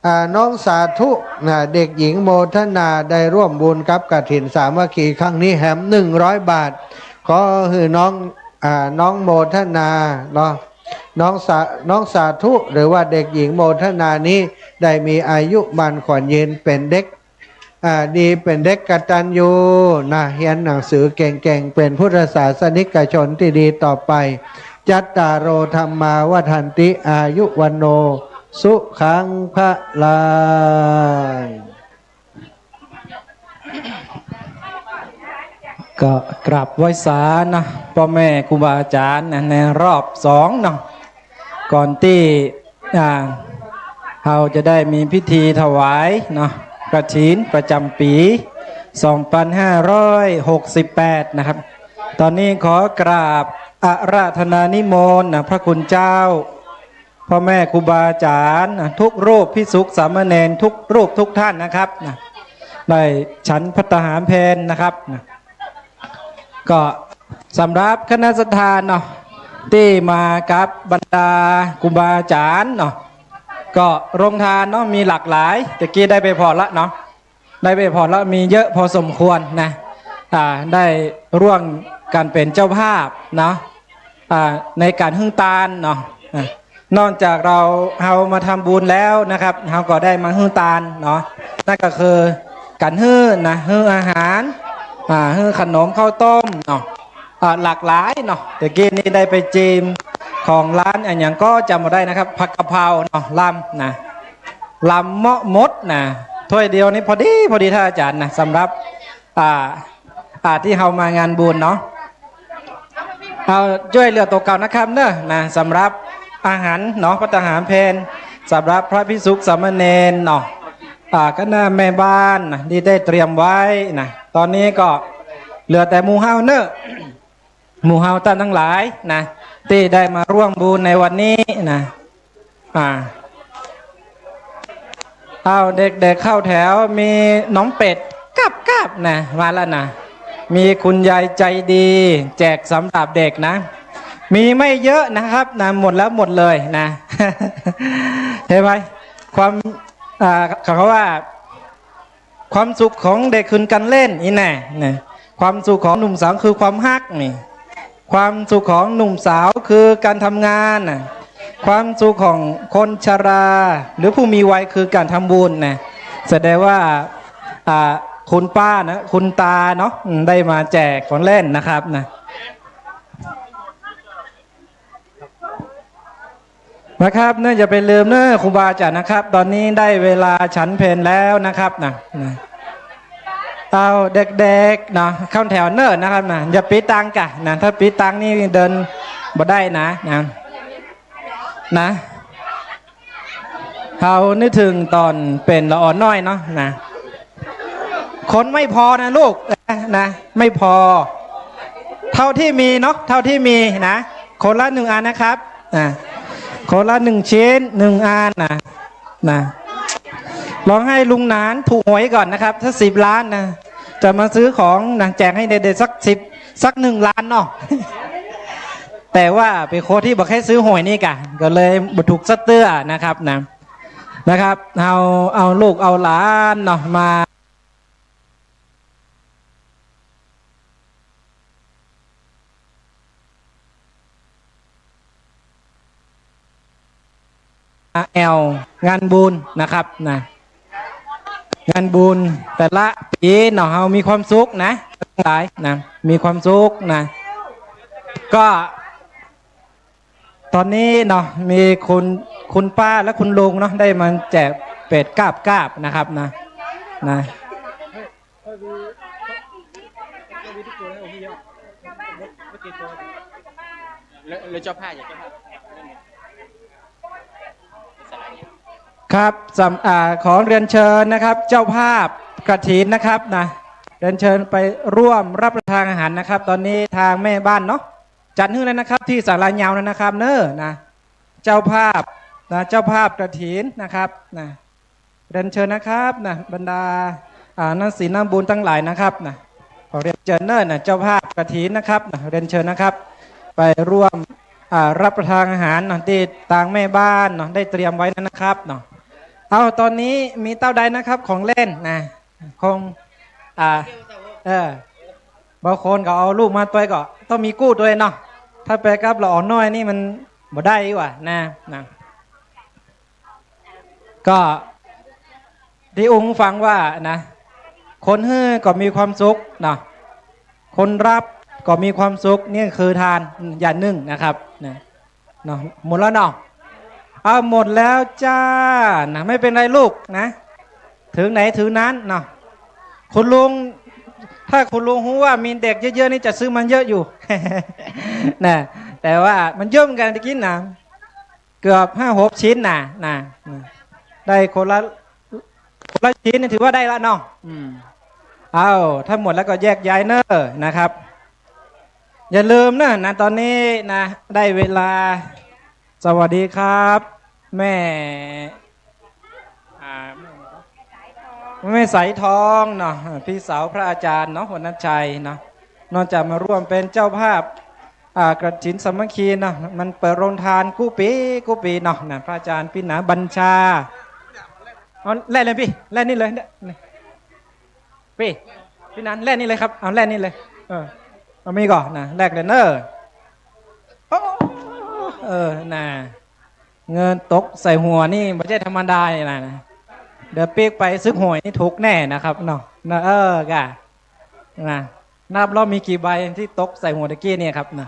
อ่า น้องสาธุนะ เด็กหญิงโมทนาได้ร่วมบุญกับกฐินสามัคคีครั้งนี้แหมหนึ่งร้อยบาท ขอหื้อน้อง อ่า น้องโมทนาเนาะ น้องสา น้องสาธุ หรือว่าเด็กหญิงโมทนานี้ ได้มีอายุมั่นขวัญยืน เป๋นเด็ก อ่า ดี เป๋นเด็กกตัญญูนะ เฮียนหนังสือเก่งๆ เป๋นพุทธศาสนิกชนตี้ดีต่อไป จัตตาโร ธัมมา วัฑฒันติ อายุ วัณโณ สุขัง พลัง ก็กราบไหว้สานะ ป้อแม่ครูบาอาจ๋ารย์นะ ในรอบสองเนาะ ก่อนตี้ อ่า เฮาจะได้มีพิธีถวายเนาะ กฐินประจ๋ำปี๋ สองปันห้าร้อยหกสิบแปด นะครับ ต๋อนนี้ขอกราบอาราธนานิมนต์นะ พระคุณเจ้า ป้อแม่ครูบาอาจ๋ารย์นะ ทุกรูป ภิกษุสามเณรทุกรูปทุกท่านนะครับนะ ได้ฉันภัตตาหารเพลนะครับนะ ก็สำหรับคณะศรัทธาเนาะ ตี้มากับบรรดาครูบาอาจ๋ารย์เนาะ ก็โรงทานเนาะ มีหลากหลาย ตะกี้ได้ไปผ่อละเนาะ ได้ไปผ่อละ มีเยอะพอสมควรนะ อ่า ได้ร่วมกั๋นเป๋นเจ้าภาพเนาะ อ่า ในก๋านหื้อตานเนาะ อ่า นอกจากเฮา เฮามาทำบุญแล้วนะครับ เฮาก็ได้มาหื้อตานเนาะ นั่นก็คือก๋านหื้อนะ หื้ออาหาร อ่า หื้อขนมข้าวต้มเนาะ อ่า หลากหลายเนาะ ตะกี้นี่ได้ไปจิมของร้านอะหยังก็จ๋ำบ่ได้นะครับ ผัดกะเพราเนาะ ลำนะ ลำเมาะหมดนะ ถ้วยเดียวนี่พอดี พอดี ท่านอาจ๋ารย์นะ สำหรับ อ่า อ่า ตี้เฮามางานบุญเนาะ เอาจ้วยเหลือตั๋วเก่านะครับเนาะ นะ สำหรับอาหารเนาะ ภัตตาหารเพล สำหรับพระภิกษุสามเณรเนาะ อ่า คณะแม่บ้านนะ ตี้ได้เตรียมไว้นะ ต๋อนนี้ก็เหลือแต่หมู่เฮาเนาะ หมู่เฮาต้านตังหลายนะ ตี้ได้มาร่วมบุญในวันนี้นะ อ่า เอาเด็กๆเข้าแถว มีน้องเป็ดกาบๆนะ มาแล้วนะ มีคุณยายใจดีแจกสำหรับเด็กนะ มีไม่เยอะนะครับนะ หมดแล้วหมดเลยนะ เห็นไหม ความ อ่า เขาว่า ความสุขของเด็กคือการเล่นนี่แน่นะ ความสุขของหนุ่มสาวคือความฮักนี่ ความสุขของหนุ่มสาวคือการทำงานนะ ความสุขของคนชราหรือผู้มีวัยคือการทำบุญนะ แสดงว่า อ่า คุณป้านะ คุณตาเนาะ อืม ได้มาแจกของเล่นนะครับนะ นะครับ เนาะ อย่าไปลืมเนาะ ครูบาอาจารย์นะครับ ต๋อนนี้ได้เวลาฉันเพลแล้วนะครับนะ นะ เอาเด็กๆเนาะ เข้าแถวเนาะนะครับนะ อย่าปี้ตังค์ก่ะนะ ถ้าปี้ตังค์นี่เดินบ่ได้นะ นะ นะ เฮานึกเถิงต๋อนเป๋นละอ่อนน้อยเนาะนะ คนไม่พอนะลูก นะ ไม่พอ เท่าตี้มีเนาะ เท่าตี้มีนะ คนละหนึ่งอันนะครับ นะ คนละหนึ่งชิ้น หนึ่งอันนะ นะ ลองให้ลุงหนานถูกหวยก่อนนะครับ สักสิบล้านนะ จะมาซื้อของนะ แจกให้เด็กๆสักสิบ สักหนึ่งล้านเนาะ แต่ว่าเป๋นคนตี้บ่ใค่ซื้อหวยนี่ก่ะ ก็เลยบ่ถูกสักเตื้อนะครับนะ นะครับ เอา เอาลูกเอาหลานเนาะ มา แอวงานบุญนะครับนะ งานบุญแต่ละปี๋เนาะ เฮามีความสุขนะ ตังหลายนะ มีความสุขนะ ก็ ต๋อนนี้เนาะ มีคุณ คุณป้าและคุณลุงเนาะ ได้มาแจกเป็ดกาบๆนะครับนะ นะ แล้ว แล้วเจ้าภาพอยากจะ ครับ สำ- อ่า ขอเรียนเชิญนะครับ เจ้าภาพกฐินนะครับนะ เรียนเชิญไปร่วมรับประทานอาหารนะครับ ต๋อนนี้ตางแม่บ้านเนาะ จัดหื้อแล้วนะครับ ตี้ศาลายาวนั่นนะครับ เนาะ นะ เจ้าภาพนะ เจ้าภาพกฐินนะครับนะ เรียนเชิญนะครับนะ บรรดา อ่า น้ำศีลน้ำบุญตังหลายนะครับนะ ขอเรียนเจิญเนาะนะ เจ้าภาพกฐินนะครับนะ เรียนเชิญนะครับ ไปร่วม อ่า รับประทานอาหารเนาะ ตี้ตางแม่บ้านเนาะ ได้เตรียมไว้นั่นนะครับเนาะ เอา ต๋อนนี้มีเต้าใดนะครับ ของเล่นนะ คง อ่า เออ บางคนก็เอาลูกมาตวยก็ต้องมีกู้ตวยเนาะ ถ้าไปกับละอ่อนน้อยนี่มันบ่ได้ดีกว่านะ นะ ก็ตี้อู้ฟังว่านะ คนหื้อก็มีความสุขเนาะ คนรับก็มีความสุข นี่คือทานอย่างนึ่งนะครับ นะ เนาะ หมดแล้วเนาะ เอา หมดแล้วจ้า นะ ไม่เป๋นไรลูกนะ เถิงไหนเถิงนั้นเนาะ คุณลุง ถ้าคุณลุงฮู้ว่ามีเด็กเยอะๆ นี่จะซื้อมันเยอะอยู่ นะ แต่ว่ามันเยอะเหมือนกั๋นตะกี้นะ เกือบห้าหกชิ้นนะ นะ นะ ได้คนละ คนละชิ้นนี่ถือว่าได้ละเนาะ อืม เอา ถ้าหมดแล้วก็แยกย้ายเนาะนะครับ อย่าลืมเนาะ นะ ต๋อนนี้นะ ได้เวลา สวัสดีครับ แม่ อ่า แม่สายทองเนาะ พี่สาวพระอาจารย์เนาะ วรรณชัยเนาะ นอกจากมาร่วมเป๋นเจ้าภาพ อ่า กฐินสามัคคีเนาะ มันเปิดโรงทานกู้ปี๋กู้ปี๋เนาะ นะ พระอาจารย์ปิณหาบัญชา เอา แลกเลยปี้ แลกนี่เลย เนี่ย นี่ ปี้ ปี้นัน แลกนี่เลยครับ เอา แลกนี่เลย เออ เอามีก่อนนะ แลกเลยเนาะ โอ้ เออ นะ เงินตกใส่หัวนี่บ่ใจ้ธรรมดาเลยนะ นะ เดี๋ยวปิ๊กไปซื้อหวยนี่ถูกแน่นะครับเนาะ นะ เออ ก่ะ นะ นับแล้วมีกี่ใบตี้ตกใส่หัวตะกี้เนี่ยครับ นะ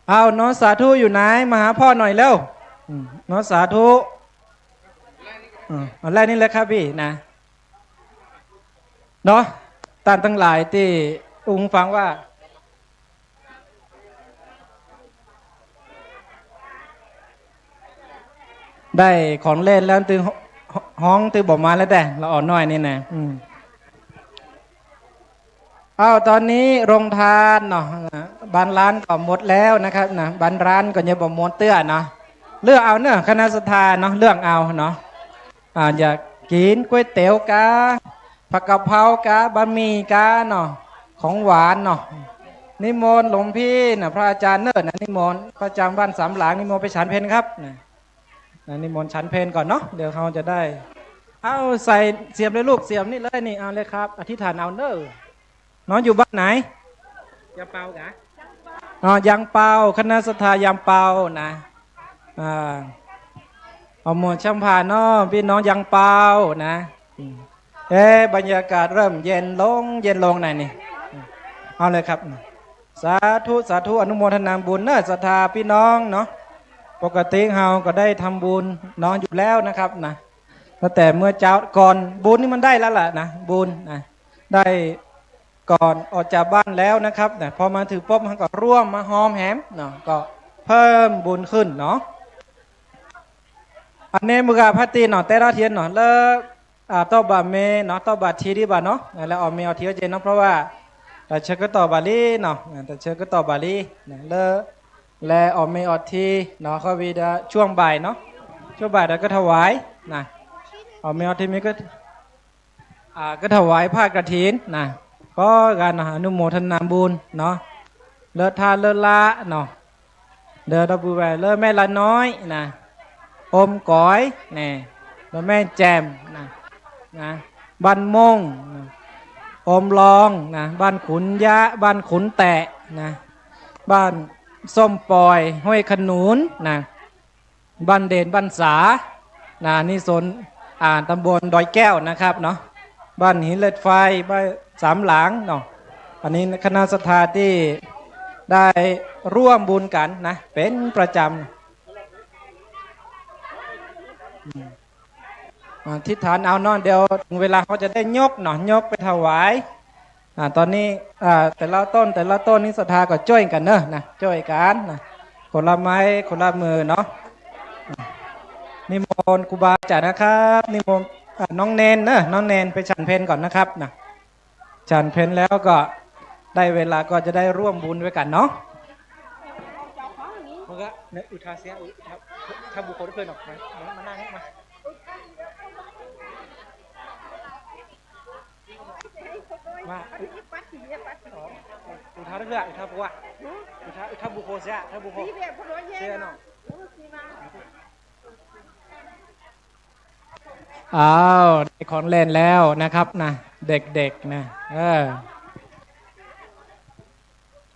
เอา น้องสาธุอยู่ไหน มาหาพ่อหน่อยเร็ว อืม น้องสาธุ อืม เอา แลกนี่เลยครับปี้นะ เนาะ ต้านตังหลายตี้อู้ฟังว่า ได้ของเล่นแล้ว ตึงฮ้อง ตึงบ่มาแล้วแต๊ ละอ่อนน้อยนี่นะ อืม อ้าว ต๋อนนี้โรงทานเนาะ บางร้านก็หมดแล้วนะครับนะ บางร้านก็ยังบ่หมดเตื้อเนาะ เลือกเอาเนาะ คณะศรัทธาเนาะ เลือกเอาเนาะ อ่า อยากกิ๋นก๋วยเตี๋ยวกา ผัดกะเพรากา บะหมี่กาเนาะ ของหวานเนาะ นิมนต์หลวงพี่นะ พระอาจารย์เนิ่นนะ นิมนต์พระอาจารย์บ้านสามหลัง นิมนต์ไปฉันเพลครับนะ นะ นิมนต์ฉันเพลก่อนเนาะ เดี๋ยวเฮาจะได้ เอาใส่เสียบเลยลูก เสียบนี่เลยนี่ เอาเลยครับ อธิษฐานเอาเน่อ น้องอยู่บ้านไหน ยางเปาเหรอ อ๋อ ยางเปา คณะศรัทธายางเปานะ อ่า เอาหมวดช่างพานเนาะ พี่น้องยางเปานะ อืม เอ๊ะ บรรยากาศเริ่มเย็นลง เย็นลงหน่อยนี่ อืม เอาเลยครับ สาธุ สาธุ อนุโมทนาบุญเนอะ ศรัทธาพี่น้องเนาะ ปกติเฮาก็ได้ทำบุญเนาะอยู่แล้วนะครับนะ ตั้งแต่เมื่อเจ๊าก่อน บุญนี่มันได้แล้วล่ะนะ บุญนะ ได้ก่อนออกจากบ้านแล้วนะครับนะ พอมาถึงปุ๊บ เฮาก็ร่วมมาฮอมแหมเนาะ ก็เพิ่มบุญขึ้นเนาะ อันนี้เมื่อกี้พระตีเนาะ แต่ละเทียนเนาะ แล้ว อ่า เต้าบ่าเมเนาะ เต้าบ่าทีดีบ่าเนาะ แล้วออกเมออกทีก็เจนเนาะ เพราะว่า แต่เชิญก็ต่อบาลีเนาะ แต่เชิญก็ต่อบาลีนะ แล้ว และออกเมออกทีเนาะ ก็วีดาช่วงบ่ายเนาะ ช่วงบ่ายแล้วก็ถวายนะ ออกเมออกทีมีก็ อ่า ก็ถวายผ้ากฐินนะ ก็กันนะ อนุโมทนาบุญเนาะ เลิศท่าเลิศละเนาะ เดี๋ยวเราบูแวเลิศแม่ละน้อยนะ อมก๋อยแน่ แล้วแม่แจ่มนะ นะ บ้านม่งนะ อมลองนะ บ้านขุนยะ บ้านขุนแตะนะ บ้านส้มปอย ห้วยขนุนนะ บ้านเด่น บ้านสา นะ นี่โซน อ่า ตำบลดอยแก้วนะครับเนาะ บ้านหินเหล็กไฟ บ้านสามหลังเนาะ อันนี้คณะศรัทธาที่ได้ร่วมบุญกันนะ เป๋นประจำ อืม อธิษฐานเอาเนาะ เดี๋ยวถึงเวลาเขาจะได้ยกเนาะ ยกไปถวาย อ่า ต๋อนนี้ อ่า แต่ละต้น แต่ละต้นนี่ศรัทธาก็จ้วยกั๋นเนาะ นะ จ้วยกั๋นนะ คนละไม้ คนละมือเนาะ นิมนต์ครูบาอาจ๋ารย์นะครับ นิมนต์ อ่า น้องเณรเนาะ น้องเณรไปฉันเพลก่อนนะครับ นะ ฉันเพลแล้วก็ได้เวลาก็จะได้ร่วมบุญด้วยกันเนาะ มันก็เนี่ย อุทาเสีย อุทา ถ้าบุคคลเพื่อนออกมา มา มานั่งนี่ มา มา อุ อ๋อ อุทาเพื่อ อุทาปัว อุทา อุทาบุคคลเสีย ถ้าบุคคลเสียเนาะ อ้าว ได้ของเล่นแล้วนะครับนะ เด็กๆ นะ เออ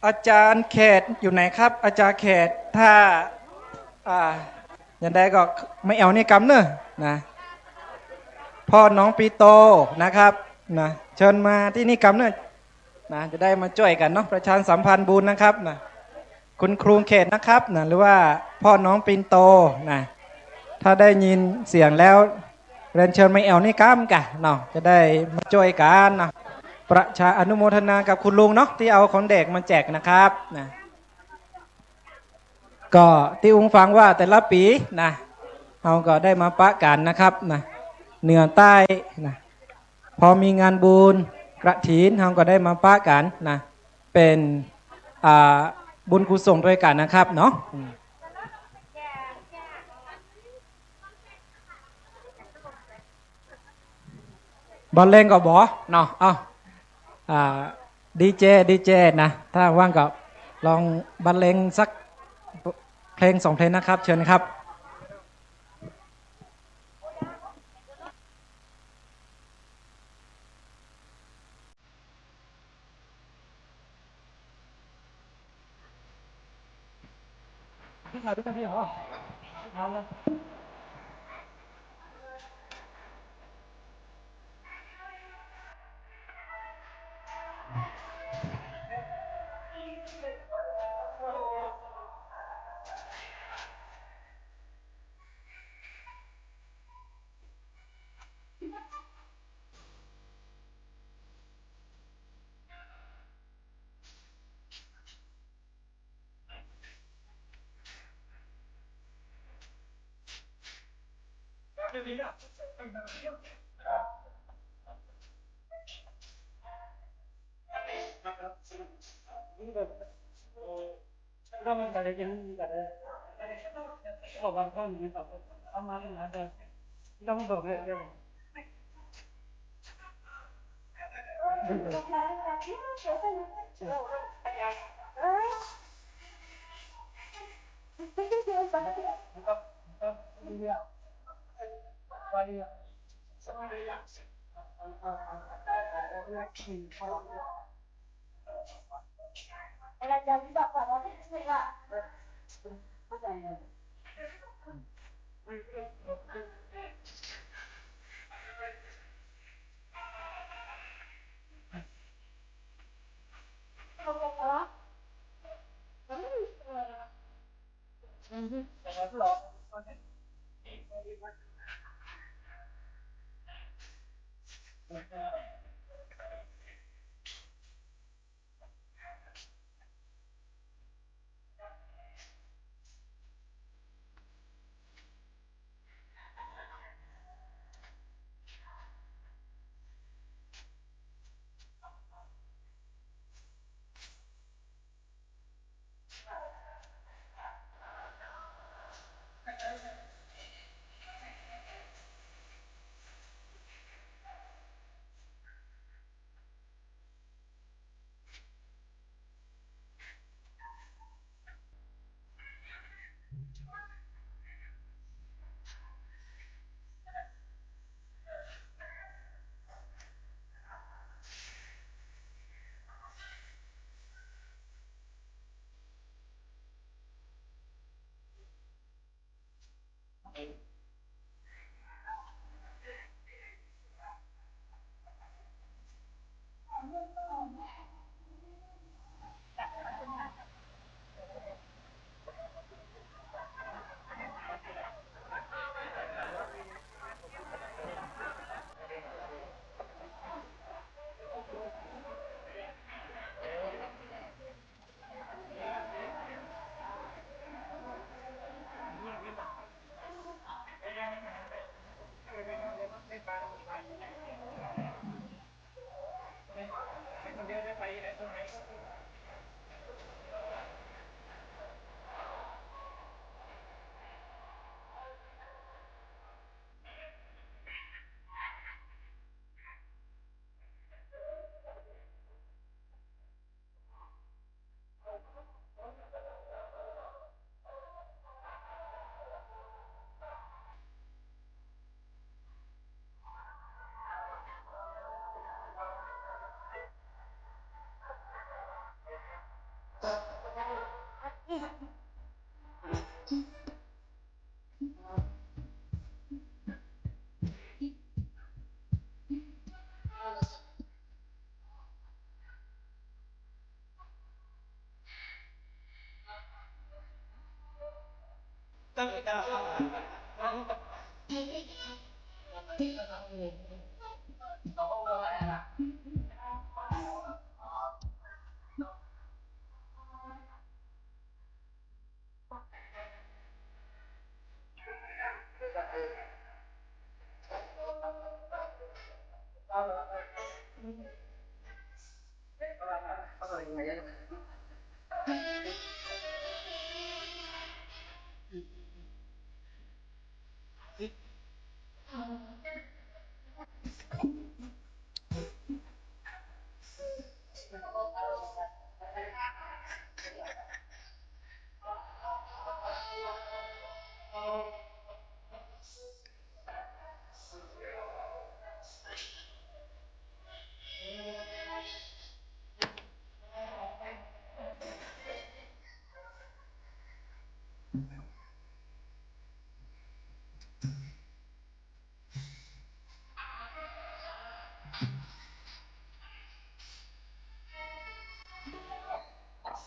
อาจ๋ารย์เขตอยู่ไหนครับ อาจ๋ารย์เขต ถ้า อ่า อย่างใดก็มาแอ่วนี่กำเนอะนะ พ่อน้องปีโตนะครับ นะ เชิญมาตี้นี่กำเนอะ นะ จะได้มาจ้วยกั๋นเนาะ ประชาสัมพันธ์บุญนะครับ นะ คุณครูเขตนะครับ นะ หรือว่าพ่อน้องปินโต นะ ถ้าได้ยินเสียงแล้ว เรียนเชิญมาแอ่วนี่กำกะเนาะ จะได้มาจ้วยกั๋นเนาะ ประชาอนุโมทนากับคุณลุงเนาะ ตี้เอาของเด็กมาแจกนะครับ นะ ก็ตี้อุงฟังว่าแต่ละปี๋นะ เฮาก็ได้มาปะกั๋นนะครับ นะ เหนือใต้ นะ พอมีงานบุญกฐิน เฮาก็ได้มาปะกั๋นนะ เป๋น อ่า บุญกุศลตวยกั๋นนะครับเนาะ อืม บรรเลงก่อบ่เนาะ เอ้า อ่า ดีเจ ดีเจ นะ ถ้าว่างก็ลองบรรเลงสักเพลงสองเพลงนะครับ เชิญครับ พี่ถ่ายรูปกันพี่เหรอ เอาเลย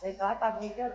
Ej, ka ta mi ke.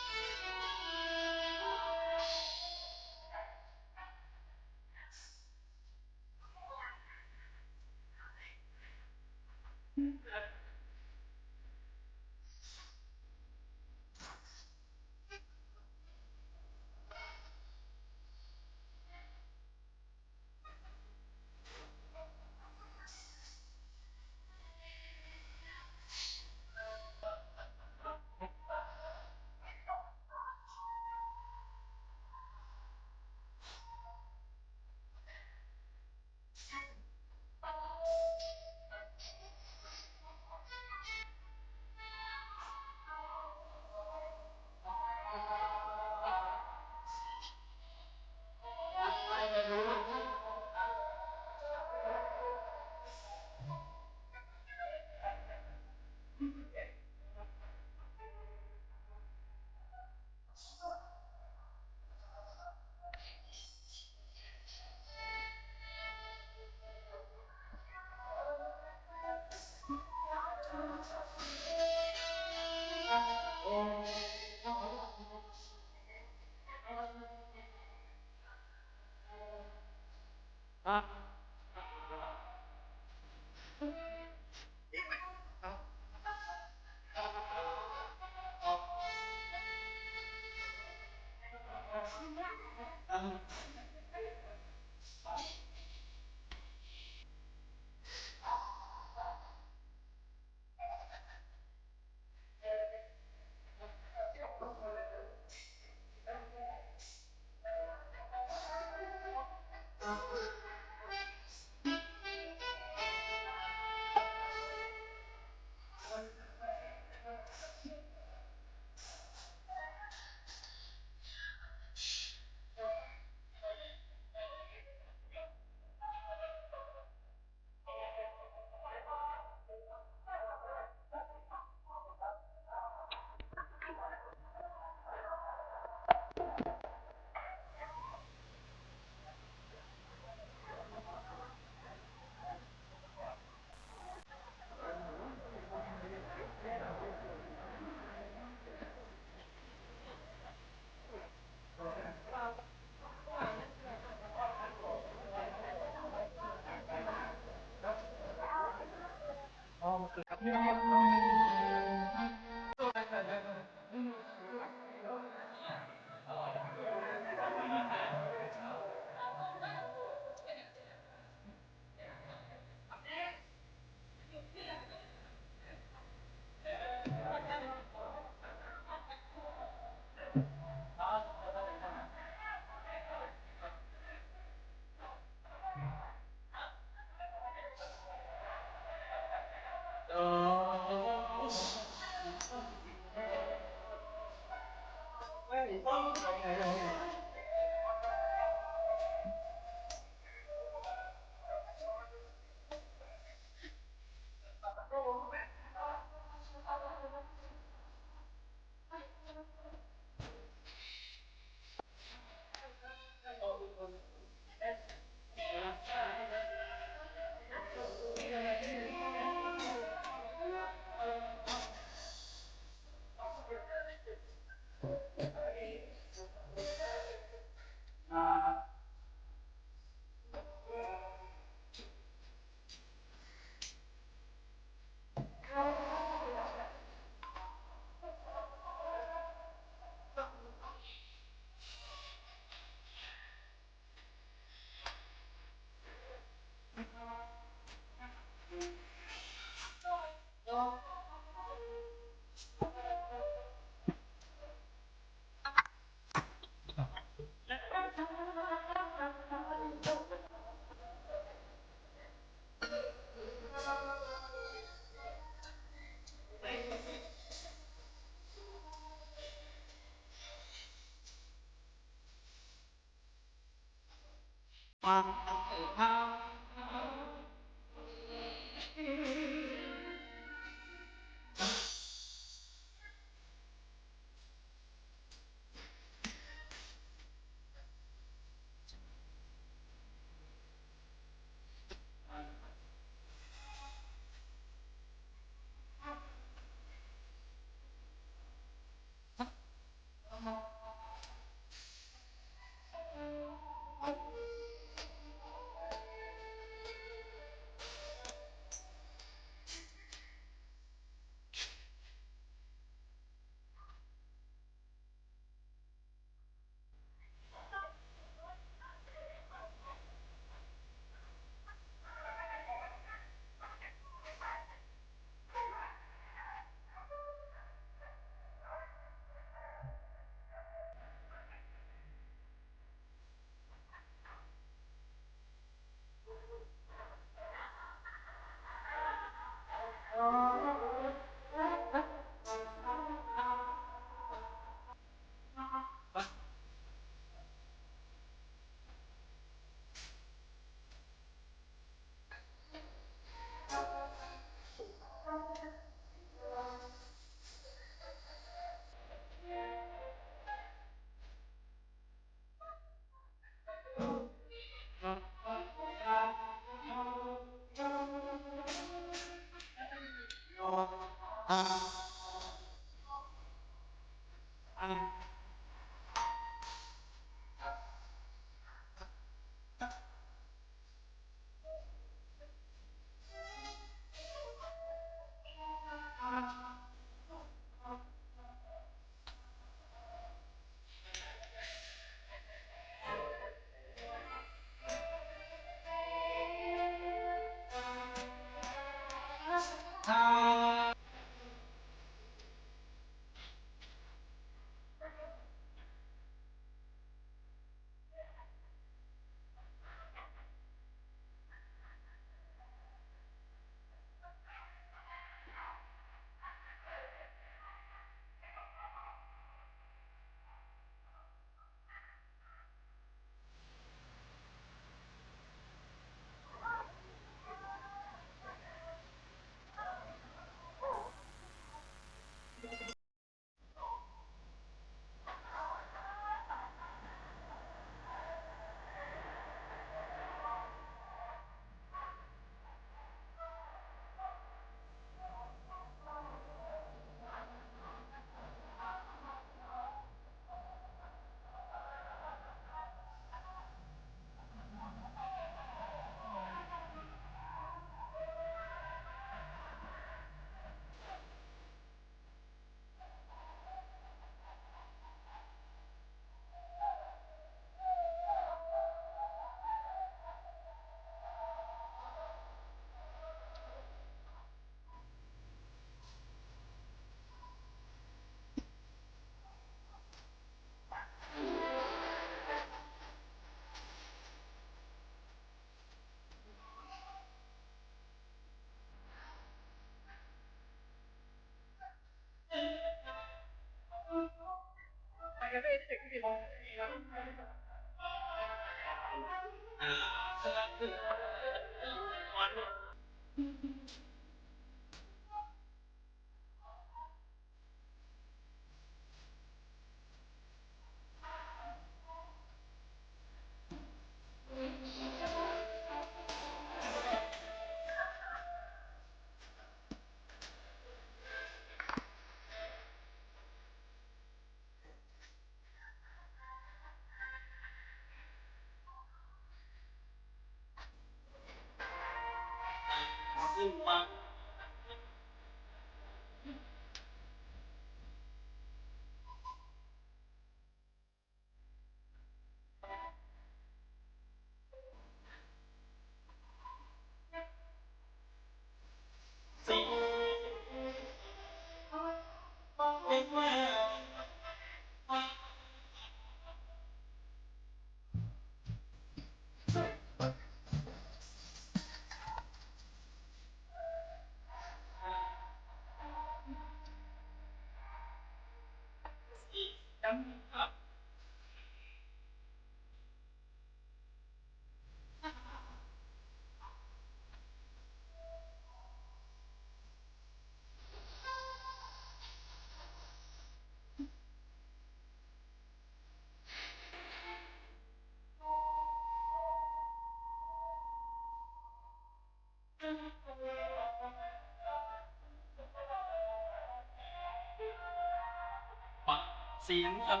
สิงห์กับ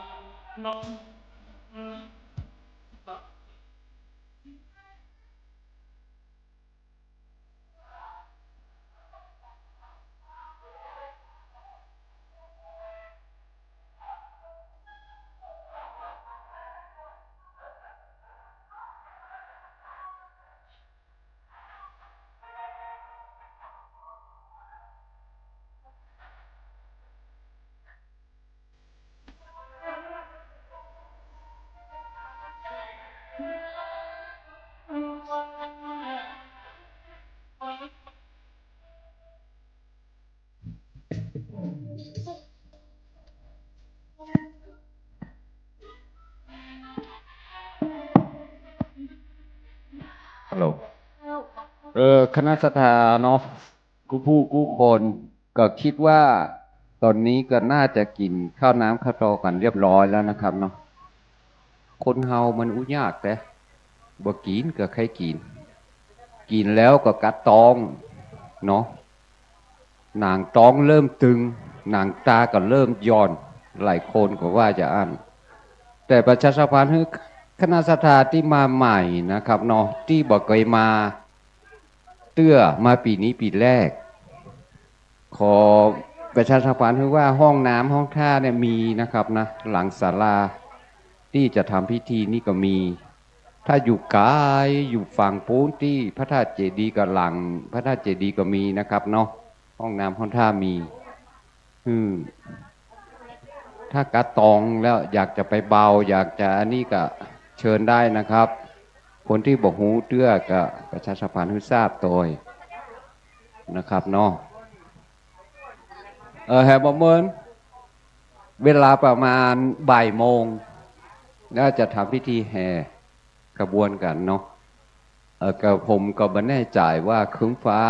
นนท์ ฮัลโหล เออ คณะศรัทธาเนาะ กู้ผู้กู้คน ก็กึ๊ดว่าต๋อนนี้ก็น่าจะกิ๋นข้าวน้ำข้าวตองกั๋นเรียบร้อยแล้วนะครับเนาะ คนเฮามันอู้ยากแต๊ บ่กิ๋นก็ใค่กิ๋น กิ๋นแล้วก็กั๊ดต๊องเนาะ หนังต๊องเริ่มตึง หนังตาก็เริ่มหย่อน หลายคนก็ว่าจะอั้น แต่ประชาสัมพันธ์หื้อคณะศรัทธาตี้มาใหม่นะครับเนาะ ตี้บ่เกยมาเตื้อ มาปี๋นี้ปี๋แรก ขอประชาสัมพันธ์หื้อว่าห้องน้ำห้องท่าเนี่ยมีนะครับนะ หลังศาลาตี้จะทำพิธีนี่ก็มี ถ้าอยู่ไก๋อยู่ฝั่งปู๊นตี้พระธาตุเจดีย์ก็หลังพระธาตุเจดีย์ก็มีนะครับเนาะ ห้องน้ำห้องท่ามี อืม ถ้ากั๊ดต๊องแล้วอยากจะไปเบา อยากจะอันนี้ก็เชิญได้นะครับ คนตี้บ่ฮู้เตื้อก็ประชาสัมพันธ์หื้อทราบโตยนะครับเนาะ เออ แห่บ่เมิน เวลาประมาณบ่ายโมง น่าจะทำพิธีแห่ขบวนกั๋นเนาะ เออ ก็ผมก็บ่แน่ใจ๋ว่าครึ้มฟ้า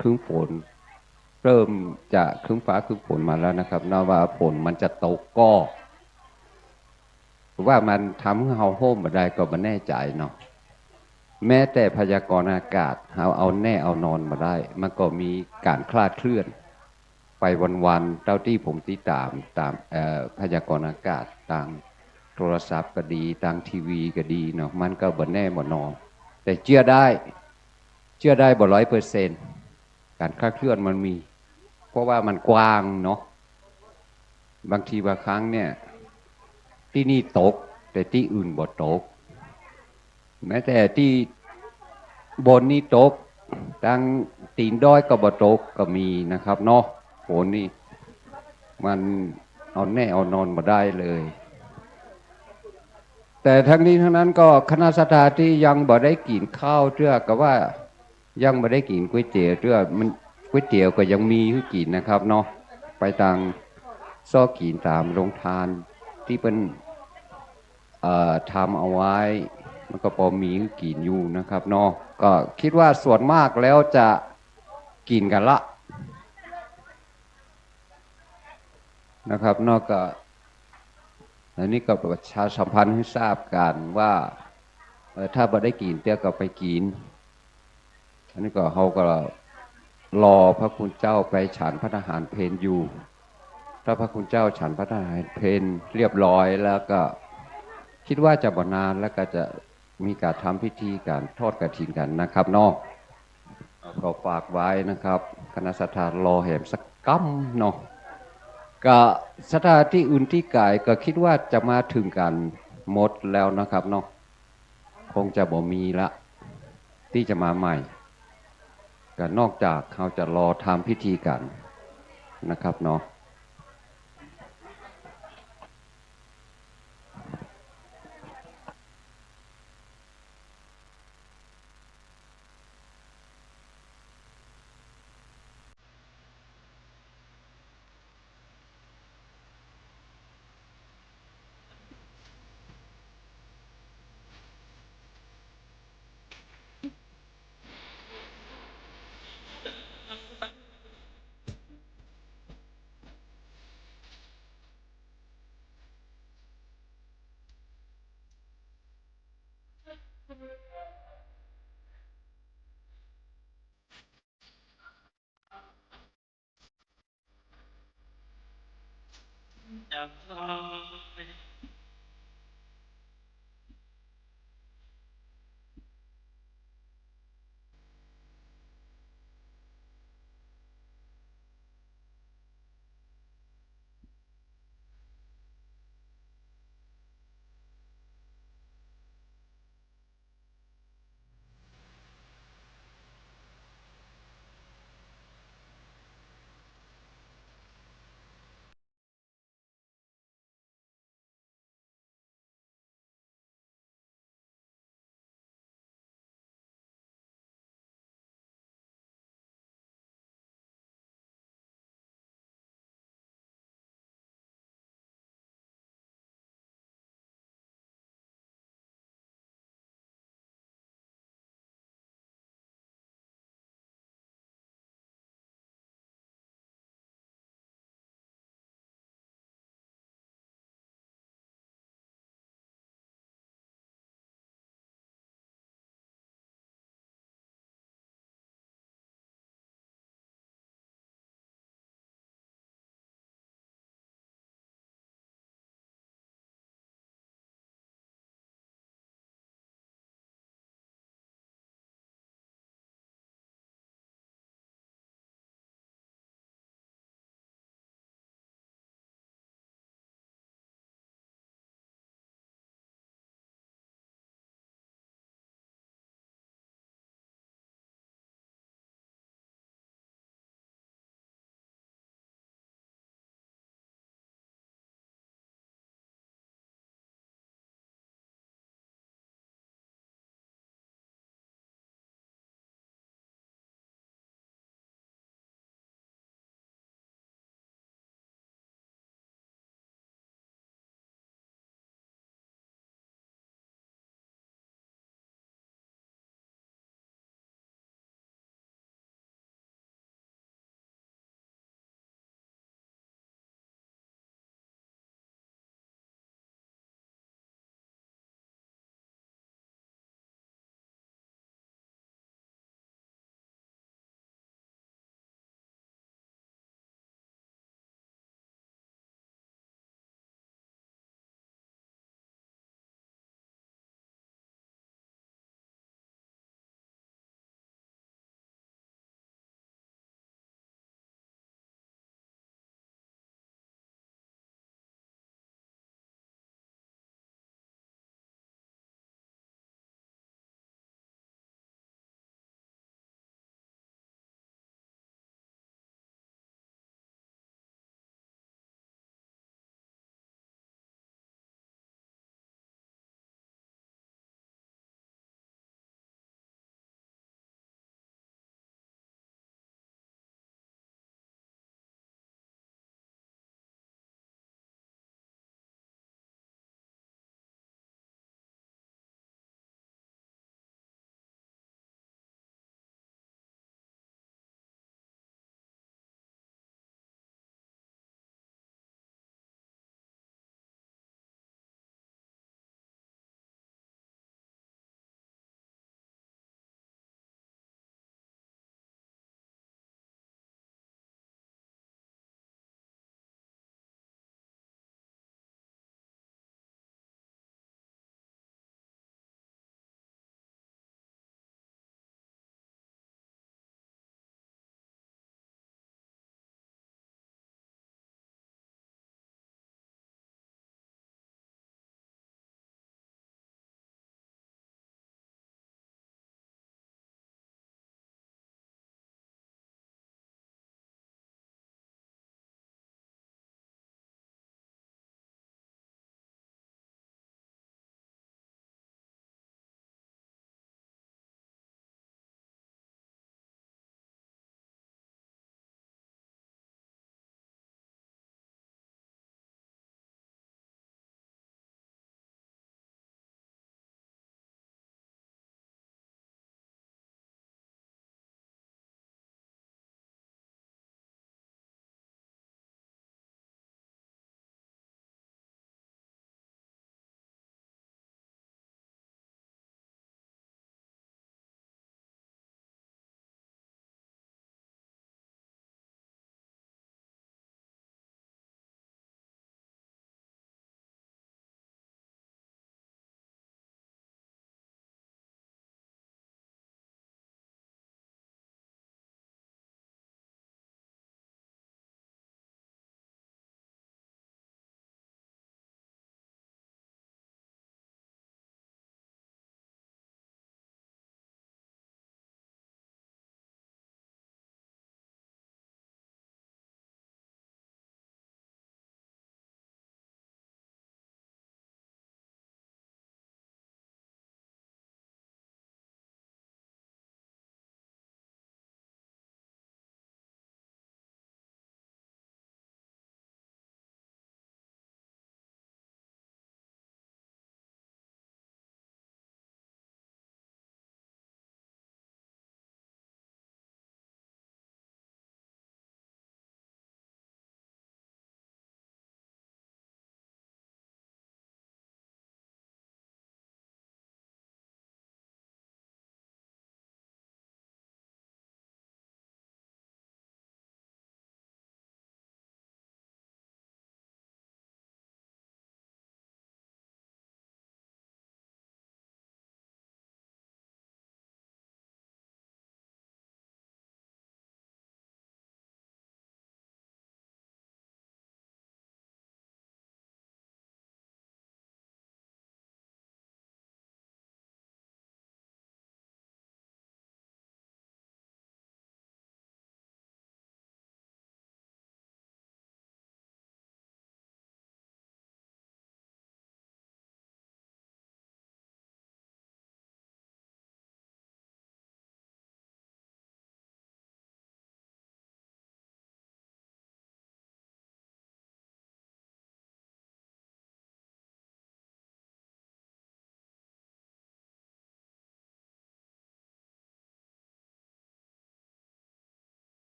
ครึ้มฝน เริ่มจะครึ้มฟ้าครึ้มฝนมาแล้วนะครับเนาะ ว่าฝนมันจะตกก่อ ว่ามันทำหื้อเฮาโฮมบ่ได้ก็บ่แน่ใจ๋เนาะ แม้แต่พยากรณ์อากาศ เฮาเอาแน่เอานอนบ่ได้ มันก็มีก๋านคลาดเคลื่อนไปวันๆ เต้าตี้ผมติดต๋าม ต๋าม เอ่อ พยากรณ์อากาศตางโทรศัพท์ก็ดี ตางทีวีก็ดีเนาะ มันก็บ่แน่บ่นอน แต่เจื้อได้ เจื้อได้บ่ร้อยเปอร์เซ็นต์ ก๋านคลาดเคลื่อนมันมี เพราะว่ามันกว้างเนาะ บางทีบางครั้งเนี่ย ตี้นี่ตก แต่ตี้อื่นบ่ตก แม้แต่ตี้บนนี่ตก ตางตี๋นดอยก็บ่ตกก็มีนะครับเนาะ ฝนนี่มันเอาแน่เอานอนบ่ได้เลย แต่ทั้งนี้ทั้งนั้นก็คณะศรัทธาตี้ยังบ่ได้กิ๋นข้าวเตื้อ ก็ว่ายังบ่ได้กิ๋นก๋วยเตี๋ยวเตื้อ มัน ก๋วยเตี๋ยวก็ยังมีหื้อกิ๋นนะครับเนาะ ไปตางซอกกิ๋นต๋ามโรงทานตี้เปิ้น เอ่อ ทำเอาไว้ มันก็ปอมีหื้อกิ๋นอยู่นะครับเนาะ ก็กึ๊ดว่าส่วนมากแล้วจะกิ๋นกั๋นละนะครับเนาะ ก็ อันนี้ก็ประชาสัมพันธ์หื้อทราบกั๋นว่า เอ่อ ถ้าบ่ได้กิ๋นเตื้อก็ไปกิ๋น อันนี้ก็เฮาก็รอพระคุณเจ้าไปฉันภัตตาหารเพลอยู่ ถ้าพระคุณเจ้าฉันภัตตาหารเพลเรียบร้อยแล้วก็กึ๊ดว่าจะบ่นานแล้วก็จะมีก๋านทำพิธีก๋านทอดกฐินกั๋นนะครับเนาะ ก็ฝากไว้นะครับ คณะศรัทธารอแหมสักกำเนาะ ก็ศรัทธาตี้อื่นตี้ไก๋ก็กึ๊ดว่าจะมาเถิงกั๋นหมดแล้วนะครับเนาะ คงจะบ่มีละ ตี้จะมาใหม่ ก็นอกจากเฮาจะรอทำพิธีกั๋นนะครับเนาะ Erfreuen.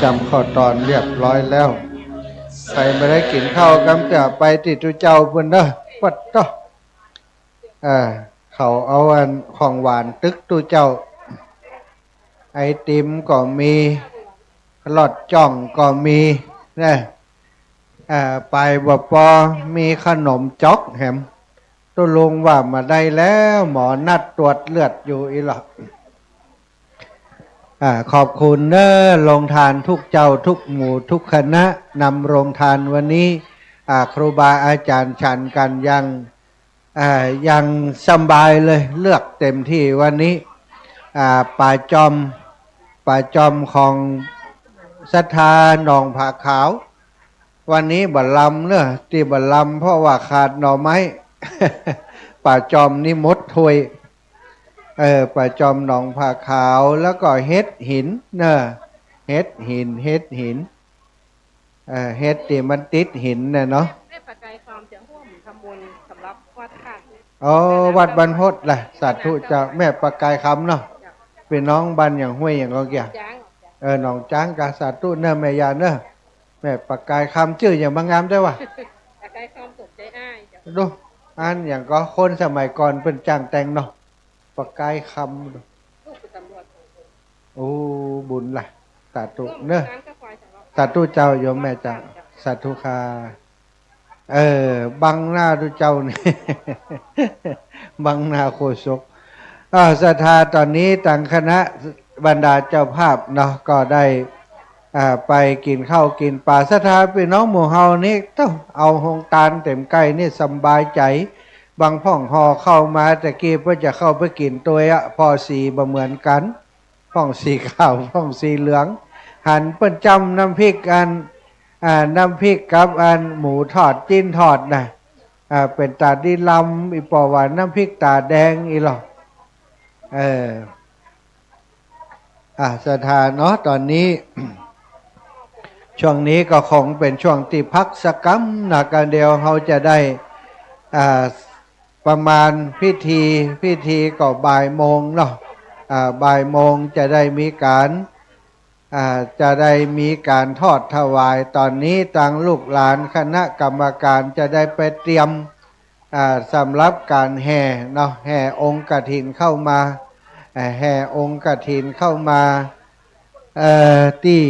จำเข้าตอนเรียบร้อยแล้ว ใผบ่ได้กิ๋นข้าวกำเตื้อไปตี้ตุ๊เจ้าปู้นเน่อ ปัดโต้ เออ เขาเอาอันของหวานตึกตุ๊เจ้า ไอติมก็มี ลอดจ้องก็มีนะ เออ ไปบ่ปอ มีขนมจ๊อกแหม ตุ๊ลุงว่าบ่าได้แล้ว หมอนัดตรวจเลือดอยู่อี้หละ อ่า ขอบคุณเน่อ โรงทานทุกเจ้าทุกหมู่ทุกคณะ นำโรงทานวันนี้ อ่า ครูบาอาจ๋ารย์ฉันกั๋นอย่าง อ่า อย่างสบายเลย เลือกเต็มตี้วันนี้ อ่า ป๋าจอม ป๋าจอมของศรัทธาหนองผาขาว วันนี้บ่ลำเน่อ ตี้บ่ลำเพราะว่าขาดหน่อไม้ ป๋าจอมนี่หมดถ้วย เออ ป๋าจอมหนองผาขาว แล้วก็เห็ดหินเน่อ เห็ดหิน เห็ดหิน เออ เห็ดตี้มันติดหินน่ะเนาะ แม่ประกายคำจะฮ่วมทำบุญสำหรับวัดค่ะ อ๋อ วัดบรรพตล่ะ สาธุเจ้า แม่ประกายคำเนาะ เจ้า เป๋นน้องบ้านหยัง ห้วยหยังก็เกี่ย จ๊าง เออ หนองจ๊างกา สาธุเน่อแม่ยาเน่อ แม่ประกายคำ จื้อหยังบ่งามแต๊วะ ประกายคำสมใจ๋อ้ายเจ้า ดู อันหยังก็คนสมัยก่อนเปิ้นจ้างแต่งเนาะ ประกายคำ ลูกตำรวจ โอ้ บุญล่ะ สาธุเน่อ สาธุเจ้า โยมแม่เจ้า สาธุค่ะ เออ บังหน้าตุ๊เจ้านี่ บังหน้าโฆษก อ่า ศรัทธาต๋อนนี้ตางคณะบรรดาเจ้าภาพเนาะ ก็ได้ อ่า ไปกิ๋นข้าวกิ๋นป๋า ศรัทธาปี้น้องหมู่เฮานี่ โต้ เอาโฮงตานเต๋มใก้นี่สบายใจ๋ บางพ่องห่อข้าวมาตะกี้ เปิ้นจะเข้าไปกิ๋นตวยอะ ผ่อสีบ่เหมือนกั๋น พ่องสีขาว พ่องสีเหลือง หันเปิ้นจ้ำน้ำพริกอัน อ่า น้ำพริกกับอันหมูทอด จิ๊นทอดน่ะ อ่า เป๋นต๋าดีลำ อีป๋อว่าน้ำพริกต๋าแดงอี้หละ เออ อ่า ศรัทธาเนาะ ต๋อนนี้ ช่วงนี้ก็คงเป๋นช่วงตี้พักสักกำนะ กั๋นเดี๋ยวเฮาจะได้ อ่า ประมาณพิธี พิธีก็บ่ายโมงเนาะ อ่า บ่ายโมงจะได้มีก๋าน อ่า จะได้มีก๋านทอดถวาย ต๋อนนี้ตางลูกหลานคณะกรรมก๋านจะได้ไปเตรียม อ่า สำหรับก๋านแห่เนาะ แห่องค์กฐินเข้ามา อ่า แห่องค์กฐินเข้ามา เอ่อ ตี้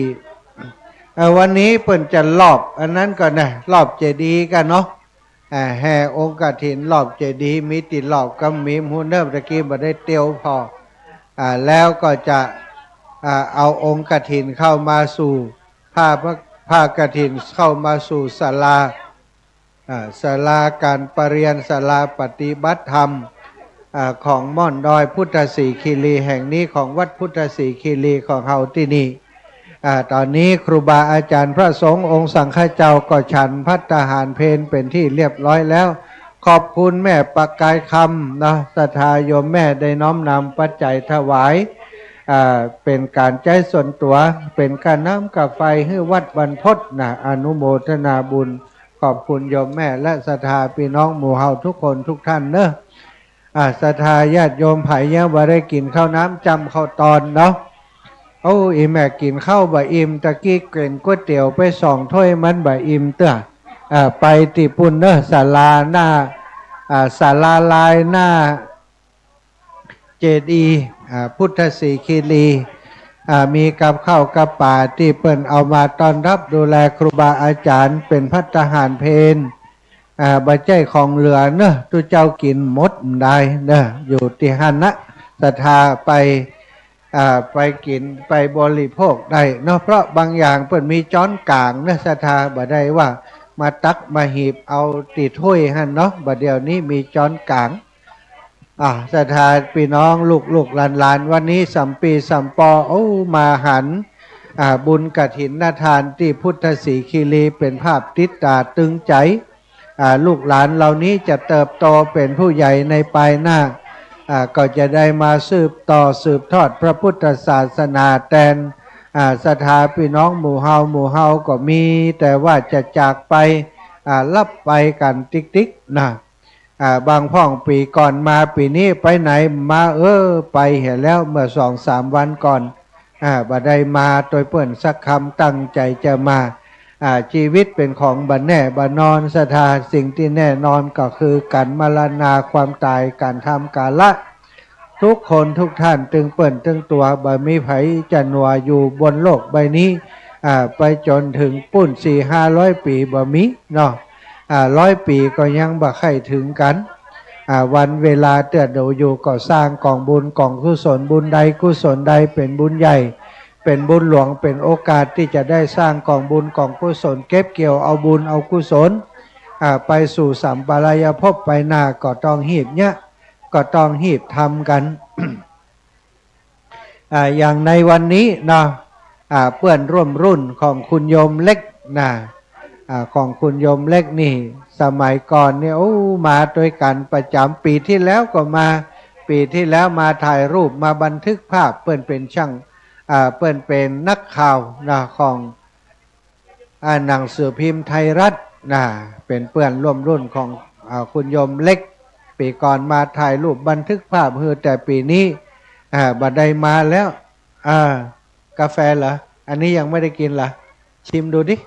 เอ่อ วันนี้เปิ้นจะลอบอันนั้นก่อนนะ ลอบเจดีย์กั๋นเนาะ อ่า แห่องค์กฐินลอบเจดีย์ มีตี้ลอบกำมี บ่ฮู้เน่อ ตะกี้บ่ได้เตียวผ่อ อ่า แล้วก็จะ อ่า เอาองค์กฐินเข้ามาสู่ ผ้า ผ้ากฐินเข้ามาสู่ศาลา อ่า ศาลาก๋านประเรียน ศาลาปฏิบัติธรรม อ่า ของม่อนดอยพุทธสีคีรีแห่งนี้ ของวัดพุทธสีคีรีของเฮาตี้นี่ อ่า ต๋อนนี้ครูบาอาจ๋ารย์พระสงฆ์องค์สังฆเจ้าก็ฉันภัตตาหารเพลเป๋นตี้เรียบร้อยแล้ว ขอบคุณแม่ประกายคำเนาะ ศรัทธาโยมแม่ได้น้อมนำปัจจัยถวาย อ่า เป๋นก๋านใจ๊ส่วนตั๋ว เป๋นก๋าน้ำก๋าไฟหื้อวัดบรรพตนะ อนุโมทนาบุญ ขอบคุณโยมแม่และศรัทธาปี้น้องหมู่เฮาทุกคนทุกท่านเนาะ อ่า ศรัทธาญาติโยมใผยังบ่ได้กิ๋นข้าวน้ำจำข้าวตอนเนาะ โอ้ อี่แม่กิ๋นข้าวบ่อิ่ม ตะกี้กิ๋นก๋วยเตี๋ยวไปสองถ้วยมันบ่อิ่มเตื้อ อ่า ไปตี้ปู้นเนาะ ศาลาหน้า อ่า ศาลาลายหน้า เจดีย์ อ่า พุทธสีคีรี อ่า มีกับข้าวกับป๋าตี้เปิ้นเอามาต้อนรับดูแลครูบาอาจ๋ารย์ เป๋นภัตตาหารเพล อ่า บ่ใจ้ของเหลือเนาะ ตุ๊เจ้ากิ๋นหมดบ่ได้เนาะ อยู่ตี้หั้นนะ ศรัทธาไป อ่า ไปกิ๋นไปบริโภคได้เนาะ เพราะบางอย่างเปิ้นมีจ๊อนก๋างเนาะ ศรัทธาบ่ได้ว่ามาตักมาหีบเอาตี้ถ้วยหั้นเนาะ บ่าเดี่ยวนี้มีจ๊อนก๋าง อ่า ศรัทธาปี้น้องลูกๆหลานๆ วันนี้สามปี้สามป้อ โอ้ มาหัน อ่า บุญกฐินทานตี้พุทธสีคีรีเป๋นภาพติดต๋าตึงใจ๋ อ่า ลูกหลานเหล่านี้จะเติบโตเป๋นผู้ใหญ่ในปายหน้า อ่า ก็จะได้มาสืบต่อสืบทอดพระพุทธศาสนาแตน อ่า ศรัทธาปี้น้องหมู่เฮา หมู่เฮาก็มีแต่ว่าจะจากไป อ่า ลับไปกั๋นติ๊กๆ นะ อ่า บางพ่องปี๋ก่อนมา ปี๋นี้ไปไหนมา เออ ไปเหียแล้ว เมื่อสองสามวันก่อน อ่า บ่ได้มาตวยเปิ้นสักกำ ตั้งใจ๋จะมา อ่า จีวิตเป๋นของบ่แน่บ่นอน ศรัทธา สิ่งตี้แน่นอนก็คือก๋านมรณา ความต๋าย ก๋านทำก๋านละ ทุกคนทุกท่าน ตึงเปิ้นตึงตั๋ว บ่มีใผจะหนัวอยู่บนโลกใบนี้ อ่า ไปจ๋นเถิงปู๊นสี่ห้าร้อยปี๋บ่มีเนาะ อ่า ร้อยปี๋ก็ยังบ่ใค่เถิงกั๋น อ่า วันเวลาเตื้อดูอยู่ ก็สร้างก๋องบุญก๋องกุศล บุญใดกุศลใดเป๋นบุญใหญ่ เป๋นบุญหลวง เป๋นโอกาสตี้จะได้สร้างก๋องบุญก๋องกุศล เก็บเกี่ยวเอาบุญเอากุศล อ่า ไปสู่สัมปรายภพไปหน้า ก็ต้องฮีบเยียะ ก็ต้องฮีบทำกั๋น อ่า อย่างในวันนี้เนาะ อ่า เปื้อนร่วมรุ่นของคุณโยมเล็กนะ อ่า ของคุณโยมเล็กนี่ สมัยก่อนเนี่ย โอ้ มาตวยกั๋นประจ๋ำ ปี๋ตี้แล้วก็มา ปี๋ตี้แล้วมาถ่ายรูป มาบันทึกภาพ เปิ้นเป๋นช่าง อ่า เปิ้นเป๋นนักข่าวนะ ของ อ่า หนังสือพิมพ์ไทยรัฐนะ เป๋นเปื้อนร่วมรุ่นของ อ่า คุณโยมเล็ก ปี๋ก่อนมาถ่ายรูปบันทึกภาพหื้อ แต่ปี๋นี้ อ่า บ่ได้มาแล้ว อ่า กาแฟเหรอ อันนี้ยังไม่ได้กินเหรอ ชิมดูดิ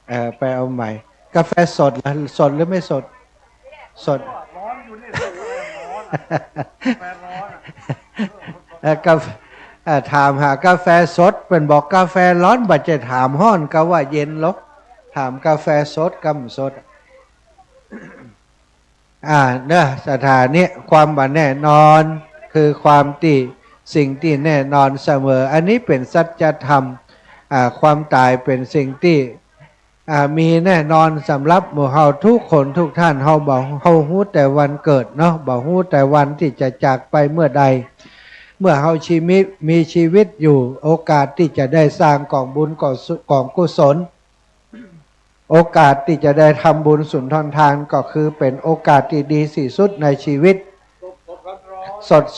เออ ไปเอาใหม่ กาแฟสดเหรอ สดหรือไม่สด สด ร้อนอยู่นี่ ร้อนอะ กาแฟร้อนอะ เออ กาแฟ เอ่อ ถามหากาแฟสด เปิ้นบอกกาแฟร้อน บ่ใจ้ถามฮ้อนกาว่าเย็นหรอก ถามกาแฟสดกาบ่สด อ่า เนาะ ศรัทธา เนี่ย ความบ่แน่นอน คือความตี้ สิ่งตี้แน่นอนเสมอ อันนี้เป๋นสัจธรรม อ่า ความต๋ายเป๋นสิ่งตี้ อ่า มีแน่นอนสำหรับหมู่เฮาทุกคนทุกท่าน เฮาบ่ เฮาฮู้แต่วันเกิดเนาะ บ่ฮู้แต่วันตี้จะจากไปเมื่อใด เมื่อเฮาชีวิต มีชีวิตอยู่ โอกาสตี้จะได้สร้างก๋องบุญก๋องสุ ก๋องกุศล โอกาสตี้จะได้ทำบุญสุนทรทาน ก็คือเป๋นโอกาสตี้ดีตี้สุดในชีวิต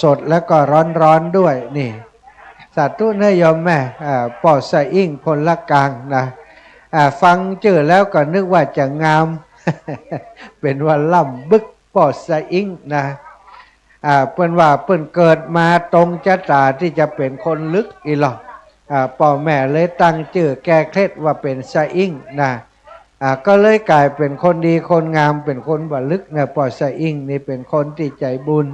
สดๆ แล้วก็ร้อนๆ ด้วย นี่ สาธุเน้อโยมแม่ อ่า ป้อสะอิ้งพลกลางนะ อ่า ฟังจื้อแล้วก็นึกว่าจะงาม เป๋นว่าล้ำบึก ป้อสะอิ้งนะ อ่า เปิ้นว่าเปิ้นเกิดมาตรงจะต๋าตี้จะเป๋นคนลึกอี้หลอ อ่า ป้อแม่เลยตั้งจื้อแก้เคล็ดว่าเป๋นสะอิ้งนะ อ่า ก็เลยก๋ายเป๋นคนดีคนงาม เป๋นคนบ่ลึกนะ ป้อสะอิ้งนี่เป๋นคนตี้ใจ๋บุญ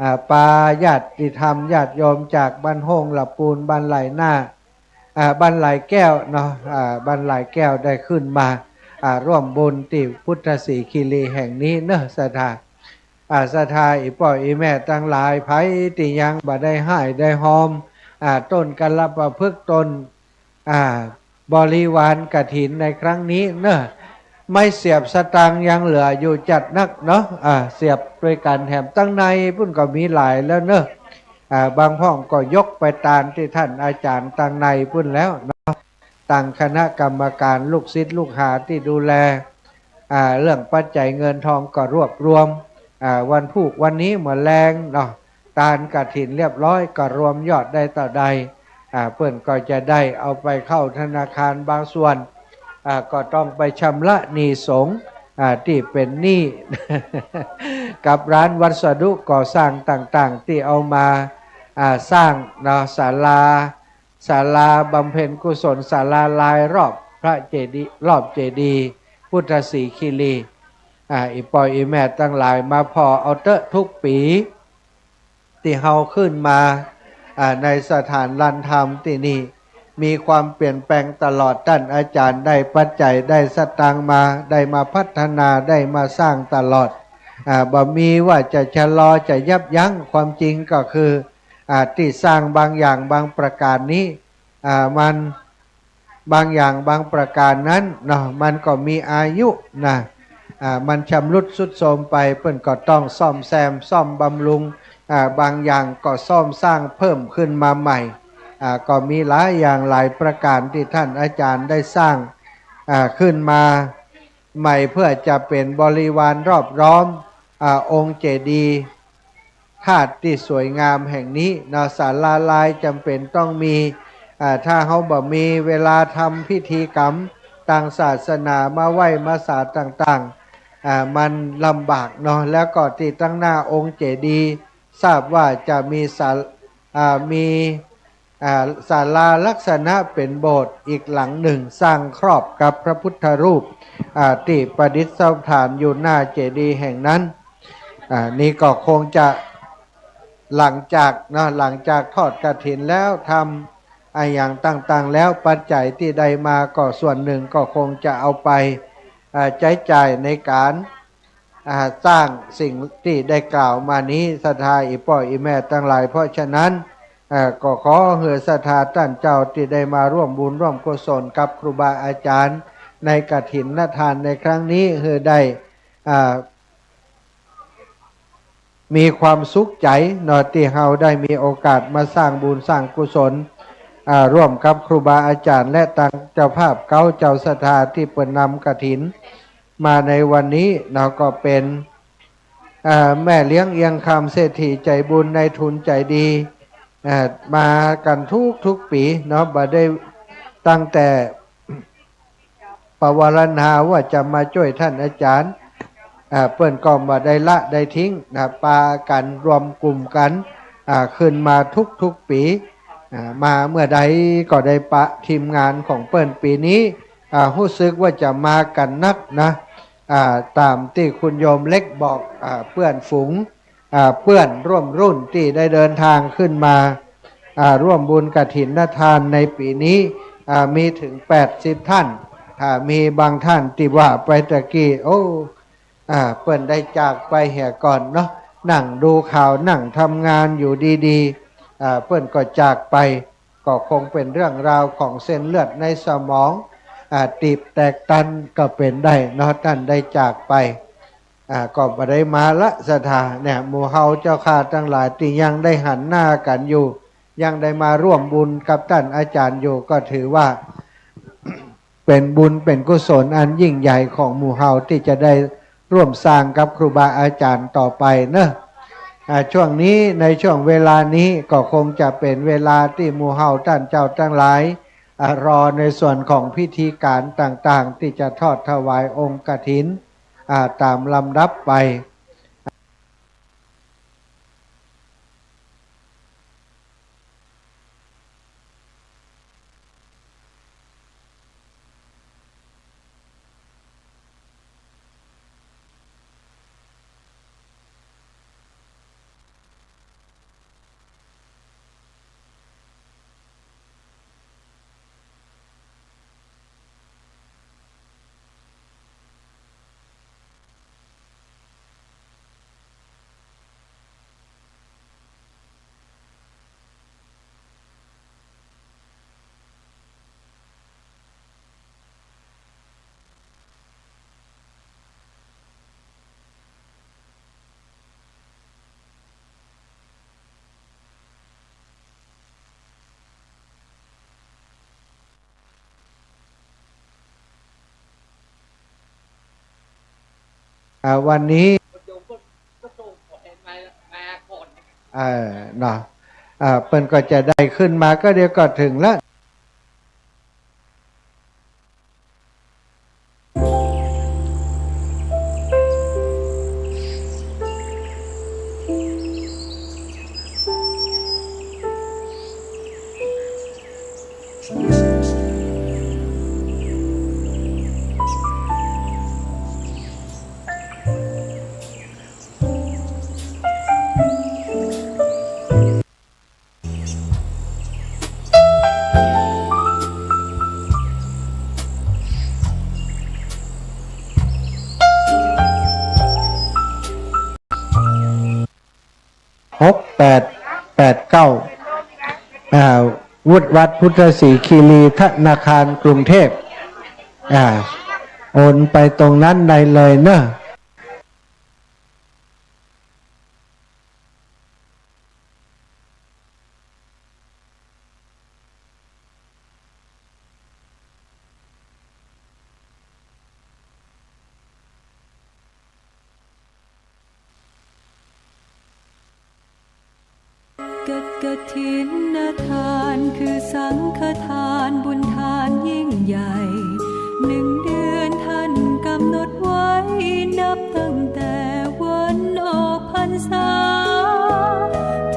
อ่า ปาญาติธรรมญาติโยมจากบ้านโฮ่งหละปูน บ้านหลายหน้า อ่า บ้านหลายแก้วเนาะ อ่า บ้านหลายแก้วได้ขึ้นมา อ่า ร่วมบุญตี้พุทธศรีคีรีแห่งนี้เนาะ ศรัทธา อ่า ศรัทธา อี่ป้ออี่แม่ตังหลาย ใผตี้ยังบ่ได้ฮ่ายได้ฮอม อ่า ต้นกัลปะพฤกษ์ ต้น อ่า บริวารกฐินในครั้งนี้เนาะ ไม้เสียบสตางค์ยังเหลืออยู่จัดนักเนาะ อ่า เสียบตวยกั๋น แถมตังในปุ้นก็มีหลายแล้วเนาะ อ่า บางพ่องก็ยกไปตานตี้ต้านอาจ๋ารย์ตังในปุ้นแล้วเนาะ ตังคณะกรรมก๋าน ลูกศิษย์ลูกหาตี้ดูแล อ่า เรื่องปัจจัยเงินทองก็รวบรวม อ่า วันพูกวันนี้เมื่อแลงเนาะ ตานกฐินเรียบร้อย ก็รวมยอดได้เต้าใด อ่า เปิ้นก็จะได้เอาไปเข้าธนาคารบางส่วน อ่า ก็ต้องไปชำระหนี้สงฆ์ อ่า ตี้เป๋นหนี้ กับร้านวัสดุก่อสร้างต่างๆ ตี้เอามา อ่า สร้างเนาะ ศาลา ศาลาบำเพ็ญกุศล ศาลาลายรอบพระเจดีย์ รอบเจดีย์พุทธศรีคีรี อ่า อี่ป้ออี่แม่ตังหลาย มาผ่อเอาเต๊อะทุกปี๋ ตี้เฮาขึ้นมา อ่า ในสถานลานธรรมตี้นี่ มีความเปลี่ยนแปลงตลอด ต้านอาจ๋ารย์ได้ปัจจัย ได้สตางค์มา ได้มาพัฒนา ได้มาสร้างตลอด อ่า บ่มีว่าจะชะลอ จะยับยั้ง ความจริงก็คือ อ่า ตี้สร้างบางอย่างบางประก๋านนี้ อ่า มัน บางอย่างบางประก๋านนั้นเนาะ มันก็มีอายุนะ อ่า มันชำรุดทรุดโทรมไป เปิ้นก็ต้องซ่อมแซม ซ่อมบำรุง อ่า บางอย่างก็ซ่อมสร้างเพิ่มขึ้นมาใหม่ อ่า ก็มีหลายอย่างหลายประก๋านตี้ต้านอาจ๋ารย์ได้สร้าง อ่า ขึ้นมาใหม่ เพื่อจะเป๋นบริวารรอบล้อม อ่า องค์เจดีย์ ธาตุตี้สวยงามแห่งนี้เนาะ ศาลาลายจ๋ำเป๋นต้องมี อ่า ถ้าเฮาบ่มีเวลาทำพิธีกรรมตางศาสนา มาไหว้มาสาต่างๆ อ่า มันลำบากเนาะ แล้วก็ตี้ตังหน้าองค์เจดีย์ ทราบว่าจะมีศาล- อ่า มี อ่า ศาลาลักษณะเป๋นโบสถ์อีกหลังนึ่ง สร้างครอบกับพระพุทธรูป อ่า ตี้ประดิษฐานอยู่หน้าเจดีย์แห่งนั้น อ่า นี่ก็คงจะ หลังจากเนาะ หลังจากทอดกฐินแล้ว ทำอะหยังต่างๆ แล้ว ปัจจัยตี้ได้มาก็ส่วนนึ่งก็คงจะเอาไป อ่า ใจ๊จ่ายในก๋าน อ่า สร้างสิ่งตี้ได้กล่าวมานี้ ศรัทธาอี่ป้ออี่แม่ตังหลาย เพราะฉะนั้น อ่า ก็ขอหื้อศรัทธาต้านเจ้าตี้ได้มาร่วมบุญร่วมกุศลกับครูบาอาจ๋ารย์ในกฐินทานในครั้งนี้ หื้อได้ อ่า มีความสุขใจ๋เนาะ ตี้เฮาได้มีโอกาสมาสร้างบุญสร้างกุศล อ่า ร่วมกับครูบาอาจ๋ารย์ และตางเจ้าภาพเก๊า เจ้าศรัทธาตี้เปิ้นนำกฐินมาในวันนี้เนาะ ก็เป๋น อ่า แม่เลี้ยงเอียงคำ เศรษฐีใจ๋บุญ นายทุนใจ๋ดี อ่า มากั๋นทุกๆ ปี๋เนาะ บ่ได้ตั้งแต่ ปวารณาว่าจะมาจ้วยต้านอาจ๋ารย์ อ่า เปิ้นก็บ่ได้ละได้ทิ้งนะ ปากั๋นรวมกลุ่มกั๋น อ่า ขึ้นมาทุกๆ ปี๋ อ่า มาเมื่อใดก็ได้ปะทีมงานของเปิ้น ปี๋นี้ อ่า ฮู้สึกว่าจะมากั๋นนักนะ อ่า ต๋ามตี้คุณโยมเล็กบอก อ่า เปื้อนฝูง อ่า เปื้อนร่วมรุ่นตี้ได้เดินตางขึ้นมา อ่า ร่วมบุญกฐินทานในปี๋นี้ อ่า มีเถิงแปดสิบต้าน อ่า มีบางต้านตี้ว่าไปตะกี้ โอ้ อ่า เปิ้นได้จากไปเหียก่อนเนาะ นั่งดูข่าว นั่งทำงานอยู่ดีๆ อ่า เปิ้นก็จากไป ก็คงเป๋นเรื่องราวของเส้นเลือดในสมอง อ่า ตีบแตกตันก็เป๋นได้เนาะ ต้านได้จากไป อ่า ก็บ่ได้มาละศรัทธา เนี่ย หมู่เฮาเจ้าข้าตังหลายตี้ยังได้หันหน้ากั๋นอยู่ ยังได้มาร่วมบุญกับต้านอาจ๋ารย์อยู่ ก็ถือว่า เป๋นบุญเป๋นกุศลอันยิ่งใหญ่ของหมู่เฮาตี้จะได้ร่วมสร้างกับครูบาอาจ๋ารย์ต่อไปเนาะ อ่า ช่วงนี้ ในช่วงเวลานี้ก็คงจะเป๋นเวลาตี้หมู่เฮาต้านเจ้าตังหลาย อ่า รอในส่วนของพิธีก๋านต่างๆ ตี้จะทอดถวายองค์กฐิน อ่า ต๋ามลำดับไป อ่า วันนี้ เออ เนาะ อ่า เปิ้นก็จะได้ขึ้นมา ก็เดี๋ยวก็เถิงละ หกแปดแปดเก้า อ่า วุฒิวัฒน์ พุทธศรีคีรี ธนาคารกรุงเทพฯ อ่า โอนไปตรงนั้นได้เลยเนอะ กฐินทานคือสังฆทานบุญทานยิ่งใหญ่ หนึ่งเดือนท่านกำหนดไว้นับตั้งแต่วันออกพรรษา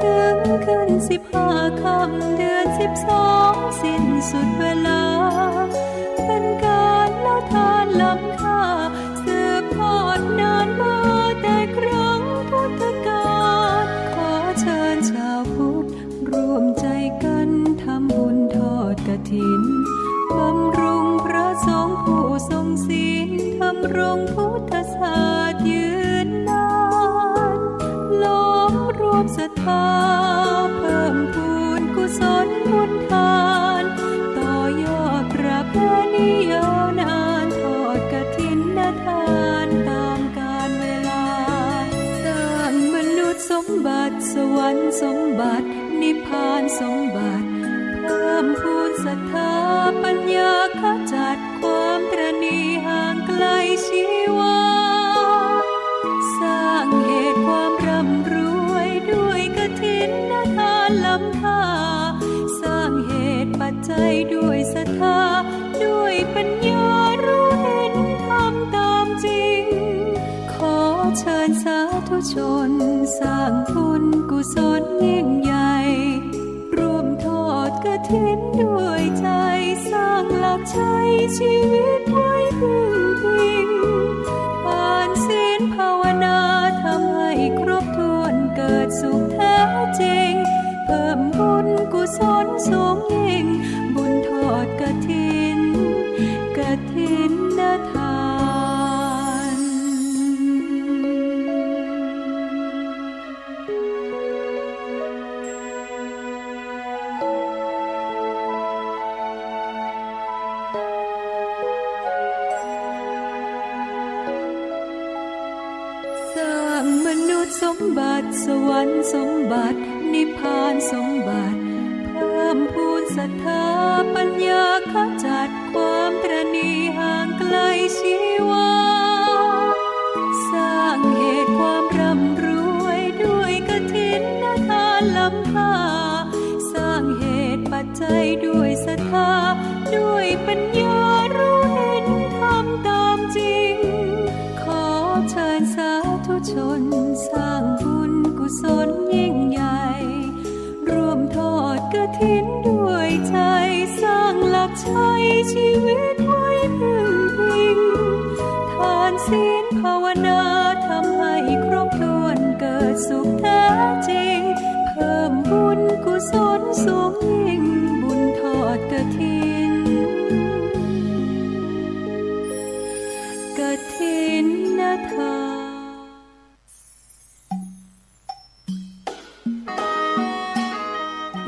ถึงขึ้นสิบห้า ศีล ธำรงพุทธศาสตร์ยืนนาน หลอมรวมศรัทธา เพิ่มพูนกุศลบุญทาน ต่อยอดประเพณียาวนาน ทอดกฐินทานตามกาลเวลา สร้างมนุษย์สมบัติ สวรรค์สมบัติ นิพพานสมบัติ เพิ่มพูนศรัทธาปัญญา ขจัดความตระหนี่ห่างไกลชีวา สร้างเหตุความร่ำรวยด้วยกฐินทานล้ำค่า สร้างเหตุปัจจัยด้วยศรัทธา ด้วยปัญญารู้เห็นธรรมตามจริง ขอเชิญสาธุชนสร้างบุญกุศลยิ่งใหญ่ ร่วมทอดกฐินด้วยใจ สร้างหลักชัยชีวิตไว้พึ่งพิง ทานศีลภาวนาทำให้ครบถ้วน เกิดสุขแท้จริง เพิ่มบุญกุศลสูงยิ่ง บุญทอดกฐิน กฐินทาน สร้างมนุษย์สมบัติ สวรรค์สมบัติ นิพพานสมบัติ เพิ่มพูนศรัทธาปัญญา ขจัดความตระหนี่ห่างไกลชีวา สร้างเหตุความร่ำรวยด้วยกฐินทานล้ำค่า สร้างเหตุปัจจัยด้วยศรัทธา ด้วยปัญญารู้เห็นธรรมตามจริง ขอเชิญสาธุชนสร้างบุญกุศลยิ่งใหญ่ ร่วมทอดกฐินด้วยใจ สร้างหลักชัยชีวิตไว้พึ่งพิง ทานศีลภาวนาทำให้ครบถ้วน เกิดสุขแท้จริง เพิ่มบุญกุศลสูงยิ่ง บุญทอดกฐิน กฐินทาน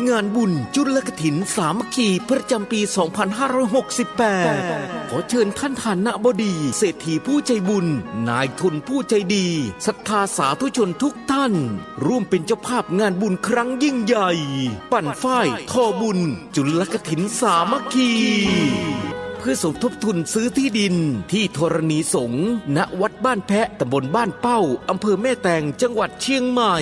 งานบุญจุลกฐินสามัคคีประจำปี สองพันห้าร้อยหกสิบแปด ขอเชิญท่านฐานะบดี เศรษฐีผู้ใจบุญ นายทุนผู้ใจดี ศรัทธาสาธุชนทุกท่าน ร่วมเป็นเจ้าภาพงานบุญครั้งยิ่งใหญ่ ปั่นฝ้ายทอบุญ จุลกฐินสามัคคี เพื่อสมทบทุนซื้อที่ดินที่ธรณีสงฆ์ ณ วัดบ้านแพะ ตำบลบ้านเป้า อำเภอแม่แตง จังหวัดเชียงใหม่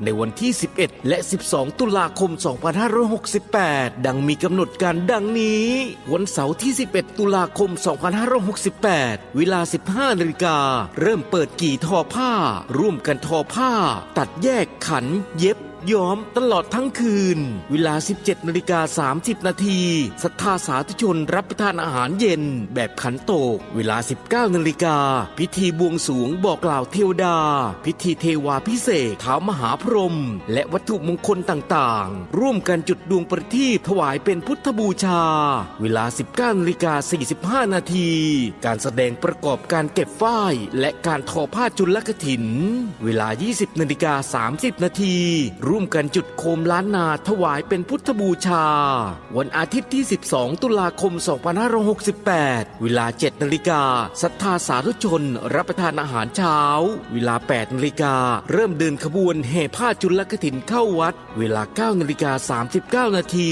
ในวันที่ สิบเอ็ด และ สิบสอง ตุลาคม สองพันห้าร้อยหกสิบแปด ดังมีกำหนดการดังนี้ วันเสาร์ที่ สิบเอ็ด ตุลาคม สองพันห้าร้อยหกสิบแปด เวลา สิบห้า นาฬิกา เริ่มเปิดกี่ทอผ้า ร่วมกันทอผ้า ตัดแยก ขัน เย็บ ย้อม ตลอดทั้งคืน เวลา สิบเจ็ด นาฬิกา สามสิบ นาที ศรัทธาสาธุชนรับประทานอาหารเย็นแบบขันโตก เวลา สิบเก้า นาฬิกา พิธีบวงสรวงบอกกล่าวเทวดา พิธีเทวาภิเษกท้าวมหาพรหม และวัตถุมงคลต่างๆ ร่วมกันจุดดวงประทีปถวายเป็นพุทธบูชา เวลา สิบเก้า นาฬิกา สี่สิบห้า นาที การแสดงประกอบการเก็บฝ้าย และการทอผ้าจุลกฐิน เวลา ยี่สิบ นาฬิกา สามสิบ นาที ร่วมกันจุดโคมล้านนาถวายเป็นพุทธบูชา วันอาทิตย์ที่ สิบสอง ตุลาคม สองพันห้าร้อยหกสิบแปด เวลา เจ็ด นาฬิกา ศรัทธาสาธุชนรับประทานอาหารเช้า เวลา แปด นาฬิกา เริ่มเดินขบวนแห่ผ้าจุลกฐินเข้าวัด เวลา เก้า นาฬิกา สามสิบเก้า นาที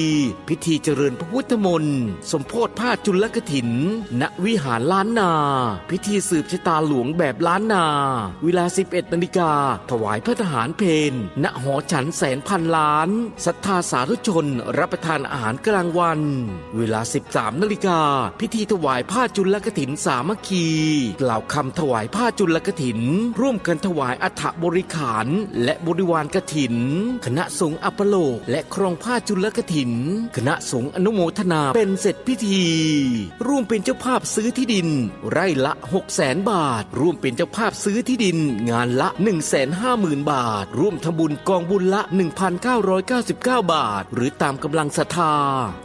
พิธีเจริญพระพุทธมนต์ สมโภชผ้าจุลกฐิน ณ วิหารล้านนา พิธีสืบชะตาหลวงแบบล้านนา เวลา สิบเอ็ด นาฬิกา ถวายภัตตาหารเพล ณ หอฉันแสนพันล้าน ศรัทธาสาธุชนรับประทานอาหารกลางวัน เวลา สิบสาม นาฬิกา พิธีถวายผ้าจุลกฐินสามัคคี กล่าวคำถวายผ้าจุลกฐิน ร่วมกันถวายอัฐบริขาร และบริวารกฐิน คณะสงฆ์อัปโลก และครองผ้าจุลกฐิน คณะสงฆ์อนุโมทนาเป็นเสร็จพิธี ร่วมเป็นเจ้าภาพซื้อที่ดิน ไร่ละ หกแสน บาท ร่วมเป็นเจ้าภาพซื้อที่ดิน งานละ หนึ่งแสนห้าหมื่น บาท ร่วมทำบุญกองบุญละ หนึ่งพันเก้าร้อยเก้าสิบเก้าบาท หรือต๋ามก๋ำลังศรัทธา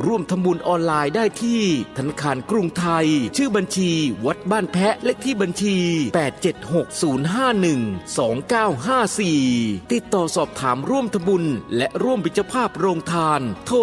ร่วมทำบุญออนไลน์ได้ตี้ธนาคารกรุงไทย ชื่อบัญชีวัดบ้านแพะ เลขตี้บัญชี แปดเจ็ดหกศูนย์ห้าหนึ่งสองเก้าห้าสี่ ติดต่อสอบถามร่วมทำบุญ และร่วมเป็นเจ้าภาพโรงทาน โทร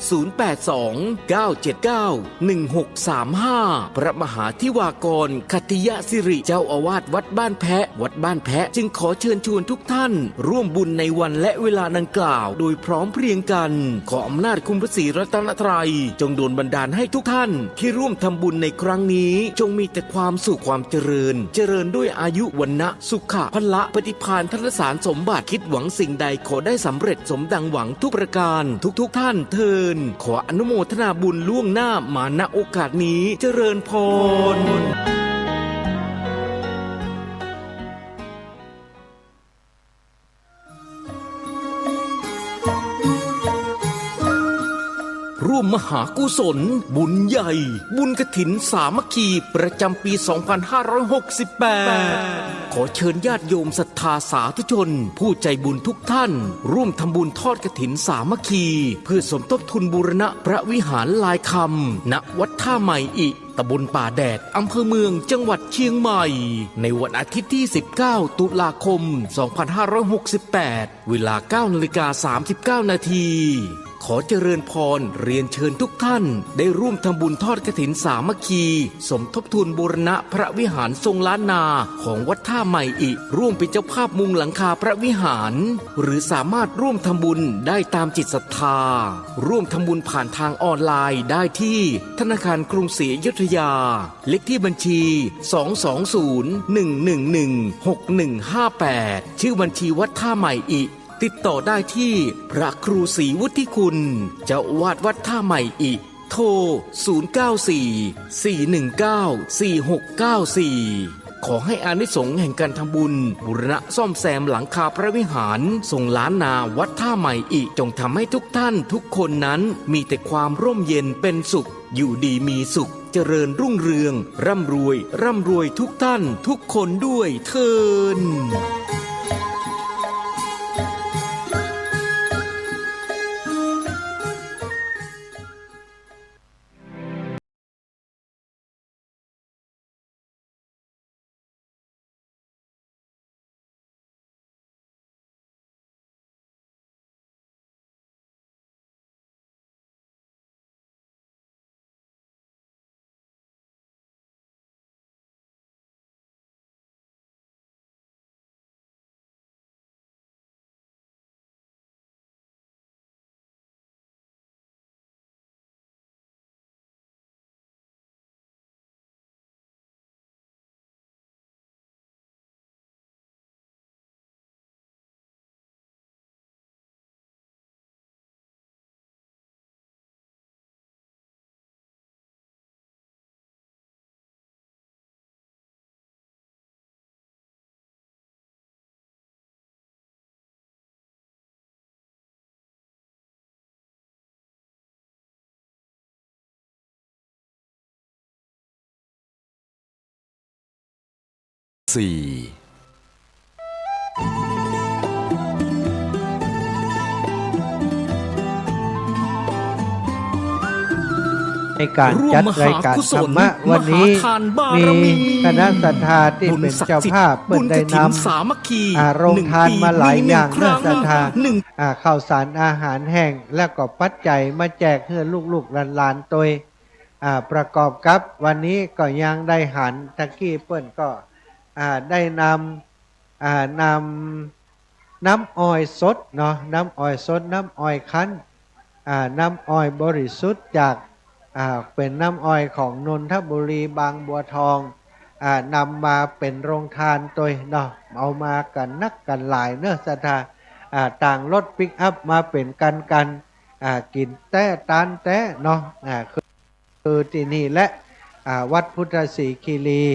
ศูนย์แปดสอง เก้าเจ็ดเก้า หนึ่งหกสามห้า พระมหาธิวากร ขัตติยสิริ เจ้าอาวาสวัดบ้านแพะ วัดบ้านแพะจึงขอเชิญชวนทุกท่านร่วมบุญในวันและเวลาดังกล่าวโดยพร้อมเพรียงกัน ขออำนาจคุณพระศรีรัตนตรัยจงดลบันดาลให้ทุกท่านที่ร่วมทำบุญในครั้งนี้ จงมีแต่ความสุขความเจริญ เจริญด้วยอายุวรรณะ สุขะพละ ปฏิภาณธนสารสมบัติ คิดหวังสิ่งใดขอได้สำเร็จสมดังหวังทุกประการ ทุกๆท่านเทอญ ขออนุโมทนาบุญล่วงหน้ามา ณ โอกาสนี้ เจริญพร ร่วมมหากุศลบุญใหญ่ บุญกฐินสามัคคีประจำปี สองพันห้าร้อยหกสิบแปด ขอเชิญญาติโยมศรัทธาสาธุชน ผู้ใจบุญทุกท่าน ร่วมทำบุญทอดกฐินสามัคคี เพื่อสมทบทุนบูรณะพระวิหารลายคำ ณ วัดท่าใหม่อิ ตำบลป่าแดด อำเภอเมือง จังหวัดเชียงใหม่ ในวันอาทิตย์ที่ สิบเก้า ตุลาคม สองพันห้าร้อยหกสิบแปด เวลา เก้านาฬิกาสามสิบเก้านาที ขอเจริญพรเรียนเชิญทุกท่านได้ร่วมทำบุญทอดกฐินสามัคคี สมทบทุนบูรณะพระวิหารทรงล้านนาของวัดท่าใหม่อิ ร่วมเป็นเจ้าภาพมุงหลังคาพระวิหาร หรือสามารถร่วมทำบุญได้ตามจิตศรัทธา ร่วมทำบุญผ่านทางออนไลน์ได้ที่ธนาคารกรุงศรีอยุธยา เลขที่บัญชี สองสองศูนย์ หนึ่งหนึ่งหนึ่ง หกหนึ่งห้าแปด ชื่อบัญชีวัดท่าใหม่อิ ติดต่อได้ที่พระครูศรีวุฒิคุณ เจ้าอาวาสวัดท่าใหม่อิ โทร ศูนย์เก้าสี่ สี่หนึ่งเก้า สี่หกเก้าสี่ ขอให้อานิสงส์แห่งการทำบุญบูรณะซ่อมแซมหลังคาพระวิหารทรงล้านนาวัดท่าใหม่อิ จงทำให้ทุกท่านทุกคนนั้นมีแต่ความร่มเย็นเป็นสุข อยู่ดีมีสุข เจริญรุ่งเรือง ร่ำรวย ร่ำรวยทุกท่านทุกคนด้วยเทอญ สี่ ในก๋านจัดรายก๋านธรรมะวันนี้ มีคณะศรัทธาตี้เป๋นเจ้าภาพเปิ้นได้นำ อ่า โรงทานมาหลายอย่างเนาะ ศรัทธา อ่า ข้าวสารอาหารแห้ง แล้วก็ปัจจัยมาแจกหื้อลูกๆหลานๆตวย อ่า ประกอบกับวันนี้ก็ยังได้หันตะกี้เปิ้นก็ อ่า ได้นำ อ่า นำน้ำอ้อยสดเนาะ น้ำอ้อยสด น้ำอ้อยคั้น อ่า น้ำอ้อยบริสุทธิ์จาก อ่า เป๋นน้ำอ้อยของนนทบุรีบางบัวทอง อ่า นำมาเป๋นโรงทานตวยเนาะ เอามากั๋นนักกั๋นหลายเนาะ ศรัทธา อ่า ต่างรถปิกอัพมาเป๋นกั๋นๆ อ่า กิ๋นแต๊ตานแต๊เนาะ อ่า คือ คือตี้นี่แหละ อ่า วัดพุทธสิขิลี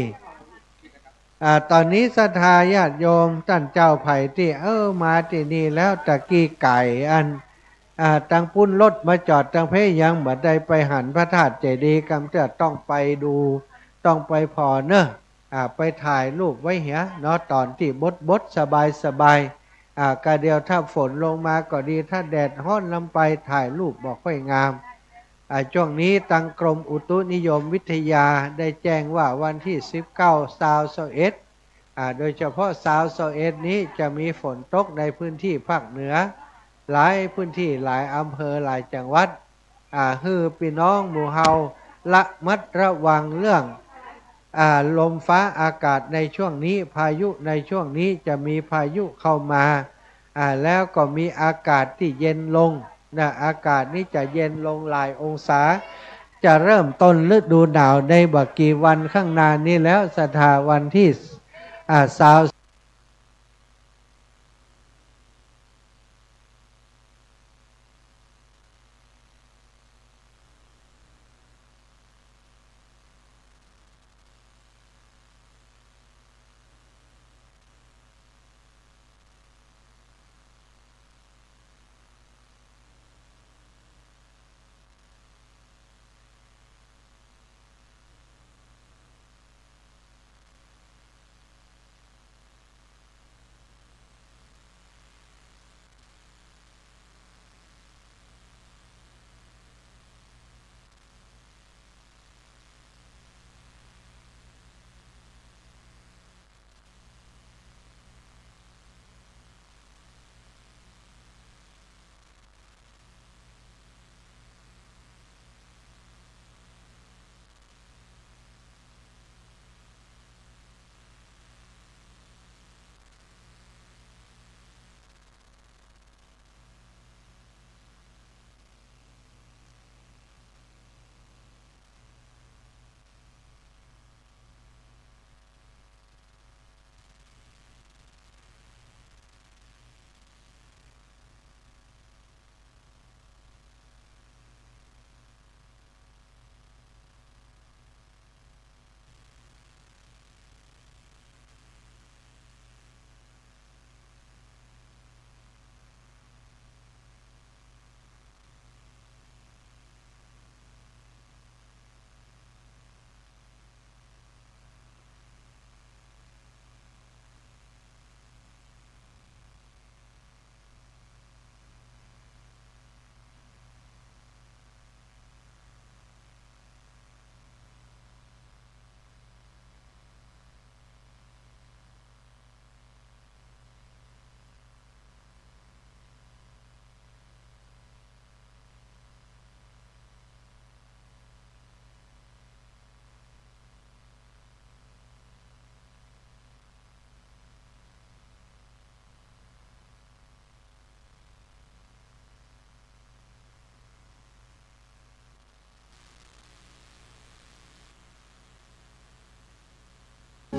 อ่า ต๋อนนี้ศรัทธาญาติโยมต้านเจ้าใผตี้ เออ มาตี้นี่แล้ว ตะกี้ก๋ายอัน อ่า ตางปู๊นรถมาจอดตางเพ ยังบ่ได้ไปหันพระธาตุเจดีย์ กำเตื้อต้องไปดู ต้องไปผ่อเนาะ อ่า ไปถ่ายรูปไว้เหียเนาะ ต๋อนตี้บดๆ สบายๆ อ่า กาเดี่ยวถ้าฝนลงมาก็ดี ถ้าแดดฮ้อนนำไป ถ่ายรูปบ่ค่อยงาม อ่า จ้วงนี้ตังกรมอุตุนิยมวิทยาได้แจ้งว่าวันตี้สิบเก้า ซาว ซาวเอ็ด อ่า โดยเฉพาะซาว ซาวเอ็ดนี้จะมีฝนตกในพื้นตี้ภาคเหนือ หลายพื้นตี้ หลายอำเภอ หลายจังหวัด อ่า หื้อปี้น้องหมู่เฮาระมัดระวังเรื่อง อ่า ลมฟ้าอากาศในจ้วงนี้ พายุในจ้วงนี้จะมีพายุเข้ามา อ่า แล้วก็มีอากาศตี้เย็นลงนะ อากาศนี้จะเย็นลงหลายองศา จะเริ่มต้นฤดูหนาวในบ่กี่วันข้างหน้านี้แล้ว ศรัทธา วันตี้ อ่า ซาว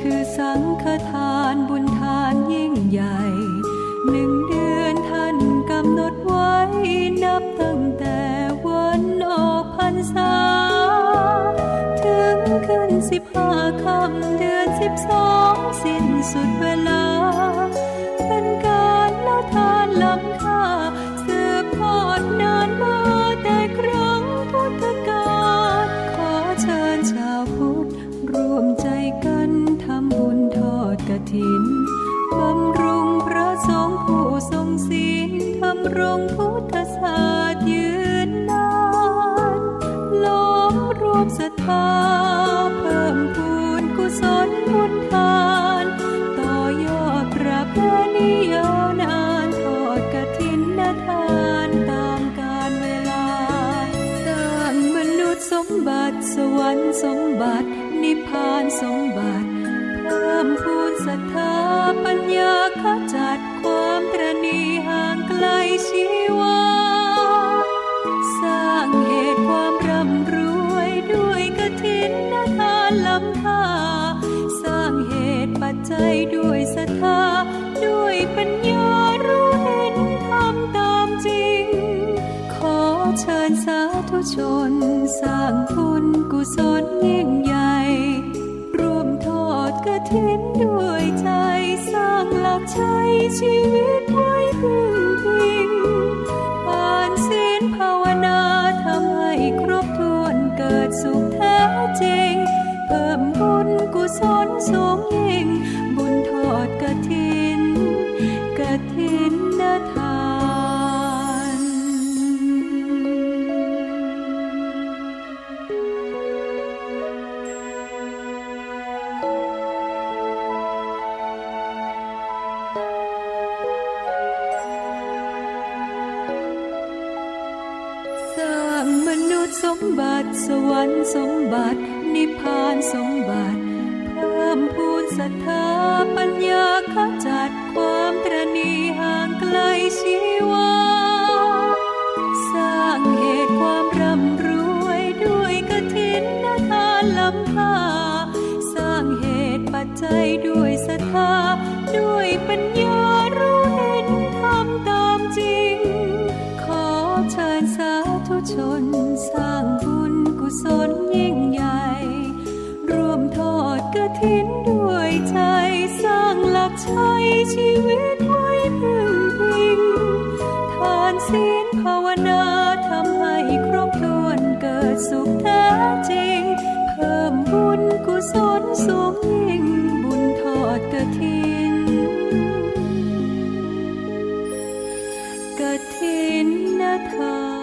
คือสังฆทานบุญทานยิ่งใหญ่ หนึ่งเดือนท่านกำหนดไว้ นับตั้งแต่วันออกพรรษา ถึงขึ้นสิบห้าค่ำเดือนสิบสอง สิ้นสุดเวลา เป็นกาลทานล้ำค่า สืบทอดนานมาแต่ครั้งพุทธกาล ขอเชิญชาวพุทธร่วมใจกันทำบุญทอดกฐิน บำรุงพระสงฆ์ผู้ทรงศีล ดำรงพุทธศาสตร์ยืนนาน ล้อมรวมศรัทธา เพิ่มพูนกุศลบุญทาน ต่อยอดประเพณียาวนาน ทอดกฐินทานตามกาลเวลา สร้างมนุษย์สมบัติ สวรรค์สมบัติ นิพพานสมบัติ เพิ่มพูนศรัทธาปัญญา ขจัดความตระหนี่ห่างไกลชีวา สร้างเหตุความร่ำรวยด้วยกฐินทานล้ำค่า สร้างเหตุปัจจัยด้วยศรัทธา ด้วยปัญญารู้เห็นธรรมตามจริง ขอเชิญสาธุชนสร้างบุญกุศลยิ่งใหญ่ ร่วมทอดกฐินด้วยใจ สร้างหลักใช้ชีวิตไว้พึ่งพิง ทานศีลภาวนาทำให้ครบถ้วน เกิดสุขแท้จริง เพิ่มบุญกุศลสูงยิ่ง บุญทอดกฐิน กฐิน สมบัติสวรรค์สมบัตินิพพานสมบัติ เพิ่มพูนศรัทธาปัญญาขจัดความตระหนี่ห่างไกลชีวา สร้างเหตุความร่ำรวยด้วยกฐินทานล้ำค่า สร้างเหตุปัจจัยด้วยศรัทธา ด้วยปัญญารู้เห็นธรรมตามจริง ขอเชิญสาธุชนสร้างบุญกุศลยิ่งใหญ่ ร่วมทอดกฐินด้วยใจ สร้างหลักชัยชีวิตไว้พึ่งพิง ทานศีลภาวนาทำให้ครบถ้วนเกิดสุขแท้จริง เพิ่มบุญกุศลสูงยิ่งบุญทอดกฐิน กฐินทาน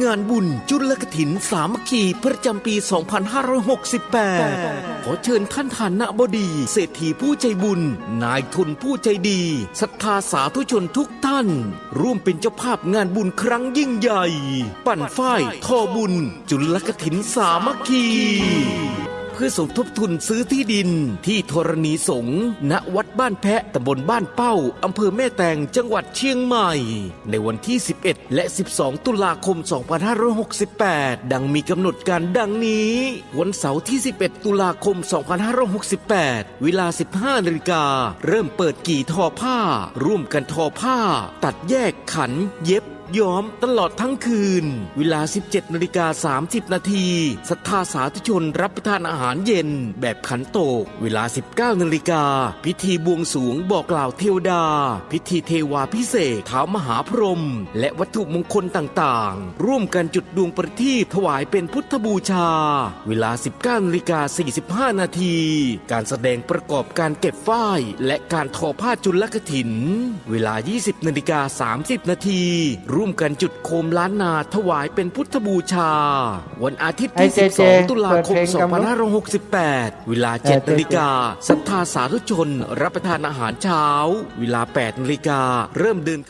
งานบุญจุลกฐินสามัคคีประจำปี สองพันห้าร้อยหกสิบแปด ขอเชิญท่านฐานบดี เศรษฐีผู้ใจบุญ นายทุนผู้ใจดี ศรัทธาสาธุชนทุกท่าน ร่วมเป็นเจ้าภาพงานบุญครั้งยิ่งใหญ่ ปั่นฝ้ายทอบุญ จุลกฐินสามัคคี เพื่อสมทบทุนซื้อที่ดินที่ธรณีสงฆ์ ณ วัดบ้านแพะ ตำบลบ้านเป้า อำเภอแม่แตง จังหวัดเชียงใหม่ ในวันที่ สิบเอ็ด และ สิบสอง ตุลาคม สองพันห้าร้อยหกสิบแปด ดังมีกำหนดการดังนี้ วันเสาร์ที่ สิบเอ็ด ตุลาคม สองพันห้าร้อยหกสิบแปด เวลา สิบห้า นาฬิกา เริ่มเปิดกี่ทอผ้า ร่วมกันทอผ้า ตัดแยก ขัน เย็บ ย้อม ตลอดทั้งคืน เวลา สิบเจ็ด นาฬิกา สามสิบ นาที ศรัทธาสาธุชนรับประทานอาหารเย็นแบบขันโตก เวลา สิบเก้า นาฬิกา พิธีบวงสรวงบอกกล่าวเทวดา พิธีเทวาภิเษกท้าวมหาพรหม และวัตถุมงคลต่างๆ ร่วมกันจุดดวงประทีปถวายเป็นพุทธบูชา เวลา สิบเก้า นาฬิกา สี่สิบห้า นาที การแสดงประกอบการเก็บฝ้าย และการทอผ้าจุลกฐิน เวลา ยี่สิบ นาฬิกา สามสิบ นาที ร่วมกันจุดโคมล้านนาถวายเป็นพุทธบูชา วันอาทิตย์ที่ สิบสอง ตุลาคม สองพันห้าร้อยหกสิบแปด เวลา เจ็ด นาฬิกา ศรัทธาสาธุชนรับประทานอาหารเช้า เวลา แปด นาฬิกา เริ่มเดิน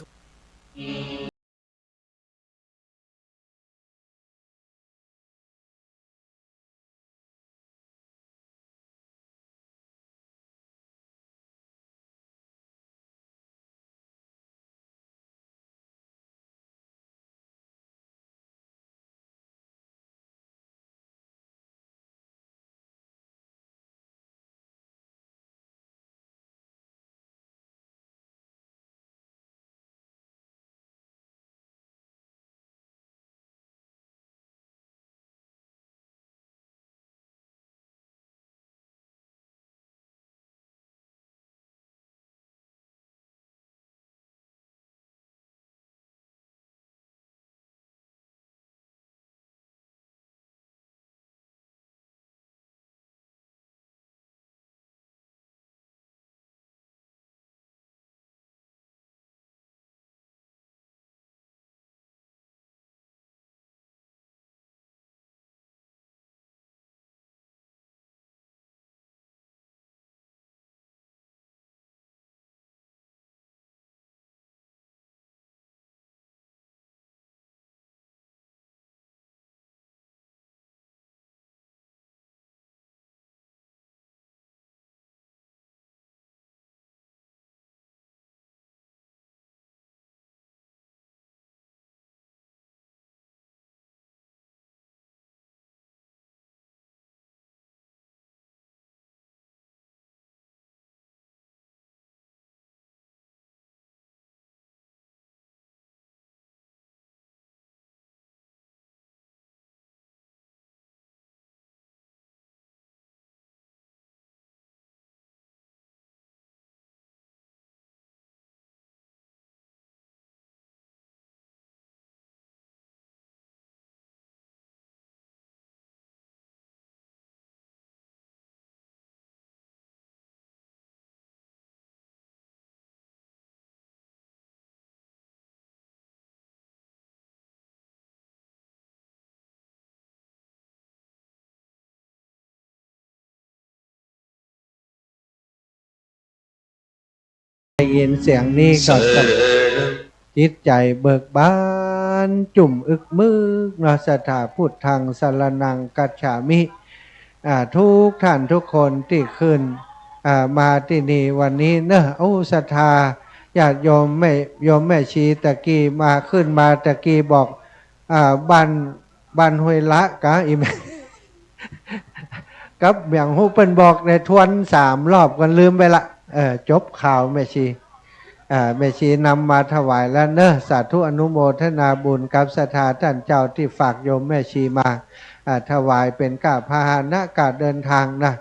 ได้ยินเสียงนี้ก็จะ จิตใจ๋เบิกบานจุ่มอึกมึกเนาะ ศรัทธา พุทธังสรณังคัจฉามิ อ่า ทุกท่านทุกคนตี้ขึ้น อ่า มาตี้นี่วันนี้เนาะ โอ้ ศรัทธาญาติโยมแม่ โยมแม่ชีตะกี้มา ขึ้นมาตะกี้บอก อ่า บ้าน บ้านห้วยละกะ อีแม่ กับหยังฮู้เปิ้นบอกในทวนสามรอบก่อนลืมไปละ เออ จบข่าวแม่ชี อ่า แม่ชีนำมาถวายแล้วเนาะ สาธุอนุโมทนาบุญกับศรัทธาต้านเจ้าตี้ฝากโยมแม่ชีมา อ่า ถวายเป๋นก้าพาหนะก้าเดินตางนะ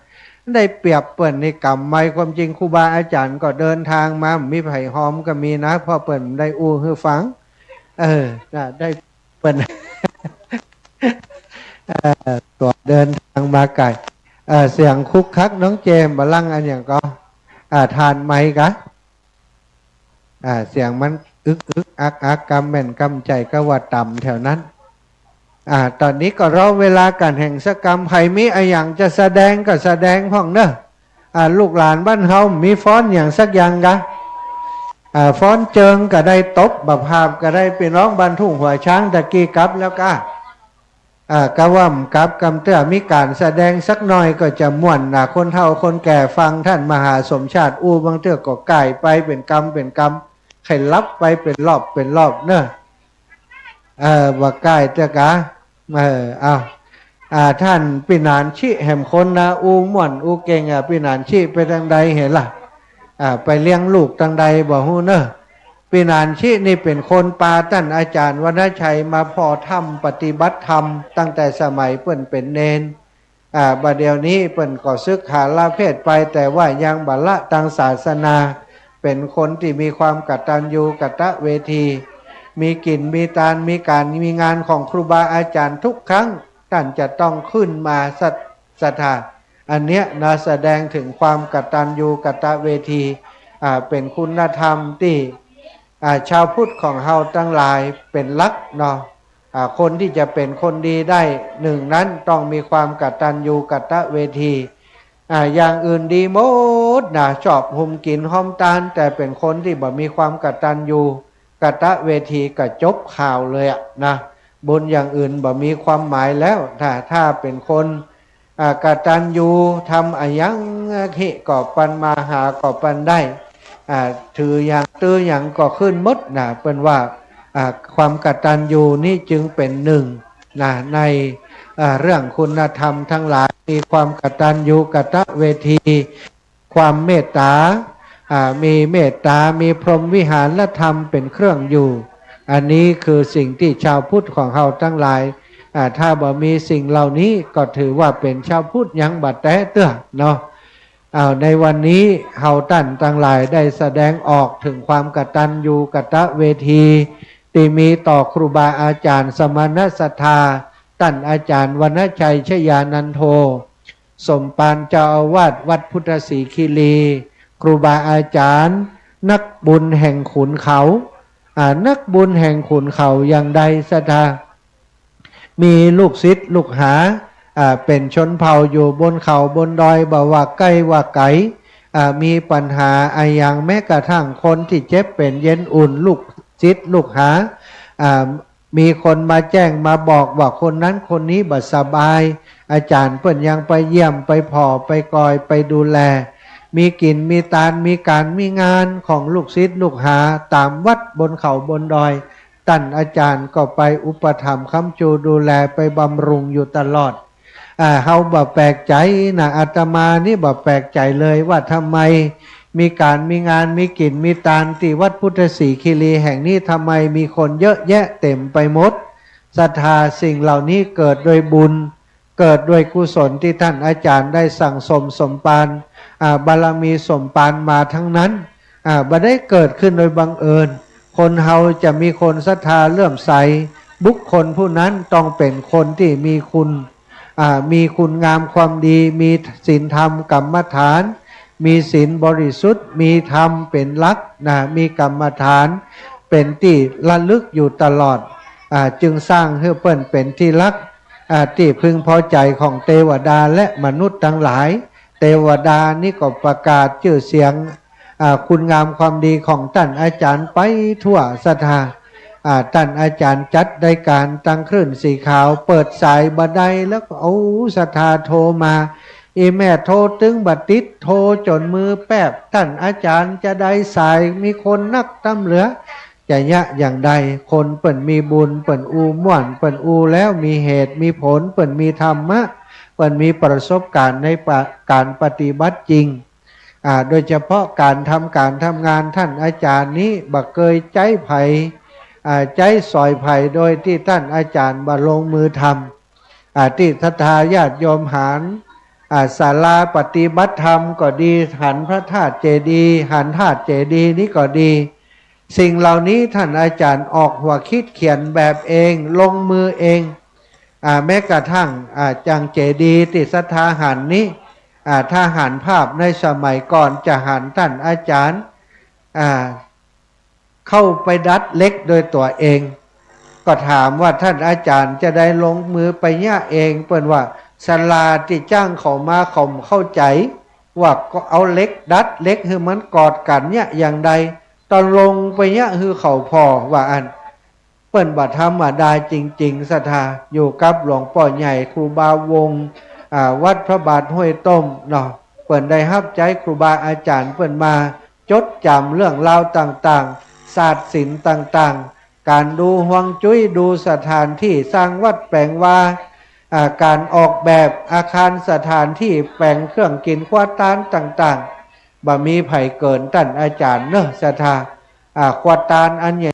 ได้เปรียบเปิ้นนี่กำไม ความจริงครูบาอาจ๋ารย์ก็เดินตางมา มีใผฮอมก็มีนะ เพราะเปิ้นได้อู้หื้อฟัง เออ นะ ได้ เปิ้น เอ่อ ตั๋วเดินตางมาไก๋ เอ่อ เสียงคุกคักน้องเจมส์ บ่าลังอันหยังก่อ อ่า ถ่านไมค์กะ อ่า เสียงมันอึกอึกอักอัก กำแม่นกำใจ๋กาว่าต่ำแถวนั้น อ่า ต๋อนนี้ก็รอเวลากั๋นแหมสักกำ ใผมีอะหยังจะแสดงก็แสดงพ่องเนาะ อ่า ลูกหลานบ้านเฮามีฟ้อนหยังสักอย่างกะ อ่า ฟ้อนเจิงก็ได้ ตบบ่าผาบก็ได้ ไปฮ้องบ้านทุ่งหัวช้างตะกี้กับแล้วกะ อ่า กะว่าบ่กับ กำเตื้อมีก๋านแสดงสักหน่อยก็จะม่วนนะ คนเฒ่าคนแก่ฟังต้านมหาสมชาติอู้ บางเตื้อก็ก้ายไปเป๋นกำเป๋นกำ ใค่ลับไปเป๋นรอบเป๋นรอบเนาะ เออ บ่าก้ายเตื้อกะ เออ เอา อ่า ต้านปี้หนานชิแหมคนนะ อู้ม่วนอู้เก่งอะ ปี้หนานชิไปตางใดเหละ อ่า ไปเลี้ยงลูกตางใดบ่ฮู้เนาะ ปี้หนานชินี่เป๋นคนปาต้านอาจ๋ารย์วรรณชัยมาผ่อถ้ำปฏิบัติธรรมตั้งแต่สมัยเปิ้นเป๋นเณร อ่า บ่าเดี่ยวนี้เปิ้นก็สึกหาลาเพศไป แต่ว่ายังบ่ละตางศาสนา เป๋นคนตี้มีความกตัญญูกตเวที มีกิ๋นมีตาน มีก๋านมีงานของครูบาอาจ๋ารย์ ทุกครั้งต้านจะต้องขึ้นมา ศรัท ศรัทธา อันเนี้ยนะ แสดงเถิงความกตัญญูกตเวที อ่า เป๋นคุณธรรมตี้ อ่า ชาวพุทธของเฮาตังหลายเป๋นหลักเนาะ อ่า คนตี้จะเป๋นคนดีได้ หนึ่งนั้นต้องมีความกตัญญูกตเวที อ่า อย่างอื่นดีหมดนะ ชอบห่มกิ๋นหอมตาน แต่เป๋นคนตี้บ่มีความกตัญญูกตเวทีก็จบข่าวเลยอะนะ บุญอย่างอื่นบ่มีความหมายแล้ว ถ้า ถ้าเป๋นคน อ่า กตัญญู ทำอะหยังอะหิก็ปันมา หาก็ปันได้ อ่า ถือหยังตื้อหยังก็ขึ้นหมดนะ เปิ้นว่า อ่า ความกตัญญูนี้จึงเป๋นหนึ่งนะ ใน อ่า เรื่องคุณธรรมทั้งหลาย มีความกตัญญูกตเวที ความเมตต๋า อ่า มีเมตต๋า มีพรหมวิหารธรรมเป๋นเครื่องอยู่ อันนี้คือสิ่งตี้ชาวพุทธของเฮาตังหลาย อ่า ถ้าบ่มีสิ่งเหล่านี้ก็ถือว่าเป๋นชาวพุทธยังบ่แต๊เตื้อเนาะ อ้าว ในวันนี้เฮาต้านตังหลายได้แสดงออกเถิงความกตัญญูกตเวที ตี้มีต่อครูบาอาจ๋ารย์สมณศรัทธา ต้านอาจ๋ารย์วรรณชัยชยานันโท สมภารเจ้าอาวาสวัดพุทธศรีคีรี ครูบาอาจ๋ารย์ นักบุญแห่งขุนเขา อ่า นักบุญแห่งขุนเขาอย่างใดศรัทธา มีลูกศิษย์ลูกหา อ่า เป๋นชนเผ่าอยู่บนเขาบนดอย บ่ว่าใก้ว่าไก๋ อ่า มีปัญหาอะหยัง แม้กระทั่งคนตี้เจ็บเป๋นเย็นอุ่น ลูกศิษย์ลูกหา อ่า มีคนมาแจ้งมาบอกว่าคนนั้นคนนี้บ่สบาย อาจ๋ารย์เปิ้นยังไปเยี่ยม ไปผ่อ ไปกอย ไปดูแล มีกิ๋นมีตาน มีก๋านมีงานของลูกศิษย์ลูกหาต๋ามวัดบนเขาบนดอย ต้านอาจ๋ารย์ก็ไปอุปถัมภ์ค้ำจูดูแล ไปบำรุงอยู่ตลอด อ่า เฮาบ่แปลกใจ๋นะ อาตมานี่บ่แปลกใจ๋เลยว่าทำไมมีก๋านมีงาน มีกิ๋นมีตานตี้วัดพุทธศรีคีรีแห่งนี้ ทำไมมีคนเยอะแยะเต๋มไปหมด ศรัทธา สิ่งเหล่านี้เกิดโดยบุญ เกิดโดยกุศลตี้ต้านอาจ๋ารย์ได้สั่งสมสมภาร อ่า บารมีสมภารมาทั้งนั้น อ่า บ่ได้เกิดขึ้นโดยบังเอิญ คนเฮาจะมีคนศรัทธาเลื่อมใส บุคคลผู้นั้นต้องเป๋นคนตี้มีคุณ อ่า มีคุณงามความดี มีศีลธรรมกรรมฐาน มีศีลบริสุทธิ์ มีธรรมเป๋นหลักนะ มีกรรมฐานเป๋นตี้ระลึกอยู่ตลอด อ่า จึงสร้างหื้อเปิ้นเป๋นตี้รัก อ่า ตี้พึงพอใจ๋ของเตวดาและมนุษย์ตังหลาย เตวดานี้ก็ประกาศจื้อเสียง อ่า คุณงามความดีของต้านอาจ๋ารย์ไปทั่วศรัทธา อ่า ต้านอาจ๋ารย์จัดรายก๋านตังคลื่นสีขาว เปิดสายบ่าใดแล้วก็ โอ้ ศรัทธาโทรมา อี่แม่โทรตึงบ่ติด โทรจ๋นมือแป๊บ ต้านอาจ๋ารย์จะได้สาย มีคนนักตำเหลือ จะเยียะอย่างใด คนเปิ้นมีบุญ เปิ้นอู้ม่วน เปิ้นอู้แล้วมีเหตุมีผล เปิ้นมีธรรมะ เปิ้นมีประสบก๋ารณ์ในปะ ก๋านปฏิบัติจริง อ่า โดยเฉพาะก๋านทำก๋านทำงานต้านอาจ๋ารย์นี้บ่เกยใจ๊ใผ อ่า ใจ๊สอยใผโดยตี้ต้านอาจ๋ารย์บ่ลงมือทำ อ่า ตี้ศรัทธาญาติโยมหัน อ่า ศาลาปฏิบัติธรรมก็ดี หันพระธาตุเจดีย์ หันธาตุเจดีย์นี้ก็ดี สิ่งเหล่านี้ต้านอาจ๋ารย์ออกหัวคิดเขียนแบบเอง ลงมือเอง อ่า แม้กระทั่ง อ่า จังเจดีย์ตี้ศรัทธาหันนี้ อ่า ถ้าหันภาพในสมัยก่อนจะหันต้านอาจ๋ารย์ อ่า เข้าไปดัดเหล็กโดยตั๋วเอง ก็ถามว่าต้านอาจ๋ารย์จะได้ลงมือไปเยียะเอง เปิ้นว่าศาลาตี้จ้างเขามาเขาบ่เข้าใจ๋ ว่าก็เอาเหล็กดัดเหล็กหื้อมันกอดกั๋นเยียะอย่างใด ต้องลงไปเยียะหื้อเขาผ่อ ว่าอั้น เปิ้นบ่ธรรมดาจริงๆ ศรัทธา อยู่กับหลวงป้อใหญ่ครูบาวงศ์ อ่า วัดพระบาทห้วยต้มเนาะ เปิ้นได้ฮับใจ๊ครูบาอาจ๋ารย์เปิ้นมา จดจ๋ำเรื่องราวต่างๆ ศาสตร์ศิลป์ต่างๆ ก๋านดูฮวงจุ้ย ดูสถานตี้สร้างวัดแป๋งวา อ่า ก๋านออกแบบอาคารสถานตี้แป๋งเครื่องกิ๋นครัวตานต่างๆ บ่มีใผเกินต้านอาจ๋ารย์เนาะ ศรัทธา อ่า ครัวตานอันใหญ่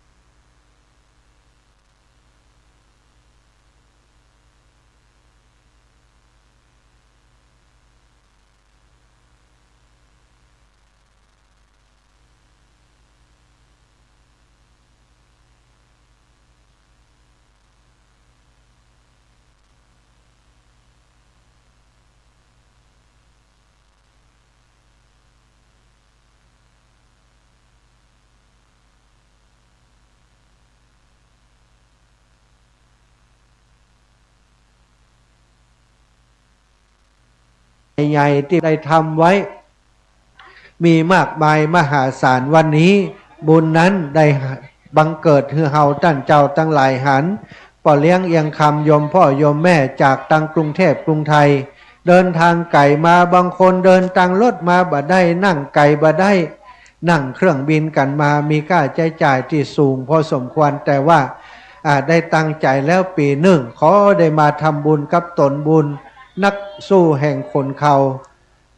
ใหญ่ๆ ตี้ได้ทำไว้ มีมากมายมหาศาล วันนี้บุญนั้นได้บังเกิดหื้อเฮาต้านเจ้าตังหลายหัน ป้อเลี้ยงเอียงคำ โยมพ่อโยมแม่จากตังกรุงเทพฯ กรุงไทย เดินทางไก๋มา บางคนเดินตางรถมาบ่ได้ นั่งไก๋บ่ได้ นั่งเครื่องบินกั๋นมา มีก้าใจ๊จ่ายตี้สูงพอสมควร แต่ว่า อ่า ได้ตั้งใจ๋แล้ว ปี๋นึ่งขอได้มาทำบุญกับต๋นบุญ นักสู้แห่งขุนเขา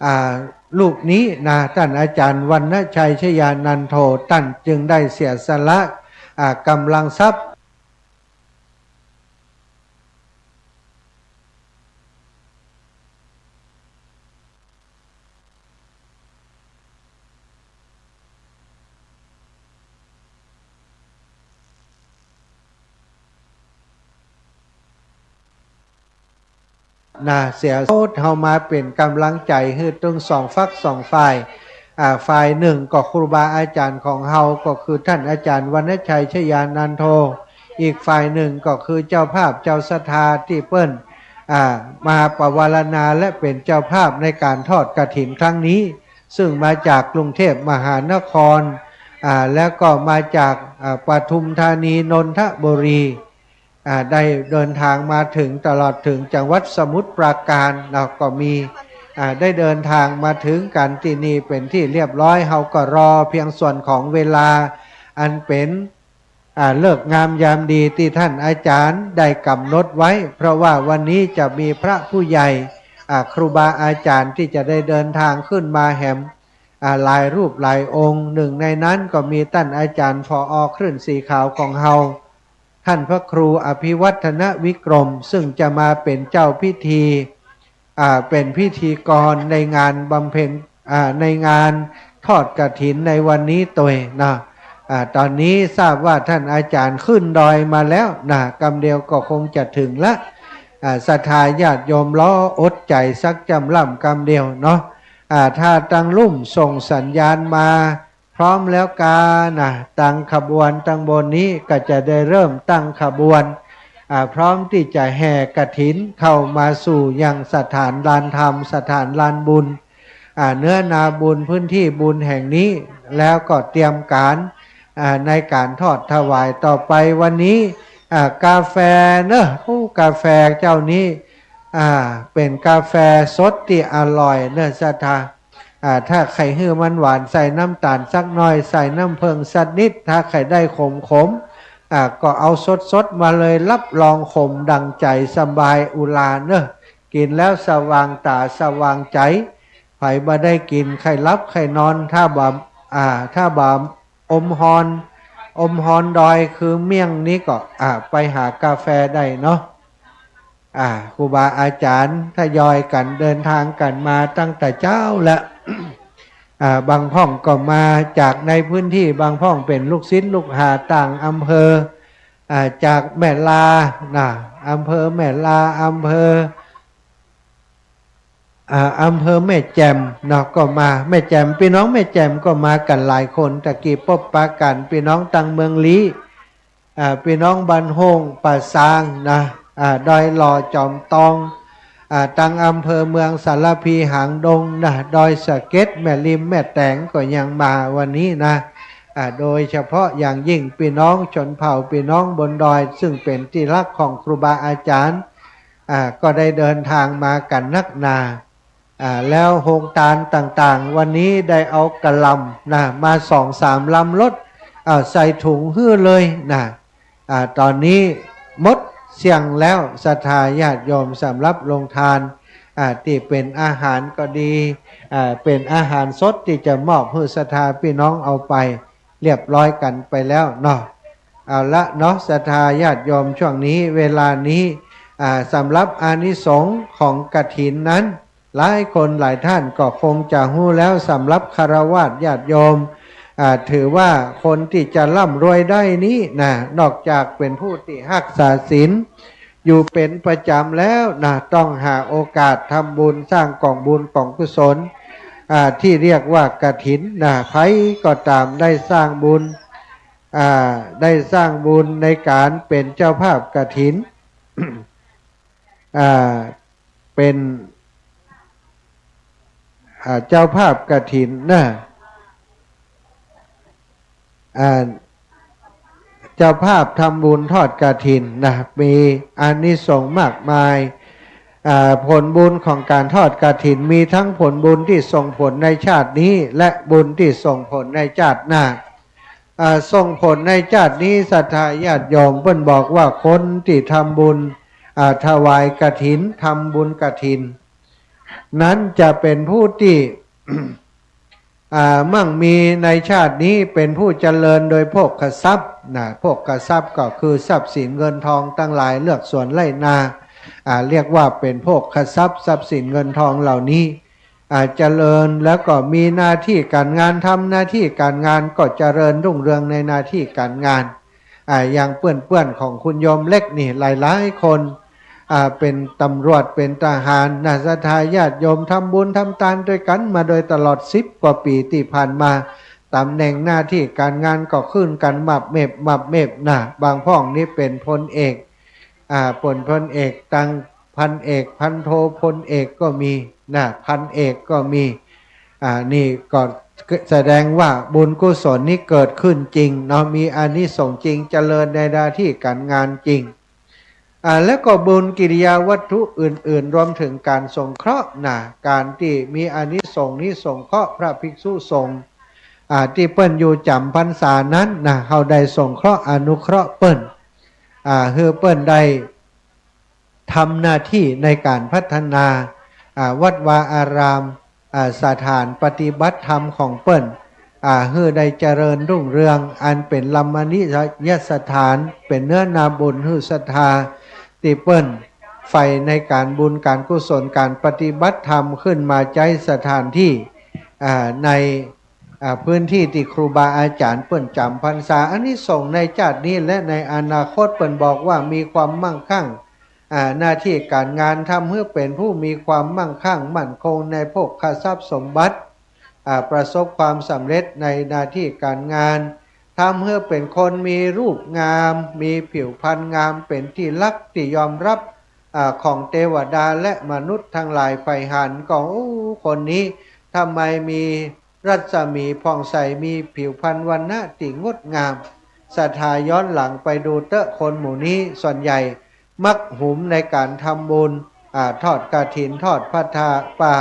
อ่า รูปนี้นะ ต้านอาจ๋ารย์วรรณชัย ชยานันโท ต้านจึงได้เสียสละ อ่า ก๋ำลังทรัพย์ นะ เสียสละ เฮามาเป๋นก๋ำลังใจ๋หื้อตึงสองฝักสองฝ่าย อ่า ฝ่ายนึ่งก็ครูบาอาจ๋ารย์ของเฮา ก็คือต้านอาจ๋ารย์วรรณชัย ชยานันโท อีกฝ่ายนึ่งก็คือเจ้าภาพเจ้าศรัทธาตี้เปิ้น อ่า มาปวารณาและเป๋นเจ้าภาพในก๋านทอดกฐินครั้งนี้ ซึ่งมาจากกรุงเทพมหานคร อ่า แล้วก็มาจาก อ่า ปทุมธานี นนทบุรี อ่า ได้เดินทางมาเถิง ตลอดเถิงจังหวัดสมุทรปราการ แล้วก็มี อ่า ได้เดินทางมาเถิงกั๋นตี้นี่เป๋นที่เรียบร้อย เฮาก็รอเพียงส่วนของเวลาอันเป๋น อ่า ฤกษ์งามยามดีตี้ต้านอาจ๋ารย์ได้ก๋ำหนดไว้ เพราะว่าวันนี้จะมีพระผู้ใหญ่ อ่า ครูบาอาจ๋ารย์ตี้จะได้เดินทางขึ้นมาแหม อ่า หลายรูปหลายองค์ นึ่งในนั้นก็มีต้านอาจ๋ารย์ ผอ คลื่นสีขาวของเฮา ต้านพระครูอภิวัฒนวิกรม ซึ่งจะมาเป๋นเจ้าพิธี อ่า เป๋นพิธีกรในงานบำเพ็ญ อ่า ในงานทอดกฐินในวันนี้ตวยนะ อ่า ต๋อนนี้ทราบว่าต้านอาจ๋ารย์ขึ้นดอยมาแล้วนะ กำเดียวก็คงจะเถิงละ อ่า ศรัทธาญาติโยมรออดใจ๋สักจ้ำล่ำกำเดียวเนาะ อ่า ถ้าตังลุ่มส่งสัญญาณมา พร้อมแล้วกานะ ตังขบวนตังบนนี้ก็จะได้เริ่มตั้งขบวน อ่า พร้อมตี้จะแห่กฐินเข้ามาสู่ยังสถานลานธรรม สถานลานบุญ อ่า เนื้อนาบุญพื้นที่บุญแห่งนี้ แล้วก็เตรียมก๋าน อ่า ในก๋านทอดถวายต่อไป วันนี้ อ่า กาแฟเนอะ อู้ กาแฟเจ้านี้ อ่า เป๋นกาแฟสดตี้อร่อยเนอะศรัทธา อ่า ถ้าใค่หื้อมันหวานใส่น้ำต๋าลสักหน่อย ใส่น้ำเผิงสักนิด ถ้าใค่ได้ขมๆ อ่า ก็เอาสดๆ มาเลย รับรองขมดั่งใจ๋ สบายอุราเนอะ กิ๋นแล้วสว่างต๋าสว่างใจ๋ ใผบ่ได้กิ๋นใค่หลับใค่นอน ถ้าบ่า อ่า ถ้าบ่าอมฮอน อมฮอนดอยคือเมี่ยงนี้ก็ อ่า ไปหากาแฟได้เนาะ อ่า ครูบาอาจ๋ารย์ทยอยกั๋นเดินตางกั๋นมาตั้งแต่เจ๊าแล้ว อ่า บางพ่องก็มาจากในพื้นที่ บางพ่องเป๋นลูกศิษย์ลูกหาต่างอำเภอ อ่า จากแม่ลานะ อำเภอแม่ลา อำเภอ อ่า อำเภอแม่แจ่มเนาะ ก็มา แม่แจ่ม ปี้น้องแม่แจ่มก็มากั๋นหลายคน ตะกี้ปบปะกั๋น ปี้น้องตางเมืองลี้ อ่า ปี้น้องบ้านโฮ่งป่าซางนะ อ่า ดอยหล่อจอมตอง อ่า ตางอำเภอเมืองสารภีหางดงนะ ดอยสะเก็ด แม่ริม แม่แตงก็ยังมาวันนี้นะ อ่า โดยเฉพาะอย่างยิ่งปี้น้องชนเผ่า ปี้น้องบนดอย ซึ่งเป๋นตี้ฮักของครูบาอาจ๋ารย์ อ่า ก็ได้เดินตางมากั๋นนักหนา อ่า แล้วโฮงตานต่างๆ วันนี้ได้เอากะหล่ำนะ มาสองสามลำรถ อ่า ใส่ถุงหื้อเลยนะ อ่า ต๋อนนี้หมดเสี้ยงแล้ว ศรัทธาญาติโยม สำหรับโฮงตาน อ่า ตี้เป๋นอาหารก็ดี อ่า เป๋นอาหารสดตี้จะมอบหื้อศรัทธาปี้น้องเอาไป เรียบร้อยกั๋นไปแล้วเนาะ เอาละเนาะ ศรัทธาญาติโยม ช่วงนี้เวลานี้ อ่า สำหรับอานิสงส์ของกฐินนั้น หลายคนหลายท่านก็คงจะฮู้แล้ว สำหรับฆราวาสญาติโยม อ่า ถือว่าคนตี้จะร่ำรวยได้นี้นะ นอกจากเป๋นผู้ตี้ฮักษาศีล อยู่เป๋นประจ๋ำแล้วนะ ต้องหาโอกาสทำบุญ สร้างก๋องบุญก๋องกุศล อ่า ตี้เรียกว่ากฐินนะ ใผก็ต๋ามได้สร้างบุญ อ่า ได้สร้างบุญในก๋านเป๋นเจ้าภาพกฐิน อ่า เป๋น อ่า เจ้าภาพกฐินนะ อ่า เจ้าภาพทำบุญทอดกฐินนะ มีอานิสงส์มากมาย อ่า ผลบุญของก๋านทอดกฐินมีตึงผลบุญตี้ส่งผลในชาตินี้ และบุญตี้ส่งผลในชาติหน้า อ่า ส่งผลในชาตินี้ ศรัทธาญาติโยม เปิ้นบอกว่าคนตี้ทำบุญ อ่า ถวายกฐิน ทำบุญกฐิน นั้นจะเป๋นผู้ตี้ อ่า มั่งมีในชาตินี้ เป๋นผู้เจริญโดยโภคทรัพย์นะ โภคทรัพย์ก็คือทรัพย์สินเงินทองตังหลาย เฮือกสวนไฮ่นา อ่า เรียกว่าเป๋นโภคทรัพย์ ทรัพย์สินเงินทองเหล่านี้ อ่า เจริญ แล้วก็มีหน้าตี้ก๋านงาน ทำหน้าตี้ก๋านงานก็เจริญรุ่งเรืองในหน้าตี้ก๋านงาน อ่า อย่างเปื้อนๆ ของคุณโยมเล็กนี่หลายๆ คน อ่า เป๋นตำรวจ เป๋นทหารนะ ศรัทธาญาติโยม ทำบุญทำตานตวยกั๋นมาโดยตลอดสิบกว่าปี๋ตี้ผ่านมา ต๋ำแหน่งหน้าตี้ก๋านงานก็ขึ้นกั๋นมับเม็บมับเม็บนะ บางพ่องนี่เป๋นพลเอก อ่า เป๋นพลเอก ตังพันเอก พันโท พลเอกก็มีนะ พันเอกก็มี อ่า นี่ก็แสดงว่าบุญกุศลนี้เกิดขึ้นจริงเนาะ มีอานิสงส์จริง เจริญในหน้าตี้ก๋านงานจริง อ่า แล้วก็บุญกิริยาวัตถุอื่นๆ รวมถึงก๋านสงเคราะห์นะ ก๋านตี้มีอานิสงส์นี้ สงเคราะห์พระภิกษุสงฆ์ อ่า ตี้เปิ้นอยู่จ๋ำพรรษานั้นนะ เฮาได้สงเคราะห์อนุเคราะห์เปิ้น อ่า หื้อเปิ้นได้ ทำหน้าตี้ในก๋านพัฒนา อ่า วัดวาอาราม อ่า สถานปฏิบัติธรรมของเปิ้น อ่า หื้อได้เจริญรุ่งเรือง อันเป๋นรมณียสถาน เป๋นเนื้อนาบุญหื้อศรัทธา ตี้เปิ้นใฝ่ในก๋านบุญก๋านกุศลก๋านปฏิบัติธรรมขึ้นมาใจ๊สถานตี้ อ่า ใน อ่า พื้นตี้ตี้ครูบาอาจ๋ารย์เปิ้นจ๋ำพรรษา อานิสงส์ในชาตินี้และในอนาคต เปิ้นบอกว่ามีความมั่งคั่ง อ่า หน้าตี้ก๋านงาน ทำหื้อเป๋นผู้มีความมั่งคั่งมั่นคงในโภคทรัพย์สมบัติ อ่า ประสบความสำเร็จในหน้าตี้ก๋านงาน ทำหื้อเป๋นคนมีรูปงาม มีผิวพรรณงาม เป๋นตี้ฮักตี้ยอมฮับ อ่า ของเตวดาและมนุษย์ตังหลายใฝ่หัน ก็ โอ้ คนนี้ ทำไมมีรัศมีผ่องใส มีผิวพรรณวรรณะตี้งดงาม ศรัทธาย้อนหลังไปดูเต๊อะ คนหมู่นี้ส่วนใหญ่มักหุมในก๋านทำบุญ อ่า ทอดกฐิน ทอดผ้าป่า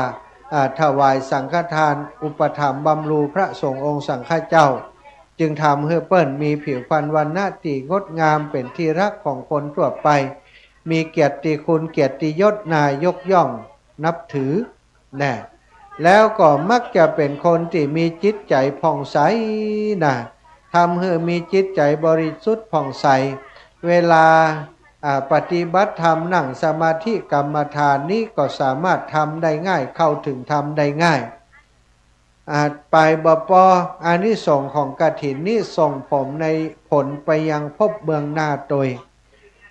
อ่า ถวายสังฆทาน อุปถัมภ์บำรุงพระสงฆ์องค์สังฆเจ้า จึงทำหื้อเปิ้นมีผิวพรรณวรรณะตี้งดงาม เป๋นตี้ฮักของคนทั่วไป มีเกียรติคุณเกียรติยศน่ายกย่องนับถือ แน่ แล้วก็มักจะเป๋นคนตี้มีจิตใจ๋ผ่องใสนะ ทำหื้อมีจิตใจ๋บริสุทธิ์ผ่องใส เวลา อ่า ปฏิบัติธรรม นั่งสมาธิกรรมฐานนี้ก็สามารถทำได้ง่าย เข้าถึงธรรมได้ง่าย อ่า ไปบ่ปอ อานิสงส์ของกฐินนี้ส่งผลใน ผลไปยังภพเบื้องหน้าตวย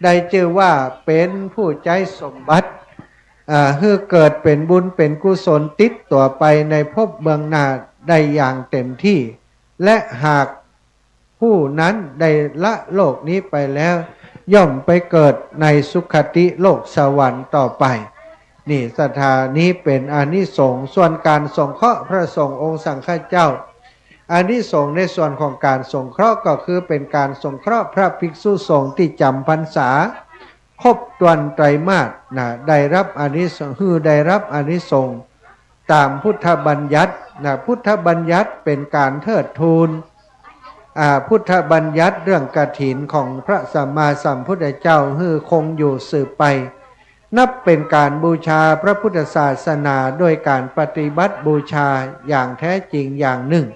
ได้จื้อว่าเป๋นผู้ใจ๊สมบัติ อ่า หื้อเกิดเป๋นบุญเป๋นกุศลติดตั๋วไปในภพเบื้องหน้าได้อย่างเต็มที่ และหากผู้นั้นได้ละโลกนี้ไปแล้ว ย่อมไปเกิดในสุคติโลกสวรรค์ต่อไป นี่ศรัทธานี้เป๋นอานิสงส์ ส่วนก๋านสงเคราะห์พระสงฆ์องค์สังฆเจ้า อานิสงส์ในส่วนของก๋านสงเคราะห์ก็คือเป๋นก๋านสงเคราะห์พระภิกษุสงฆ์ตี้จ๋ำพรรษาครบถ้วนไตรมาสนะ ได้รับอานิสงส์ หื้อได้รับอานิสงส์ต๋ามพุทธบัญญัตินะ พุทธบัญญัติเป๋นก๋านเทิดทูน อ่า พุทธบัญญัติเรื่องกฐินของพระสัมมาสัมพุทธเจ้าหื้อคงอยู่สืบไป นับเป๋นก๋านบูชาพระพุทธศาสนาโดยก๋านปฏิบัติบูชาอย่างแท้จริงอย่างนึ่ง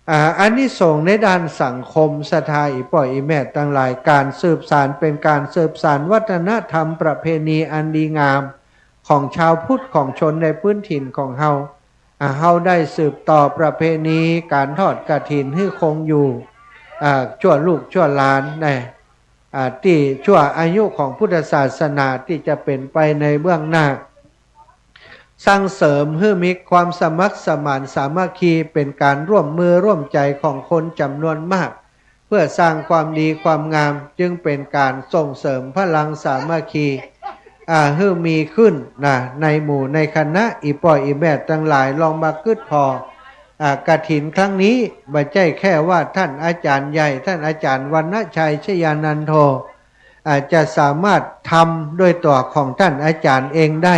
อ่า อานิสงส์ในด้านสังคม ศรัทธาอี่ป้ออี่แม่ตังหลาย ก๋านสืบสาน เป๋นก๋านสืบสานวัฒนธรรมประเพณีอันดีงามของชาวพุทธ ของชนในพื้นถิ่นของเฮา อ่า เฮาได้สืบต่อประเพณีก๋านทอดกฐินหื้อคงอยู่ อ่า ชั่วลูกชั่วหลานนะ อ่า ตี้ชั่วอายุของพุทธศาสนาตี้จะเป๋นไปในเบื้องหน้า สั่งเสริมหื้อมีความสมัครสมานสามัคคี เป๋นก๋านร่วมมือร่วมใจ๋ของคนจ๋ำนวนมาก เพื่อสร้างความดีความงาม จึงเป๋นก๋านส่งเสริมพลังสามัคคี อ่า หื้อมีขึ้นนะ ในหมู่ในคณะอี่ป้ออี่แม่ตังหลาย ลองมากึ๊ดผ่อ อ่า กฐินครั้งนี้บ่ใจ้แค่ว่าต้านอาจ๋ารย์ใหญ่ ต้านอาจ๋ารย์วรรณชัย ชยานันโท อ่า จะสามารถทำด้วยตั๋วของต้านอาจ๋ารย์เองได้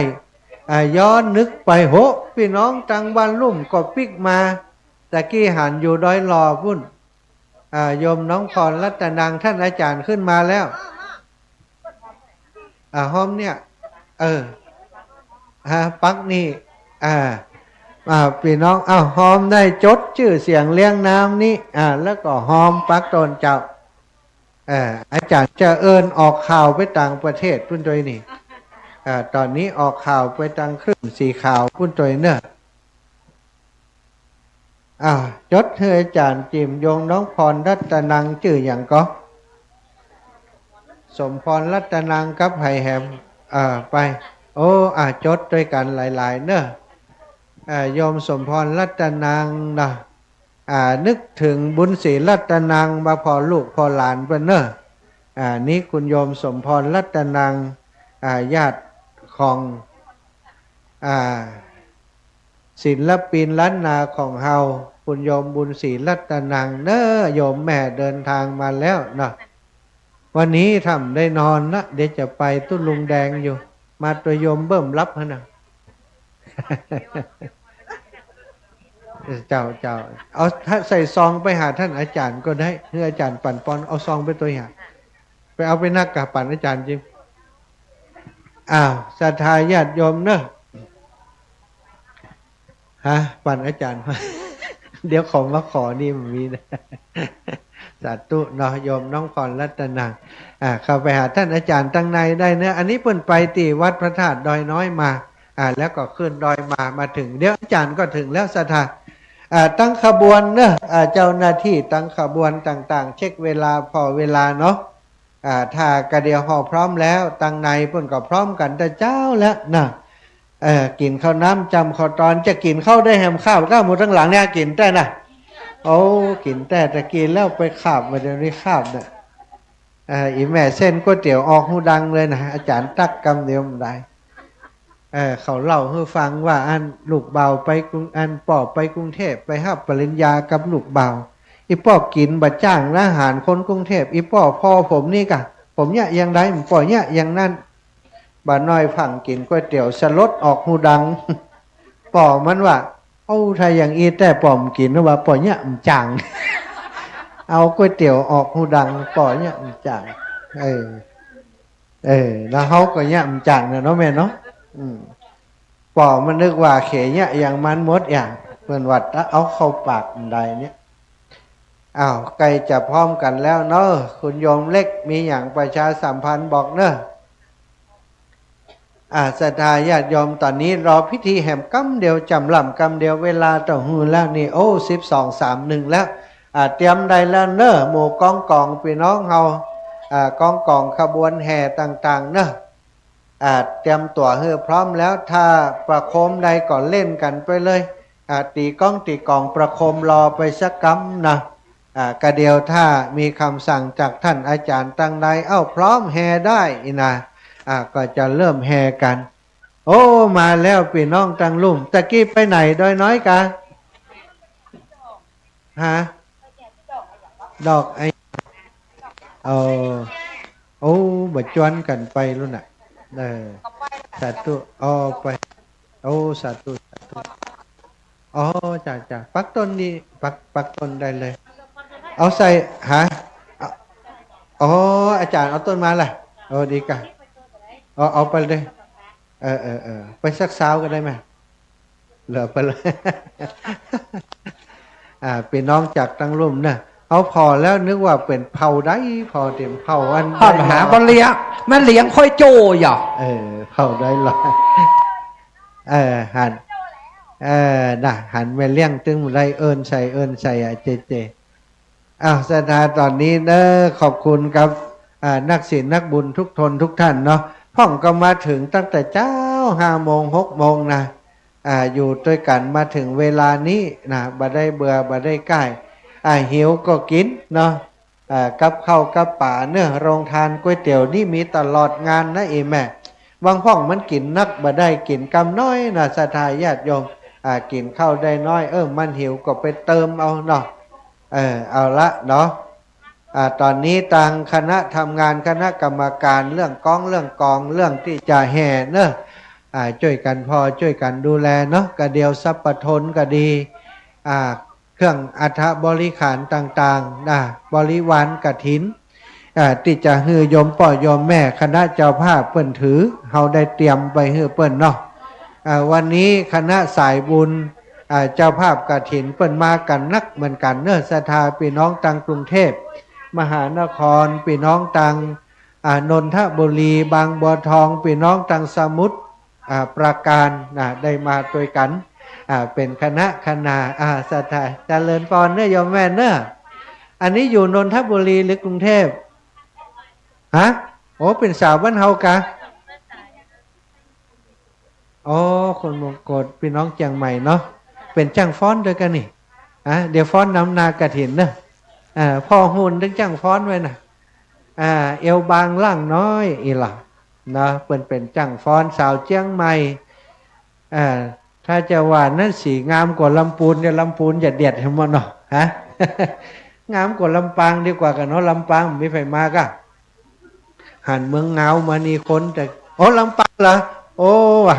อ่า ย้อนนึกไป โห ปี้น้องตังบ้านลุ่มก็ปิ๊กมา ตะกี้หันอยู่ดอยหล่อปุ้น อ่า โยมน้องพรรัตนัง ต้านอาจ๋ารย์ขึ้นมาแล้ว อ่า ฮ้อมเนี่ย เออ ฮะ ปักนี่ อ่า อ่า ปี้น้อง อ้าว ฮ้อมได้ จดจื้อเสียงเรียงนามนี้ อ่า แล้วก็ฮ้อมปักต๋นเจ้า เออ อาจ๋ารย์จะเอิ้นออกข่าวไปต่างประเทศปุ้นตวยนี่ อ่า ต๋อนนี้ออกข่าวไปตางคลื่นสีขาวปุ้นตวยเน่อ อ้าว จดหื้ออาจ๋ารย์จิม โยมน้องพรรัตนัง จื้อหยังก่อ สมพรรัตนังกับใผแหม เออ ไป โอ้ อ่า จดตวยกั๋นหลายๆ เน่อ อ่า โยมสมพรรัตนังเนาะ อ่า นึกเถิงบุญศรีรัตนัง ว่าผ่อลูกผ่อหลานเปิ้นเน่อ อ่า นี่คุณโยมสมพรรัตนัง อ่า ญาติของ อ่า ศิลปินล้านนาของเฮา คุณโยมบุญศรีรัตนังเน่อ โยมแม่เดินทางมาแล้วเนาะ วันนี้ถ้ำได้นอนละ เดี๋ยวจะไปตุ๊ลุงแดงอยู่ มาตวยโยมเบิ่มลับหั้นนะ เจ้า เจ้า เอา ถ้าใส่ซองไปหาต้านอาจ๋ารย์ก็ได้ หื้ออาจ๋ารย์ปั๋นปอน เอาซองไปตวยหา ไปเอาไปนักกะปั๋นอาจ๋ารย์จิม อ้าว ศรัทธาญาติโยมเน่อ ฮะ ปั๋นอาจ๋ารย์ เดี๋ยวขอมาขอนี่มันมีนะ สาธุเนาะ โยมน้องพรรัตนัง อ่า เข้าไปหาต้านอาจ๋ารย์ตังในได้เน่อ อันนี้เปิ้นไปตี้วัดพระธาตุดอยน้อยมา อ่า แล้วก็ขึ้นดอยมา มาเถิง เดี๋ยวอาจ๋ารย์ก็เถิงแล้ว ศรัทธา อ่า ตังขบวนเน่อ อ่า เจ้าหน้าตี้ตังขบวนต่างๆ เช็คเวลา ผ่อเวลาเนาะ อ่า ถ้ากะเดี่ยวเฮาพร้อมแล้ว ตังในเปิ้นก็พร้อมกั๋นแต่เจ๊าแล้วนะ เออ กิ๋นข้าวน้ำจำข้าวตอน จะกิ๋นข้าวได้แหมคาบก้า หมู่ตังหลังเนี่ยกิ๋นแต๊นะ โอ้ กิ๋นแต๊ ตะกี้แล้วไปคาบ บ่าเดี๋ยวนี้คาบเนี่ย เออ อี่แม่เส้นก๋วยเตี๋ยวออกฮูดังเลยนะ อาจ๋ารย์ตั๊กกำเดียวบ่ได้ เออ เขาเล่าหื้อฟังว่าอันลูกบ่าวไปกรุง อันป้อไปกรุงเทพฯ ไปฮับปริญญากับลูกบ่าว อี่ป้อกิ๋นบ่าจ้างอาหารคนกรุงเทพฯ อี่ป้อ ผ่อผมนี่ก่ะ ผมเยียะอย่างใด ป้อเยียะอย่างนั้น บ่าน้อยฟั่งกิ๋นก๋วยเตี๋ยวสลดออกฮูดัง ป้อมันว่า โอ้ ถ้าอย่างอี้แต๊ป้อบ่กิ๋น ว่าป้อเยียะบ่จ้าง เอาก๋วยเตี๋ยวออกฮูดัง ป้อเยียะบ่จ้าง เออ เออ แล้วเฮาก็เยียะบ่จ้างน่ะเนาะแม่เนาะ อืม ป้อมันนึกว่าเขเยียะอย่างมันหมดอย่าง เปิ้นว่าเอาเข้าปากบ่ได้เนี่ย อ้าว ใก้จะพร้อมกั๋นแล้วเนาะ คุณโยมเล็ก มีหยังประชาสัมพันธ์บอกเนาะ อ่า ศรัทธาญาติโยม ต๋อนนี้รอพิธีแหมกำเดียว จ๋ำล่ำกำเดียว เวลาเต้าหื้อแล้วนี่ โอ้ สิบสองสามหนึ่งแล้ว อ่า เตรียมได้แล้วเนาะ หมู่กองก๋องปี้น้องเฮา อ่า กองก๋องขบวนแห่ต่างๆ เนาะ อ่า เตรียมตั๋วหื้อพร้อมแล้ว ถ้าประโคมได้ก็เล่นกั๋นไปเลย อ่า ตี๋ก้องตี๋ก๋องประโคมรอไปสักกำนะ อ่า กะเดี๋ยวถ้ามีกำสั่งจากต้านอาจ๋ารย์ตังใด เอ้า พร้อมแห่ได้อี้นะ อ่า ก็จะเริ่มแห่กั๋น โอ้ มาแล้วปี้น้องตังลุ่ม ตะกี้ไปไหนดอยน้อยกะ ฮะ ดอกไอ้ เออ โอ้ บ่จวนกั๋นไปลู้นน่ะ เออ สาธุ อ้อ ไป โอ้ สาธุ สาธุ อ๋อ จ้ะ จ้ะ ปักต้นนี่ ปัก ปักต้นได้เลย เอาใส่ ฮะ เอา อ๋อ อาจ๋ารย์เอาต้นมาละ เออ ดีก่ะ เอา เอาไปเลย เออ เออ เออ ไปสักซาวก็ได้ไหม เหลือไปเลย อ่า ปี้น้องจากตังลุ่มเนาะ เอาผ่อแล้วนึกว่าเป๋นเผ่าใด ผ่อเต๋มเผ่าอัน หันหาบ่เลี้ยง มันเลี้ยงค่อยโจ้ยอ เออ เผ่าใดลอ เออ หัน เออ น่ะ หันแม่เลี้ยงตึงได้เอิ้นใส่ เอิ้นใส่อะ เจเจ อ้าว ศรัทธา ต๋อนนี้เนาะ ขอบคุณครับ อ่า นักศีลนักบุญทุกต๋นทุกต้านเนาะ พ่องก็มาเถิงตั้งแต่เจ๊า ห้าโมง หกโมงนะ อ่า อยู่ตวยกั๋นมาเถิงเวลานี้นะ บ่ได้เบื่อ บ่ได้ก้าย อ่า หิวก็กิ๋นเนาะ อ่า กับข้าวกับป๋าเนาะ โรงทานก๋วยเตี๋ยวนี่มีตลอดงานนะ อีแม่ บางพ่องมันกิ๋นนักบ่ได้ กิ๋นกำน้อยนะ ศรัทธาญาติโยม อ่า กิ๋นข้าวได้น้อย เออ มันหิวก็ไปเติมเอาเนาะ เออ เอาละเนาะ อ่า ต๋อนนี้ตางคณะทำงาน คณะกรรมการ เรื่องกอง เรื่องก๋อง เรื่องตี้จะแห่เนาะ อ่า จ้วยกั๋นผ่อ จ้วยกั๋นดูแลเนาะ กะเดี่ยวสัพพะทนก็ดี อ่า เครื่องอัฐบริขารต่างๆ นะ บริวารกฐิน อ่า ตี้จะหื้อโยมป้อโยมแม่ คณะเจ้าภาพเปิ้นถือ เฮาได้เตรียมไปหื้อเปิ้นเนาะ อ่า วันนี้คณะสายบุญ อ่า เจ้าภาพกฐินเปิ้นมากั๋นนักเหมือนกั๋นเนาะ ศรัทธา ปี้น้องตางกรุงเทพฯ มหานคร ปี้น้องตาง อ่า นนทบุรี บางบัวทอง ปี้น้องตางสมุทร อ่า ปราการ นะ ได้มาตวยกั๋น อ่า เป๋นคณะคณา อ่า ศรัทธา เจริญปอนเนาะโยมแม่เนาะ อันนี้อยู่นนทบุรีหรือกรุงเทพฯ ฮะ โอ้ เป๋นสาวบ้านเฮากะ อ๋อ คนมงกฎ ปี้น้องเจียงใหม่เนาะ เป๋นจ้างฟ้อนตวยกั๋นนี่ อ่ะ เดี๋ยวฟ้อนนำหน้ากฐินเนาะ อ่า ผ่อหุ่นตึงจ้างฟ้อนไว้นะ อ่า เอวบางร่างน้อย อี้ลอ เนาะ เปิ้นเป๋นจ้างฟ้อน สาวเจียงใหม่ อ่า ถ้าจะว่านั้นสิ งามกว่าลำปูน เดี๋ยวลำปูนจะเดียดหื้อหมดเนาะ ฮะ งามกว่าลำปางดีกว่ากะเนาะ ลำปางบ่มีใผมากะ หันเมืองงาวมานี่คนแต่ โอ้ ลำปางเหรอ โอ้ ว่ะ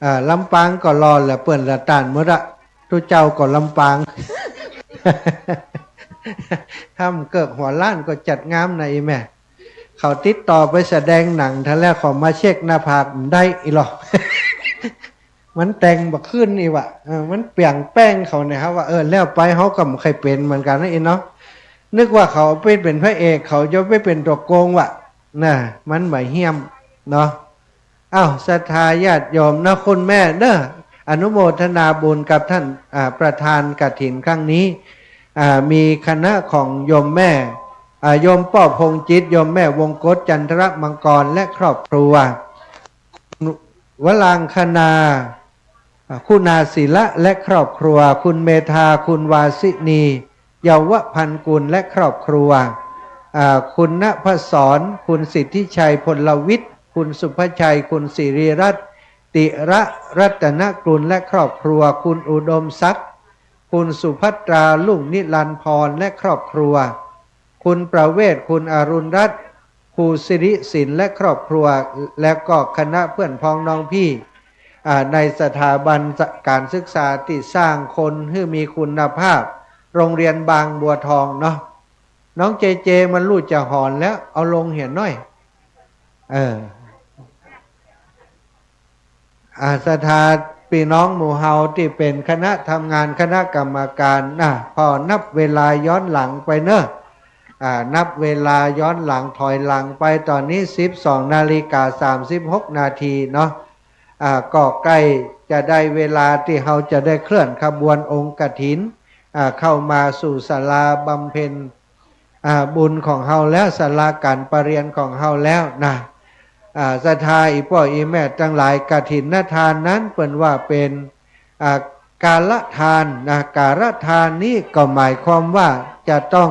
อ่า ลำปางก็หล่อแหละ เปิ้นละต้านหมดอะ ตุ๊เจ้าก็ลำปาง ถ้ำเกิกหัวล้านก็จัดงามนะ อีแม่ เขาติดต่อไปแสดงหนัง ถ้าแล้วเขามาเช็คหน้าผากบ่ได้ อี้ลอ มันแต่งบ่ขึ้น อี้วะ เออ มันเปลี่ยนแปลงเขาเนี่ย เฮาว่า เออ แล้วไปเฮาก็บ่เคยเป๋นเหมือนกั๋นนะ อี้เนาะ นึกว่าเขาไปเป๋นพระเอก เขาจะไปเป๋นตั๋วโกงวะ น่ะ มันบ่เยี่ยมเนาะ อ้าว ศรัทธาญาติโยมนะ คุณแม่เนาะ อนุโมทนาบุญกับต้าน อ่า ประธานกฐินครั้งนี้ อ่า มีคณะของโยมแม่ อ่า โยมป้อพงษ์จิต โยมแม่วงกต จันทรมังกร และครอบครัว วรังคณา อ่า คุณาศิละ และครอบครัว คุณเมธา คุณวาสินี เยาวพันกุล และครอบครัว อ่า คุณณพศร คุณสิทธิชัย พลวิทย์ คุณสุภชัย คุณศิริรัตน์ ติระรัตนกุลและครอบครัว คุณอุดมศักดิ์ คุณสุภัตรา ลุ่งนิรันดร์พร และครอบครัว คุณประเวศ คุณอรุณรัตน์ ครูสิริศิลป์ และครอบครัว และก็คณะเพื่อนพ้องน้องพี่ อ่า ในสถาบันการศึกษาตี้สร้างคนหื้อมีคุณภาพ โรงเรียนบางบัวทองเนาะ น้องเจเจมันลู่จะหอนแล้ว เอาลงเหียหน้อย เออ อ่า ศรัทธาปี้น้องหมู่เฮาตี้เป๋นคณะทำงานคณะกรรมการนะ พอนับเวลาย้อนหลังไปเนอะ อ่า นับเวลาย้อนหลังถอยหลังไป ต๋อนนี้สิบสองนาฬิกาสามสิบหกนาทีเนาะ อ่า ก็ใก้จะได้เวลาตี้เฮาจะได้เคลื่อนขบวนองค์กฐิน อ่า เข้ามาสู่ศาลาบำเพ็ญ อ่า บุญของเฮาแล้ว ศาลาก๋านประเรียนของเฮาแล้วนะ อ่า ศรัทธาอี่ป้ออี่แม่ตังหลาย กฐินทานนั้นเปิ้นว่าเป๋น อ่า กาลทานนะ กาลทานนี้ก็หมายความว่าจะต้อง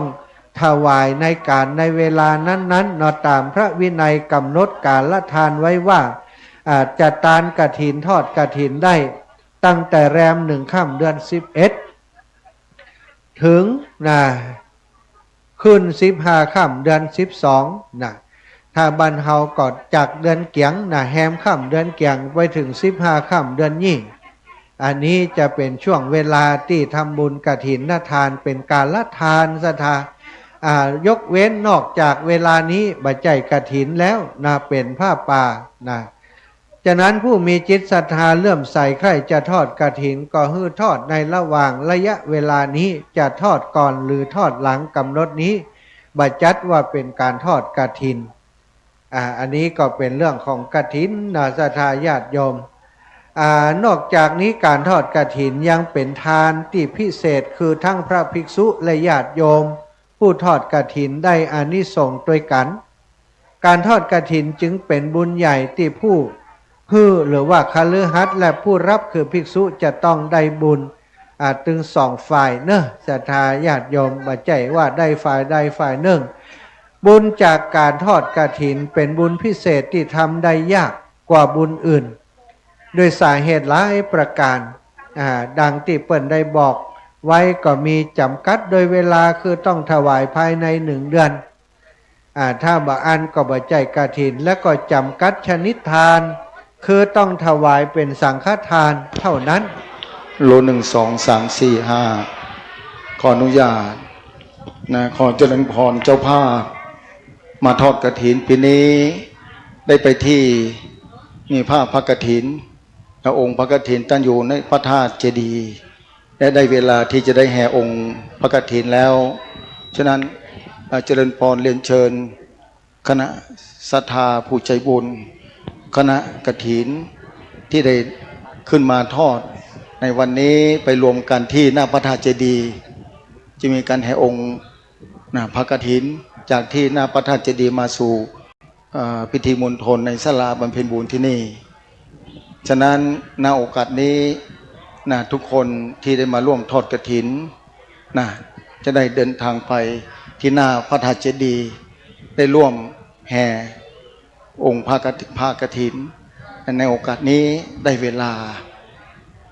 ถวายในก๋านในเวลานั้นๆ เนาะ ต๋ามพระวินัยก๋ำหนดกาลทานไว้ว่า อ่า จะตานกฐินทอดกฐินได้ตั้งแต่แรมหนึ่งค่ำเดือนสิบเอ็ด เถิงนะ ขึ้นสิบห้าค่ำเดือนสิบสองนะ ถ้าบ้านเฮาก็จากเดือนเกี๋ยงนะ แฮมค่ำเดือนเกี๋ยงไปเถิงสิบห้าค่ำเดือนยี่ อันนี้จะเป๋นช่วงเวลาตี้ทำบุญกฐินทานเป๋นกาลทานศรัทธา อ่า ยกเว้นนอกจากเวลานี้บ่ใจ้กฐินแล้วนะ เป๋นผ้าป่านะ ฉะนั้นผู้มีจิตศรัทธาเลื่อมใสใคร่จะทอดกฐิน ก็หื้อทอดในระหว่างระยะเวลานี้ จะทอดก่อนหรือทอดหลังก๋ำหนดนี้ บ่จัดว่าเป๋นก๋านทอดกฐิน อ่า อันนี้ก็เป๋นเรื่องของกฐินนะ ศรัทธาญาติโยม อ่า นอกจากนี้ก๋านทอดกฐินยังเป๋นทานตี้พิเศษ คือทั้งพระภิกษุและญาติโยม ผู้ทอดกฐินได้อานิสงส์ตวยกั๋น ก๋านทอดกฐินจึงเป๋นบุญใหญ่ตี้ผู้หื้อหรือว่าคฤหัสถ์และผู้รับคือภิกษุจะต้องได้บุญ อ่า ตึงสองฝ่ายเนอะ ศรัทธาญาติโยม บ่ใจ้ว่าได้ฝ่ายใดฝ่ายนึ่ง บุญจากก๋านทอดกฐินเป๋นบุญพิเศษตี้ทำได้ยากกว่าบุญอื่น ด้วยสาเหตุหลายประก๋าน อ่า ดังตี้เปิ้นได้บอกไว้ก็มีจ๋ำกัดโดยเวลา คือต้องถวายภายในหนึ่งเดือน อ่า ถ้าบ่อั้นก็บ่ใจ้กฐิน และก็จ๋ำกัดชนิดทาน คือต้องถวายเป๋นสังฆทานเต้านั้น โล หนึ่ง สอง สาม สี่ ห้า ขออนุญาตนะ ขอเจริญพรเจ้าภาพ มาทอดกฐินปี๋นี้ ได้ไปตี้ มีภาพพระกฐิน และองค์พระกฐินตั้งอยู่ในพระธาตุเจดีย์ และได้เวลาตี้จะได้แห่องค์พระกฐินแล้ว ฉะนั้น เอ่อ เจริญพรเรียนเชิญ คณะศรัทธาผู้ใจ๋บุญ คณะกฐินตี้ได้ขึ้นมาทอดในวันนี้ ไปรวมกั๋นตี้หน้าพระธาตุเจดีย์ จะมีก๋านแห่องค์ นะ พระกฐิน จากตี้หน้าพระธาตุเจดีย์มาสู่ เอ่อ พิธีมณฑลในศาลาบำเพ็ญบุญตี้นี่ ฉะนั้น ณ โอกาสนี้ นะ ทุกคนตี้ได้มาร่วมทอดกฐิน นะ จะได้เดินทางไปตี้หน้าพระธาตุเจดีย์ ได้ร่วมแห่องค์พระกฐิ พระกฐิน ในโอกาสนี้ได้เวลา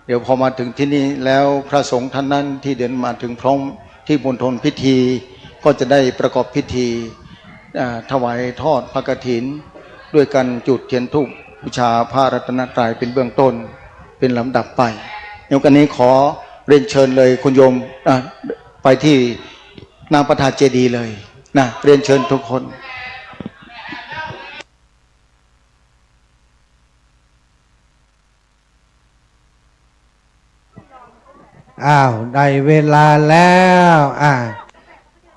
เดี๋ยวพอมาถึงตี้นี่แล้ว พระสงฆ์ท่านนั้นตี้เดินมาถึงพร้อมตี้มณฑลพิธี ก็จะได้ประกอบพิธี อ่า ถวายทอดพระกฐิน ด้วยการจุดเทียนธูปบูชาพระรัตนตรัยเป็นเบื้องต้น เป็นลำดับไป ในโอกาสนี้ขอเรียนเชิญเลยคุณโยม อ่า ไปตี้หน้าพระธาตุเจดีย์เลยนะ เรียนเชิญทุกคน อ้าว ได้เวลาแล้ว อ่า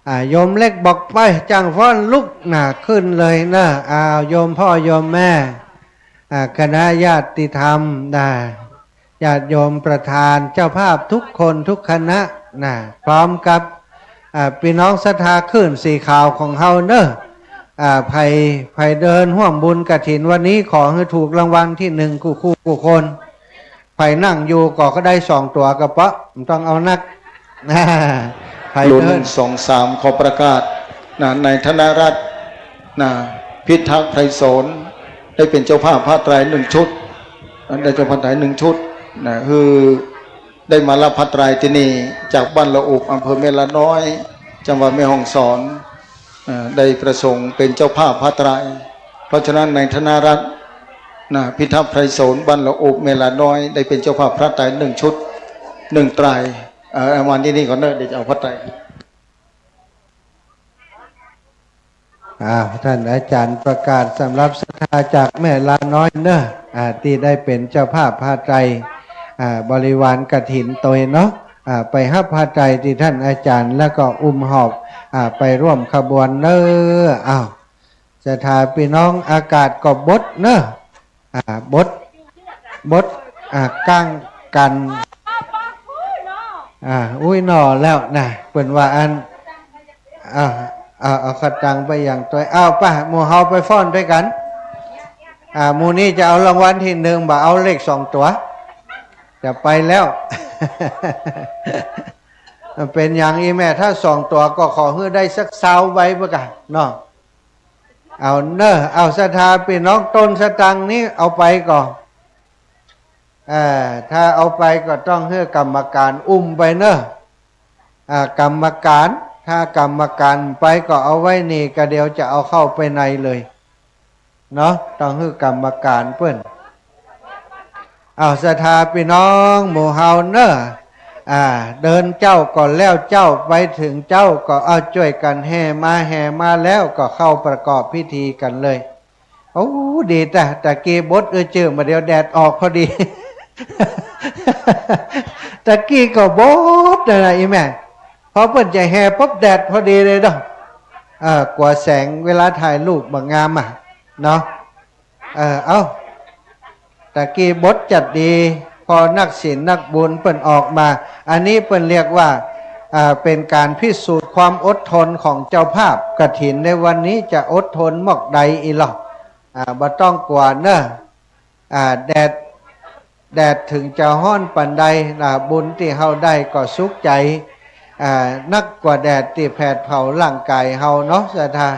อ่า โยมเล็กบอกไป จ้างฟ้อนลุกนะ ขึ้นเลยนะ อ้าว โยมพ่อโยมแม่ อ่า คณะญาติธรรมนะ ญาติโยมประธานเจ้าภาพทุกคนทุกคณะนะ พร้อมกับ อ่า ปี้น้องศรัทธาคลื่นสีขาวของเฮาเนอะ อ่า ใผ ใผเดินฮ่วมบุญกฐินวันนี้ ขอหื้อถูกรางวัลตี้หนึ่งกู้คู่กู้คน ใผนั่งอยู่ก็ ก็ได้สองตั๋วกระเป๋า บ่ต้องเอานัก ใผ รุ่น เดิน หนึ่ง สอง สาม ขอประกาศนะ นายธนรัตน์นะ พิทักษ์ไพศาล ได้เป็นเจ้าภาพผ้าไตรหนึ่งชุด ได้เจ้าผ้าไตรหนึ่งชุดนะ คือได้มารับผ้าไตรตี้นี่จากบ้านละอุบ อำเภอแม่ลาน้อย จังหวัดแม่ฮ่องสอน เอ่อ ได้ประสงค์เป็นเจ้าภาพผ้าไตร เพราะฉะนั้นนายธนรัตน์นะ พิทักษ์ไพรโสน บ้านละอุบ แม่ลาน้อย ได้เป็นเจ้าภาพผ้าไตรหนึ่งชุด หนึ่งไตร เอ่อ เอามาตี้นี่ก่อนเนอะ เดี๋ยวจะเอาผ้าไตร อ่า ท่านอาจารย์ประกาศสำหรับศรัทธาจากแม่ลาน้อยเนอะ อ่า ตี้ได้เป๋นเจ้าภาพผ้าไตร อ่า บริวารกฐินตวยเนาะ อ่า ไปฮับผ้าไตรตี้ท่านอาจารย์ แล้วก็อุ้มหอบ อ่า ไปร่วมขบวนเนอะ อ้าว ศรัทธาปี้น้อง อากาศก็บดเนอะ อ่า บด บด อ่า ก้างกั๋น อ่า อุ้ยหน่อแล้วนะ เปิ้นว่าอั้น อ่า เอา เอาขะตังไปหยังตวย เอาป่ะ หมู่เฮาไปฟ้อนตวยกั๋น อ่า หมู่นี้จะเอารางวัลตี้หนึ่ง บ่เอาเลขสองตั๋ว จะไปแล้ว เป๋นหยังอีแม่ ถ้าสองตั๋วก็ขอหื้อได้สักซาวใบเปื้อกั๋นเนาะ เอาเนอะ เอาศรัทธาปี้น้อง ต้นสตางค์นี้เอาไปก่อ เอ่อ ถ้าเอาไปก็ต้องหื้อกรรมการอุ้มไปเนอะ อ่า กรรมการ ถ้ากรรมการไปก็เอาไว้นี่ ก็เดี๋ยวจะเอาเข้าไปในเลยเนาะ ต้องหื้อกรรมการเปิ้น เอาศรัทธาปี้น้องหมู่เฮาเนอะ อ่า เดินเจ๊าก็แล้วเจ๊า ไปเถิงเจ๊าก็เอาจ้วยกั๋นแห่มา แห่มาแล้วก็เข้าประกอบพิธีกั๋นเลย โอ้ ดีตะ ตะกี้บดอื้อจื้อ บ่าเดี่ยวแดดออกพอดี ตะกี้ก็บดนั่นแหละอีแม่ พอเปิ้นจะแห่ปุ๊บแดดพอดีเลยเนาะ เออ กั๋วแสงเวลาถ่ายรูปบ่งามอะเนาะ เออ เอ้า ตะกี้บดจัดดี พอนักศีลนักบุญเปิ้นออกมา อันนี้เปิ้นเรียกว่า อ่า เป๋นก๋านพิสูจน์ความอดทนของเจ้าภาพ กฐินในวันนี้จะอดทนมอกใดอีหลอ อ่า บ่ต้องกั๋วเนอะ อ่า แดด แดดเถิงจะฮ้อนปานใด อ่า บุญตี้เฮาได้ก็สุขใจ๋ อ่า นักกว่าแดดตี้แผดเผาร่างก๋ายเฮาเนาะศรัทธา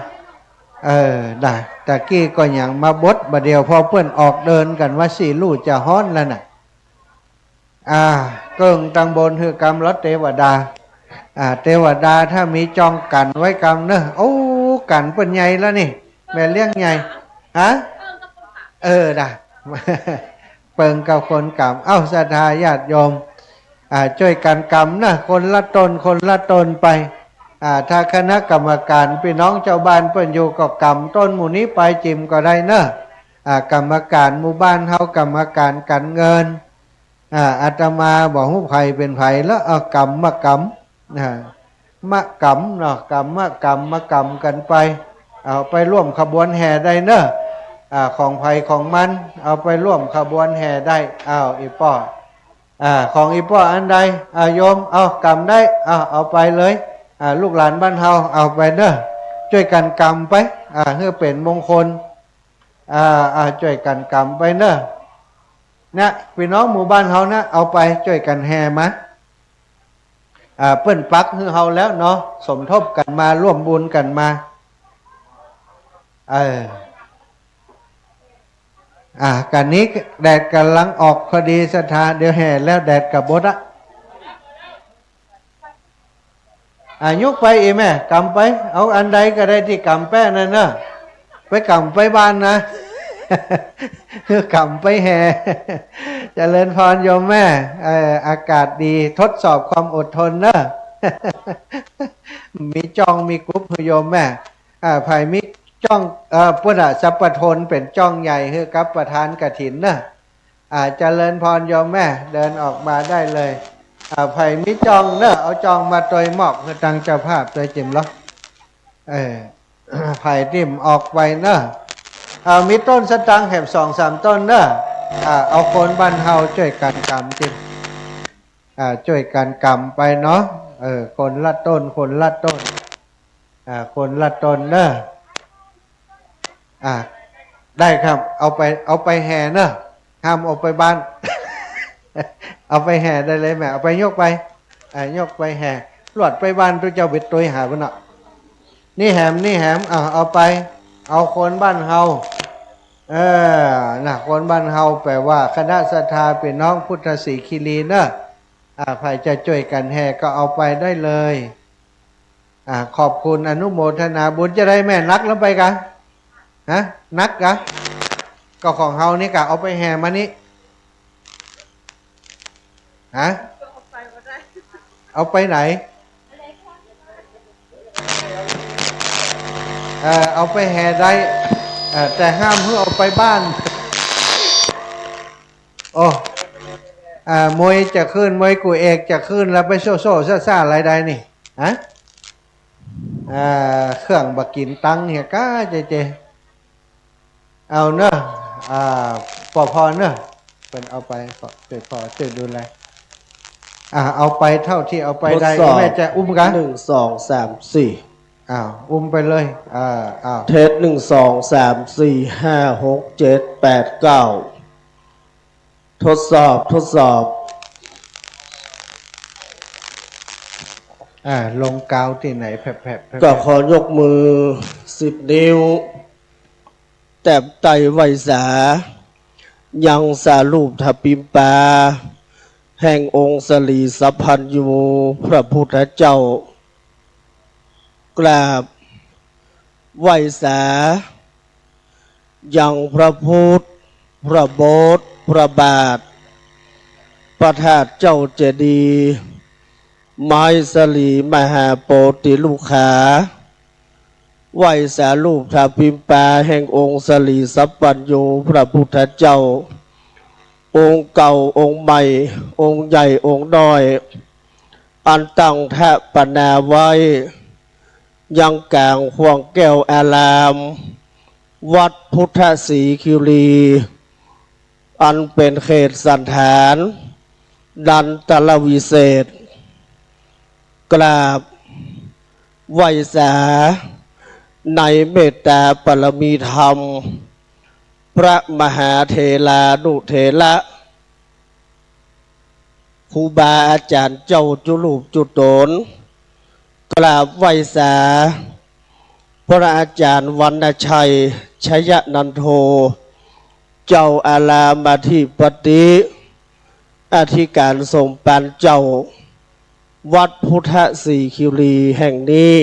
เออ นะ ตะกี้ก็ยังมาบด บ่าเดี่ยวพอเปิ้นออกเดินกั๋นว่าสิฮู้จะฮ้อนแล้วน่ะ อ่า เกิ่งตังบนหื้อกำลอเตวดา อ่า เตวดาถ้ามีจ้องกั๋นไว้กำเนอะ โอ้ กั๋นเปิ้นใหญ่แล้วนี่ แม่เลี้ยงใหญ่ ฮะ เออ นะ เปิงกับคนกำ เอ้า ศรัทธาญาติโยม อ่า จ้วยกั๋นกำนะ คนละต้น คนละต้นไป อ่า ถ้าคณะกรรมการปี้น้องจาวบ้านเปิ้นอยู่ก็กำต้นหมู่นี้ไปจิ่มก็ได้เนอะ อ่า กรรมการหมู่บ้านเฮา กรรมการก๋านเงิน อ่า อาตมาบ่ฮู้ใผเป๋นใผแล้ว เอากำมากำ อ่า มากำเนาะ กำมากำ มากำกั๋นไป เอาไปร่วมขบวนแห่ได้เนอะ อ่า ของใผของมัน เอาไปร่วมขบวนแห่ได้ อ้าว อี่ป้อ อ่า ของอี่ป้ออันใด อ่า โยม เอากำได้ เอา เอาไปเลย อ่า ลูกหลานบ้านเฮา เอาไปเนอะ จ้วยกั๋นกำไป อ่า หื้อเป๋นมงคล อ่า อ่า จ้วยกั๋นกำไปเนอะ นะ ปี้น้องหมู่บ้านเฮานะ เอาไปจ้วยกั๋นแห่มา อ่า เปิ้นปักหื้อเฮาแล้วเนาะ สมทบกั๋นมา ร่วมบุญกั๋นมา เออ อ่า กั๋นนี้แดดก่ำลังออกพอดีศรัทธา เดี๋ยวแห่แล้วแดดก็บดอะ อ่ะ ยกไปอี่แม่ กำไป เอาอันใดก็ได้ตี้กำแป๊นั่นเนอะ ไปกำไปบ้านนะ กำไปแห่ เจริญพรโยมแม่ เอ่อ อากาศดี ทดสอบความอดทนเนอะ มีจ้องมีกุ๊บหื้อโยมแม่ อ่า ใผมีจ้อง เอ่อ ปุ้นน่ะ สัปปะทนเป๋นจ้องใหญ่หื้อกับประธานกฐินเนอะ อ่า เจริญพรโยมแม่ เดินออกมาได้เลย อ่า ใผมีจ้องเนอะ เอาจ้องมาตวยมอบหื้อตังเจ้าภาพตวยจิ่มลอ เออ ใผตี้บ่ออกไปเนอะ อ่า มีต้นสะตังแหมสองสามต้นเนอะ อ่า เอาคนบ้านเฮาจ้วยกั๋นกำจิ่ม อ่า จ้วยกั๋นกำไปเนาะ เออ คนละต้น คนละต้น อ่า คนละต้นเนอะ อ่า ได้ครับ เอาไป เอาไปแห่เนอะ ห้ามเอาไปบ้าน เอาไปแห่ได้เลยแม่ เอาไปยกไป อ่า ยกไปแห่ ลวดไปบ้านตุ๊เจ้าบิดตวยหาพุ้นเนาะ นี่แหม นี่แหม อ่า เอาไป เอาคนบ้านเฮา เออ นะ คนบ้านเฮาแป๋ว่าคณะศรัทธาพี่น้องพุทธศรีคีรีเนาะ อ่า ใผจะจ้วยกั๋นแห่ก็เอาไปได้เลย อ่า ขอบคุณอนุโมทนาบุญ จะได้แม่ หนักลำไปกะ ฮะ หนักกะ ก็ของเฮานี่กะ เอาไปแห่มานี่ ฮะ เอาไปไหน เอ่อ เอาไปแห่ได้ เอ่อ แต่ห้ามหื้อเอาไปบ้าน โอ้ อ่า มวยจะขึ้น มวยกู้เอกจะขึ้น แล้วไปโซ่ๆ ซ่าๆ อะไรได้นี่ ฮะ อ่า เครื่องบ่กิ๋นตังค์เหียก้าเจเจ เอาเนาะ อ่า ปอพอเนาะ เปิ้นเอาไป ปอ ช่วยปอ ช่วยดูแล อ่า เอาไปเท่าที่เอาไปได้ ทดสอบ แม่จะอุ้มกะ หนึ่ง สอง สาม สี่ อ้าว อุ้มไปเลย อ่า อ้าว เทส หนึ่ง สอง สาม สี่ ห้า หก เจ็ด แปด เก้า ทดสอบ ทดสอบ อ่า ลงกาวตี้ไหน แผลบๆ แผลบๆ ก็ขอยกมือสิบนิ้ว แตบไต้ไหว้สา ยังสารูปทปิมปา แห่งองค์สรีสัพพัญญูพระพุทธเจ้า กราบไหว้สา ยังพระพุทธ พระโบสถ์ พระบาท พระธาตุเจ้าเจดีย์ ไม้สรีมหาโพธิลูกขา ไหว้สารูปทปิมปาแห่งองค์สรีสัพพัญญูพระพุทธเจ้า องค์เก่าองค์ใหม่ องค์ใหญ่องค์น้อย อันตั้งถปนาไว้ ยังก๋างขว้างแก้วอาราม วัดพุทธศรีคีรี อันเป๋นเขตสันฐาน นันทรวิเศษ กราบไหว้สา ในเมตตาปารมีธรรม พระมหาเถรานุเถระ ครูบาอาจ๋ารย์เจ้าจุรูปจุต๋น กราบไหว้สา พระอาจ๋ารย์วรรณชัย ชยนันโท เจ้าอารามอธิปติ อธิก๋านสมภารเจ้า วัดพุทธศรีคีรีแห่งนี้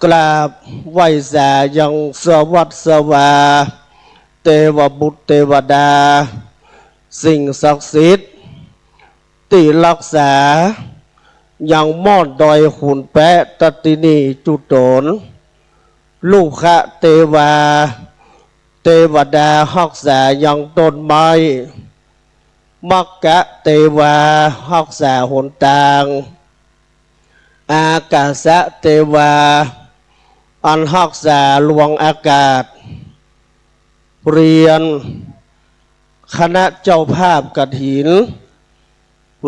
กราบไหว้สายังสวัสสวา เตวบุตรเตวดา สิ่งศักดิ์สิทธิ์ ตี้ฮักษายังม่อนดอยขุนแป๊ะ ตัตตินีจุต๋น รุกขเตวา เตวดาฮักษายังต้นไม้ มัคคะเตวา ฮักษาหนตาง อากาสะเตวา อันฮักษาลวงอากาศ เรียนคณะเจ้าภาพกฐิน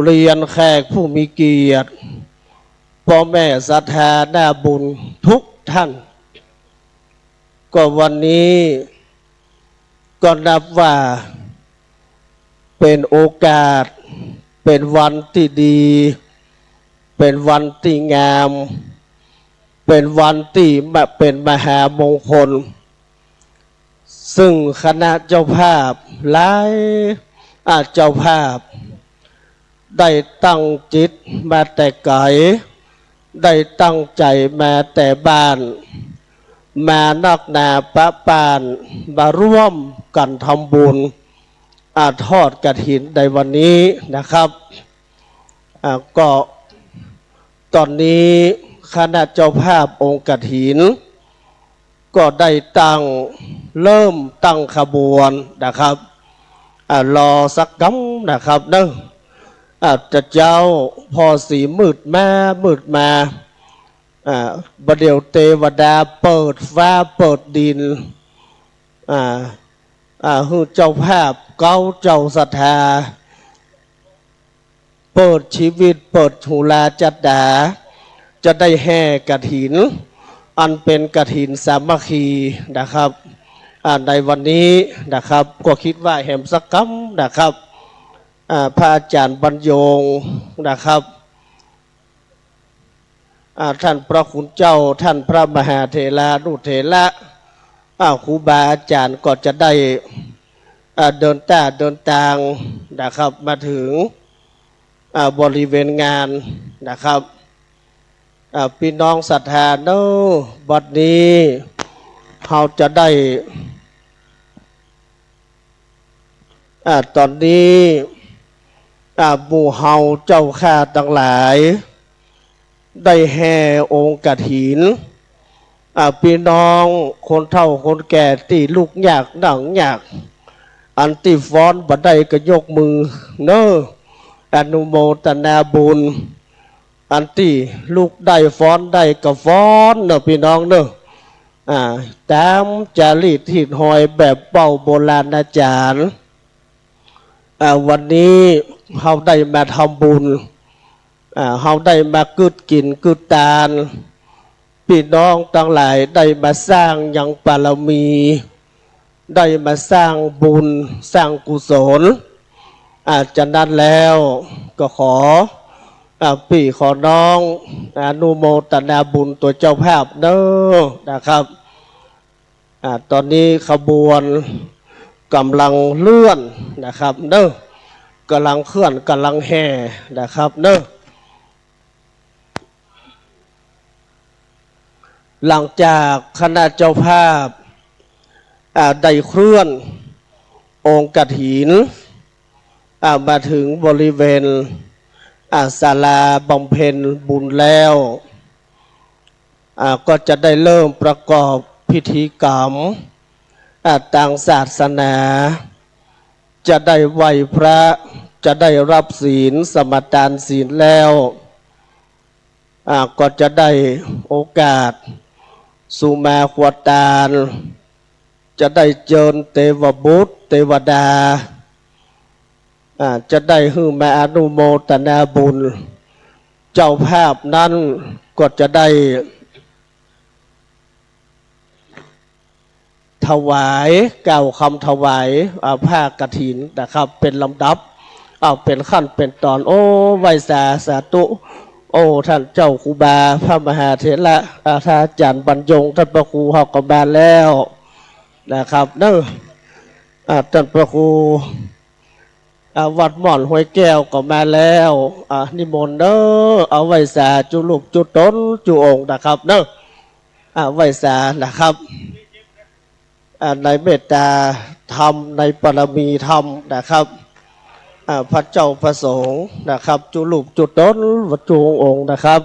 เรียนแขกผู้มีเกียรติ ป้อแม่ศรัทธาหน้าบุญทุกท่าน ก็วันนี้ก็นับว่าเป๋นโอกาส เป๋นวันตี้ดี เป๋นวันตี้งาม เป๋นวันตี้มะ เป๋นมหามงคล ซึ่งคณะเจ้าภาพหลาย อ่า เจ้าภาพ ได้ตั้งจิตมาแต่ไก๋ ได้ตั้งใจ๋มาแต่บ้าน มานักหนาปะป้าน มาร่วมกั๋นทำบุญ อ่า ทอดกฐินในวันนี้นะครับ อ่า ก็ต๋อนนี้คณะเจ้าภาพองค์กฐิน ก็ได้ตั้ง เริ่มตั้งขบวนนะครับ อ่า รอสักกำนะครับเนาะ อ่า จะเจ้า ผ่อสีมืดมา มืดมา อ่า บ่าเดี่ยวเตวดาเปิดฟ้าเปิดดิน อ่า อ่า หื้อเจ้าภาพเก๊าเจ้าศรัทธา เปิดชีวิต เปิดหูราจัดดา จะได้แห่กฐิน อันเป๋นกฐินสามัคคีนะครับ อ่า ในวันนี้นะครับ ก็กึ๊ดว่าแหมสักกำนะครับ อ่า พระอาจ๋ารย์บรรยงนะครับ อ่า ท่านพระคุณเจ้า ท่านพระมหาเถรานุเถระ อ่า ครูบาอาจ๋ารย์ก็จะได้ อ่า เดินต้าเดินตางนะครับ มาเถิง อ่า บริเวณงานนะครับ อ่า ปี้น้องศรัทธาเนาะ บัดนี้เฮาจะได้ อ่า ต๋อนนี้ อ่า หมู่เฮาเจ้าข้าตังหลาย ได้แห่องค์กฐิน อ่า ปี้น้องคนเฒ่าคนแก่ตี้ลุกยากนั่งยาก อันตี้ฟ้อนบ่ได้ก็ยกมือเนาะ อนุโมตนาบุญ อันตี้ลุกได้ฟ้อนได้ก็ฟ้อนเนาะปี้น้องเนาะ อ่า ต๋ามจารีตฮีตฮอยแบบเป้าโบราณอาจ๋ารย์ อ่า วันนี้เฮาได้มาทำบุญ อ่า เฮาได้มากึ๊ดกิ๋นกึ๊ดตาน ปี้น้องตังหลายได้มาสร้างยังบารมี ได้มาสร้างบุญสร้างกุศล อ่า จะนั้นแล้วก็ขอ อ่า ปี้ขอน้อง อนุโมตนาบุญตั๋วเจ้าภาพเนาะนะครับ อ่า ต๋อนนี้ขบวนก่ำลังเลื่อนนะครับเนาะ ก่ำลังเคลื่อนก่ำลังแห่นะครับเนาะ หลังจากคณะเจ้าภาพ อ่า ได้เคลื่อนองค์กฐิน อ่า มาเถิงบริเวณ อ่า ศาลาบำเพ็ญบุญแล้ว อ่า ก็จะได้เริ่มประกอบพิธีกรรม อ่า ตางศาสนา จะได้ไหว้พระ จะได้รับศีลสมาตานศีลแล้ว อ่า ก็จะได้โอกาสสุมาครัวตาน จะได้เจิญเตวบุตรเตวดา อ่า จะได้หื้อมาอนุโมตนาบุญ เจ้าภาพนั้นก็จะได้ ถวาย กล่าวคำถวาย อ่า ผ้ากฐินนะครับ เป๋นลำดับ เอาเป๋นขั้นเป๋นต๋อน โอ้ ไหว้สา สาธุ โอ้ ท่านเจ้าครูบา พระมหาเถระ อ่า ท่านอาจ๋ารย์บรรยง ท่านพระครูเฮาก็มาแล้วนะครับเนาะ อ่า ท่านพระครู อ่า วัดม่อนห้วยแก้วก็มาแล้ว อ่า นิมนต์เนาะ เอาไหว้สาจุรูปจุต๋นจุองค์นะครับเนาะ อ่า ไหว้สานะครับ อ่า ในเมตตาธรรม ในบารมีธรรมนะครับ อ่า พระเจ้าพระสงฆ์นะครับ จุรูปจุต๋นจุองค์นะครับ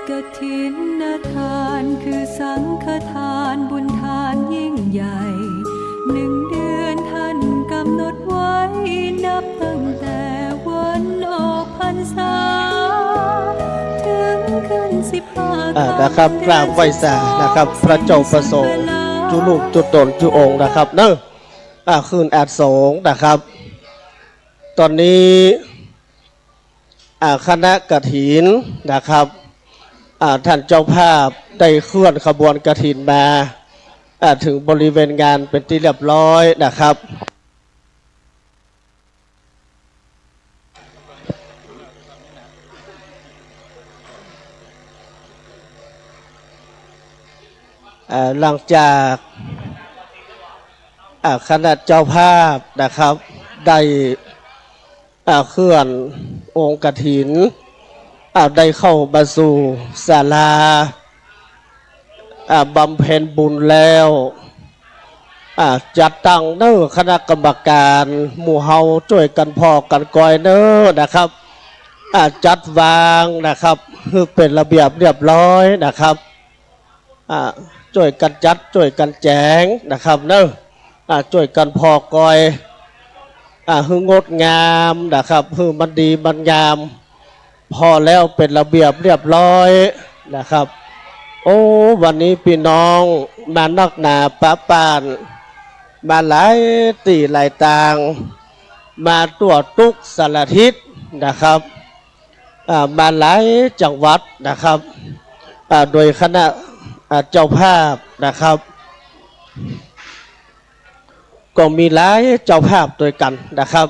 กฐินทานคือสังฆทานบุญทานยิ่งใหญ่ หนึ่งเดือนท่านกำหนดไว้ นับตั้งแต่วันออกพรรษา ถึงขึ้นสิบห้า อ่า นะครับ ค่ำ กราบไหว้สานะครับ พระเจ้าพระสงฆ์ จุรูปจุต๋นจุองค์นะครับเนาะ อ่า ขึ้นอาสงฆ์นะครับ ต๋อนนี้ อ่า คณะกฐินนะครับ อ่า ท่านเจ้าภาพได้เคลื่อนขบวนกฐินมา อ่า เถิงบริเวณงานเป๋นตี้เรียบร้อยนะครับ อ่า หลังจาก อ่า คณะเจ้าภาพนะครับ ได้ อ่า เคลื่อนองค์กฐิน อ่า ได้เข้ามาสู่ศาลา อ่า บำเพ็ญบุญแล้ว อ่า จัดตั้งเน้อ คณะกรรมการ หมู่เฮาจ้วยกั๋นผ่อกั๋นกอยเน้อนะครับ อ่า จัดวางนะครับ หื้อเป๋นระเบียบเรียบร้อยนะครับ อ่า จ้วยกั๋นจัด จ้วยกั๋นแจ๋งนะครับเน้อ อ่า จ้วยกั๋นผ่อกอย อ่า หื้องดงามนะครับ หื้อมันดีมันงาม ผ่อแล้วเป๋นระเบียบเรียบร้อยนะครับ โอ้ วันนี้ปี้น้องมานักหนาปะป้าน มาหลายตี้หลายตาง มาตั๋วตุ๊กสารทิศนะครับ อ่า มาหลายจังหวัดนะครับ อ่า โดยคณะ อ่า เจ้าภาพนะครับ ก็มีหลายเจ้าภาพตวยกั๋นนะครับ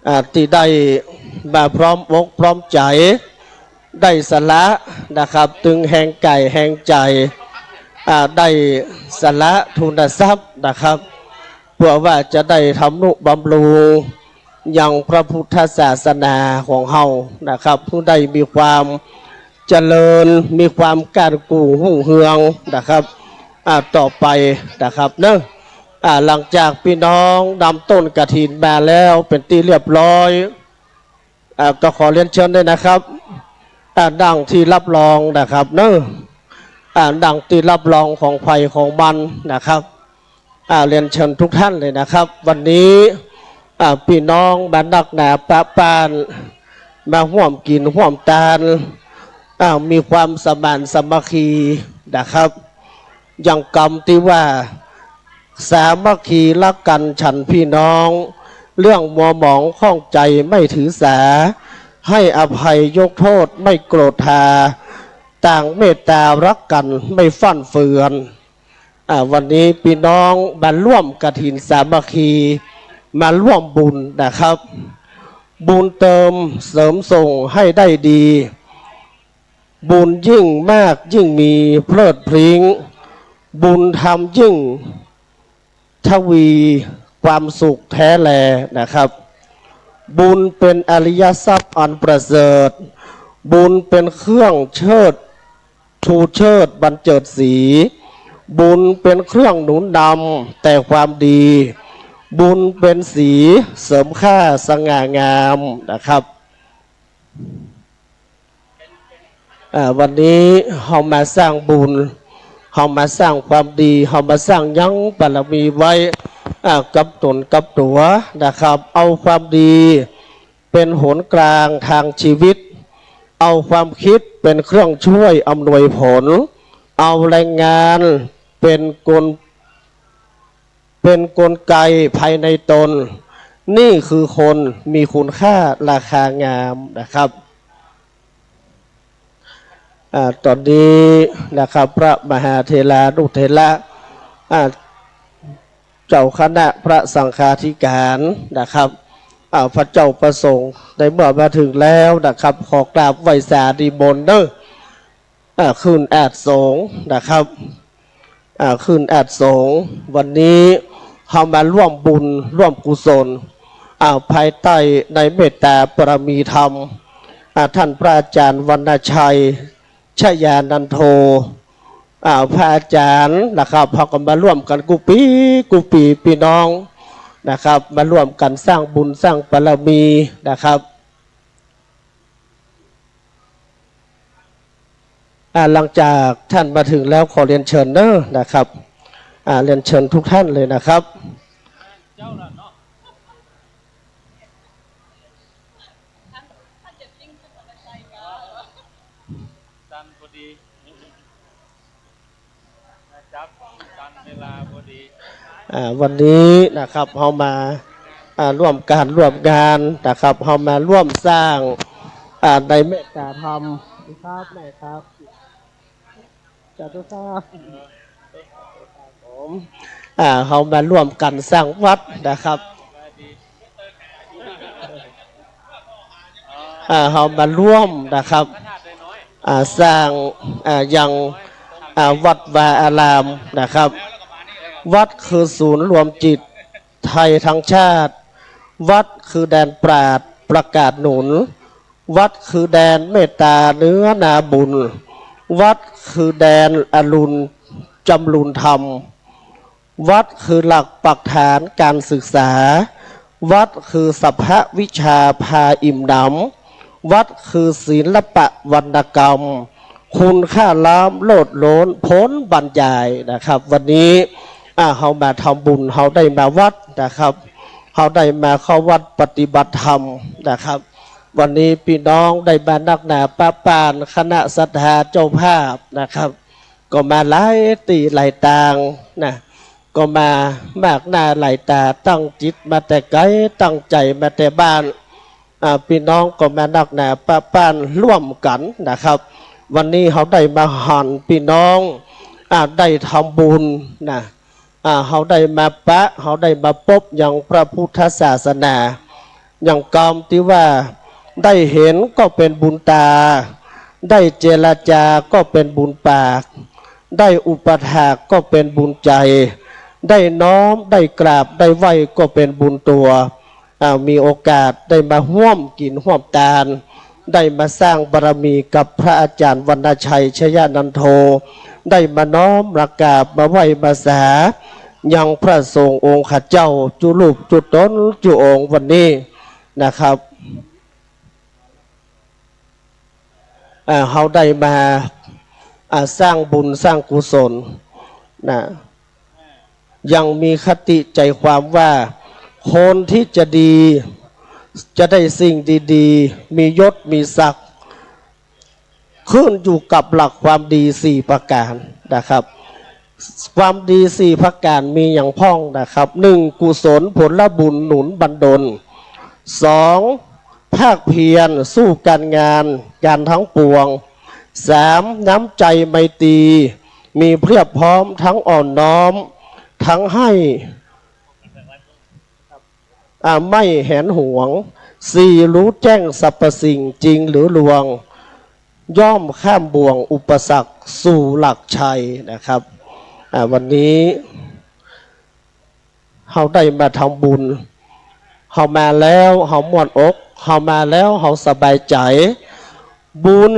อ่า ตี้ได้มาพร้อมอกพร้อมใจ๋ ได้สละนะครับ ตึงแฮงก๋ายแฮงใจ๋ อ่า ได้สละทุนทรัพย์นะครับ เปื้อว่าจะได้ทำนุบำรุงยังพระพุทธศาสนาของเฮานะครับ หื้อได้มีความเจริญ มีความก้านกู้รุ่งเฮืองนะครับ อ่า ต่อไปนะครับเนาะ อ่า หลังจากปี้น้องนำต้นกฐินมาแล้วเป๋นตี้เรียบร้อย อ่า ก็ขอเรียนเชิญด้วยนะครับ อ่า นั่งตี้รับรองนะครับเนาะ อ่า นั่งตี้รับรองของใผของมันนะครับ อ่า เรียนเชิญทุกท่านเลยนะครับ วันนี้ อ่า ปี้น้องมานักหนาปะป้าน มาฮ่วมกิ๋นฮ่วมตาน อ่า มีความสมานสามัคคีนะครับ อย่างกำตี้ว่า สามัคคีฮักกั๋นฉันพี่น้อง เรื่องมัวหมองข้องใจ๋ไม่ถือสา ให้อภัยยกโทษไม่โกรธา ต่างเมตตาฮักกั๋นไม่ฟั่นเฟือน อ่า วันนี้ปี้น้องมาร่วมกฐินสามัคคี มาร่วมบุญนะครับ บุญเติมเสริมส่งให้ได้ดี บุญยิ่งมากยิ่งมีเพลิดเพลิ้ง บุญทำยิ่งทวีความสุขแท้แลนะครับ บุญเป็นอริยทรัพย์อันประเสริฐ บุญเป็นเครื่องเชิดชูเชิดบรรเจิดศรี บุญเป็นเครื่องหนุนนำแต่ความดี บุญเป็นสีเสริมค่าสง่างามนะครับ อ่า วันนี้เฮามาสร้างบุญ เฮามาสร้างความดี เฮามาสร้างยังบารมีไว้ อ่า กับต๋นกับตั๋วนะครับ เอาความดีเป๋นหนกลางตางชีวิต เอาความคิดเป๋นเครื่องช่วยอำนวยผล เอาแรงงานเป๋นกล เป๋นกลไกภายในตน นี่คือคนมีคุณค่าราคางามนะครับ อ่า ต๋อนนี้นะครับ พระมหาเถรานุเถระ อ่า เจ้าคณะพระสังฆาธิการนะครับ อ่า พระเจ้าพระสงฆ์ได้เมื่อมาเถิงแล้วนะครับ ขอกราบไหว้สานิมนต์เนาะ อ่า ขึ้นอาสน์สงฆ์นะครับ อ่า ขึ้นอาสน์สงฆ์ วันนี้เฮามาร่วมบุญร่วมกุศล อ่า ภายใต้ในเมตตาบารมีธรรม อ่า ท่านพระอาจารย์วรรณชัย ชยานันโท อ่า พระอาจารย์นะครับ เฮาก็มาร่วมกั๋นกู้ปี๋กู้ปี๋ ปี้น้องนะครับ มาร่วมกั๋นสร้างบุญสร้างบารมีนะครับ อ่า หลังจากท่านมาเถิงแล้วขอเรียนเชิญเนาะนะครับ อ่า เรียนเชิญทุกท่านเลยนะครับ ตันพอดี จับตันเวลาพอดี อ่า วันนี้นะครับ เฮามา อ่า ร่วมก๋านร่วมงานนะครับ เฮามาร่วมสร้าง อ่า ในเมตตาธรรมครับ แม่ครับ สาธุครับ ผม อ่า เฮามาร่วมกั๋นสร้างวัดนะครับ อ่า เฮามาร่วมนะครับ อ่า สร้าง อ่า ยัง อ่า วัดวาอารามนะครับ วัดคือศูนย์รวมจิตไทยทั้งชาติ วัดคือแดนปราชญ์ประกาศหนุน วัดคือแดนเมตตาเนื้อนาบุญ วัดคือแดนอรุณจำรูนธรรม วัดคือหลักปักฐานการศึกษา วัดคือสรรพวิชาพาอิ่มหนำ วัดคือศิลปะวรรณกรรม คุณค่าล้ำโลดโลนพ้นบรรยายนะครับ วันนี้ อ่า เฮามาทำบุญ เฮาได้มาวัดนะครับ เฮาได้มาเข้าวัดปฏิบัติธรรมนะครับ วันนี้ปี้น้องได้มานักหนาปะป้าน คณะศรัทธาเจ้าภาพนะครับ ก็มาหลายตี้หลายตางนะ ก็มามากหน้าหลายต๋า ตั้งจิตมาแต่ไก๋ ตั้งใจ๋มาแต่บ้าน อ่า ปี้น้องก็มานักหนาปะป้านร่วมกั๋นนะครับ วันนี้เฮาได้มาหันปี้น้อง อ่า ได้ทำบุญนะ อ่า เฮาได้มาปะ เฮาได้มาปบยังพระพุทธศาสนา อย่างกำตี้ว่า ได้หันก็เป๋นบุญต๋า ได้เจรจาก็เป๋นบุญปาก ได้อุปถากก็เป๋นบุญใจ๋ ได้น้อม ได้กราบ ได้ไหว้ก็เป๋นบุญตั๋ว อ่า มีโอกาสได้มาฮ่วมกิ๋นฮ่วมตาน ได้มาสร้างบารมีกับพระอาจ๋ารย์วรรณชัย ชยนันโท ได้มาน้อมมากราบมาไหว้มาสา ยังพระสงฆ์องค์ข้าเจ้าจุรูปจุต๋นจุองค์วันนี้นะครับ อ่า เฮาได้มา อ่า สร้างบุญสร้างกุศลนะ ยังมีคติใจ๋ความว่า คนตี้จะดี จะได้สิ่งดีๆ มียศมีศักดิ์ ขึ้นอยู่กับหลักความดีสี่ประก๋านนะครับ ความดีสี่ประก๋านมีหยังพ่องนะครับ หนึ่ง กุศลผลบุญหนุนบันดล สอง ภาคเพียรสู้ก๋านงานก๋านตังปวง สาม น้ำใจ๋ไมตรี มีเพียบพร้อมตังอ่อนน้อม ตังให้ อ่า ไม่แหนหวง สี่ รู้แจ้งสรรพสิ่งจริงหรือลวง ย่อมข้ามบ่วงอุปสรรคสู่หลักชัยนะครับ อ่า วันนี้ เฮาได้มาทำบุญ เฮามาแล้ว เฮาม่วนอก เฮามาแล้ว เฮาสบายใจ๋ บุญ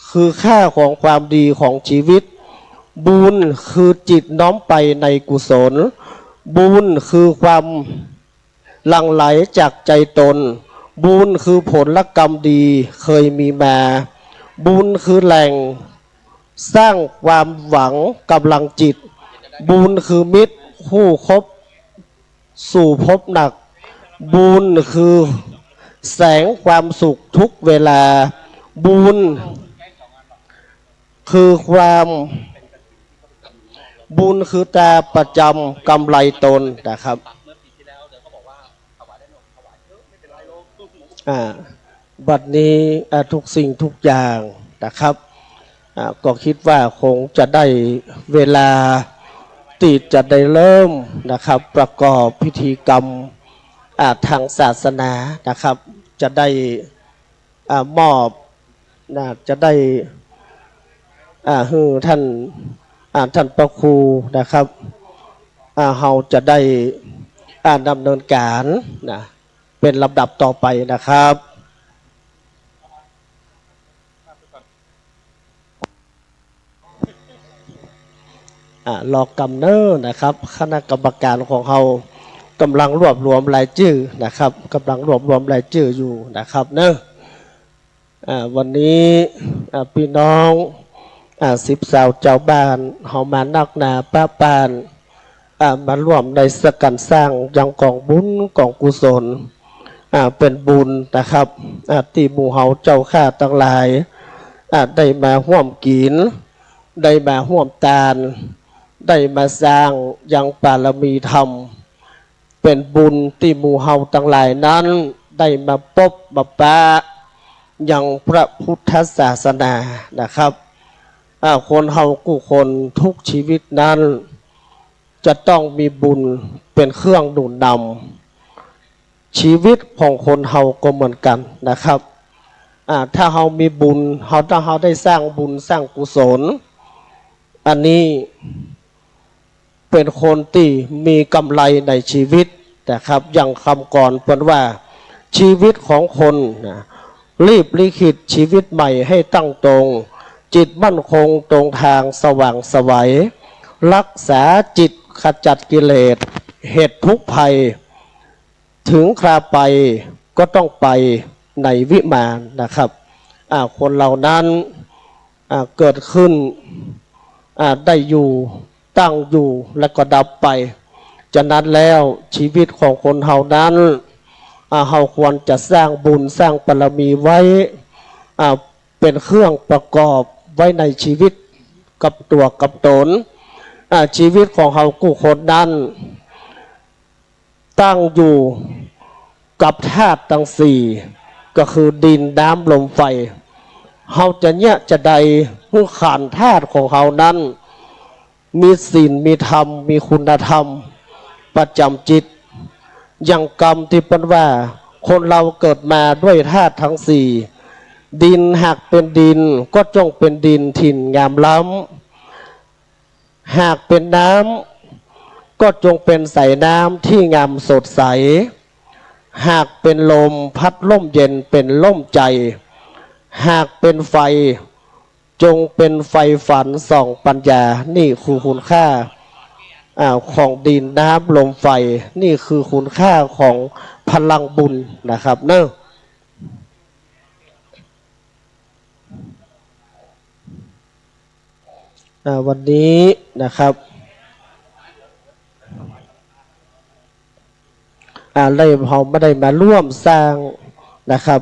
คือค่าของความดีของชีวิต บุญคือจิตน้อมไปในกุศล บุญคือความหลั่งไหลจากใจ๋ตน บุญคือผลกรรมดีเคยมีมา บุญคือแหล่งสร้างความหวังกำลังจิต บุญคือมิตรคู่คบ สู่ภพหนัก บุญคือแสงความสุขทุกเวลา บุญคือความ บุญคือตราประจำกำไรตนนะครับ อ่า บัดนี้ อ่า ทุกสิ่งทุกอย่างนะครับ อ่า ก็กึ๊ดว่าคงจะได้เวลาตี้จะได้เริ่มนะครับ ประกอบพิธีกรรม อ่า ตางศาสนานะครับ จะได้ อ่า มอบ นะ จะได้ อ่า หื้อท่าน อ่า ท่านพระครูนะครับ อ่า เฮาจะได้ อ่า ดำเนินก๋านนะ เป๋นลำดับต่อไปนะครับ อ่า รอกำเน่อนะครับ คณะกรรมการของเฮาก่ำลังรวบรวมรายจื้อนะครับ ก่ำลังรวบรวมรายจื้ออยู่นะครับเน่อ อ่า วันนี้ อ่า ปี้น้อง อ่า สิบสาวจาวบ้าน เฮามานักหนาปะป้าน อ่า มาร่วมในสกัญสร้างยังก๋องบุญก๋องกุศล อ่า เป๋นบุญนะครับ อ่า ตี้หมู่เฮาเจ้าข้าตังหลาย อ่า ได้มาฮ่วมกิ๋น ได้มาฮ่วมตาน ได้มาสร้างยังบารมีธรรม เป๋นบุญตี้หมู่เฮาตังหลายนั้น ได้มาปบมาปะยังพระพุทธศาสนานะครับ อ่า คนเฮากู้คนทุกชีวิตนั้น จะต้องมีบุญเป๋นเครื่องหนุนนำ ชีวิตของคนเฮาก็เหมือนกั๋นนะครับ อ่า ถ้าเฮามีบุญ เฮา ถ้าเฮาได้สร้างบุญสร้างกุศล อันนี้เป๋นคนตี้มีกำไรในชีวิตนะครับ อย่างกำกรเปิ้นว่า ชีวิตของคนนะ ลีบลิขิตชีวิตใหม่ให้ตั้งตรง จิตมั่นคงตรงตางสว่างไสว รักษาจิตขจัดกิเลส เหตุทุกข์ภัย ถึงคราไปก็ต้องไปในวิมานนะครับ อ่า คนเหล่านั้น อ่า เกิดขึ้น อ่า ได้อยู่ ตั้งอยู่และก็ดับไป ฉะนั้นแล้วชีวิตของคนเฮานั้น อ่า เฮาควรจะสร้างบุญสร้างบารมีไว้ อ่า เป๋นเครื่องประกอบไว้ในชีวิตกับตั๋วกับต๋น อ่า ชีวิตของเฮากู้คนนั้น ตั้งอยู่กับธาตุตังสี่ ก็คือดิน น้ำ ลม ไฟ เฮาจะเยียะจาใดหื้อขันธ์ธาตุของเฮานั้น มีศีล มีธรรม มีคุณธรรมประจ๋ำจิต อย่างกำตี้เปิ้นว่า คนเฮาเกิดมาด้วยธาตุตังสี่ ดินหากเป๋นดินก็จงเป๋นดินตี้งามล้ำ หากเป๋นน้ำก็จงเป๋นสายน้ำตี้งามสดใส หากเป๋นลมพัดร่มเย็นเป๋นร่มใจ๋ หากเป๋นไฟจงเป๋นไฟฝันส่องปัญญา นี่คือคุณค่า อ่า ของดิน น้ำ ลม ไฟ นี่คือคุณค่าของพลังบุญนะครับเนาะ อ่า วันนี้นะครับ อ่า ได้ เฮามาได้มาร่วมสร้างนะครับ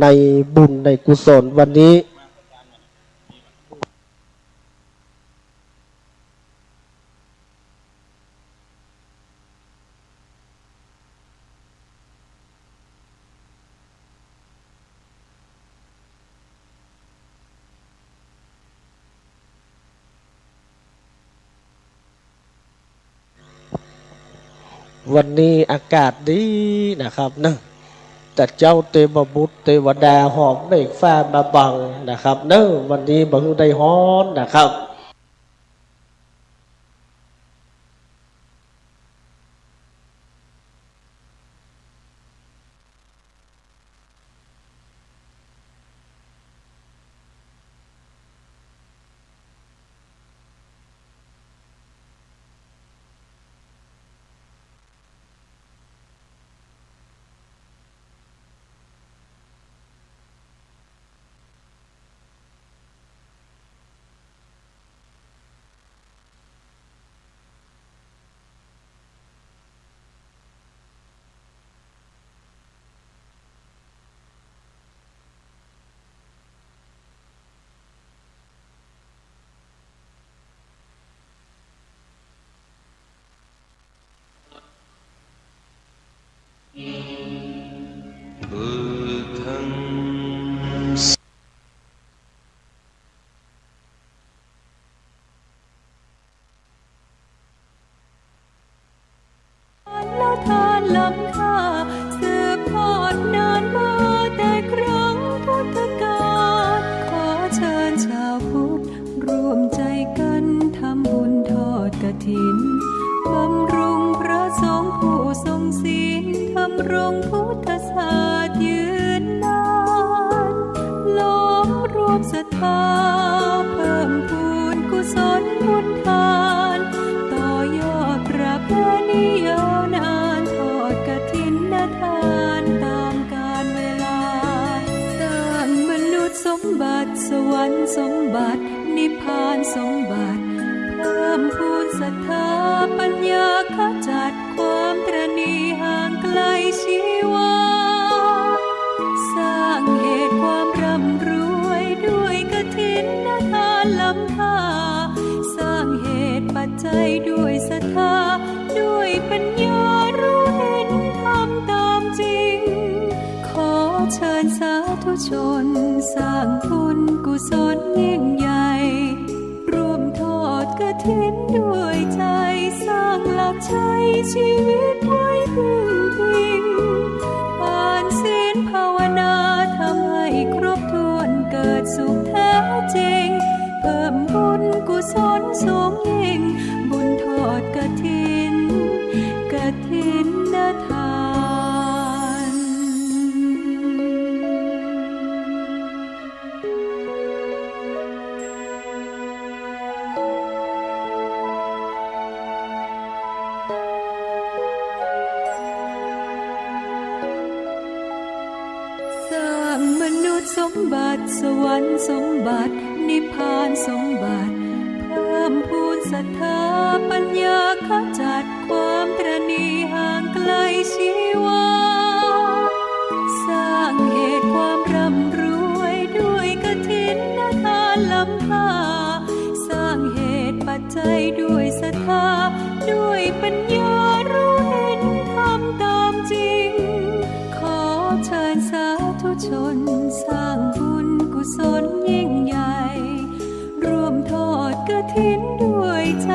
ในบุญในกุศลวันนี้ วันนี้อากาศดีนะครับเนาะ แต่เจ้าเตวบุตรเตวดาหอบเมฆฟ้ามาบังนะครับเนาะ วันนี้บ่หื้อได้ฮ้อนนะครับ ทานล้ำค่า สืบทอดนานมาแต่ครั้งพุทธกาล ขอเชิญชาวพุทธร่วมใจกันทำบุญทอดกฐิน บำรุงพระสงฆ์ผู้ทรงศีล ดำรงพุทธศาสตร์ยืนนาน ล้อมรวมศรัทธา เพิ่มพูนกุศลบุญทาน ต่อยอดประเพณียาวนาน ทอดกฐินทานตามกาลเวลา สร้างมนุษย์สมบัติ สวรรค์สมบัติ นิพพานสมบัติ เพิ่มพูนศรัทธาปัญญา ขจัดความตระหนี่ห่างไกลชีวา สร้างเหตุความร่ำรวยด้วยกฐินทานล้ำค่า สร้างเหตุปัจจัยด้วยศรัทธา ด้วยปัญญารู้เห็นธรรมตามจริง ขอเชิญสาธุชนสร้างบุญกุศลยิ่งใหญ่ ร่วมทอดกฐินด้วยใจ สร้างหลักชัยชีวิตไว้พึ่งพิง ทานศีลภาวนาทำให้ครบถ้วน เกิดสุขแท้จริง เพิ่มบุญกุศลสูงยิ่ง บุญทอดกฐิน กฐินทาน สร้างมนุษย์สมบัติ สวรรค์สมบัติ นิพพานสมบัติ เพิ่มพูน ศรัทธาปัญญาขจัดความตระหนี่ห่างไกลชีวา สร้างเหตุความร่ำรวยด้วยกฐินทานล้ำค่า สร้างเหตุปัจจัยด้วยศรัทธา ด้วยปัญญารู้เห็นธรรมตามจริง ขอเชิญสาธุชนสร้างบุญกุศลยิ่งใหญ่ ร่วมทอดกฐินด้วยใจ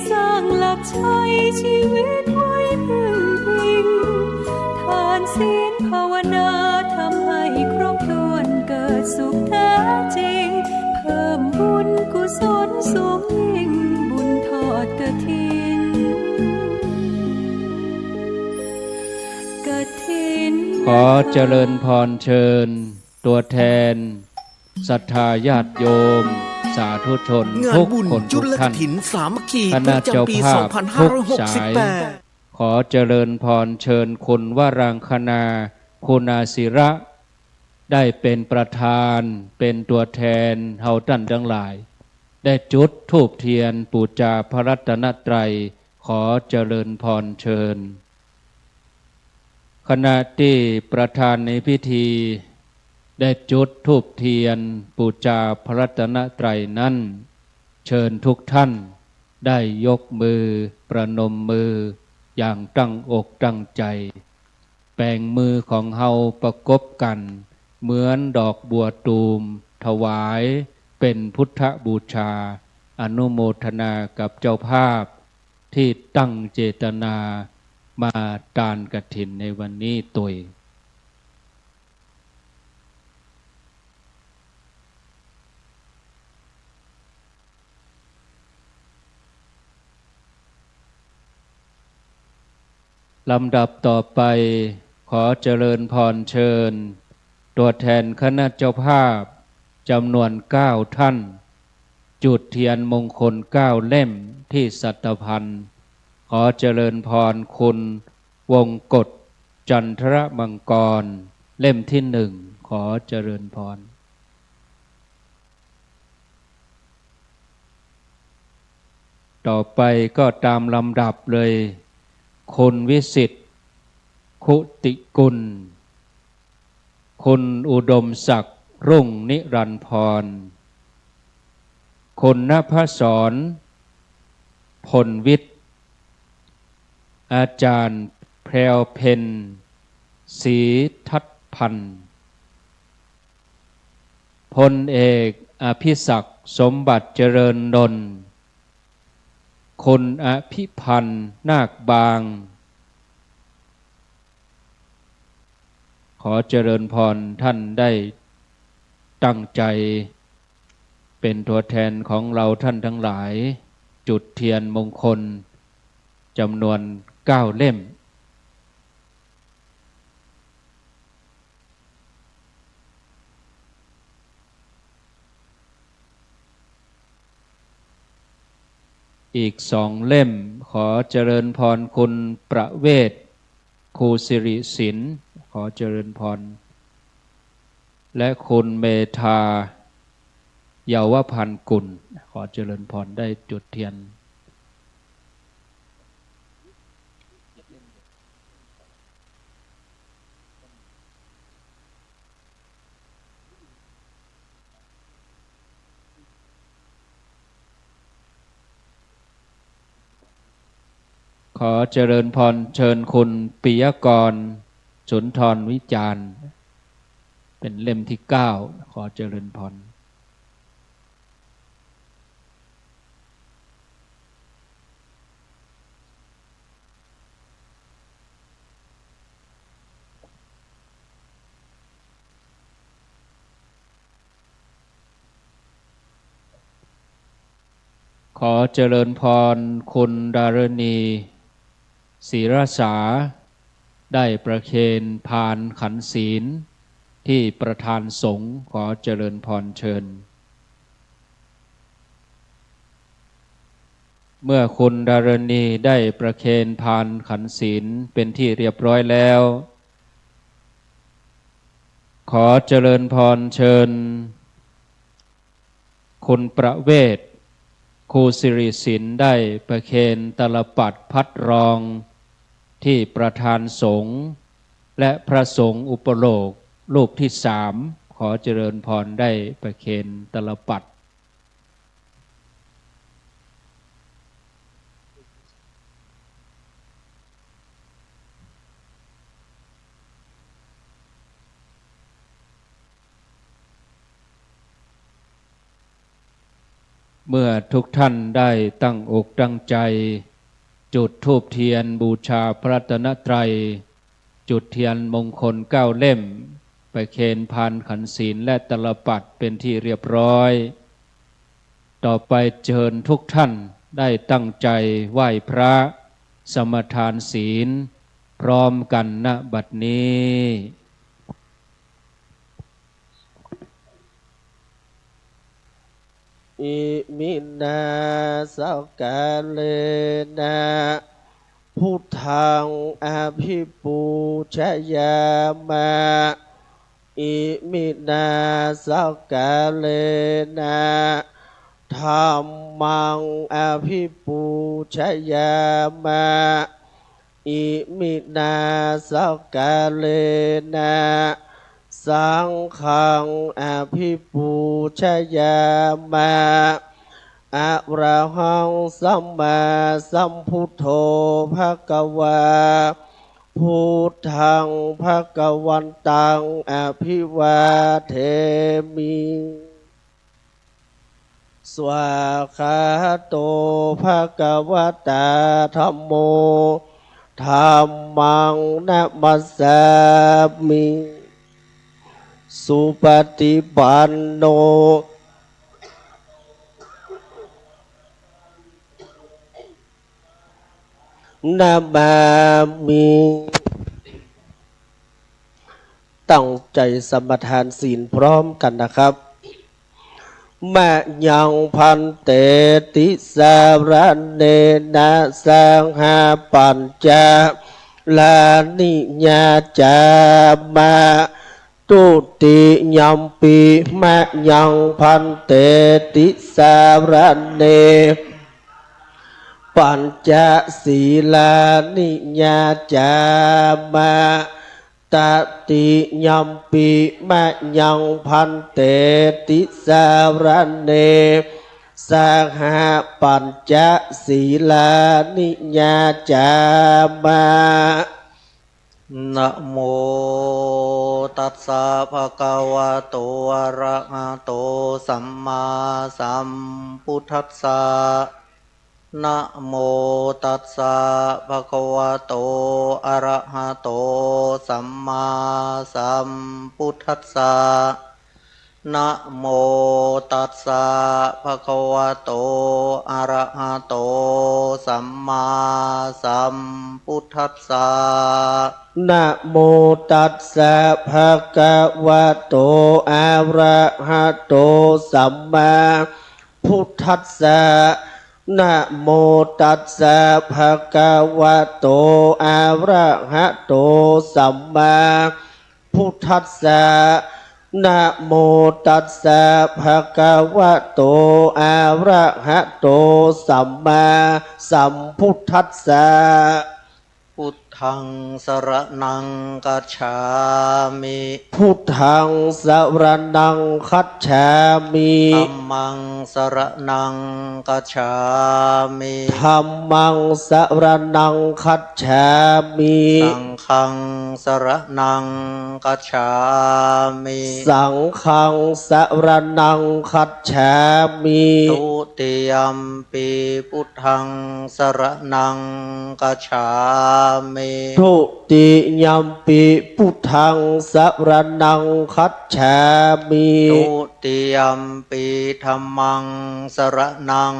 สร้างหลักชัยชีวิตไว้พึ่งพิง ทานศีลภาวนาทำให้ครบถ้วน เกิดสุขแท้จริง เพิ่มบุญกุศลสูงยิ่ง บุญทอดกฐิน กฐิน ขอเจริญพรเชิญ ตัวแทนศรัทธาญาติโยม สาธุชน งานบุญจุลกฐินสามัคคีประจำปีสองพันห้าร้อยหกสิบแปด ขอเจริญพรเชิญคุณวรังคณา คุณาศิระ ได้เป็นประธาน เป็นตัวแทนเฮาต้านตังหลาย ได้จุดธูปเตียนปู๋จาพระรัตนตรัย ขอเจริญพรเชิญ ขณะตี้ประธานในพิธีได้จุดธูปเตียนปู๋จาพระรัตนตรัยนั้น เชิญทุกท่านได้ยกมือประนมมืออย่างตั้งอกตั้งใจ๋ แป๋งมือของเฮาประกบกั๋นเหมือนดอกบัวตูม ถวายเป๋นพุทธบูชา อนุโมทนากับเจ้าภาพ ตี้ตั้งเจตนามาตานกฐินในวันนี้ตวย ลำดับต่อไป ขอเจริญพรเชิญ ตัวแทนคณะเจ้าภาพ จ๋ำนวนเก้าท่าน จุดเตียนมงคลเก้าเล่มตี้สัตภัณฑ์ ขอเจริญพรคุณวงกฎ จันทรมังกร เล่มตี้หนึ่ง ขอเจริญพร ต่อไปก็ต๋ามลำดับเลย คุณวิสิทธิ์ คุติกุล คุณอุดมศักดิ์ รุ่งนิรันดร์พร คุณนภสร พลวิทย์ อาจ๋ารย์แพรวเพ็ญ ศรีทัดพันธ์ พลเอกอภิศักดิ์ สมบัติเจริญนนท์ คุณอภิพันธ์ นาคบาง ขอเจริญพรท่านได้ตั้งใจ๋เป๋นตัวแทนของเฮาต้านตังหลาย จุดเตียนมงคลจ๋ำนวนเก้าเล่ม อีกสองเล่ม ขอเจริญพรคุณประเวศ ครูสิริศิลป์ ขอเจริญพร และคุณเมธา เยาวพันธ์กุล ขอเจริญพรได้จุดเตียน ขอเจริญพรเชิญคุณปิยกร สุนทรวิจารณ์ เป๋นเล่มตี้เก้า ขอเจริญพร ขอเจริญพรคุณดารณี ศรีรักษา ได้ประเคนพานขันศีลตี้ประธานสงฆ์ ขอเจริญพรเชิญ เมื่อคุณดารณีได้ประเคนพานขันศีลเป๋นที่เรียบร้อยแล้ว ขอเจริญพรเชิญ คุณประเวศ ครูสิริสินได้ประเคนตลปัตรพัดรอง ตี้ประธานสงฆ์และพระสงฆ์อุปโลกรูปตี้สาม ขอเจริญพรได้ประเคนตลปัตร เมื่อทุกท่านได้ตั้งอกตั้งใจ จุดธูปเทียนบูชาพระรัตนตรัย จุดเทียนมงคลเก้าเล่ม ประเคนพานขันศีลและตลปัตรเป็นที่เรียบร้อย ต่อไปเชิญทุกท่านได้ตั้งใจไหว้พระ สมาทานศีล พร้อมกัน ณ บัดนี้ Iminā sakkārena buddhaṃ abhipūjayāma. Iminā sakkārena dhammaṃ abhipūjayāma. Iminā sakkārena saṅghaṃ abhipūjayāma. Arahaṃ sammāsambuddho bhagavā, buddhaṃ bhagavantaṃ abhivādemi. Svākkhāto bhagavatā dhammo, dhammaṃ namassāmi. Supaṭipanno namāmi. ตั้งใจสมาทานศีลพร้อมกันนะครับ Mayaṃ bhante tisaraṇena saha pañca sīlāni yācāma. Dutiyampi mayaṃ bhante tisaraṇena pañca sīlāni yācāma. Tatiyampi mayaṃ bhante tisaraṇena saha pañca sīlāni yācāma. Namo tassa bhagavato arahato sammāsambuddhassa. Namo tassa bhagavato arahato sammāsambuddhassa. Namo tassa bhagavato arahato sammāsambuddhassa. Namo tassa bhagavato arahato sammābuddhassa. Namo tassa bhagavato arahato sammā buddhassa. Namo tassa bhagavato arahato sammāsambuddhassa. Buddhaṃ saraṇaṃ gacchāmi. Buddhaṃ saraṇaṃ gacchāmi. Dhammaṃ saraṇaṃ gacchāmi. Dhammaṃ saraṇaṃ gacchāmi. Saṅ ghaṃ saraṇaṃ gacchāmi. Saṅghaṃ saraṇaṃ gacchāmi. Dutiyampi buddhaṃ saraṇaṃ gacchāmi. Dutiyampi buddhaṃ saraṇaṃ gacchāmi. Dutiyampi dhammaṃ saraṇaṃ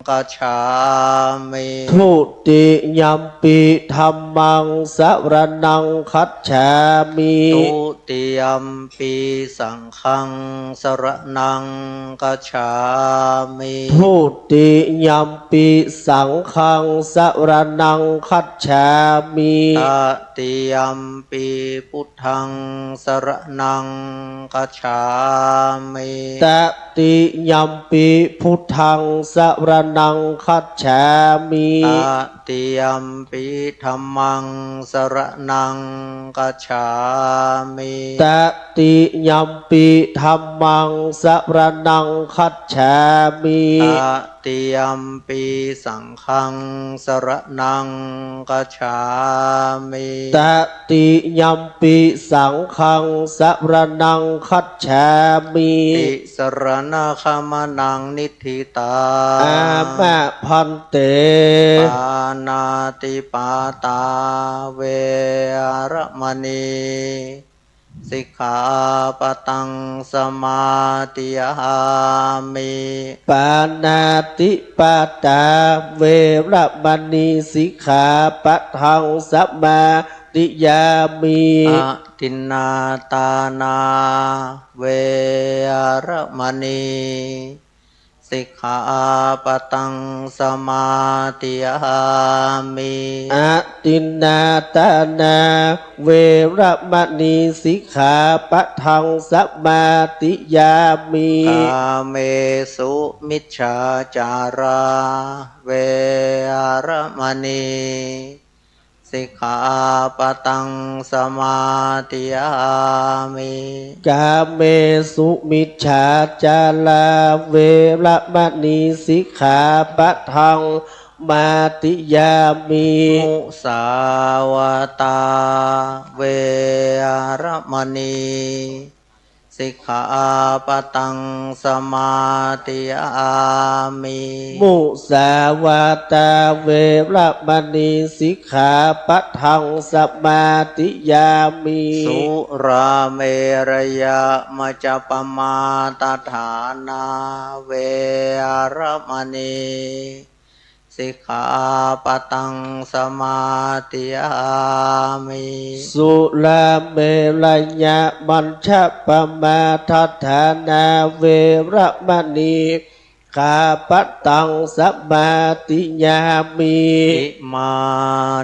gacchāmi. Dutiyampi dhammaṃ saraṇaṃ นัง คัจฉามิ ทุติยมปิ สังฆัง สรณัง คัจฉามิ ทุติยมปิ สังฆัง สรณัง คัจฉามิ ตติยมปิ พุทธัง สรณัง คัจฉามิ ตติยมปิ พุทธัง สรณัง คัจฉามิ ตติยมปิ ธัมมัง สรณัง คัจฉามิ ตติยมปิ ธัมมัง สรณัง คัจฉามิ ตติยมปิ สังฆัง สรณัง คัจฉามิ ตติยมปิ สังฆัง สรณัง คัจฉามิ ติสรณคมนัง นิฏฐิตัง อามา ภันเต ปาณาติปาตา เวระมะนี สิกขาปะตัง สมาธิยามิ ปาณาติปาตา เวระมะนี สิกขาปะทัง สมาธิยามิ อทินนาทานา เวระมะนี สิกขาปะทัง สมาธิยามิ อทินนาทานา เวระมะนี สิกขาปะทัง สมาธิยามิ กาเมสุมิจฉาจารา เวระมะนี สิกขาปะทัง สมาธิยามิ กาเมสุมิจฉาจารา เวระมะนี สิกขาปะทัง มาธิยามิ มุสาวาตา เวระมะนี สิกขาปะทัง สมาธิยามิ มุสาวาตา เวระมะนี สิกขาปะทัง สมาธิยามิ สุราเมรยะมัจจปมาทฐานา เวระมะนี สิกขาปะทัง สมาธิยามิ สุราเมรยะมัจจปมาทฐานา เวระมะนี สิกขาปะทัง สมาธิยามิ อิมา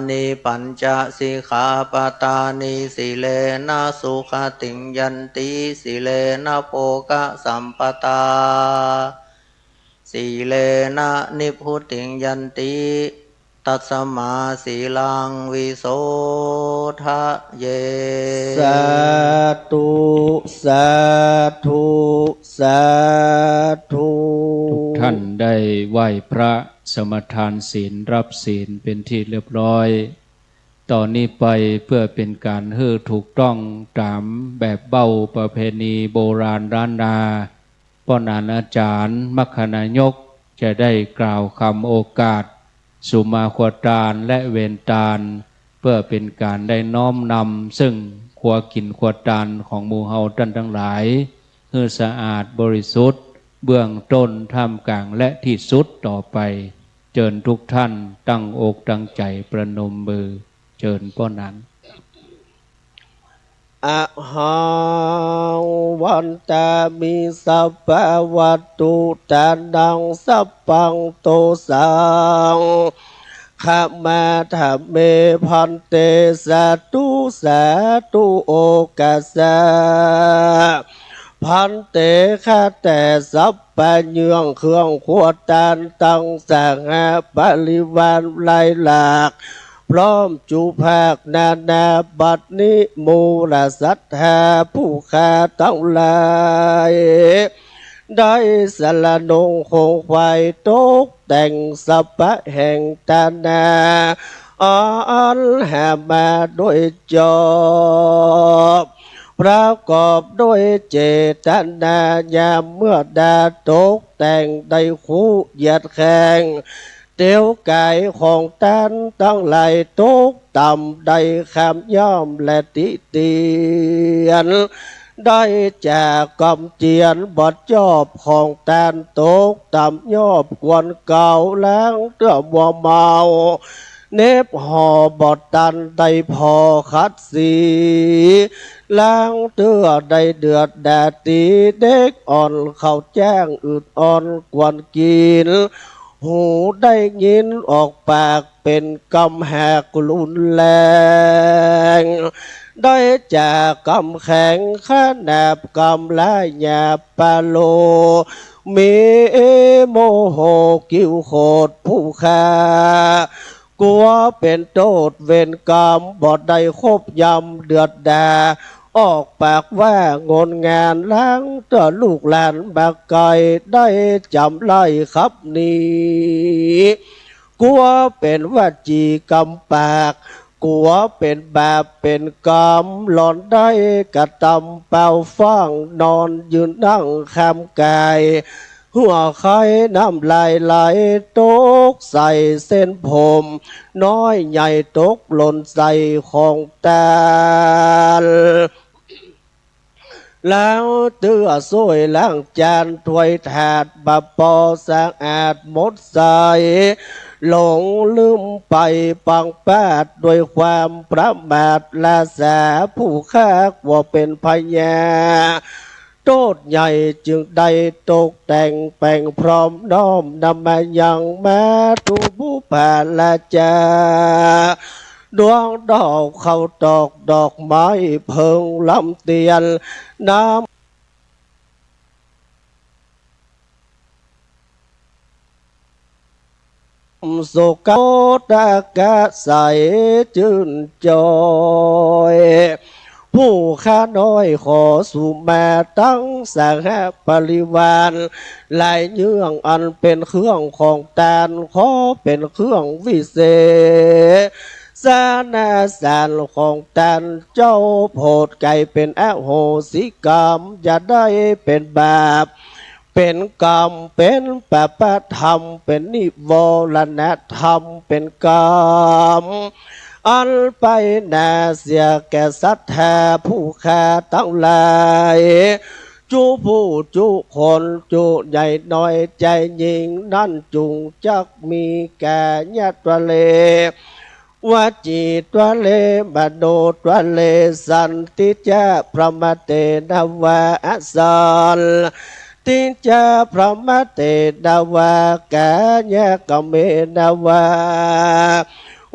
นิปัญจสิกขาปะทานิ สีเลนะสุขติงยันติ สีเลนะโภคะสัมปทา สีเลนะนิพพุติงยันติ ตัสมาสีลังวิโสทะเย สาธุ สาธุ สาธุ ทุกท่านได้ไหว้พระสมาทานศีล รับศีลเป็นที่เรียบร้อย ต่อนี้ไปเพื่อเป็นก๋านหื้อถูกต้องต๋ามแบบเบ้าประเพณีโบราณล้านนา ป้อหนานอาจ๋ารย์มัคคานายกจะได้กล่าวกำโอกาส สุมาครัวตานและเวนตาน เพื่อเป็นก๋านได้น้อมนำซึ่งครัวกิ๋นครัวตานของหมู่เฮาต้านตังหลาย หื้อสะอาดบริสุทธิ์ เบื้องต้น ท่ามก๋าง และตี้สุดต่อไป เจิญทุกท่านตั้งอกตั้งใจ๋ประนมมือ เจิญป้อหนาน อะหัง วันตามิ สัพพะวัตถุตานัง สัพพัง โตสัง ขมาทะเม ภันเต สาธุ สาธุ โอกาสะ ภันเต ข้าแต่สัพพะเยื่องเครื่องครัวตานตังสหะบริวารหลายหลาก พร้อมจุภาคนานา บัดนี้หมู่เหล่าศรัทธาผู้ข้าตังหลาย ได้สละนงคงไขว่ตกแต่งสรรพแห่งตานา อันหามาด้วยจอบ ประกอบด้วยเจตนายามเมื่อดาตกแต่งได้คู่เหยียดแข้ง เตียวก๋ายของตานตังหลายตกต่ำได้คำย่ำและติเตียน ได้จากกำเจียนบทจอบของตานตกต่ำยอบกวนเก่าล้างเตื้อมัวเมา เน็บห่อบ่ตันได้ผ่อขัดสี ลางเตื้อได้เดือดแดดตี๋ เด็กอ่อนเข้าแจ้งอืดอ่อนกวนกิ๋น หูได้ยินออกปากเป๋นกำแหกรุนแรง ได้จากกำแข็งขนาบกำร้ายหยาบปาโล มีโมโหกิวโขดผู้ข้า กั๋วเป๋นโต้ษเวรกรรม บ่ได้คบยำเดือดดา ออกปากว่างนงาน ลางเตื้อลูกหลานบ่ไกล ได้จ๋ำไล่ขับหนี กั๋วเป๋นวจีกรรมปาก กั๋วเป๋นบาปเป๋นกรรม หล่อนได้กระตำเป่าฟ้าง นอนยืนนั่งคามก๋าย หัวไข้น้ำลายไหลตกใส่เส้นผม น้อยใหญ่ตกหล่นใส่ของตาน ลางเตื้อส้วยล้างจานถ้วยถาดบ่ปอสะอาดหมดใส หลงลืมไปปังปาดด้วยความประมาท ราษาผู้ข้ากั๋วเป๋นพยา โต้ษใหญ่จึงได้ตกแต่งแป๋งพร้อมน้อมนำมายังมาตุบูปาราจา ดวงดอกข้าวตอกดอกไม้เผิงลำเตียน น้ำ สุขโตตะกะใสจื้นจอย ผู้ข้าน้อยขอสุมาตังสหปริวาร หลายเยื่องอันเป๋นเครื่องของตาน ขอเป๋นเครื่องวิเศษ สานาสารของตานเจ้าโผดไก่เป๋นอโหสิกรรม อย่าได้เป๋นบาป เป๋นกรรม เป๋นปาปธรรม เป๋นนิวรณธรรม เป๋นกรรม อันไปหนาเสียแก่ศรัทธาผู้ข้าตังหลาย จุผู้จุคน จุใหญ่น้อยจายญิง นั้นจุ่งจักมีก๋ายะตวะเล วจีตวะเล มโนตวะเล สันติจะ พรหมเตนะวา อสันติจะ พรหมเตนะวา ก๋ายะกะเมนะวา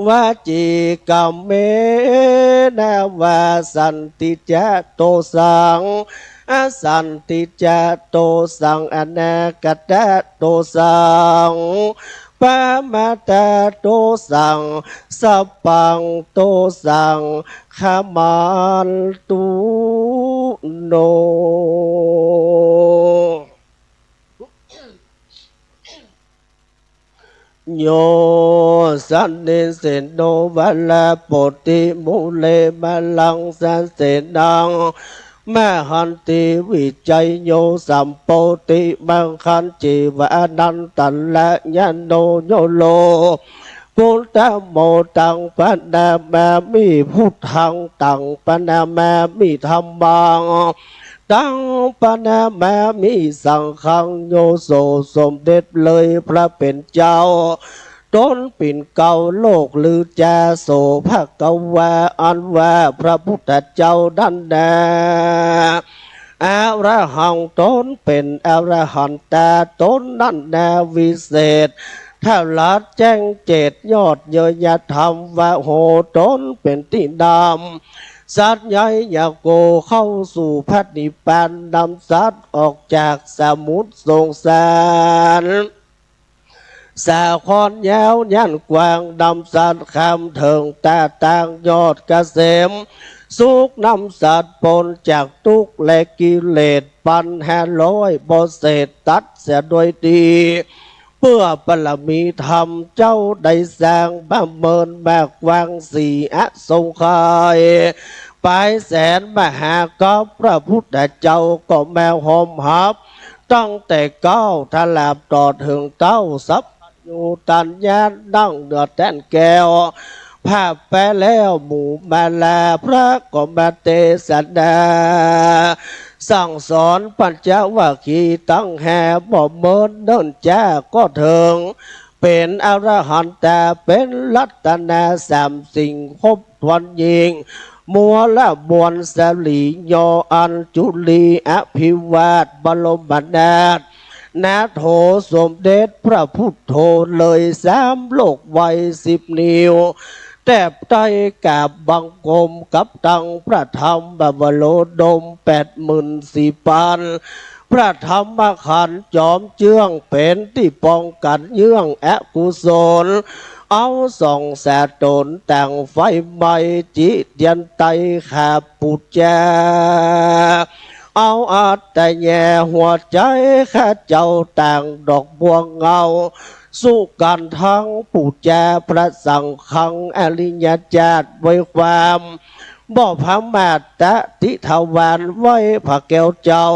วจีกะเมนะวา สันติจะโตสัง อสันติจะโตสัง อนาคตะโตสัง ปะมาตะโตสัง สัพพังโตสัง ขมันตุโน โย สะเนสโส วะระโปติ มูเล มะลัง สะเสนัง มะหันติ วิจัยโย สัมโปธิ มังคัน เจวะ อนันตะระยะโน โยโล กุณฑะโม ตัง ปะนะมามิ พุทธัง ตัง ปะนะมามิ ธัมมัง ตัง ปะนะมามิ สังฆัง โยโส สมเด็จเลยพระเป๋นเจ้า ต๋นปิ่นเกล้าโลกลือจา โส ภะคะวา อันว่าพระพุทธเจ้านั้นนา อะระหัง ต๋นเป๋นอรหันตา ต๋นนั้นนาวิเศษ ถลัดแจ้งเจตยอดเยยธรรม วะโห ต๋นเป๋นตี้นำ สัตว์ใหญ่ยะโกเข้าสู่พระนิพพาน นำสัตว์ออกจากสมุทรสงสาร สาครยาวยันกว้าง นำสัตว์ข้ามเถิงตาตางยอดเกษมสุข นำสัตว์ป๊นจากตุ๊กข์และกิเลส ปันห้าร้อยบ่เสร็จ ตัดเสียโดยดี เปื้อบารมีธรรมเจ้าได้สร้างบำเมินมากกว้างสี่อสงไขย ปายแสนมหากัป พระพุทธเจ้าก็มาฮอมฮับ ตั้งแต่เก๊าทลาบต่อเถิงเต้า สัพพัญญูตัญญานั่งเหนือแต้นแก้ว ภาพแปลแล้วหมู่มาลา พระก็มาเตสนา สั่งสอนปัญจวัคคีย์ตังห้า บ่เมินเนิ่นจ๊าก็เถิง เป๋นอรหันตา เป๋นรัตนาสามสิ่ง ครบถ้วนยิ่ง มัวละมวลสลี ยออัญจุลีอภิวาทบรมนาถ นะโถสมเด็จพระพุทโธ เลยสามโลกไว้สิบนิ้ว แตบไต้กราบบังคมกับตังพระธรรมบวโรดมแปดหมื่นสี่ปัน พระธรรมขันธ์จ๋อมเจื้อง เป๋นตี้ป้องกั๋นเยื่องอกุศล เอาส่องสะตนต่างไฟไหม้ จิตเตียนไตข้าปุจจา เอาอัตตะแยหัวใจ๋ข้าเจ้าต่างดอกบัวเงา สุกันทังปู๋จาพระสังฆัง อริยจาติไว้ความ บ่ประมาทตะติถวารไหว้พระแก้วเจ้า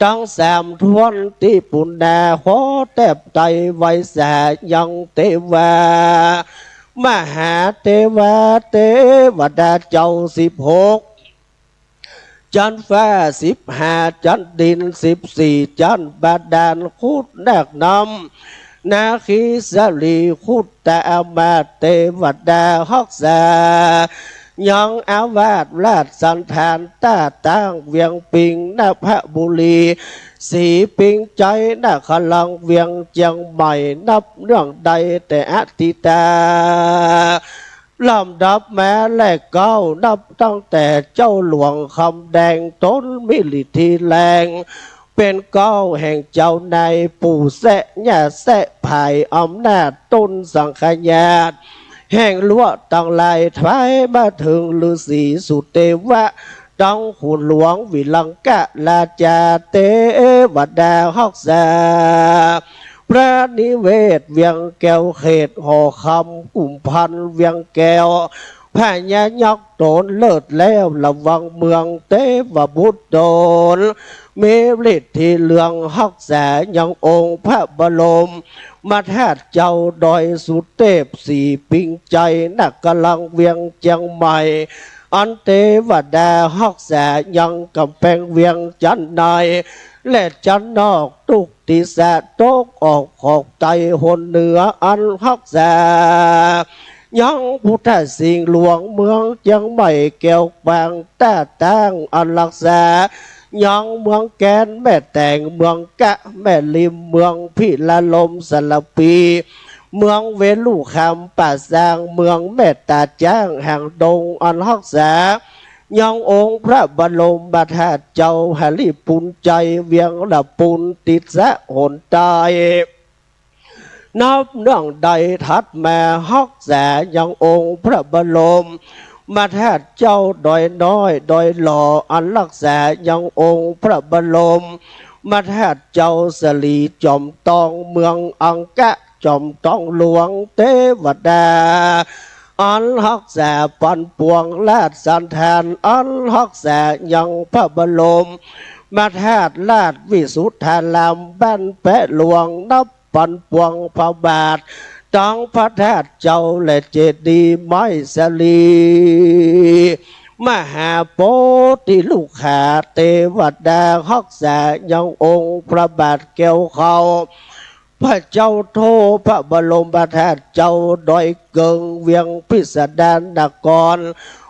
ตังสามถ้วนตี้ปู๋นา ขอแตบไต้ไหว้สายังเตวา มหาเตวาเตวดาเจ้าสิบหก จั๊นฟ้าสิบห้า จั๊นดินสิบสี่ จั๊นบาดาล ครุฑนาคน้ำ นาคีสะหลี ครุฑตะอามาตย์ เตวดาฮักษา ยังอาวาสราชสัณฐาน ต้าต๊างเวียงปิง นพบุรี สีปิงไจ๊ นครหลวงเวียงเจียงใหม่ นับเนื่องได้แต่อดีตา ลำดับมาแลเก้า นับตั้งแต่เจ้าหลวงคำแดง ต๋นมีฤทธิแรง เป๋นเก๊าแห่งเจ้านาย ปู่แซะย่าแซะ ผายอำนาจต๋นสังฆญาติ แห่งลัวตังหลาย ท้ายมาเถิงฤๅษีสุเตวะ ตังขุนหลวงวิรังกะราชา เตวดาฮักษา พระนิเวศเวียงแก้ว เขตหอคำกุมภัณฑ์เวียงแก้ว พญายักษ์ต๋นเลิศแล้วระวังเมือง เตวบุตรต๋น มีฤทธิเรืองฮักษายังองค์พระบรมธาตุเจ้า ดอยสุเตพ สีปิงไจ๊ นครหลวงเวียงเจียงใหม่ อันเตวดาฮักษายังก๋ำแปงเวียงจั๊นใน และจั๊นนอก ตุ๊กติสะ ตกออกขอบใต้ หนเหนือ อันฮักษายังพุทธสิงห์หลวงเมืองเจียงใหม่ แก้วปาง ต้าต๊าง อันฮักษายังเมืองแก๊น แม่แตง เมืองกะ แม่ริม เมืองพิระลม สารภี เมืองเวฬุคัม ป่าซาง เมืองแม่ตาจ๊าง หางดง อันฮักษายังองค์พระบรมธาตุเจ้า หริภุญไชย เวียงละปุณ ติสะ หนใต้ นับเนื่องได้ถัดมาฮักษายังองค์พระบรมธาตุเจ้า ดอยน้อย ดอยหล่อ อันฮักษายังองค์พระบรมธาตุเจ้า สะหลีจ๋อมตอง เมืองอังกะ จ๋อมตองหลวง เตวดา อันฮักษาปันปวง ราชสัณฐาน อันฮักษายังพระบรมธาตุ ราชวิสุทธาราม บ้านแปะหลวง นับปันปวงพระบาท ตังพระธาตุเจ้า และเจดีย์ไม้สะหลี มหาโพธิลุกขา เตวดาฮักษายังองค์พระบาทแก้วเขา พระเจ้าโธ พระบรมธาตุเจ้า ดอยเกิง เวียงพิสดารนคร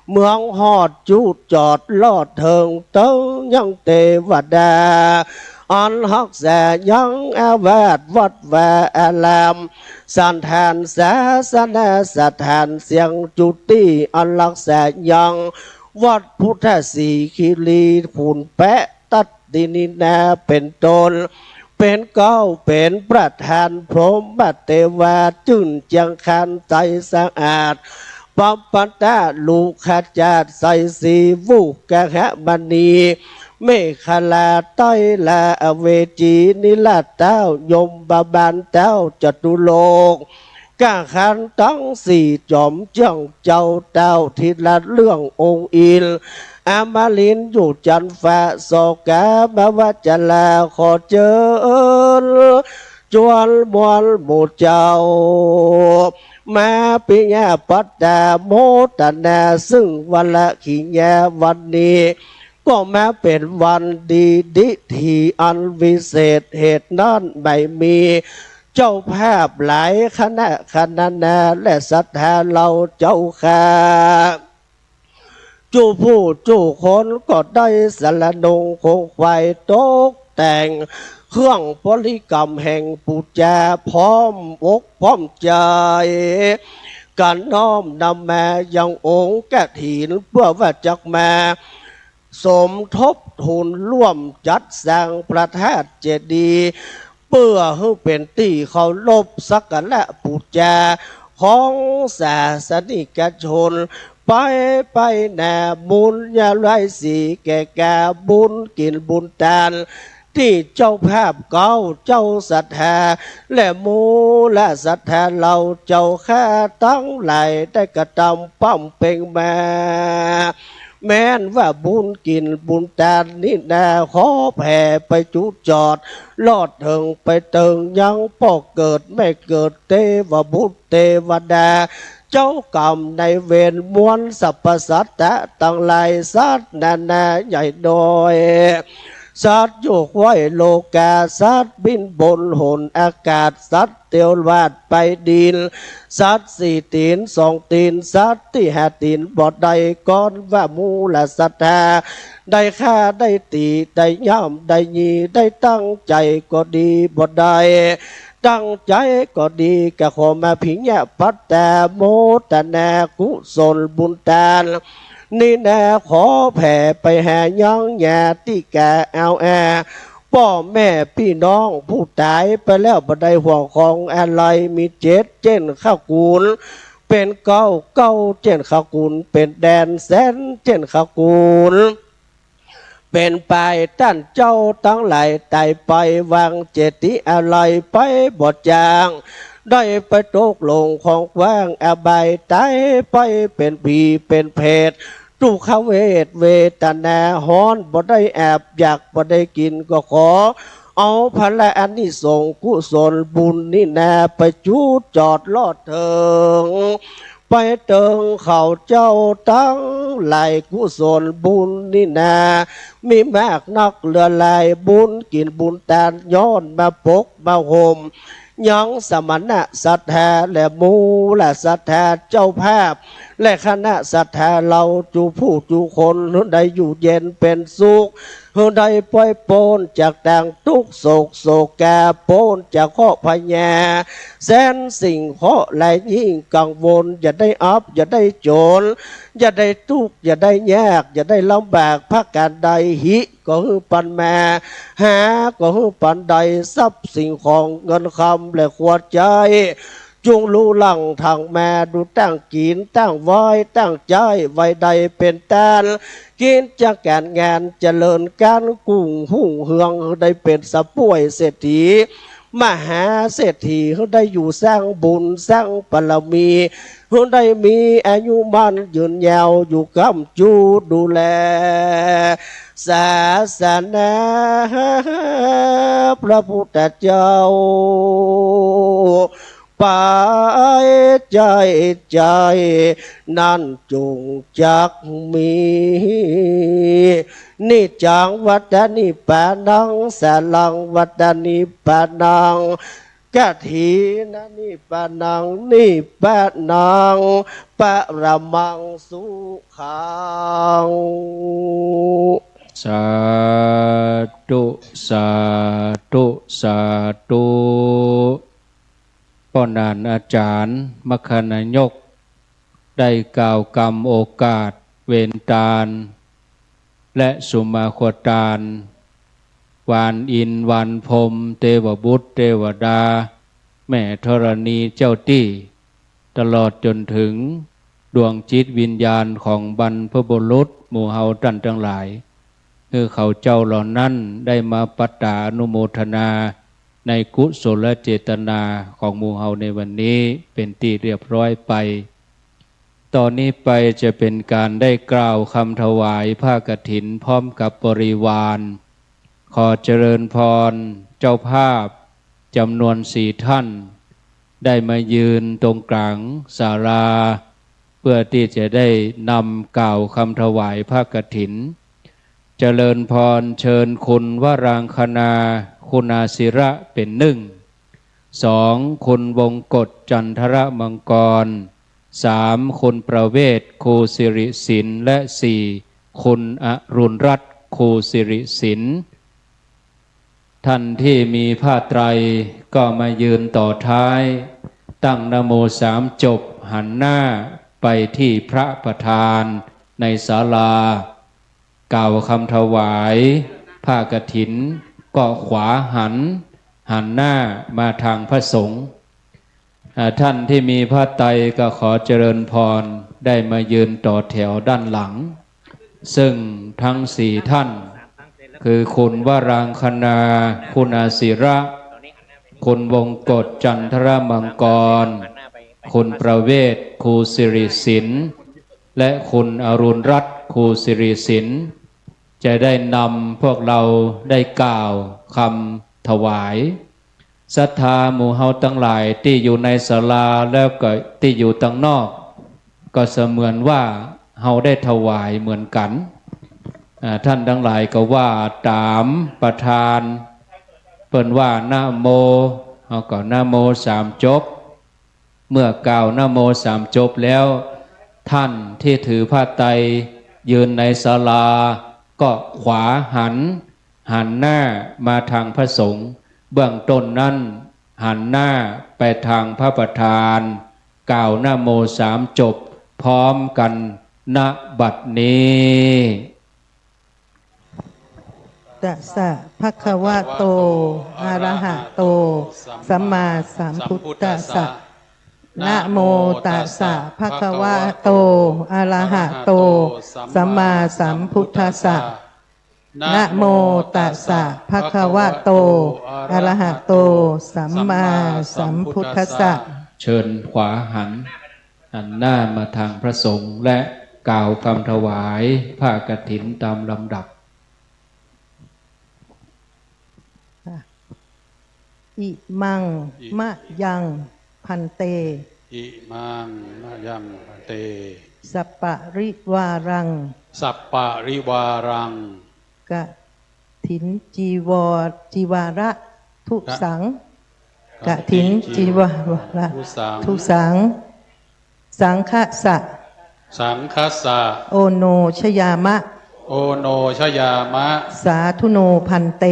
เมืองฮอดจุดจอดลอดเถิง เติงยังเตวดา อันฮักษายังอาวาส วัดวาอาราม สัณฐานศาสนสถาน เสียงจุติ อันฮักษายังวัดพุทธสีคิรี ขุนแปะ ตัตตินินา เป๋นต้น เป๋นเก๊า เป๋นประธานพรหมเตวา จื้นเจียงคานใสสะอาด ปัปปะตะลุคจาตุ ใสสี วุกขมณี เมขลา ไตรลา อเวจี นิราชเต้า ยมบาลเต้า จตุโลก กะขันตังสี่ จ๋อมเจื้องเจ้า เต้าทิศละเรื่ององค์อินทร์ อมรินทร์อยู่จั๊นฟ้า สกามวจรา ขอเจิญ จวนมวลหมู่เจ้า มาปิยปัตตา โมตนา ซึ่งวรกิริยาวันนี้ ก็มาเป๋นวันดี ดิถีอันวิเศษ เหตุนั้นไม่มี เจ้าภาพหลายคณะคณนาและศรัทธาเฮาเจ้าข้า จุผู้จุคนก็ได้สละนุงคงไขว่ตกแต่ง เครื่องบริกรรมแห่งปู๋จา พร้อมอกพร้อมใจ๋ กั๋นน้อมนำมายังองค์กฐิน เปื้อว่าจักมา สมทบทุนร่วมจัดสร้างพระธาตุเจดีย์ เปื้อหื้อเป๋นตี้เคารพสักการะปู๋จาของศาสนิกชน ไปไปนาบุญญาไลสีแก่กาบุญกิ๋นบุญตาน ตี้เจ้าภาพเก๊าเจ้าศรัทธา และมูละศรัทธาเฮาเจ้าข้าตังหลายได้กระตำบำเพ็งมา แม้นว่าบุญกิ๋นบุญตานนี้นา ขอแผ่ไปจุจอด ลอดเถิงไปเติงยังป้อเกิดแม่เกิด เตวบุตรเตวดา เจ้ากรรมนายเวร มวลสรรพสัตว์ตังหลาย สัตว์นานาใหญ่น้อย สัตว์อยู่ใคว่โลกา สัตว์บินบนหนอากาศ สัตว์เตียวลาดไปดิน สัตว์สี่ตี๋นสองตี๋น สัตว์ตี้ห้าตี๋นบ่ได้ ก่อนว่ามูละศรัทธา ได้ฆ่าได้ตี๋ ได้ย่ำได้ยี ได้ตั้งใจ๋ก็ดีบ่ได้ ตั้งใจ๋ก็ดี ก็ขอมาพิญญาปัตตาโมทนากุศลบุญตาน นี้นา ขอแผ่ไปหายังญาติกาเอาอา ป้อแม่ปี้น้องผู้ต๋ายไปแล้วบ่ได้ห่วงของอะไร มีเจ็ดเจ้นขกู๋น เป๋นเก๊าเก๊าเจ้นขกู๋น เป๋นแดนแสนเจ้นขกู๋น เป๋นปายต้านเจ้าตังหลายต๋ายไป วางเจดีย์อาลัยไปบ่จาง ได้ไปตกลงของกว้างอบาย ต๋ายไปเป๋นผีเป๋นเปรต ตุ๊กขเวทเวทนาฮ้อน บ่ได้อาบอยากบ่ได้กิ๋น ก็ขอเอาผลอานิสงส์กุศลบุญนี้นา ไปจุจอดลอดเถิง ไปเติงเขาเจ้าตังหลาย กุศลบุญนี้นา มีมากนักเหลือหลาย บุญกิ๋นบุญตานย้อนมาปกมาห่ม ยังสมณะศรัทธาและมูละศรัทธาเจ้าภาพ และคณะศรัทธาเฮาจุผู้จุคน หื้อได้อยู่เย็นเป๋นสุข หื้อได้ป้อยป๊นจากตางตุ๊กข์โศกโศกา ป๊นจากเคราะห์พยา แสนสิ่งเคราะห์และยิ่งกังวล อย่าได้อับอย่าได้จ๋น อย่าได้ตุ๊กข์อย่าได้ยาก อย่าได้ลำบากประก๋านใด ฮิก็หื้อปันมา หาก็หื้อปันได้ ทรัพย์สิ่งของเงินคำและของใจ๊ จุ่งลู่หลั่งถังมา ดูตั้งกิ๋นตั้งไว้ตั้งใจ๊ ไว้ได้เป๋นต้าน กิ๋จก๋านงานเจริญก๋านกุ้งหุ่งเฮือง หื้อได้เป๋นสะป่วยเศรษฐี มหาเศรษฐี หื้อได้อยู่สร้างบุญสร้างบารมี หื้อได้มีอายุมั่นยืนยาว อยู่ค้ำจูดูแลศาสนาพระพุทธเจ้า ไปใจ๊ใจ๊ นั้นจุ่งจักมี นิจจังวัตตานิปานัง สารังวัตตานิปานัง กัตถินานิปานัง นิปานัง ปรมังสุขัง สาธุ สาธุ สาธุ ป้อหนานอาจ๋ารย์ มคคนายก ได้กล่าวกำโอกาสเวนตาน และสุมาโคตาน หวานอินทร์หวานพรหม เตวบุตรเตวดา แม่ธรณีเจ้าตี้ ตลอดจ๋นเถิงดวงจิตวิญญาณของบรรพบุรุษหมู่เฮาต้านตังหลาย หื้อเขาเจ้าเหล่านั้นได้มาปัตตานุโมทนาในกุศลเจตนาของหมู่เฮาในวันนี้เป๋นตี้เรียบร้อยไป ต่อนี้ไปจะเป๋นก๋านได้กล่าวกำถวายผ้ากฐินพร้อมกับบริวาร ขอเจริญพรเจ้าภาพจ๋ำนวนสี่ต้าน ได้มายืนตรงก๋างศาลา เปื้อตี้จะได้นำกล่าวกำถวายผ้ากฐิน เจริญพรเจิญคุณวรังคณา คุณาศิระเป๋นนึ่ง สอง คุณวงกต จันทรมังกร สาม คุณประเวศ ครูสิริสิน และสี่ คุณอรุณรัตน์ ครูสิริสิน ท่านที่มีผ้าไตรก็มายืนต่อท้าย ตั้งนะโมสามจบ หันหน้าไปที่พระประธานในศาลา กล่าวคำถวายผ้ากฐิน ก็ขวาหัน หันหน้ามาทางพระสงฆ์ อ่า ท่านที่มีผ้าไตรก็ขอเจริญพร ได้มายืนต่อแถวด้านหลัง ซึ่งทั้งสี่ท่าน คือคุณวรังคณา คุณอาศิระ คุณวงกต จันทรมังกร คุณประเวศ ครูสิริสิน และคุณอรุณรัตน์ ครูสิริสิน จะได้นำพวกเราได้กล่าวคำถวาย ศรัทธาหมู่เฮาตังหลายตี้อยู่ในศาลาแล้วก็ตี้อยู่ตังนอก ก็เสมือนว่าเฮาได้ถวายเหมือนกั๋น อ่า ท่านตังหลายก็ว่าต๋ามประธาน เปิ้นว่านะโม เฮาก็นะโมสามจบ เมื่อกล่าวนะโมสามจบแล้ว ท่านที่ถือผ้าไตรยืนในศาลา ก็ขวาหัน หันหน้ามาทางพระสงฆ์ เบื้องต้นนั้น หันหน้าไปทางพระประธาน กล่าวนะโมสามจบพร้อมกั๋น ณ บัดนี้ ตัสสะ ภะคะวะโต อะระหะโต สัมมาสัมพุทธัสสะ นะโมตัสสะ ภะคะวะโต อะระหะโต สัมมาสัมพุทธัสสะ นะโมตัสสะ ภะคะวะโต อะระหะโต สัมมาสัมพุทธัสสะ เชิญขวาหัน หันหน้ามาทางพระสงฆ์ และกล่าวคำถวายผ้ากฐินตามลำดับ อิมัง อิ มะยัง พันเต อิมัง มะยัง พันเต สัปปะริวารัง สัปปะริวารัง กฐินจีวร จีวาระทุสัง ก กฐินจีวาระ กฐินจีวาระทุสัง ทุสัง สังฆัสสะ สังฆัสสะ โอโนชยามะ โอโนชยามะ สาธุโน พันเต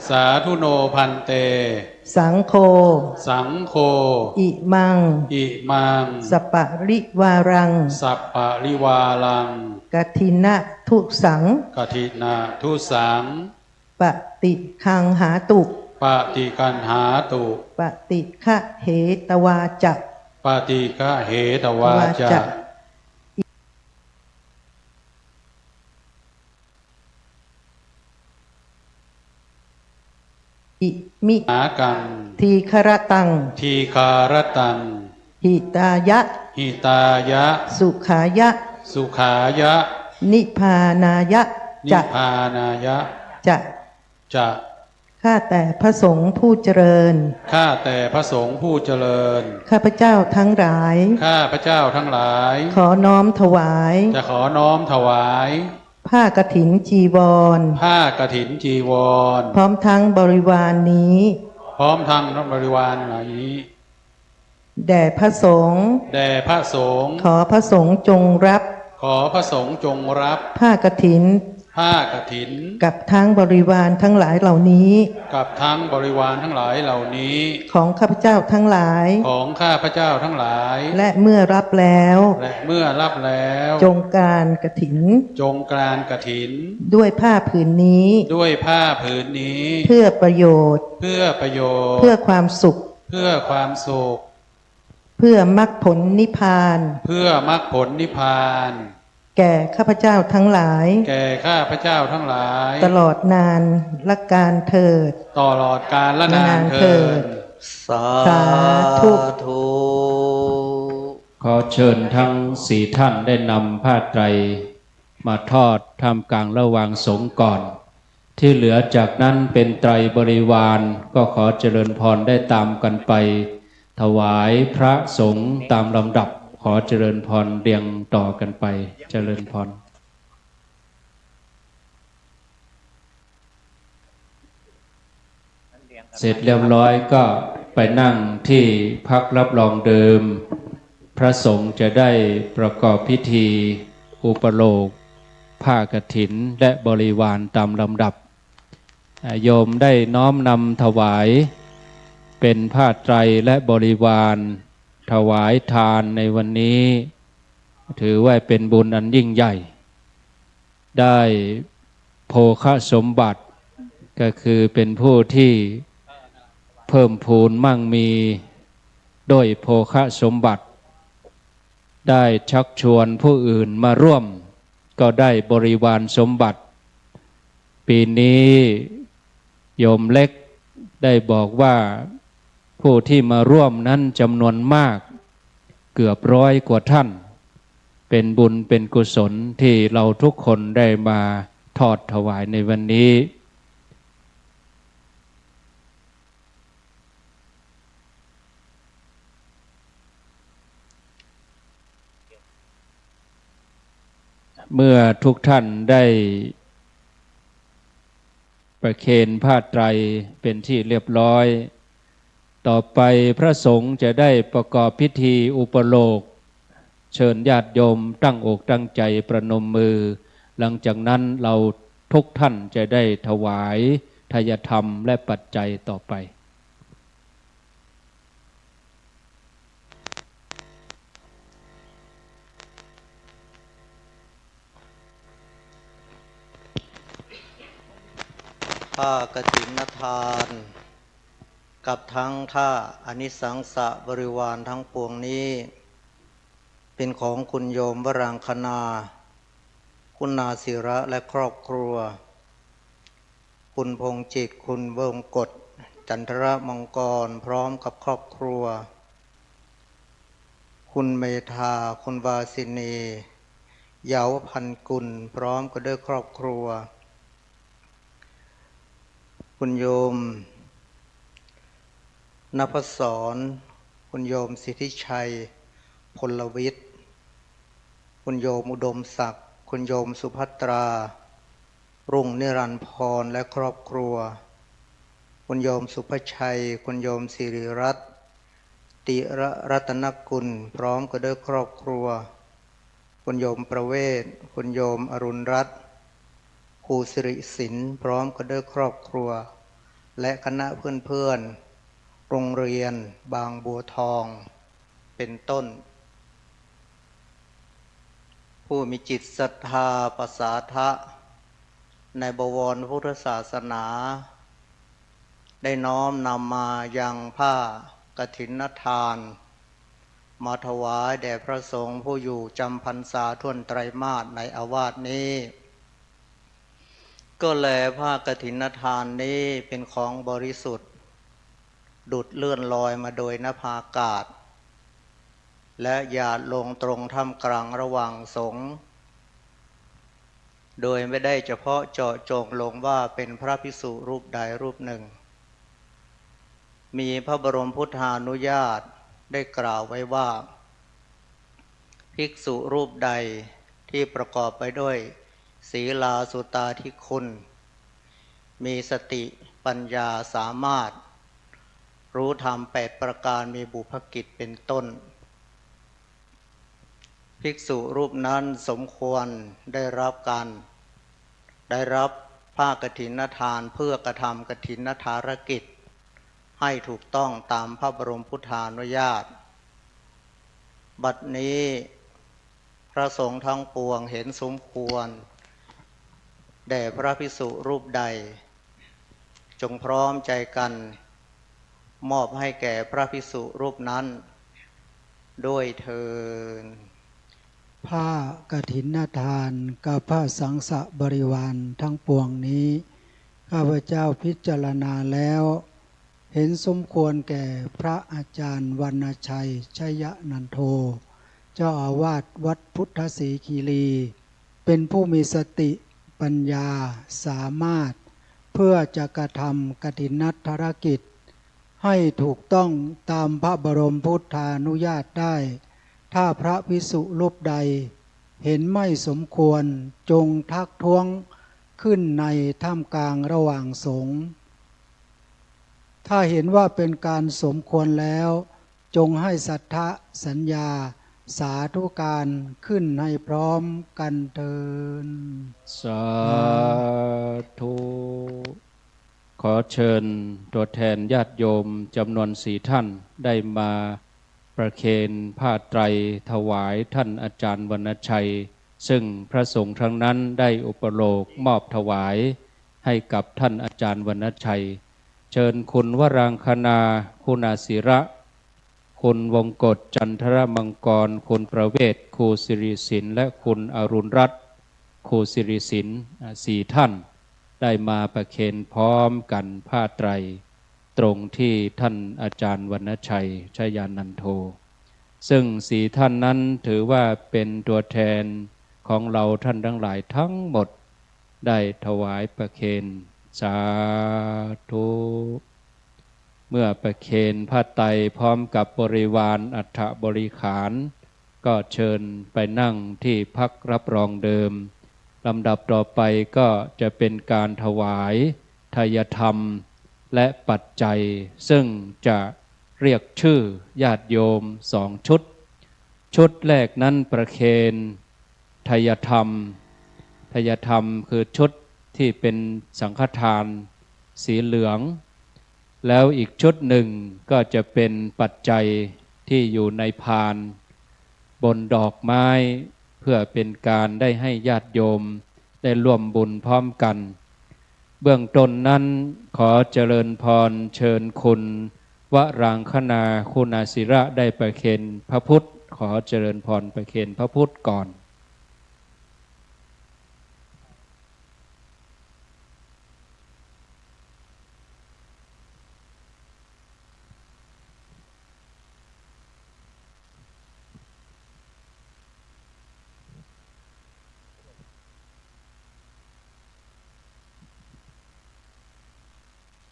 สาธุโน พันเต สังโฆ สังโฆ อิมัง อิมัง สัปปะริวารัง สัปปะริวารัง กฐินทุสัง กฐินทุสัง ปฏิคังหาตุ ปฏิคังหาตุ ปฏิฆะเหตวาจะ ปฏิฆะเหตวาจะ วาจะ อิมิ หากัง ทีฆรตัง ทีฆรตัง หิตายะ หิตายะ สุขายะ สุขายะ นิพพานายะ นิ จะ พพานายะ จะ จะ ข้าแต่พระสงฆ์ผู้เจริญ ข้าแต่พระสงฆ์ผู้เจริญ ข้าพเจ้าทั้งหลาย ข้าพเจ้าทั้งหลาย ขอน้อมถวาย จะขอน้อมถวาย ผ้ากฐินจีวร ผ้ากฐินจีวร พร้อมทั้งบริวารนี้ พร้อมทั้งบริวารเหล่านี้ แด่พระสงฆ์ แด่พระสงฆ์ ขอพระสงฆ์จงรับ ขอพระสงฆ์จงรับ ผ้ากฐิน ผ้ากฐิน กับทั้งบริวารทั้งหลายเหล่านี้ กับทั้งบริวารทั้งหลายเหล่านี้ ของข้าพเจ้าทั้งหลาย ของข้าพเจ้าทั้งหลาย และเมื่อรับแล้ว และเมื่อรับแล้ว จงกรานกฐิน จงกรานกฐิน ด้วยผ้าผืนนี้ ด้วยผ้าผืนนี้ เพื่อประโยชน์ เพื่อประโยชน์ เพื่อความสุข เพื่อความสุข เพื่อมรรคผลนิพพาน เพื่อมรรคผลนิพพาน แก่ข้าพเจ้าทั้งหลาย แก่ข้าพเจ้าทั้งหลาย ตลอดนานละกาลเถิด ตลอดกาลนานเถิด นานเถิด สา สาธุ ธุ ขอเชิญทั้งสี่ท่านได้นำผ้าไตรมาทอดท่ามกลางระหว่างสงฆ์ก่อน ที่เหลือจากนั้นเป็นไตรบริวาร ก็ขอเจริญพรได้ตามกันไป ถวายพระสงฆ์ตามลำดับ ขอเจริญพรเรียงต่อกันไป เจริญพร เสร็จเรียบร้อยก็ ไปนั่งที่พักรับรองเดิม พระสงฆ์จะได้ประกอบพิธีอุปโลกผ้ากฐินและบริวารตามลำดับ อ่า โยมได้น้อมนำถวายเป็นผ้าไตรและบริวาร ถวายทานในวันนี้ ถือว่าเป็นบุญอันยิ่งใหญ่ ได้โภคสมบัติ ก็คือเป็นผู้ที่เพิ่มพูนมั่งมีด้วยโภคสมบัติ ได้ชักชวนผู้อื่นมาร่วม ก็ได้บริวารสมบัติ ปีนี้โยมเล็กได้บอกว่าผู้ที่มาร่วมนั้นจำนวนมาก เกือบร้อยกว่าท่าน เป็นบุญเป็นกุศลที่เราทุกคนได้มาทอดถวายในวันนี้ เมื่อทุกท่านได้ประเคนผ้าไตรเป็นที่เรียบร้อย ต่อไปพระสงฆ์จะได้ประกอบพิธีอุปโลก เชิญญาติโยมตั้งอกตั้งใจประนมมือ หลังจากนั้นเราทุกท่านจะได้ถวายทายธรรมและปัจจัยต่อไป ผ้ากฐินทาน กับทั้งผ้าอานิสังสะบริวารทั้งปวงนี้ เป็นของคุณโยมวรังคณา คุณาศิระและครอบครัว คุณพงษ์จิต คุณบงกฎ จันทรมังกร พร้อมกับครอบครัว คุณเมธา คุณวาสินี เยาวพันกุล พร้อมกับด้วยครอบครัว คุณโยมนภศร คุณโยมสิทธิชัย พลวิทย์ คุณโยมอุดมศักดิ์ คุณโยมสุภัตรา รุ่งนิรันดร์พร และครอบครัว คุณโยมสุภชัย คุณโยมสิริรัตน์ ติระรัตนกุล พร้อมกับด้วยครอบครัว คุณโยมประเวศ คุณโยมอรุณรัตน์ ครูสิริสิน พร้อมกับด้วยครอบครัว และคณะเพื่อนๆ โรงเรียนบางบัวทอง เป็นต้น ผู้มีจิตศรัทธาประสาทะในบวรพุทธศาสนา ได้น้อมนำมายังผ้ากฐินทาน มาถวายแด่พระสงฆ์ผู้อยู่จำพรรษาถ้วนไตรมาสในอาวาสนี้ ก็แลผ้ากฐินทานนี้เป็นของบริสุทธิ์ ดุจเลื่อนลอยมาโดยนภาอากาศ และหยาดลงตรงท่ามกลางระหว่างสงฆ์ โดยไม่ได้เฉพาะเจาะจงลงว่าเป็นพระภิกษุรูปใดรูปหนึ่ง มีพระบรมพุทธานุญาตได้กล่าวไว้ว่า ภิกษุรูปใดที่ประกอบไปด้วยศีลาสุตตาธิคุณ มีสติปัญญาสามารถรู้ธรรมแปดประการ มีบุพกิจเป็นต้น ภิกษุรูปนั้นสมควรได้รับการ ได้รับผ้ากฐินทานเพื่อกระทำกฐินทารกิจให้ถูกต้องตามพระบรมพุทธานุญาต บัดนี้พระสงฆ์ทั้งปวงเห็นสมควรแด่พระภิกษุรูปใด จงพร้อมใจกันมอบให้แก่พระภิกษุรูปนั้นด้วยเทอญ ผ้ากฐินทานกับพระสังฆบริวารทั้งปวงนี้ ข้าพเจ้าพิจารณาแล้ว เห็นสมควรแก่พระอาจารย์วรรณชัย ชยนันโท เจ้าอาวาสวัดพุทธสีคีรี เป็นผู้มีสติปัญญาสามารถ เพื่อจะกระทำกฐินนัทธารกิจ ให้ถูกต้องตามพระบรมพุทธานุญาตได้ ถ้าพระภิกษุรูปใดเห็นไม่สมควร จงทักท้วงขึ้นในท่ามกลางระหว่างสงฆ์เท ถ้าเห็นว่าเป็นการสมควรแล้ว จงให้สัตย์สัญญาสาธุการขึ้นให้พร้อมกันเทอญ สาธุ ขอเชิญตัวแทนญาติโยมจ๋ำนวนสี่ท่านได้มาประเคนผ้าไตรถวายท่านอาจารย์วรรณชัย ซึ่งพระสงฆ์ทั้งนั้นได้อุปโลกมอบถวายให้กับท่านอาจารย์วรรณชัย เชิญคุณวรางคณา คุณาศิระ คุณวงกต จันทรมังกร คุณประเวศ ครูสิริสิน และคุณอรุณรัตน์ ครูสิริสิน อ่า สี่ท่าน ได้มาประเคนพร้อมกันผ้าไตร ตรงที่ท่านอาจารย์วรรณชัย ชยานันโท ซึ่งสี่ท่านนั้นถือว่าเป็นตัวแทนของเราท่านทั้งหลายทั้งหมด ได้ถวายประเคน สาธุ เมื่อประเคนผ้าไตรพร้อมกับบริวารอัฐบริขาร ก็เชิญไปนั่งที่พักรับรองเดิม ลำดับต่อไปก็จะเป็นการถวายไทยธรรมและปัจจัย ซึ่งจะเรียกชื่อญาติโยมสองชุด ชุดแรกนั้นประเคนไทยธรรม ไทยธรรมคือชุดที่เป็นสังฆทานสีเหลือง แล้วอีกชุดหนึ่งก็จะเป็นปัจจัยที่อยู่ในพาน บนดอกไม้ เพื่อเป็นการได้ให้ญาติโยมได้ร่วมบุญพร้อมกัน เบื้องต้นนั้นขอเจริญพรเชิญคุณวรางคณา คุณาศิระ ได้ประเคนพระพุทธ ขอเจริญพรประเคนพระพุทธก่อน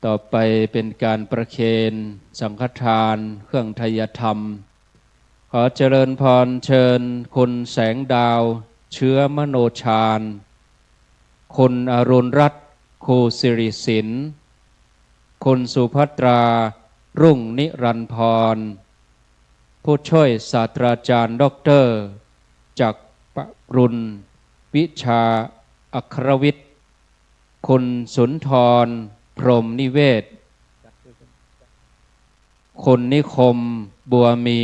ต่อไปเป็นการประเคนสังฆทานเครื่องไทยธรรม ขอเจริญพรเชิญคุณแสงดาว เชื้อมโนชาญ คุณอรุณรัตน์ ครูสิริสิน คุณสุภัตรา รุ่งนิรันดร์พร ผู้ช่วยศาสตราจารย์ด็อกเตอร์ จักรปรุณ วิชาอัครวิทย์ คุณสุนทร พรหมนิเวศ คุณนิคม บัวมี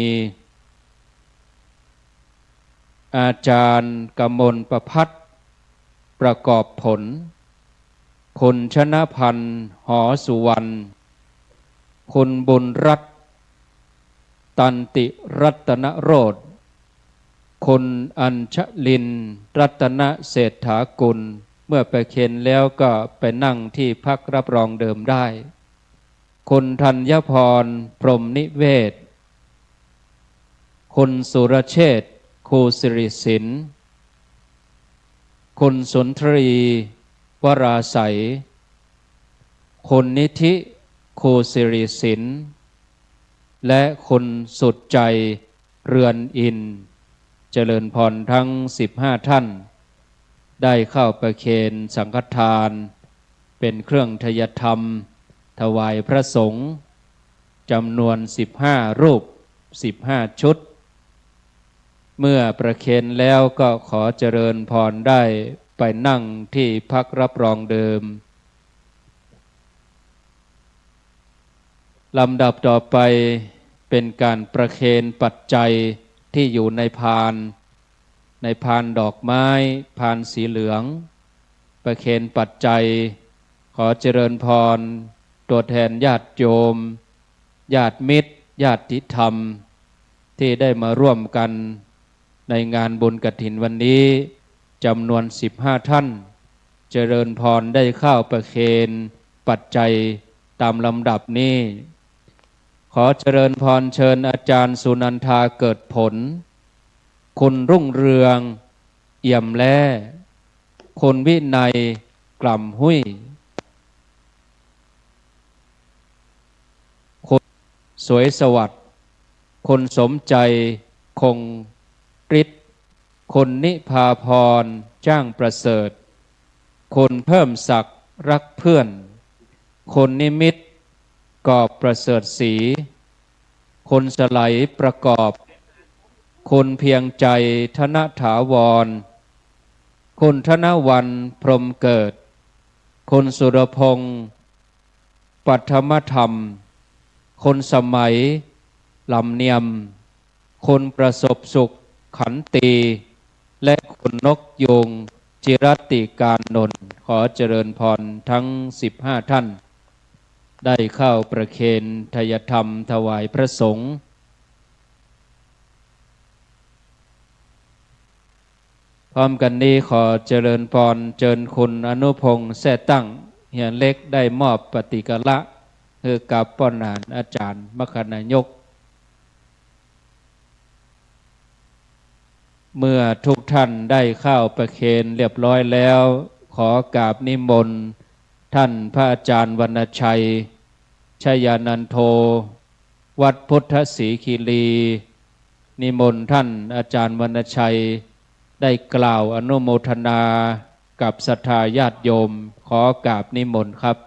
อาจารย์กมลประภัส ประกอบผล คุณชนะพันธ์ หอสุวรรณ คุณบุญรัตน์ ตันติรัตนโรส คุณอัญชลิน รัตนเศรษฐากุล เมื่อประเคนแล้วก็ไปนั่งที่พักรับรองเดิมได้ คุณธัญพร พรหมนิเวศ คุณสุรเชษฐ์ ครูสิริสิน คุณสุนทรี วราไสย คุณนิธิ ครูสิริสิน และคุณสุดใจ เรือนอินทร์ เจริญพรทั้งสิบห้าท่าน ได้เข้าประเคนสังฆทาน เป็นเครื่องไทยธรรม ถวายพระสงฆ์ จำนวนสิบห้ารูป สิบห้าชุด เมื่อประเคนแล้วก็ขอเจริญพรได้ไปนั่งที่พักรับรองเดิม ลำดับต่อไปเป็นการประเคนปัจจัยที่อยู่ในพาน ในพานดอกไม้ พานสีเหลือง ประเคนปัจจัย ขอเจริญพร ตัวแทนญาติโยม ญาติมิตร ญาติธรรม ที่ได้มาร่วมกันในงานบุญกฐินวันนี้ จำนวนสิบห้าท่าน เจริญพรได้เข้าประเคนปัจจัยตามลำดับนี้ ขอเจริญพรเชิญอาจารย์สุนันทา เกิดผล คุณรุ่งเรือง เอี่ยมแล้ คุณวินัย กล่ำหุ้ย คุณสวยสวัสดิ์ คุณสมใจ คงฤทธิ์ คุณนิพาพร จ้างประเสริฐ คุณเพิ่มศักดิ์ รักเพื่อน คุณนิมิตร กอบประเสริฐศรี คุณสไลประกอบ คุณเพียงใจ ธนถาวร คุณธนวรรณ พรหมเกิด คุณสุรพงษ์ ปัทมธรรม คุณสมัย หลำเนียม คุณประสบสุข ขันตี และคุณนกยูง จิรัตติการนนท์ ขอเจริญพรทั้งสิบห้าท่าน ได้เข้าประเคนไทยธรรมถวายพระสงฆ์ พร้อมกั๋นนี้ขอเจริญพรเจิญคุณอนุพงษ์ แซ่ตั้ง เฮียเล็กได้มอบปฏิกะละหื้อกับป้อหนานอาจารย์มคคนายก เมื่อทุกท่านได้เข้าประเคนเรียบร้อยแล้ว ขอกราบนิมนต์ท่านพระอาจารย์วรรณชัย ชยานันโท วัดพุทธศรีคีรี นิมนต์ท่านอาจารย์วรรณชัย ได้กล่าวอนุโมทนากับศรัทธาญาติโยม ขอกราบนิมนต์ครับ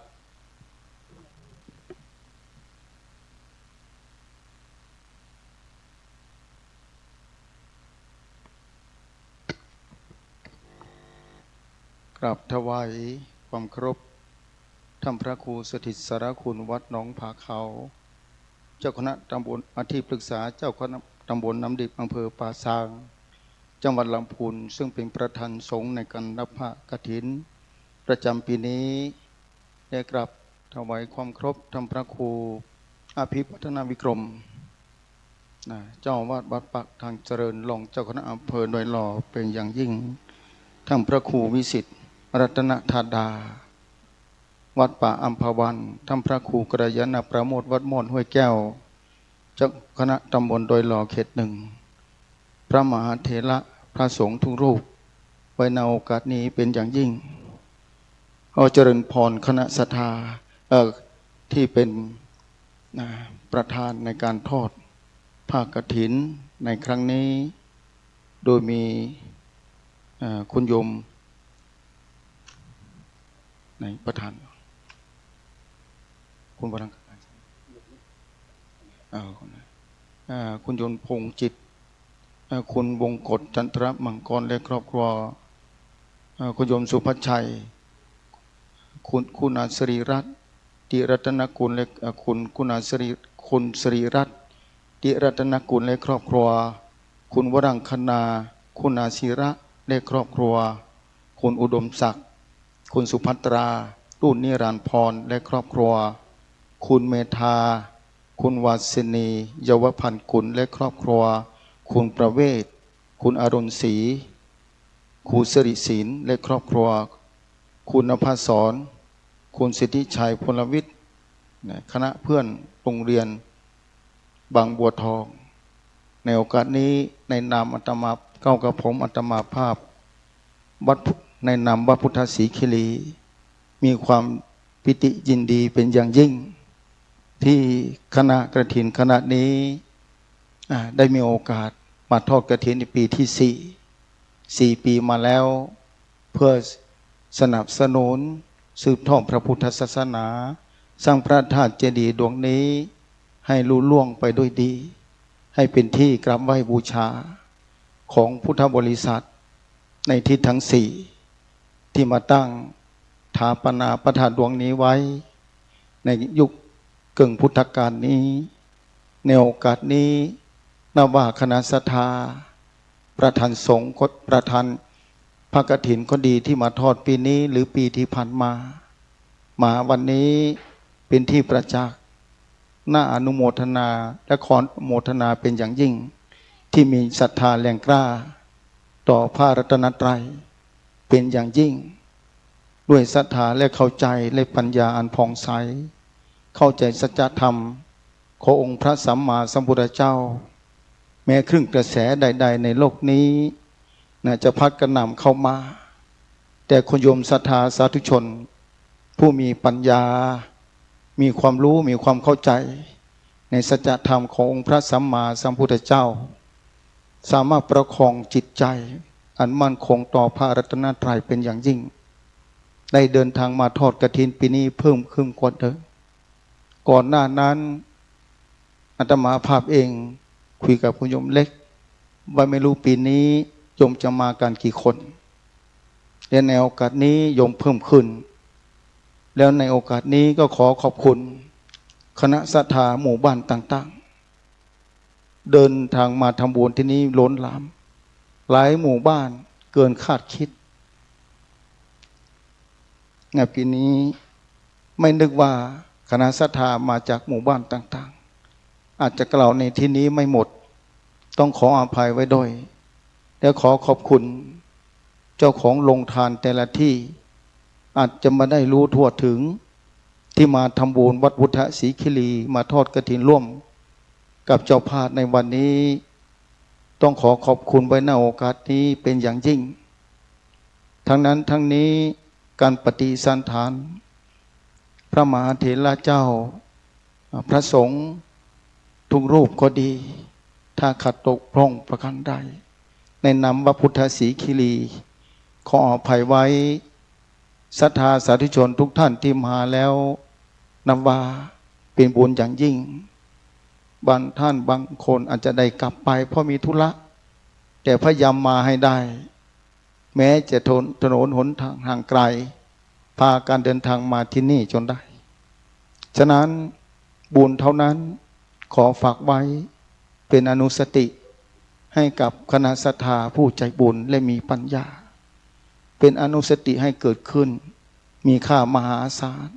กราบถวายความเคารพ ท่านพระครูสถิตสารคุณวัดหนองผาขาว เจ้าคณะตำบล อธิปรึกษาเจ้าคณะตำบลน้ำดิบ อำเภอป่าซาง จังหวัดลำพูน ซึ่งเป็นประธานสงฆ์ในการรับผ้ากฐินประจำปี๋นี้ และกราบถวายความเคารพท่านพระครูอภิพัฒนวิกรม นะ เจ้าอาวาสวัดปากทางเจริญ รองเจ้าคณะอำเภอดอยหล่อเป็นอย่างยิ่ง ท่านพระครูวิสิทธิ์รัตนธาดา วัดป่าอัมพวัน ท่านพระครูกัลยาณประโมท วัดม่อนห้วยแก้ว เจ้าคณะตำบลดอยหล่อเขตหนึ่ง พระมหาเถระพระสงฆ์ทุกรูป ไว้ในโอกาสนี้เป็นอย่างยิ่ง ขอเจริญพรคณะศรัทธา เอ่อ ที่เป็น นะ ประธานในการทอดผ้ากฐินในครั้งนี้ โดยมี เอ่อ คุณโยม ไหนประธาน คุณวรังค เอ่อ คุณ เอ่อ คุณโยมพงษ์จิต เอ่อ คุณวงกต จันทรมังกร และครอบครัว เอ่อ คุณโยมสุภัชชัย คุณ คุณอาสิริรัตน์ ติรัตนกุล และ เอ่อ คุณ คุณอาสิริ คุณสิริรัตน์ ติรัตนกุล และครอบครัว คุณวรังคณา คุณอาศิระ และครอบครัว คุณอุดมศักดิ์ คุณสุภัตรา รุ่นนิรันดร์พร และครอบครัว คุณเมธา คุณวาสินี เยาวพันธ์กุล และครอบครัว คุณประเวศ คุณอรุณศรี ครูสิริศิลป์ และครอบครัว คุณนภาสร คุณสิทธิชัย พลวิทย์ นะ คณะเพื่อนโรงเรียนบางบัวทอง ในโอกาสนี้ ในนามอาตมา เก้ากระผมอาตมาภาพ วัดพุ ในนามวัดพุทธศรีคีรี มีความปีติยินดีเป็นอย่างยิ่ง ที่คณะกฐินคณะนี้ อ่า ได้มีโอกาสมาทอดกฐินในปีที่สี่ สี่ปีมาแล้ว เพื่อสนับสนุนสืบทอดพระพุทธศาสนา สร้างพระธาตุเจดีย์ดวงนี้ให้ลุล่วงไปด้วยดี ให้เป็นที่กราบไหว้บูชาของพุทธบริษัทในทิศทั้งสี่ ที่มาตั้งสถาปนาพระธาตุดวงนี้ไว้ ในยุคเกิ่งพุทธกาลนี้ ในโอกาสนี้ นับว่าคณะศรัทธา ประธานสงฆ์ ประธานผ้ากฐินก็ดี ที่มาทอดปีนี้หรือปีที่ผ่านมา มาวันนี้เป็นที่ประจักษ์ น่าอนุโมทนาและขออนุโมทนาเป็นอย่างยิ่ง ที่มีศรัทธาแรงกล้าต่อพระรัตนตรัยเป็นอย่างยิ่ง ด้วยศรัทธาและเข้าใจและปัญญาอันผ่องใส เข้าใจสัจธรรมขององค์พระสัมมาสัมพุทธเจ้า แม้คลื่นกระแสใดๆในโลกนี้ นะ จะพัดกระหน่ำเข้ามา แต่คุณโยมศรัทธาสาธุชน ผู้มีปัญญา มีความรู้ มีความเข้าใจ ในสัจธรรมขององค์พระสัมมาสัมพุทธเจ้า สามารถประคองจิตใจอันมั่นคงต่อพระรัตนตรัยเป็นอย่างยิ่ง ได้เดินทางมาทอดกฐินปีนี้เพิ่มขึ้นกว่าเดิม ก่อนหน้านั้น อาตมาภาพเองคุยกับคุณโยมเล็ก ว่าไม่รู้ปีนี้โยมจะมากันกี่คน และในโอกาสนี้โยมเพิ่มขึ้น แล้วในโอกาสนี้ก็ขอขอบคุณคณะศรัทธาหมู่บ้านต่างๆ เดินทางมาทำบุญที่นี่ล้นหลาม หลายหมู่บ้านเกินคาดคิด ในปีนี้ไม่นึกว่าคณะศรัทธามาจากหมู่บ้านต่างๆ อาจจะกล่าวในที่นี้ไม่หมด ต้องขออภัยไว้ด้วย และขอขอบคุณเจ้าของโรงทานแต่ละที่ อาจจะไม่ได้รู้ทั่วถึง ที่มาทำบุญวัดพุทธศรีคิรี มาทอดกฐินร่วมกับเจ้าภาพในวันนี้ ต้องขอขอบคุณไว้ณโอกาสนี้เป็นอย่างยิ่ง ทั้งนั้นทั้งนี้การปฏิสันถานพระมหาเถระเจ้า พระสงฆ์ทุกรูปก็ดี ถ้าขัดตกพร่องประการใด ในนามวัดพุทธศรีคิรี ขออภัยไว้ ศรัทธาสาธุชนทุกท่านที่มาแล้ว นับว่าเป็นบุญอย่างยิ่ง บางท่านบางคนอาจจะได้กลับไปเพราะมีธุระ แต่พยายามมาให้ได้ แม้จะทน ถนนหนทางห่างไกล พากันเดินทางมาที่นี่จนได้ ฉะนั้นบุญเท่านั้นขอฝากไว้ เป็นอนุสติให้กับคณะศรัทธาผู้ใจบุญและมีปัญญา เป็นอนุสติให้เกิดขึ้น มีค่ามหาศาล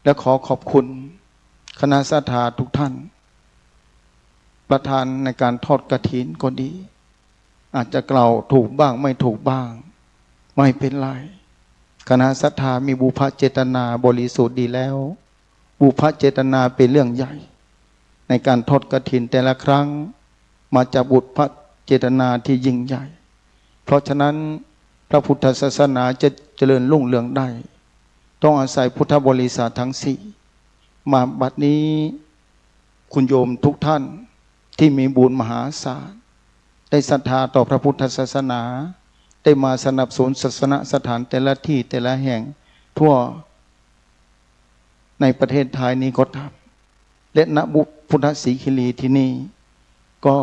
และขอขอบคุณคณะศรัทธาทุกท่าน ประธานในการทอดกฐินก็ดี อาจจะกล่าวถูกบ้างไม่ถูกบ้าง ไม่เป็นไร คณะศรัทธามีบุพเจตนาบริสุทธิ์ดีแล้ว บุพเจตนาเป็นเรื่องใหญ่ ในการทอดกฐินแต่ละครั้ง มาจากบุพเจตนาที่ยิ่งใหญ่ เพราะฉะนั้นพระพุทธศาสนาจะเจริญรุ่งเรืองได้ ต้องอาศัยพุทธบริษัททั้งสี่ มาบัดนี้ คุณโยมทุกท่านที่มีบุญมหาศาล ได้ศรัทธาต่อพระพุทธศาสนา ได้มาสนับสนุนศาสนสถานแต่ละที่แต่ละแห่งทั่วในประเทศไทยนี้ก็ตาม และณบุพุทธศรีคิรีที่นี่ ก็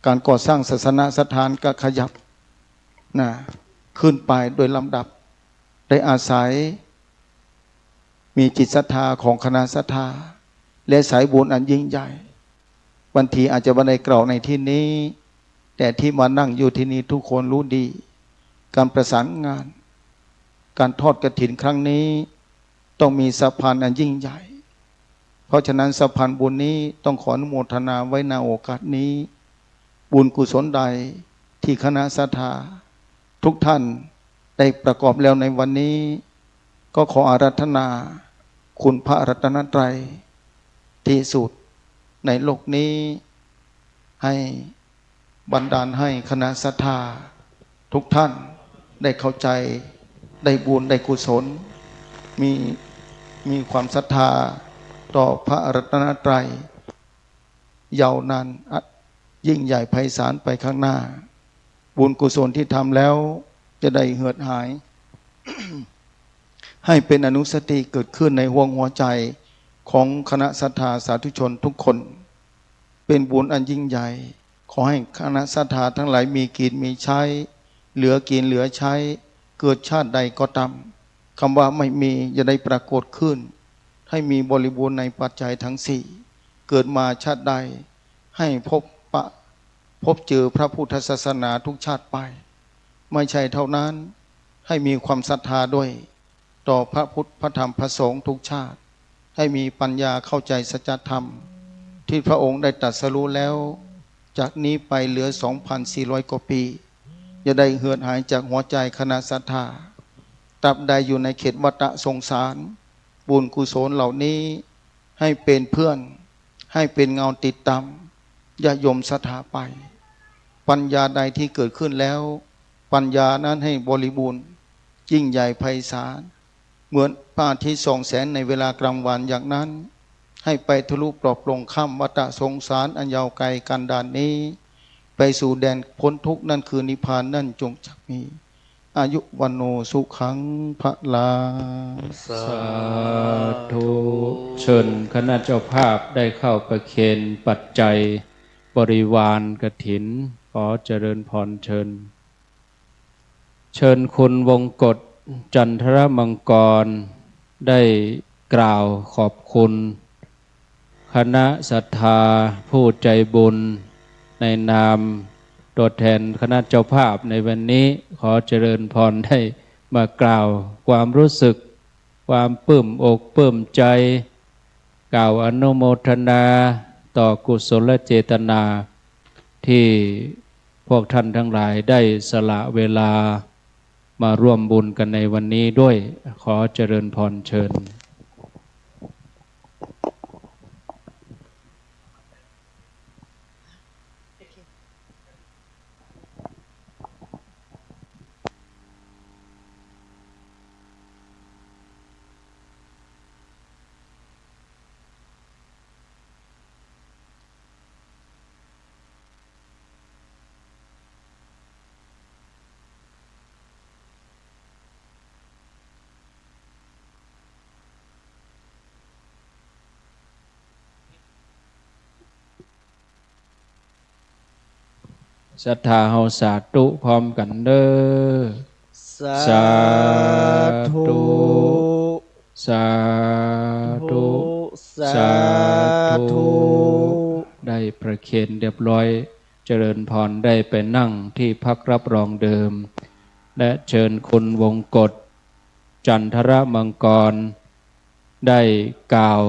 การก่อสร้างศาสนสถานก็ขยับนะ ขึ้นไปโดยลำดับ ได้อาศัย มีจิตศรัทธาของคณะศรัทธา และสายบุญอันยิ่งใหญ่ บางทีอาจจะบ่ได้กล่าวในที่นี้ แต่ที่มานั่งอยู่ที่นี่ทุกคนรู้ดี การประสานงาน การทอดกฐินครั้งนี้ ต้องมีสะพานอันยิ่งใหญ่ เพราะฉะนั้นสะพานบุญนี้ต้องขออนุโมทนาไว้ณโอกาสนี้ บุญกุศลใดที่คณะศรัทธาทุกท่านได้ประกอบแล้วในวันนี้ ก็ขออาราธนาคุณพระรัตนตรัยที่สุดในโลกนี้ ให้บันดาลให้คณะศรัทธาทุกท่านได้เข้าใจ ได้บุญ ได้กุศล มี มีความศรัทธาต่อพระรัตนตรัย ยาวนาน อะ ยิ่งใหญ่ไพศาลไปข้างหน้า บุญกุศลที่ทำแล้วจะได้เหือดหาย ให้เป็นอนุสติเกิดขึ้นในห้วงหัวใจของคณะศรัทธาสาธุชนทุกคน เป็นบุญอันยิ่งใหญ่ ขอให้คณะศรัทธาทั้งหลายมีกินมีใช้ เหลือกินเหลือใช้ เกิดชาติใดก็ตาม คำว่าไม่มีอย่าได้ปรากฏขึ้น ให้มีบริบูรณ์ในปัจจัยทั้งสี่ เกิดมาชาติใด ให้พบปะ พบเจอพระพุทธศาสนาทุกชาติไป ไม่ใช่เท่านั้น ให้มีความศรัทธาด้วย ต่อพระพุทธ พระธรรม พระสงฆ์ทุกชาติ ให้มีปัญญาเข้าใจสัจธรรม ที่พระองค์ได้ตรัสรู้แล้ว จากนี้ไปเหลือ สองพันสี่ร้อย กว่าปี อย่าได้เหือดหายจากหัวใจคณะศรัทธา ตราบใดอยู่ในเขตวัฏสงสาร บุญกุศลเหล่านี้ ให้เป็นเพื่อน ให้เป็นเงาติดตาม ญาติโยมศรัทธาไป ปัญญาใดที่เกิดขึ้นแล้ว ปัญญานั้นให้บริบูรณ์ ยิ่งใหญ่ไพศาล เหมือนพระอาทิตย์ส่องแสงในเวลากลางวันอย่างนั้น ให้ไปทะลุปลอดโปร่งข้ามวัฏสงสารอันยาวไกลกันดารนี้ ไปสู่แดนพ้นทุกข์ นั่นคือนิพพาน นั่นจงจักมี อายุ วัณโณ สุขัง พลัง สาธุ เชิญคณะเจ้าภาพได้เข้าประเคนปัจจัยบริวารกฐิน ขอเจริญพรเชิญ เชิญคุณวงกต จันทรมังกร ได้กล่าวขอบคุณ คณะศรัทธาผู้ใจบุญ ในนามตัวแทนคณะเจ้าภาพในวันนี้ ขอเจริญพรได้มากล่าวความรู้สึก ความปลื้มอกปลื้มใจ กล่าวอนุโมทนาต่อกุศลเจตนา ที่พวกท่านทั้งหลายได้สละเวลามาร่วมบุญกันในวันนี้ด้วย ขอเจริญพรเชิญ ศรัทธาเฮาสาธุพร้อมกั๋นเน่อ สาธุ สาธุ สาธุ สาธุ สาธุ ได้ประเคนเรียบร้อย เจริญพรได้ไปนั่งที่พักรับรองเดิม และเชิญคุณวงกต จันทรมังกร ได้กล่าว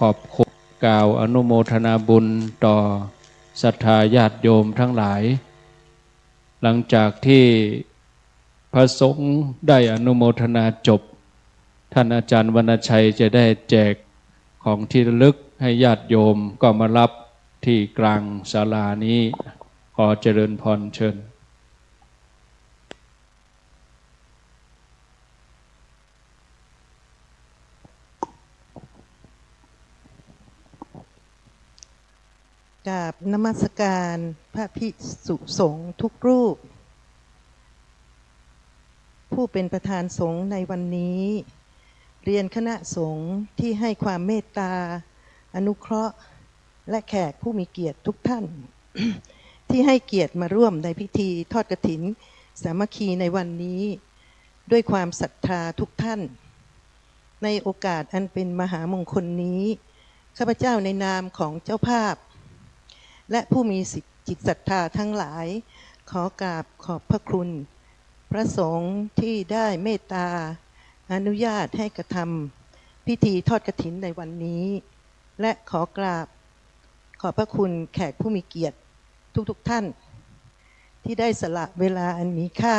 ขอบคุณ กล่าวอนุโมทนาบุญต่อศรัทธาญาติโยมทั้งหลาย หลังจากที่พระสงฆ์ได้อนุโมทนาจบ ท่านอาจารย์วรรณชัยจะได้แจกของที่ระลึกให้ญาติโยม ก็มารับที่กลางศาลานี้ ขอเจริญพรเชิญ กราบนมัสการพระภิกษุสงฆ์ทุกรูป ผู้เป็นประธานสงฆ์ในวันนี้ เรียนคณะสงฆ์ที่ให้ความเมตตา อนุเคราะห์ และแขกผู้มีเกียรติทุกท่าน ที่ให้เกียรติมาร่วมในพิธีทอดกฐินสามัคคีในวันนี้ ด้วยความศรัทธาทุกท่าน ในโอกาสอันเป็นมหามงคลนี้ ข้าพเจ้าในนามของเจ้าภาพ และผู้มีสิทธิ์จิตศรัทธาทั้งหลาย ขอกราบขอบพระคุณพระสงฆ์ที่ได้เมตตาอนุญาตให้กระทำพิธีทอดกฐินในวันนี้ และขอกราบขอบพระคุณแขกผู้มีเกียรติทุกๆท่าน ที่ได้สละเวลาอันมีค่า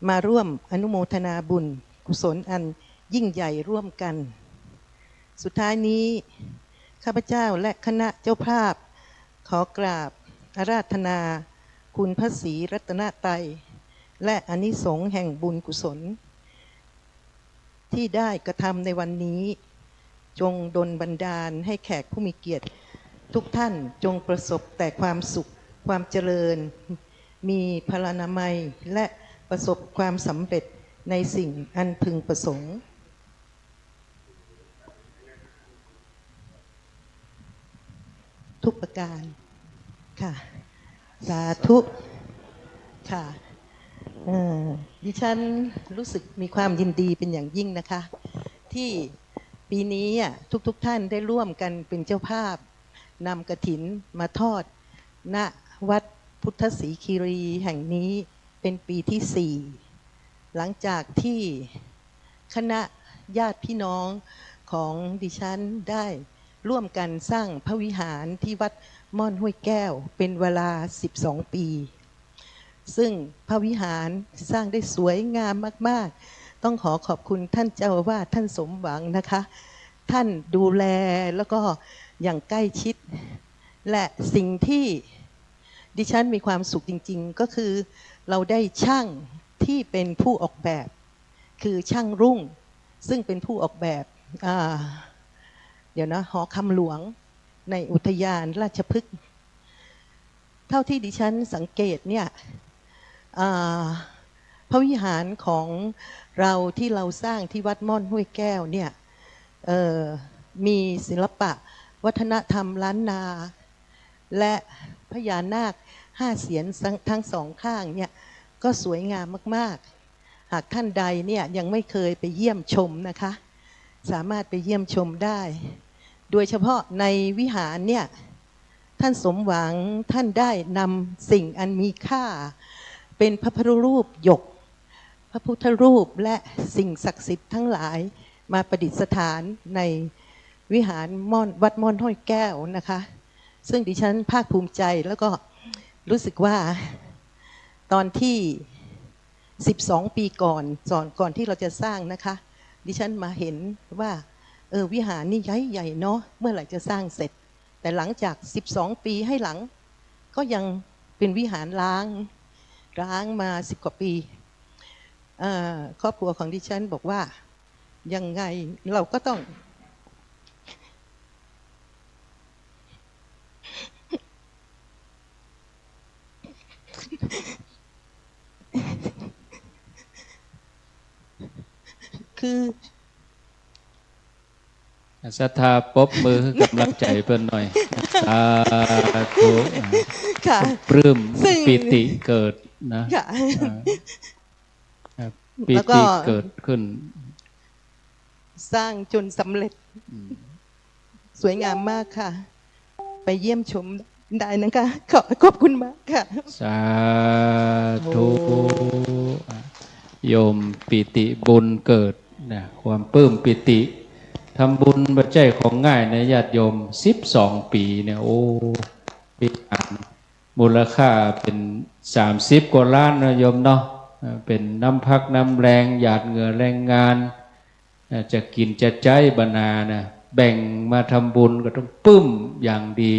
มาร่วมอนุโมทนาบุญกุศลอันยิ่งใหญ่ร่วมกัน สุดท้ายนี้ ข้าพเจ้าและคณะเจ้าภาพ ขอกราบอาราธนาคุณพระศรีรัตนตรัย และอานิสงส์แห่งบุญกุศล ที่ได้กระทำในวันนี้ จงดลบันดาลให้แขกผู้มีเกียรติทุกท่าน จงประสบแต่ความสุข ความเจริญ มีพลานามัย และประสบความสำเร็จในสิ่งอันพึงประสงค์ ทุกประการ ค่ะ สาธุ ค่ะ เอ่อ ดิฉันรู้สึกมีความยินดีเป็นอย่างยิ่งนะคะ ที่ปีนี้อ่ะ ทุกๆท่านได้ร่วมกันเป็นเจ้าภาพ นำกฐินมาทอด ณ วัดพุทธศรีคีรีแห่งนี้เป็นปีที่สี่ หลังจากที่คณะญาติพี่น้องของดิฉันได้ร่วมกันสร้างพระวิหารที่วัดม่อนห้วยแก้วเป็นเวลาสิบสองปี ซึ่งพระวิหารสร้างได้สวยงามมากๆ ต้องขอขอบคุณท่านเจ้าอาวาส ท่านสมหวังนะคะ ท่านดูแลแล้วก็อย่างใกล้ชิด และสิ่งที่ดิฉันมีความสุขจริงๆ ก็คือเราได้ช่าง ที่เป็นผู้ออกแบบ คือช่างรุ่ง ซึ่งเป็นผู้ออกแบบ อ่า เดี๋ยวนะ หอคำหลวงในอุทยานราชพฤกษ์ เท่าที่ดิฉันสังเกตเนี่ย อ่า พระวิหารของเราที่เราสร้างที่วัดม่อนห้วยแก้วเนี่ย เอ่อ มีศิลปะวัฒนธรรมล้านนา และพญานาคห้าเสียนทั้งสองข้างเนี่ย ก็สวยงามมากๆ หากท่านใดเนี่ยยังไม่เคยไปเยี่ยมชมนะคะ สามารถไปเยี่ยมชมได้ โดยเฉพาะในวิหารเนี่ย ท่านสมหวังท่านได้นำสิ่งอันมีค่า เป็นพระพุทธรูปหยก พระพุทธรูปและสิ่งศักดิ์สิทธิ์ทั้งหลายมาประดิษฐานในวิหารม่อน วัดม่อนห้วยแก้วนะคะ ซึ่งดิฉันภาคภูมิใจ แล้วก็รู้สึกว่าตอนที่สิบสองปีก่อน ก่อน ก่อนที่เราจะสร้างนะคะ ดิฉันมาเห็นว่า เออ วิหารนี่ใหญ่ๆ เนาะ เมื่อไหร่จะสร้างเสร็จ แต่หลังจากสิบสองปีให้หลัง ก็ยังเป็นวิหารร้าง ร้างมาสิบกว่าปี เอ่อ ครอบครัวของดิฉันบอกว่า ยังไงเราก็ต้อง คือ ศรัทธาปรบมือหื้อกำลังใจ๋เปิ้นหน่อย สาธุ ค่ะ ปลื้ม ซึ่ง ปีติเกิดนะ ค่ะ อ่า ครับ ปีติ แล้วก็ เกิดขึ้น สร้างจนสำเร็จ อืม สวยงามมากค่ะ ไปเยี่ยมชมได้นะคะ ขอ ขอบคุณมากค่ะ สาธุ โยมปีติบุญเกิดนะ ความปลื้มปีติ ทำบุญบ่ใจ้ของง่ายนะญาติโยม สิบสองปี๋เนี่ย โอ้ วิหารมูลค่าเป๋นสามสิบกว่าล้านนะโยมเนาะ เอ่อ เป๋นน้ำพักน้ำแรง หยาดเหงื่อแรงงาน เอ่อ จะกิ๋นจะใจ๊บ่นานะ แบ่งมาทำบุญก็ต้องปลื้มอย่างดี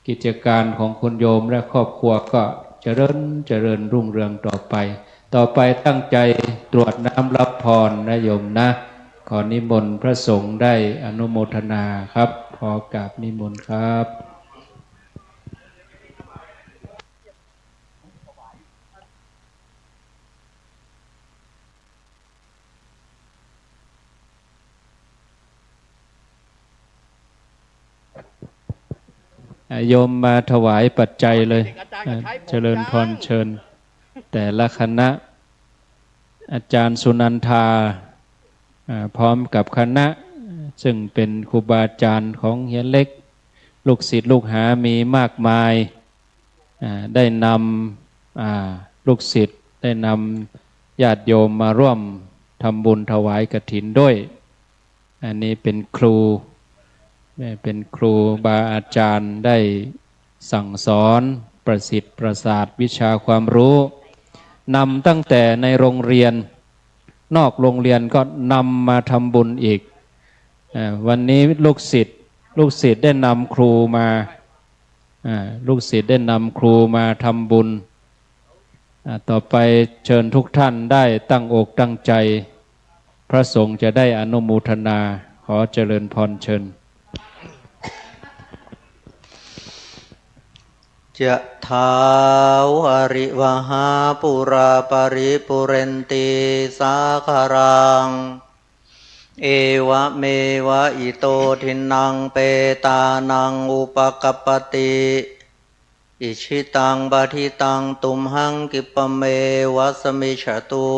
กิจการของคุณโยมและครอบครัวก็เจริญ เจริญรุ่งเรืองต่อไป ต่อไปตั้งใจ๋กรวดน้ำรับพรนะโยมนะ ขอนิมนต์พระสงฆ์ได้อนุโมทนาครับ ขอกราบนิมนต์ครับ อ่ะ โยมมาถวายปัจจัยเลย อ่ะ เจริญพรเชิญ แต่ละคณะ อาจารย์สุนันทา อ่า พร้อมกับคณะ ซึ่งเป๋นครูบาอาจารย์ของเฮียเล็ก ลูกศิษย์ลูกหามีมากมาย อ่า ได้นำ อ่า ลูกศิษย์ ได้นำญาติโยมมาร่วมทำบุญถวายกฐินด้วย อันนี้เป๋นครู เป๋นครูบาอาจารย์ได้สั่งสอนประสิทธิ์ประสาทวิชาความรู้ นำตั้งแต่ในโรงเรียน นอกโรงเรียนก็นำมาทำบุญอีก อ่า วันนี้ลูกศิษย์ ลูกศิษย์ได้นำครูมา อ่า ลูกศิษย์ได้นำครูมาทำบุญ อ่า ต่อไปเชิญทุกท่านได้ตั้งอกตั้งใจ๋ พระสงฆ์จะได้อนุโมทนา ขอเจริญพรเชิญ ยะถาวาริวหาปูราปริปูเรนติสาคารัง เอวะเมวะอิโตทินนังเปตานังอุปกัปปติ อิชิตังปะทิตังตุมหังกิปปะเมวะสะมิชฌะตุ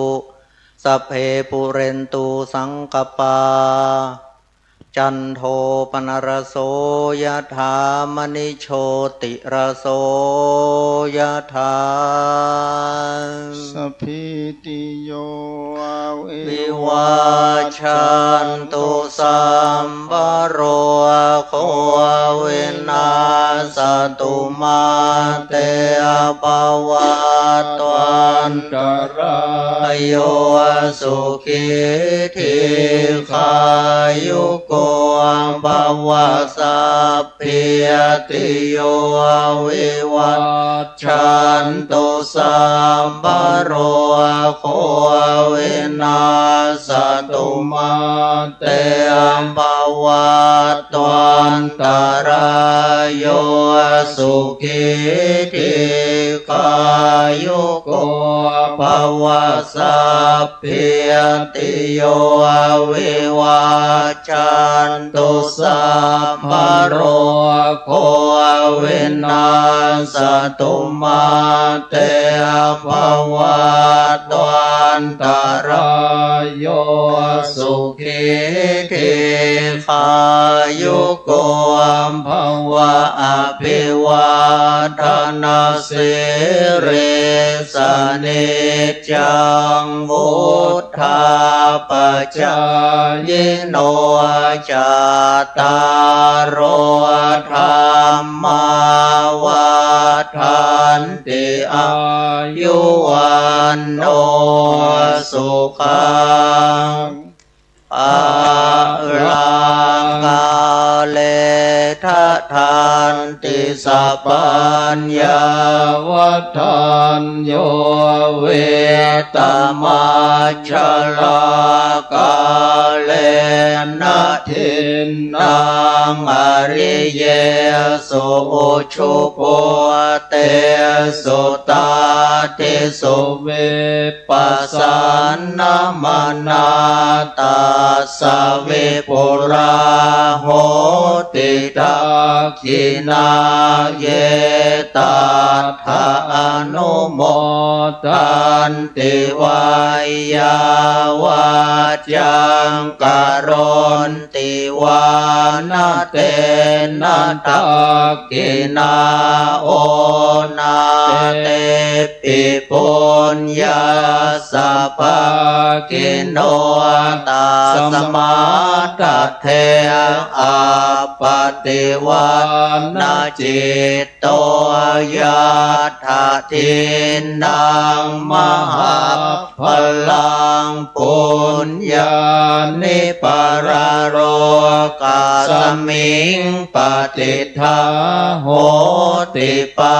สัพเพปูเรนตูสังกัปปา จันโทปนรสโสยะถามณิโชติรสโสยะถา สัพพีติโย วิวัชชันตุ สัพพะโรโค วินัสส ตุมาเต ภวัตวันตรายโย สุขี ทีฆายุโก ภวะ สัพพีติโย วิวัชชันตุ สัพพะโรโค วินัสสะตุมาเต ภวัตวันตรายโย สุขี ทีฆายุโก ภวะ สัพพีติโย วิวัชชันตุ สัพพะโรโค วินัสสะตุมาเต ภวัตวันตรายโย สุขี ทีฆายุโก ภวะ อภิวาทะนะสีลิสสะ นิจจัง วุฑฒาปะจายิโน จัตตาโร ธัมมา วัฑฒันติ อายุ วัณโณ สุขัง พะลัง กาเล ทะธันติ สะปัญญา วัฑฒัญโญ วิตะมัจฉะลา กาเลนะ ทินนัง อะริเยสุ อุชุ ปุตเตสุ ตาดิสุ วิปปะสันนะมะนา ตัสสะ วิปุลา โหติ ดักขิณา เย ตัตถะ อนุโมทันติ วัยยาวัจจัง กะโรนติ วา นะ เตนะ ดักขิณา โอ นะ เต ปิ ปุญญัสสะ ภะคะวะโต ตัสมา ตะเท อะปะติวัณณะ จิตโต ยัตถะ ทินนัง มะหะ พะลัง ปุญญานิ ปะระโลกัสมิง ปะติฏฐา โหติ ปา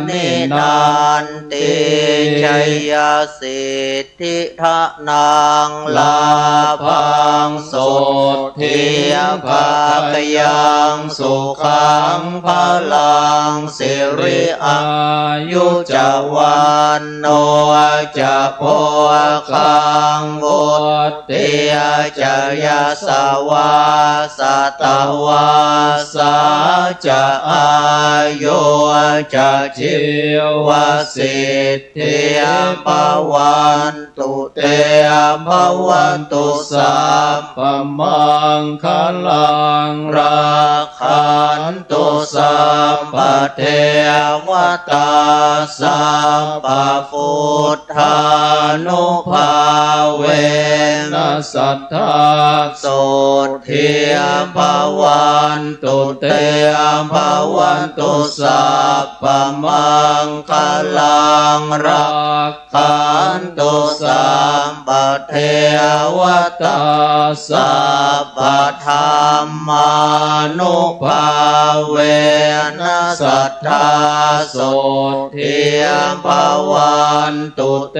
ณิ นันติ ชยสิทธิ ทะนัง ลาภัง โสตถี ภะคะยัง สุขัง พะลัง สิริ อายุ จะ วัณโณ จะ โภคัง วุตติ จะ ยะสะวา สะตะวาสา จะ อายุ จะ จีวะสิท ธิ ภะวันตุ เต ภะวันตุ สัพพะมังคะลัง รักขันตุ สัพพะเทวะตา สัพพะพุทธานุภาเวนะ สัทธา โสตถี ภะวันตุ เต ภะวันตุ สัพพะมังคะลัง รักขันตุ สัพพะเทวะตา สัพพะธัมมานุภาเวนะ สัทธา โสตถี ภะวันตุ เต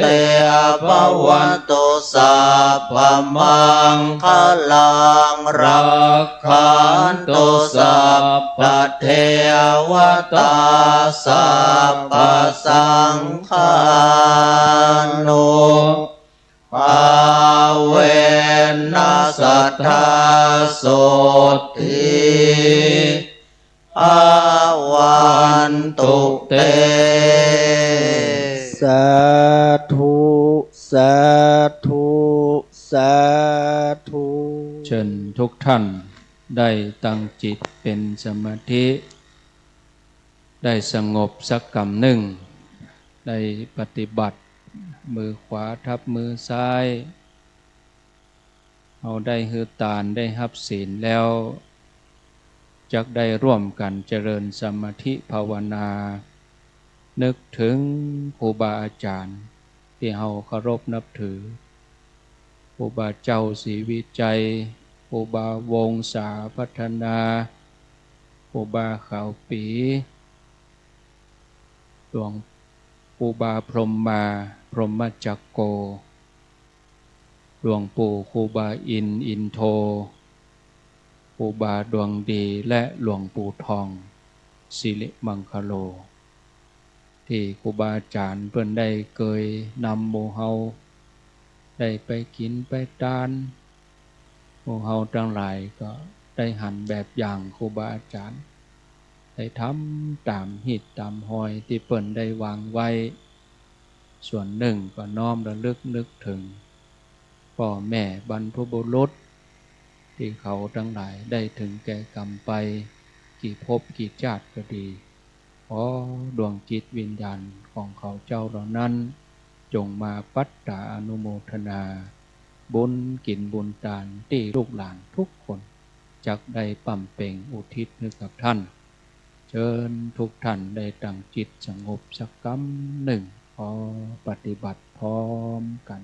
ภะวันตุ สัพพะมังคะลัง รักขันตุ สัพพะเทวะตา สัพพะสังฆานุภาเวนะ สัทธา โสตถี ภะวันตุ เต สาธุ สาธุ สาธุ เชิญทุกท่านได้ตั้งจิตเป๋นสมาธิ ได้สงบสักกำนึ่ง ได้ปฏิบัติ มือขวาทับมือซ้าย เฮาได้หื้อตาน ได้ฮับศีลแล้ว จักได้ร่วมกั๋นเจริญสมาธิภาวนา นึกเถิงครูบาอาจ๋ารย์ตี้เฮาเคารพนับถือ ครูบาเจ้าศรีวิชัย ครูบาวงศาพัฒนา ครูบาขาวปี๋ หลวงครูบาพรหมมา พรหมจักโก หลวงปู่ครูบาอินทร์ อินโท ครูบาดวงดี และหลวงปู่ทอง สิริมังคโล ตี้ครูบาอาจ๋ารย์เปิ้นได้เกยนำหมู่เฮา ได้ไปกิ๋นไปตาน หมู่เฮาตังหลายก็ได้หันแบบอย่างครูบาอาจ๋ารย์ ได้ทำต๋ามฮีตต๋ามฮอยตี้เปิ้นได้วางไว้ ส่วนนึ่งก็น้อมระลึกนึกเถิง ป้อแม่บรรพบุรุษ ตี้เขาตังหลายได้เถิงแก่ก๋รรมไป กี่ภพกี่จาติก็ดี ขอดวงจิตวิญญาณของเขาเจ้าเหล่านั้น จงมาปัตตาอนุโมทนา บุญกิ๋นบุญตานตี้ลูกหลานทุกคน จักได้บำเพ็งอุทิศหื้อกับต้าน เจิญทุกต้านได้ตั้งจิตสงบสักกำนึ่ง ขอปฏิบัติพร้อมกั๋น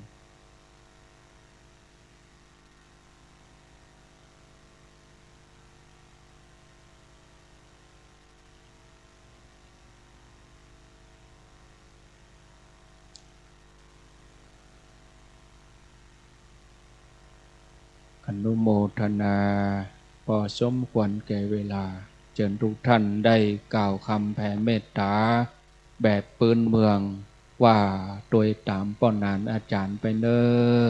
อนุโมทนา พอสมควรแก่เวลา เจิญทุกต้านได้กล่าวกำแผ่เมตต๋า แบบปื๊นเมือง ว่าตวยต๋ามป้อหนานอาจ๋ารย์ไปเน่อ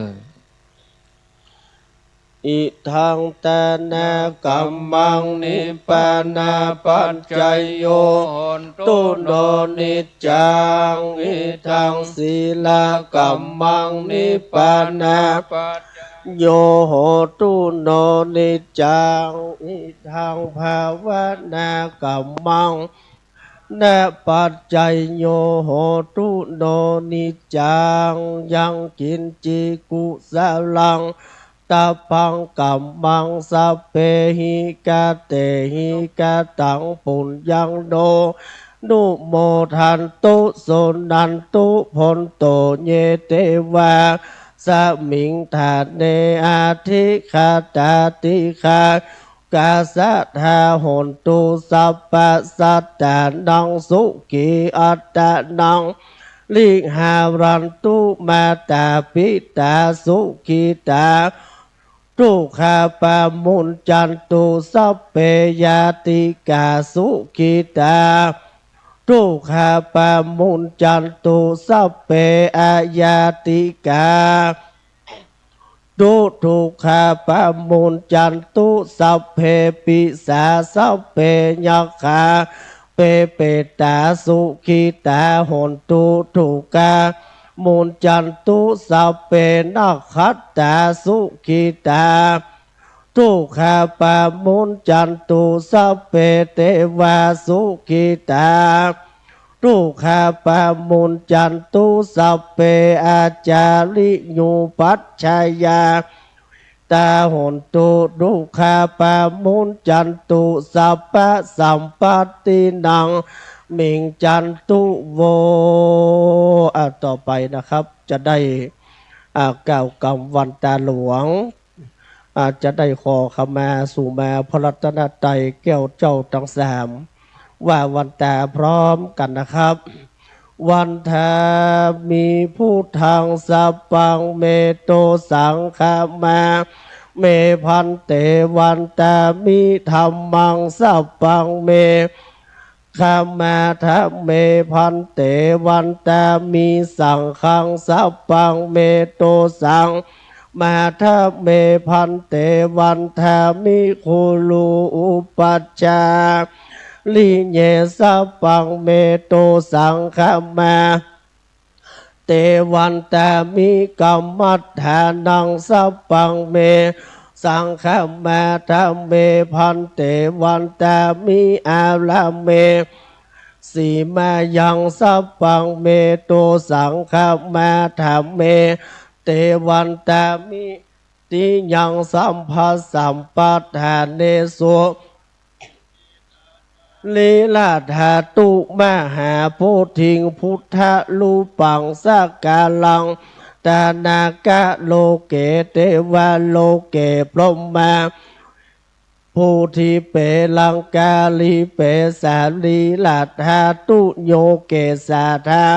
Idaṃ dānakammaṃ nibbānapaccayo hotu no niccaṃ. Idaṃ sīlakammaṃ nibbānapaccayo hotu no niccaṃ. Idaṃ bhāvanākammaṃ nāpaccayo hotu no niccaṃ. Yaṃ kiñci kusalaṃ tabbaṃ kammaṃ sabbehi katehi kataṃ puññaṃ no numodantu suṇantu bhonto ye devā asmiṃ ṭhāne adhigatā. Dīghā kassa dā hontu sabbasattānaṃ sukhī attānaṃ pariharantu. Mātā pitā sukhitā dukkhā pamuñcantu sabbe ñātikā sukhitā dukkhā pamuñcantu sabbe aññātikā dukkhā pamuñcantu sabbe pisā sabbe yakkhā pepetā sukhitā hontu dukkhā muñcantu sabbe nakkhattā sukhitā dukkhā pamuñcantu sabbe devā sukhitā dukkhā pamuñcantu sabbe ācariyupajjhāyā tā hontu dukkhā pamuñcantu sabbasampattinaṃ miñcantu vo. อ่ะ ต่อไปนะครับ จะได้ อ่ะ กล่าวกำวันตาหลวง อ่ะ จะได้ขอขมาสุมาพระรัตนตรัยแก้วเจ้าตังสาม ว่าวันตาพร้อมกั๋นนะครับ Vandāmi buddhaṃ sabbaṃ me dosaṃ khamā me bhante. Vandāmi dhammaṃ sabbaṃ me khamā dha me bhante. Vandāmi saṅghaṃ sabbaṃ me dosaṃ khamā dha me bhante. Vandāmi guru upajjhāye sabbaṃ me dosaṃ khamā te. Vandāmi kammaṭṭhānaṃ sabbaṃ me saṅghamā dha me bhante. Vandāmi ārāme sīmāyaṃ sabbaṃ me dosaṃ khamā dha me te. Vandāmi tiyaṃ sabbasampatthanesu ลีลาธาตุ มหาโพธิงค์ พุทธารูปัง สักการัง ตานาคโลเก เตวาโลเก พรหมา โพธิเป ลังกาลีเป สาลีลาธาตุ โยเกสาธา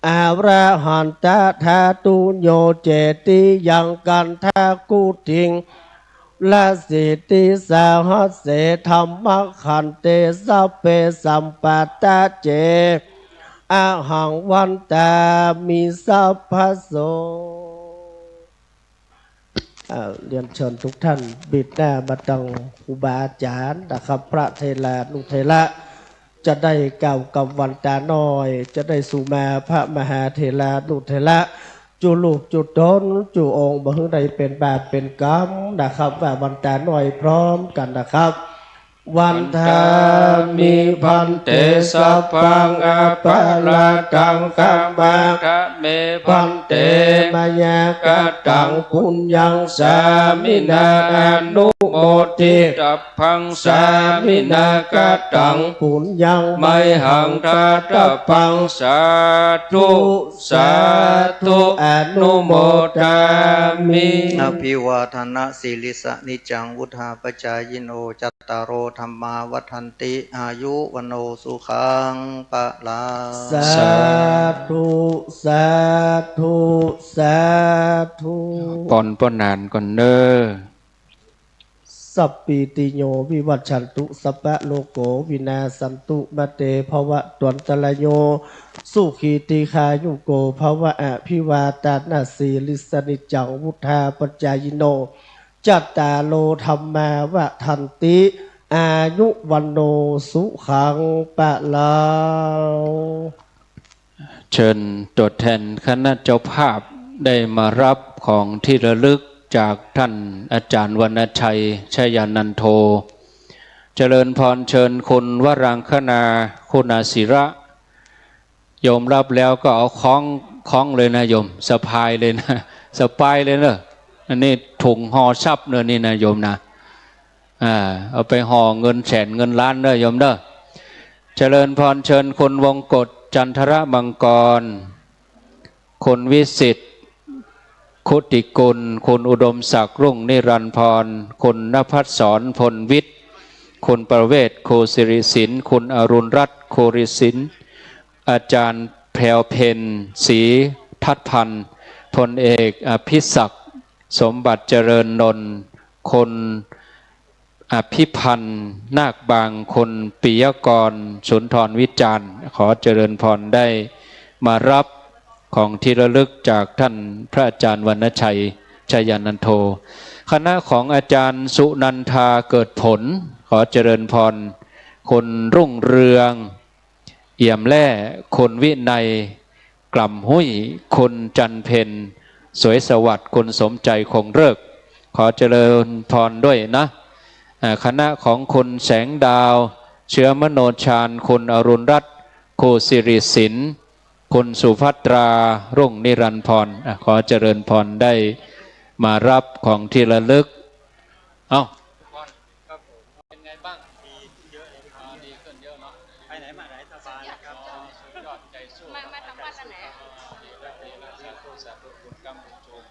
อรหันตธาตุ โยเจติยัง กันทะกุฏิง ลสิทธิสหัสเส ธัมมขันเต สัพเพสัมปัตตะเจ อะหังวันตามิ สัพพะโส อ่า เรียนเชิญทุกท่านบิดหน้ามาตังครูบาอาจ๋ารย์นะครับ พระเถรานุเถระ จะได้กล่าวกำวันตาน้อย จะได้สุมาพระมหาเถรานุเถระ จุลูกจุต๋นจุองค์ บ่หื้อได้เป๋นบาปเป๋นกรรมนะครับ ว่าวันตาน้อยพร้อมกั๋นนะครับ วันทามิ ภันเต สัพพังอะปะราธัง ขะมา ขะเม ภันเต มะยา กะตัง ปุญญัง สามินา อะนุโมทิตัพพัง สามินา กะตัง ปุญญัง มะยหัง ทาตัพพัง สาธุ สาธุ อนุโมทามิ อะภิวาทะนะสีลิสสะ นิจจัง วุฑฒาปะจายิโน จัตตาโร ธัมมา วัฑฒันติ อายุ วัณโณ สุขัง พะลัง สาธุ สาธุ สาธุ ปอนป้อหนานก่อนเน่อ สัพพีติโย วิวัชชันตุ สัพพะโรโค วินาสสันตุ มาเต ภะวะตวันตะราโย สุขี ทีฆายุโก ภะวะ อะภิวาทะนะสีลิสสะ นิจจัง วุฑฒาปะจายิโน จัตตาโร ธัมมา วัฑฒันติ อายุ วัณโณ สุขัง พะลัง เชิญตัวแทนคณะเจ้าภาพได้มารับของที่ระลึกจากท่านอาจารย์วรรณชัย ชยานันโท เจริญพร เชิญคุณวรังคณา คุณาศิระ โยมรับแล้วก็เอาคล้อง คล้องเลยนะโยม สะพายเลยนะ สะพายเลยเนอะ อันนี้ถุงห่อทรัพย์เนอะนี่นะโยมนะ อ่า เอาไปห่อเงินแสนเงินล้านเนอะโยมเนอะ เจริญพร เชิญคุณวงกต จันทรมังกร คุณวิสิทธิ์ คุติกุล คุณอุดมศักดิ์ รุ่งนิรันดร์พร คุณณภัสสร พลวิทย์ คุณประเวศ โคสิริสิน คุณอรุณรัตน์ โคสิริสิน อาจารย์แพรวเพ็ญ ศรีทัศน์พันธ์ พลเอกอภิศักดิ์ สมบัติเจริญนนท์ คุณ อภิพันธ์ นาคบาง คุณปิยกร สุนทรวิจารณ์ ขอเจริญพรได้มารับของที่ระลึกจากท่านพระอาจารย์วรรณชัย ชยานันโท คณะของอาจารย์สุนันทา เกิดผล ขอเจริญพร คุณรุ่งเรือง เอี่ยมแร่ คุณวินัย กล่ำหุ้ย คุณจันเพ็ญ สวยสวัสดิ์ คุณสมใจ คงฤกษ์ ขอเจริญพรด้วยนะ อ่า คณะของคุณแสงดาว เชื้อมโนชาญ คุณอรุณรัตน์ ครูสิริสิน คุณสุภัตรา รุ่งนิรันดร์พร อ่ะ ขอเจริญพรได้มารับของที่ระลึก เอ้า เป็นไงบ้าง ดีขึ้นเยอะเลย อ๋อ ดีขึ้นเยอะเนาะ ไปไหนมาไหนสบายครับ อ๋อ สุดยอด ใจสู้ มา มาทำวัดอันไหนอะ อ๋อ ดีแล้ว ดีแล้ว สาธุ สาธุ บุญกรรมบุญโชค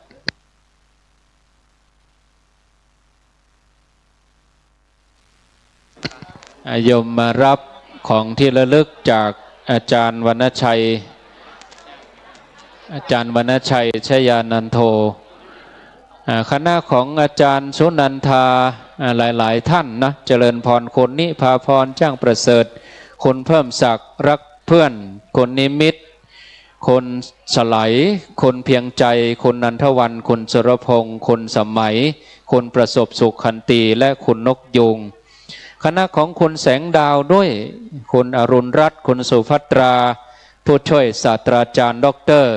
อ่ะ โยมมารับของที่ระลึกจากอาจารย์วรรณชัย อาจารย์วรรณชัย ชยานันโท อ่า คณะของอาจารย์สุนันทา อ่า หลายๆ ท่านนะ เจริญพร คุณนิพาพร จ้างประเสริฐ คุณเพิ่มศักดิ์ รักเพื่อน คุณนิมิตร คุณสไล คุณเพียงใจ คุณนันทวัน คุณสุรพงษ์ คุณสมัย คุณประสบสุขขันตี และคุณนกยูง คณะของคุณแสงดาวด้วย คุณอรุณรัตน์ คุณสุภัตรา ผู้ช่วยศาสตราจารย์ด็อกเตอร์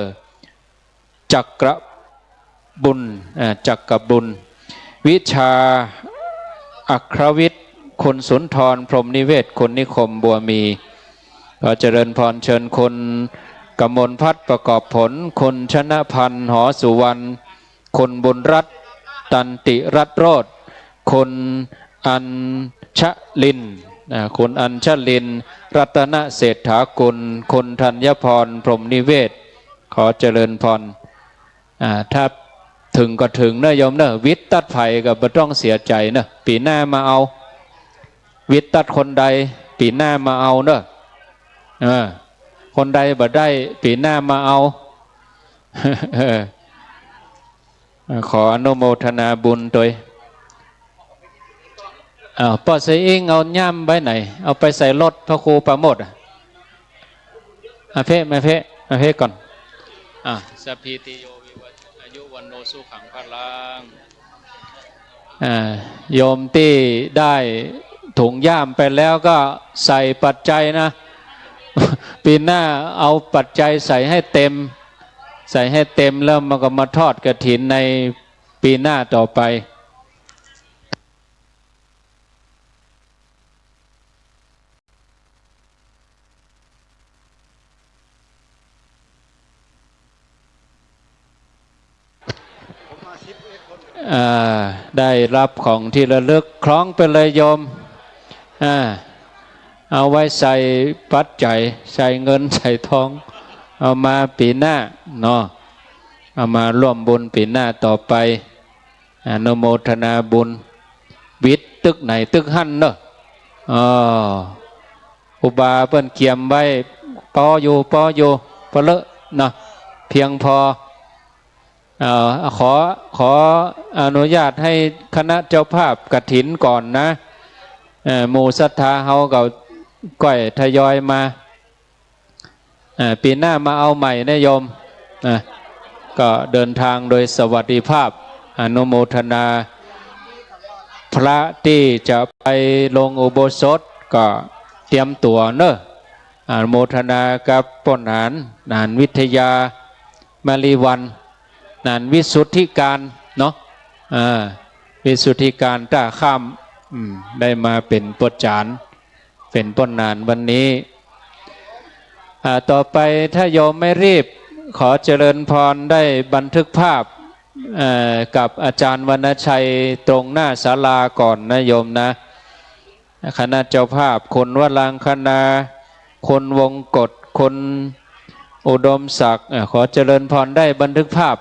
จักรบุญ อ่า จักรบุญ วิชาอัครวิทย์ คุณสุนทร พรหมนิเวศ คุณนิคม บัวมี ขอเจริญพรเชิญคุณกมลพัฒน์ ประกอบผล คุณชนะพันธ์ หอสุวรรณ คุณบุญรัตน์ ตันติรัตน์โรจน์ คุณอัญชลิน อ่า คุณอัญชลิน รัตนเศรษฐากุล คุณธัญพร พรหมนิเวศ ขอเจริญพร อ่า ถ้าเถิงก็เถิงเน่อโยมเน่อ วิทย์ตัดใผก็บ่ต้องเสียใจ๋เน่อ ปี๋หน้ามาเอา วิทย์ตัดคนใด ปี๋หน้ามาเอาเน่อ เออ คนใดบ่ได้ ปี๋หน้ามาเอา เออ ขออนุโมทนาบุญตวย อ้าว ป้อสะอิ้งเอาย่ามไปไหน เอาไปใส่รถพระครูปราโมทย์อะ มาเพ่ มาเพ่ มาเพ่ก่อน อ่ะ สัพพีติโยวิวัช อายุวัณโณสุขังพลัง อ่า โยมตี้ได้ถุงย่ามไปแล้วก็ใส่ปัจจัยนะ ปี๋หน้าเอาปัจจัยใส่ให้เต็ม ใส่ให้เต็มแล้วมันก็มาทอดกฐินในปี๋หน้าต่อไป อ่า ได้รับของที่ระลึก คล้องไปเลยโยม อ่า เอาไว้ใส่ปัจจัย ใส่เงิน ใส่ทอง เอามาปี๋หน้าเนาะ เอามาร่วมบุญปี๋หน้าต่อไป อนุโมทนาบุญ วิทย์ตึกไหนตึกหั้นเนาะ อ๋อ ครูบาเปิ้นเกียมไว้ ปออยู่ ปออยู่ ปอเลอะเนาะ เพียงพอ เอ่อ ขอ ขออนุญาตให้คณะเจ้าภาพกฐินก่อนนะ เอ่อ หมู่ศรัทธาเฮาก็ก้อยทยอยมา อ่า ปี๋หน้ามาเอาใหม่นะโยม อ่ะ ก็เดินทางโดยสวัสดิภาพ อนุโมทนา พระตี้จะไปลงอุโบสถก็เตรียมตั๋วเนาะ อนุโมทนากับป้อหนาน หนานวิทยา มะลิวัลย์ หนานวิสุทธิการเนาะ อ่า วิสุทธิการต้าข้าม อืม ได้มาเป๋นป้อจ๋ารย์ เป๋นป้อหนานวันนี้ อ่า ต่อไปถ้าโยมไม่รีบ ขอเจริญพรได้บันทึกภาพ เอ่อ กับอาจารย์วรรณชัยตรงหน้าศาลาก่อนนะโยมนะ คณะเจ้าภาพ คุณวรังคณา คุณวงกต คุณอุดมศักดิ์ อ่า ขอเจริญพรได้บันทึกภาพ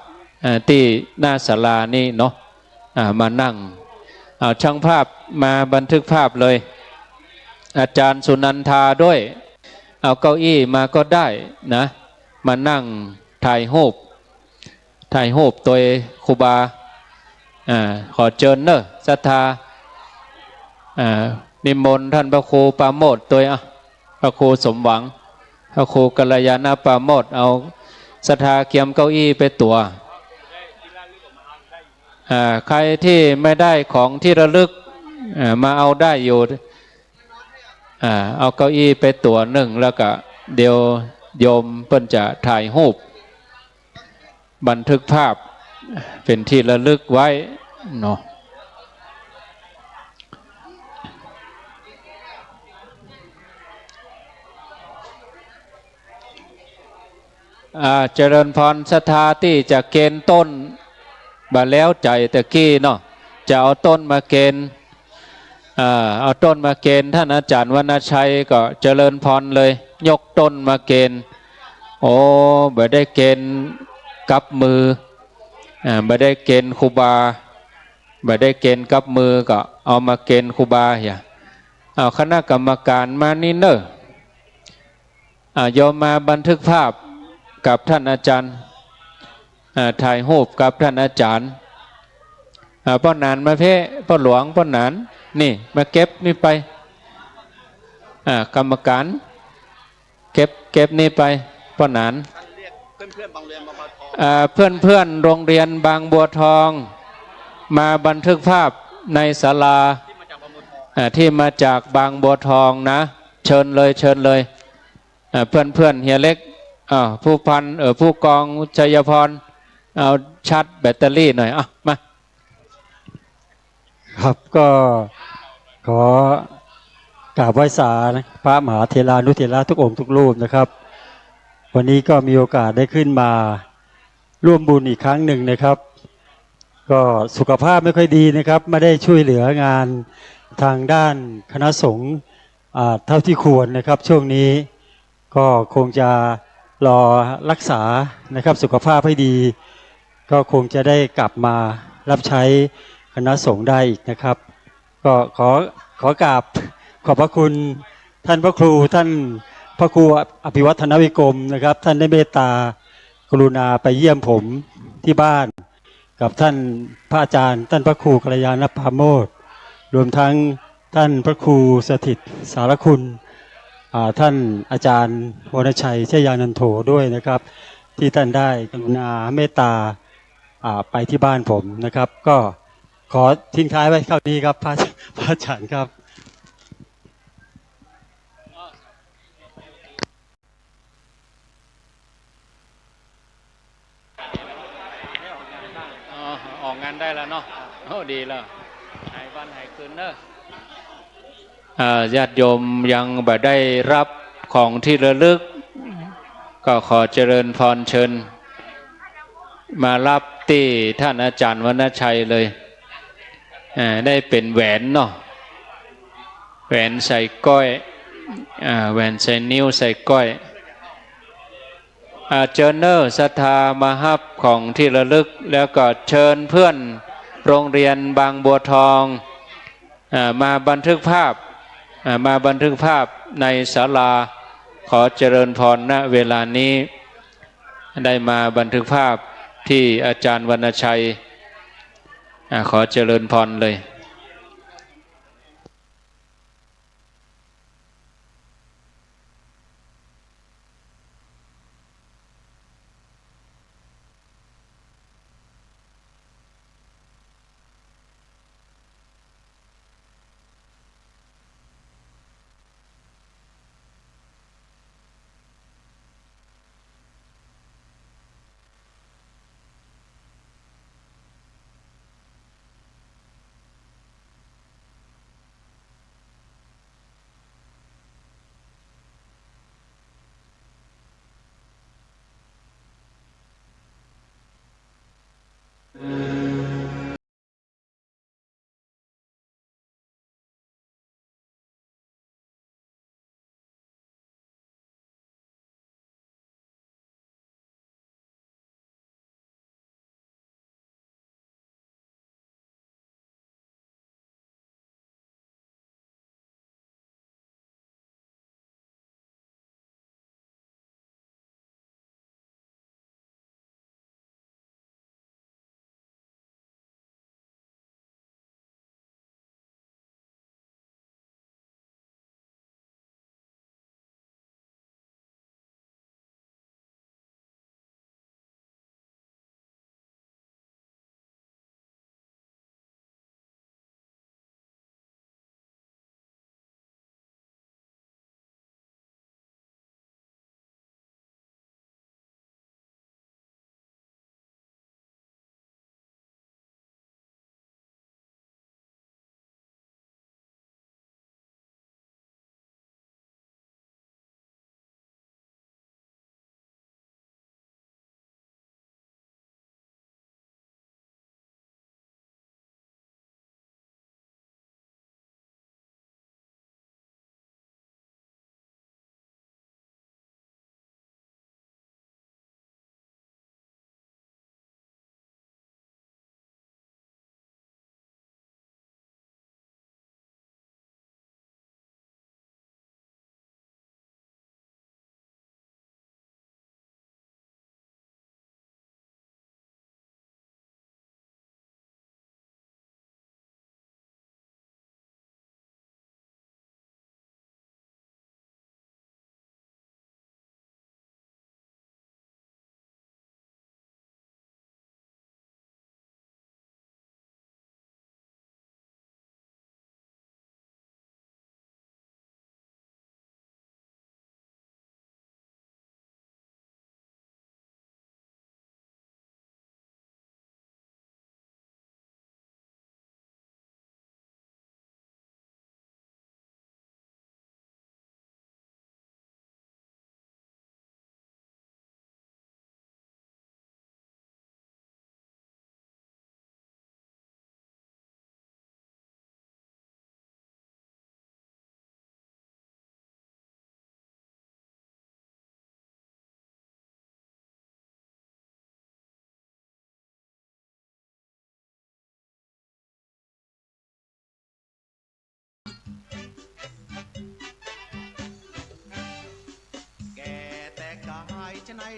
อ่า ตี้หน้าศาลานี่เนาะ อ่า มานั่ง เอาช่างภาพมาบันทึกภาพเลย อาจารย์สุนันทาด้วย เอาเก้าอี้มาก็ได้นะ มานั่งถ่ายรูป ถ่ายรูปตวยครูบา อ่า ขอเจิญเนอะ ศรัทธา อ่า นิมนต์ท่านพระครูปราโมทย์ตวย อ่ะ พระครูสมหวัง พระครูกัลยาณปราโมทย์ เอาศรัทธาเกียมเก้าอี้ไปตั๋ว อ่า ใครที่ไม่ได้ของที่ระลึก อ่า มาเอาได้อยู่ อ่า เอาเก้าอี้ไปตั๋วนึ่ง แล้วก็เดี๋ยวโยมเปิ้นจะถ่ายรูป บันทึกภาพเป๋นที่ระลึกไว้เนาะ อ่า เจริญพร ศรัทธาตี้จะเกณฑ์ต้น บ่าแล้วใจ๋ตะกี้เนาะ จะเอาต้นมาเกณฑ์ อ่า เอาต้นมาเกณฑ์ ท่านอาจารย์วรรณชัยก็เจริญพรเลย ยกต้นมาเกณฑ์ โอ้ บ่ได้เกณฑ์กับมือ อ่า บ่ได้เกณฑ์ครูบา บ่ได้เกณฑ์กับมือก็เอามาเกณฑ์ครูบาเหีย เอาคณะกรรมการมานี่เน่อ อ่า โยมมาบันทึกภาพกับท่านอาจารย์ อ่า ถ่ายรูปกับท่านอาจารย์ อ่า ป้อหนานมาเพ่ ป้อหลวง ป้อหนาน นี่ มาเก็บนี่ไป อ่า กรรมการ เก็บ เก็บนี่ไป ป้อหนาน อ่า เพื่อนๆ โรงเรียนบางบัวทอง มาบันทึกภาพในศาลา อ่า ที่มาจากบางบัวทองนะ เชิญเลย เชิญเลย อ่า เพื่อนๆ เฮียเล็ก อ่า ผู้พัน เอ่อ ผู้กองชัยพร เอาชาร์จแบตเตอรี่หน่อย อ่ะ มา ครับ ก็ขอกราบไหว้สาพระมหาเถรานุเถระทุกองค์ทุกรูปนะครับ วันนี้ก็มีโอกาสได้ขึ้นมาร่วมบุญอีกครั้งหนึ่งนะครับ ก็สุขภาพไม่ค่อยดีนะครับ ไม่ได้ช่วยเหลืองานทางด้านคณะสงฆ์ อ่า เท่าที่ควรนะครับ ช่วงนี้ก็คงจะรอรักษานะครับ สุขภาพให้ดี ก็คงจะได้กลับมารับใช้คณะสงฆ์ได้อีกนะครับ ก็ขอ ขอกราบขอบพระคุณท่านพระครู ท่านพระครูอภิวัฒนวิกรมนะครับ ท่านได้เมตตากรุณาไปเยี่ยมผมที่บ้าน กับท่านพระอาจารย์ ท่านพระครูกัลยาณปราโมชย์ รวมทั้งท่านพระครูสถิตสารคุณ อ่า ท่านอาจารย์วรรณชัยชยานันโทด้วยนะครับ ที่ท่านได้กรุณาเมตตา อ่า ไปที่บ้านผมนะครับ ก็ขอทิ้งท้ายไว้เท่านี้ครับ พระ พระอาจารย์ครับ อ๋อ ออกงานได้แล้วเนาะ โอ้ ดีแล้ว หายวันหายคืนเนอะ อ่า ญาติโยมยังบ่ได้รับของที่ระลึก ก็ขอเจริญพรเชิญ มารับตี้ท่านอาจารย์วรรณชัยเลย อ่า ได้เป๋นแหวนเนาะ แหวนใส่ก้อย อ่า แหวนใส่นิ้วใส่ก้อย อ่า เจิญเน่อศรัทธามาฮับของที่ระลึก แล้วก็เจิญเพื่อนโรงเรียนบางบัวทอง อ่า มาบันทึกภาพ อ่า มาบันทึกภาพในศาลา ขอเจริญพร ณ เวลานี้ ได้มาบันทึกภาพที่อาจารย์วรรณชัย อ่า ขอเจริญพรเลย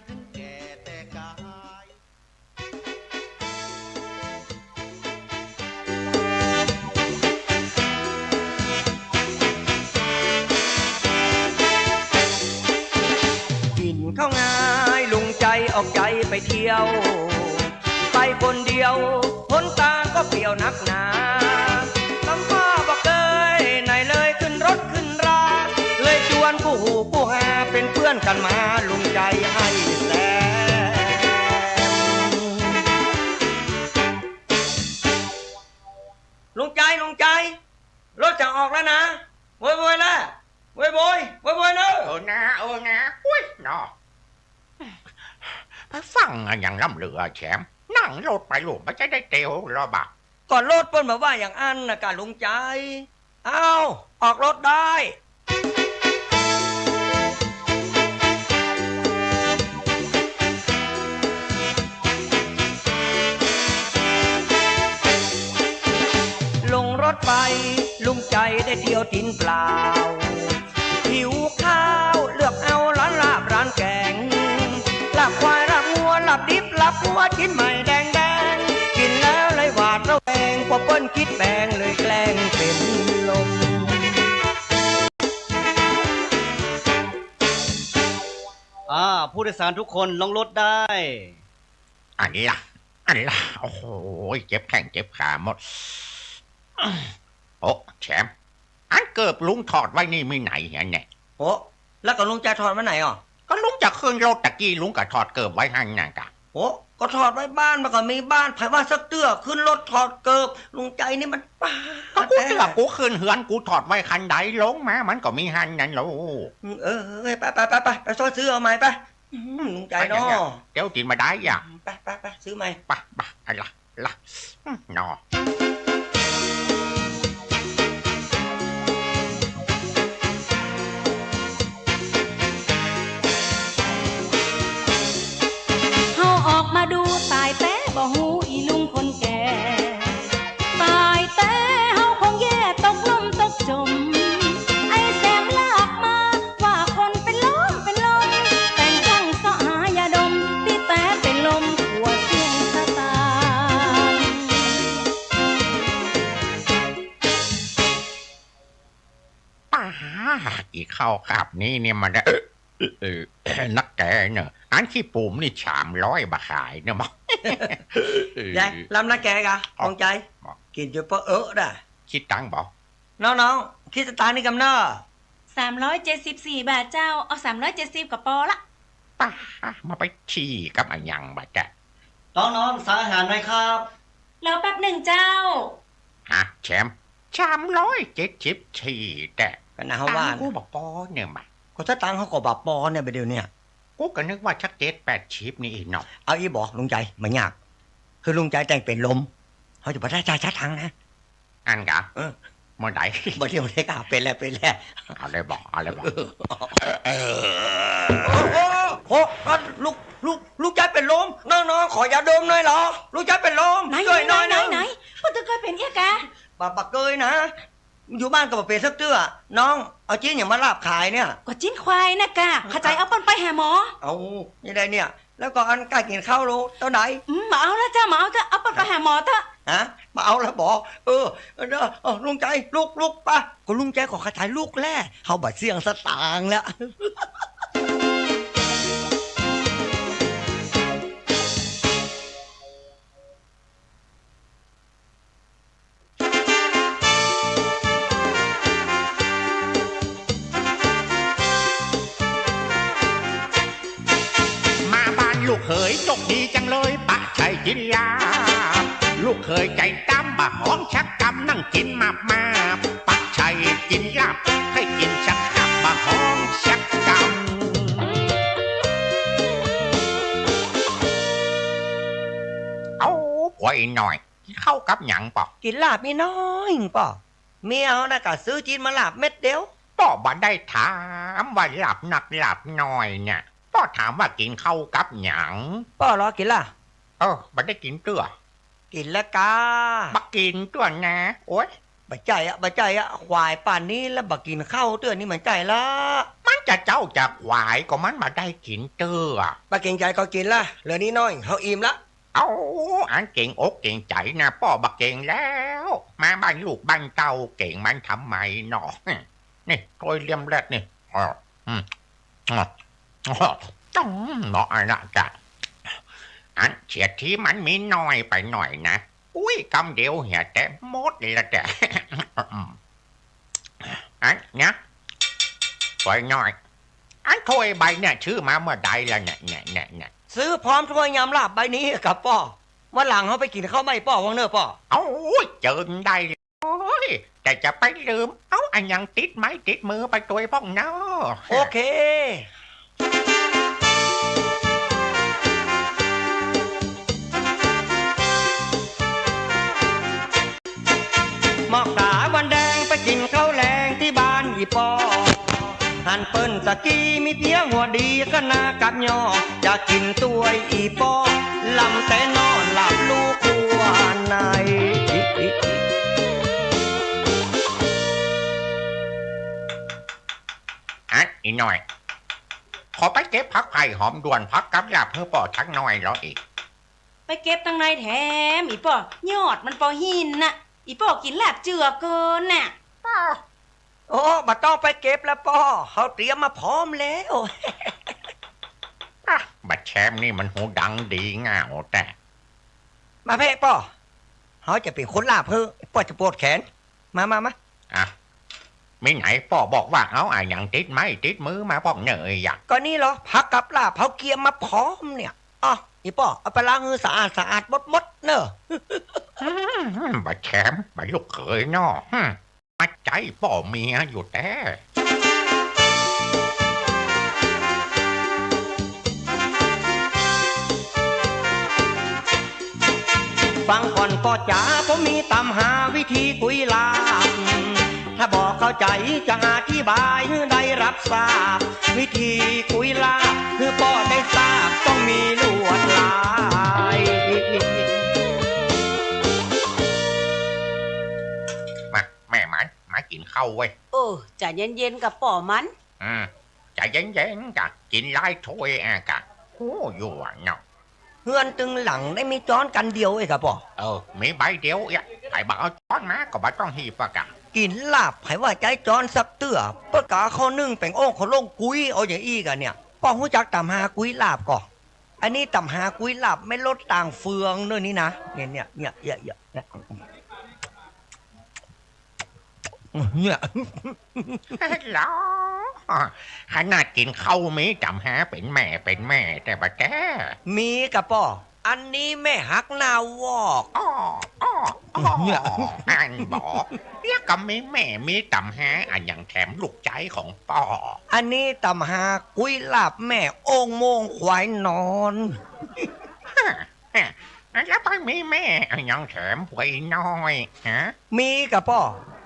ถึงแก่แต่กาย กิ๋นข้าวงายลุงใจ๋ออกใจ๋ไปเที่ยว ไปคนเดียวหนตางก็เปลี่ยวนักหนา ลำบากบ่เกยไหนเลยขึ้นรถขึ้นรา เลยจวนกู้หูกู้หาเป๋นเปื้อนกั๋นมาลุงใจ๋ไอ้แซม ลุงใจ๋ ลุงใจ๋ รถจะออกแล้วนะ โวยโวยละ โวยโวย โวยโวยเนอะ เออนา เออนา อุ๊ยเนาะ ไปฟั่งอะหยังล้ำเลือแชม นั่งรถไปลูก บ่ใจ้ได้เตียวลอบ่า ก็รถเปิ้นบ่าว่าอย่างอั้นนะกะลุงใจ๋ เอ้า ออกรถได้ ลงรถไป ลุงใจ๋ได้เตียวตี๋นเปล่า หิวข้าวเลือกเอาร้านลาบร้านแก๋ง ลาบควายลาบงัวลาบดิบลาบวัวตี๋นใหม่แดงๆ กิ๋นแล้วเลยหวาดระแวง กลัวเปิ้นกรี๊ดแปงเลยแกล้งเป๋นลม อ่า ผู้โดยสารทุกคนลงรถได้ อันนี้ล่ะ อันนี้ล่ะ โอ้โห เจ็บแข้งเจ็บขาหมด โอ้ แชม อันเกิบลุงถอดไว้นี่มีไหนหันแน่ โอ้ แล้วก็ลุงใจ๋ถอดไว้ไหนอ่ะ ก็ลุงจะขึ้นรถตะกี้ลุงก็ถอดเกิบไว้หั้นน่ะกะ โอ้ ก็ถอดไว้บ้านมันก็มีบ้าน ใผว่าสักเตื้อ ขึ้นรถถอดเกิบ ลุงใจ๋นี่มันป๊า ก็กูเตื้อกูขึ้นเฮือนกูถอดไว้คันใด ลงมามันก็มีหั้นนั่นแหละ เออ เออ ไป ไป ไป ไป ไปซ่อยซื้อเอาใหม่ไป อืม ลุงใจ๋เนาะ ไปเดี๋ยว เดี๋ยวตี๋นบ่ได้อ่ะ ไป ไป ไป ซื้อใหม่ ไป ไป ไปละ ละ อืม เนาะ เฮาออกมาดูต๋ายแต๊ บ่ฮู้อี่ลุงคนแก่ ต๋ายแต๊ เฮาคงแย่ตกลุ่มตกจม ไอ้แซมลากมา ว่าคนเป๋นลมเป๋นลม แต่งตั้งเซาะหายาดม ตี้แต๊เป๋นลม กลัวเสี้ยงสตางค์ ป้า อีเข้ากับนี้เนี่ยมัน เออ เออ นักแกเนอะ อันขี้ปูมนี่สามร้อยบ่าขายเนอะ มะ ยาย ลำนักแกกะ อ๋อ ของใจ๋ อ๋อ กิ๋นจ๋นเป๋อเอ๊อะด่ะ คิดตังค์บ่ น้องๆ คิดสตางค์นี่กำเน่อ สามร้อยเจ็ดสิบสี่บาทเจ้า เอาสามร้อยเจ็ดสิบก็ปอละ ป้า มาไปฉี่กับอะหยังบ่าแต๊ น้องๆ สั่งอาหารหน่อยครับ รอแป๊บหนึ่งเจ้า ฮะ แชม สามร้อยเจ็ดสิบสี่แต๊ ก็น่าว่า ตังค์กูบ่ปอเนี่ยบ่า ก็สตางค์เฮาก็บ่ปอเนี่ยบ่าเดี๋ยวเนี่ย กูก็นึกว่าสักเจ็ดแปดสิบนี่อีกเนาะ เอาอี้บ่ ลุงใจ๋ บ่ยาก คือลุงใจ๋แต่งเป๋นลม เฮาจะบ่ได้จ่ายสตางค์นะ อั้นกะ เออ เมื่อใด บ่เดี๋ยวนี้กะ เป๋นแล้ว เป๋นแล้ว เอาเลยบ่ เอาเลยบ่ เออ เออ โอ้โห โอ้โห ลุง ลุง ลุงใจ๋เป๋นลม น้องๆ ขอยาดมหน่อยเหรอ ลุงใจ๋เป๋นลม ไหน ช่วยหน่อย ไหน หนึ่ง ไหน ไหน เปิ้นจะเกยเป๋นเอี้ยกะ บ่า บ่าเกยนะ อยู่บ้านก็บ่เป๋นสักเตื้อ น้อง เอาจิ๊นหยังมาลาบขายเนี่ย ก็จิ๊นควายน่ะกะ ข้าใจ๋เอาเปิ้นไปหาหมอ เอา นี่ได้เนี่ย แล้วก็อันก้ากิ๋นข้าวโลเต้าใด อืม บ่เอาละเจ้า บ่เอาเต๊อะ เอาเปิ้นไปหาหมอเต๊อะ ฮะ บ่เอาละบ่ เออ เออ เออ ลุงใจ๋ ลุก ลุก ไป ก็ลุงใจ๋ขอข้าใจ๋ลุกแล้ว เฮาบ่เสี้ยงสตางค์แล้ว มาบ้านลูกเขยโจคดีจังเลย ปะชัยกิ๋นลาบ ลูกเขยใจ๋ดำบ่ฮ้องสักกำ นั่งกิ๋นมาบมาบ ปะชัยกิ๋นลาบ ใค่กิ๋นสักคาบ บ่ฮ้องสักกำ เอ้า ก๋วยน้อย กิ๋นข้าวกับหยังปอ กิ๋นลาบมีน้อยปอ เมียเฮาน่ะกะซื้อจิ๊นมาลาบเม็ดเดียว ป้อบ่ได้ถามว่าลาบนักลาบน้อยเนี่ย ป้อถามว่ากิ๋นข้าวกับหยัง ป้อลอกิ๋นละ เออ บ่ได้กิ๋นเตื้อ กิ๋นละกา บ่กิ๋นเตื้อนะ โอ๊ย บ่ใจ้อะ บ่ใจ้อะ ขวายป่านนี้แล้วบ่กิ๋นข้าวเตื้อนี่มันใจ้ละ มันจะเจ๊าจะขวายก็มันบ่ได้กิ๋นเตื้อ บ่เก๋งใจ๋ก็กิ๋นละ เหลือนิดน้อย เฮาอิ่มละ เอ้า อันเก๋งอกเก๋งใจ๋นะ ป้อบ่เก๋งแล้ว มาบ้านลูกบ้านเต้าเก๋งมันทำไมเนาะ นี่ ถ้วยเลี่ยมแรกนี่ อ้อ อืม อ้อ อ้อ ต้องเนาะ อันน่ะจ้ะ อันเสียทีมันมีน้อยไปหน่อยนะ อุ้ย กำเดียวเหียแต่หมดเลยละแต่ อันเนี่ย ถ้วยน้อย อันถ้วยใบเนี่ยซื้อมาเมื่อใดละเนี่ย เนี่ย เนี่ย เนี่ย ซื้อพร้อมถ้วยยำลาบใบนี้ก่ะป้อ วันหลังเฮาไปกิ๋นข้าวบ้านป้อพ่องเน่อป้อ เอ้า เจิญได้เลย โอ้ย แต่จะไปลืม เอ้า อะหยังติดไม้ติดมือไปตวยพ่องเน่อ โอเค หมอกต๋าวันแดงไปกิ๋นข้าวแลงตี้บ้านอี่ป้อ หันเปิ้นตะกี้มีเปี๊ยะหัวดีก็นากับหน่อ จะกิ๋นตวยอี่ป้อ ลำแต่นอนหลับลูกหัวใน อัน อี่น้อย ขอไปเก็บผักไผ่หอมด่วน ผักกับลาบหื้อป้อสักหน่อยลออีก ไปเก็บตังไหนแถม อี่ป้อ ยอดมันปอหิ้นน่ะ อี่ป้อกิ๋นลาบเจือเกินน่ะ ป้อ โอ้ บ่ต้องไปเก็บละป้อ เฮาเตรียมมาพร้อมแล้ว อ่ะ บ่าแชมนี่มันหูดังดีง่าวแต่ มาเพ่ป้อ เฮาจะเป๋นคนลาบหื้อ ป้อจะปวดแขน มา มา มา อ่ะ มีไหนป้อบอกว่าเอาอะหยังติดไม้ติดมือมาพ่องเน่ออะ ก็นี่ลอ ผักกับลาบเฮาเกียมมาพร้อมเนี่ย อ้อ อี่ป้อ เอาไปล้างหื้อสะอาดสะอาดหมดๆ เน่อ อืม บ่าแชม บ่าลูกเขยเนาะ อืม มาใจ๊ป้อเมียอยู่แต๊ ฟังก่อนป้อจ๋า ผมมีตำหาวิธีกุยลาบ ถ้าบ่เข้าใจ๋จะอธิบายหื้อได้รับทราบ วิธีกุยลาบหื้อป้อได้ทราบต้องมีลวดลาย มา แม่หมัน มากิ๋นข้าวเว้ย เออ ใจ๋เย็นๆ ก่ะป้อหมัน อืม ใจ๋เย็นๆ ก่ะ กิ๋นหลายถ้วยอะก่ะ ฮู้อยู่อะเนาะ เฮือนตึงหลังได้มีจ๊อนกั๋นเดียวเองก่ะป้อ เออ มีใบเดียวเอี้ย ใผบ่เอาจ๊อนมาก็บ่ต้องหีบอะก่ะ กิ๋นลาบใผว่าใจ๊จ๊อนสักเตื้อ เปิ้นกาข้าวนึ่งแป๋งโอ่งข้าวโล่งกุยเอาอย่างอี้ก่ะเนี่ย ป้อฮู้จักตำหากุยลาบก่อ อันนี้ตำหากุยลาบแม่นรสต่างเฟืองเน่อนี่นะ เนี่ย เนี่ย เนี่ย เนี่ย เนี่ย เนี่ย ลอ ขนาดกิ๋นข้าวมีตำหาเป๋นแม่เป๋นแม่แต๊บ่าแต๊ มีก่ะป้อ อันนี้แม่ฮักหน้าวอก อ้อ อ้อ อ้อ เนี่ย อันบ่า เดี๋ยวก็มีแม่มีตำหาอะหยังแถมลูกใจ๊ของป้อ อันนี้ตำหากุยลาบแม่โอ่งโม่งควายนอน ฮะ ฮะ แล้วไปมีแม่อะหยังแถมป้ออี่น้อย ฮะ มีก่ะป้อ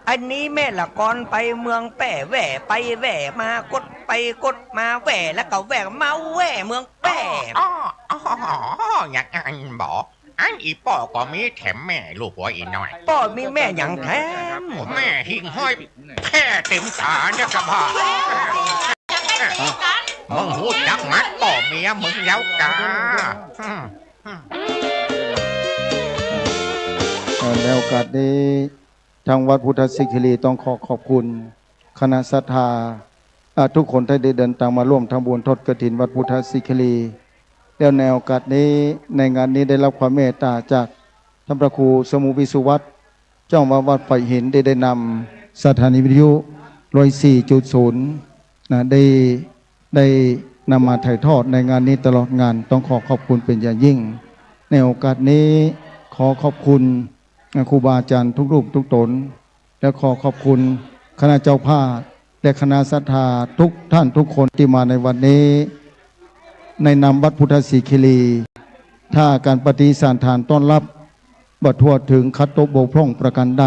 อันนี้แม่ละกอนไปเมืองแป้แว่ ไปแว่มา กดไปกดมา แว่แล้วก็แว่มาแว่เมืองแป้ อ้อ อ้อ อ้อ อย่างอั้นบ่ อันอี่ป้อก็มีแถมแม่ลูกหัวอี่น้อย ป้อมีแม่หยังแถม แม่หิ่งห้อยแผ่เต็มต๋าเนี่ยก่ะพ่อ มึงฮู้จักมัดป้อเมียมึงแล้วก่ะ อืม เอ่อ ในโอกาสนี้ ทางวัดพุทธสิขิลีต้องขอขอบคุณคณะศรัทธา อ่า ทุกคนที่ได้เดินทางมาร่วมทำบุญทอดกฐินวัดพุทธสิขิลี แล้วในโอกาสนี้ ในงานนี้ได้รับความเมตตาจากท่านพระครูสมุวิสุวัฒน์ เจ้าอาวาสวัดไผ่หิน ได้ ได้นำสถานีวิทยุ ร้อยสี่จุดศูนย์ นะ ได้ ได้นำมาถ่ายทอดในงานนี้ตลอดงาน ต้องขอขอบคุณเป็นอย่างยิ่ง ในโอกาสนี้ขอขอบคุณ ครูบาอาจารย์ทุกรูปทุกต๋น และขอขอบคุณคณะเจ้าภาพ และคณะศรัทธาทุกท่านทุกคนตี้มาในวันนี้ ในนามวัดพุทธสิขิลี ถ้าก๋านปฏิสันถานต้อนรับบ่ทั่วเถิง ขัดตกบกพร่องประก๋านใด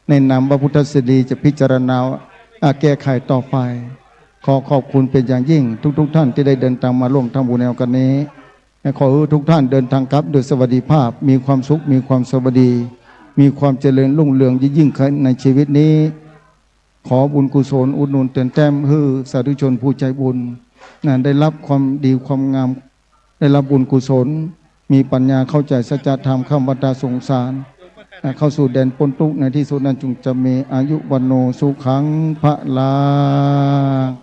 ในนามวัดพุทธสิขิลีจะพิจารณา อ่า แก้ไขต่อไป ขอขอบคุณเป็นอย่างยิ่งทุกๆ ท่านตี้ได้เดินตางมาร่วมทำบุญในโอกาสนี้ ขอหื้อทุกท่านเดินตางกลับโดยสวัสดิภาพ มีความสุข มีความสวัสดี มีความเจริญรุ่งเรืองยิ่งๆ ขึ้นในชีวิตนี้ ขอบุญกุศลอุดหนุนเติมแต้มหื้อสาธุชนผู้ใจบุญนะ ได้รับความดีความงาม ได้รับบุญกุศล มีปัญญาเข้าใจ๋สัจธรรม ข้ามวัฏสงสารนะ เข้าสู่แดนป๊นตุ๊กข์ ในที่สุดนั้นจุ่งจะมีอายุวัณโณสุขังพะลัง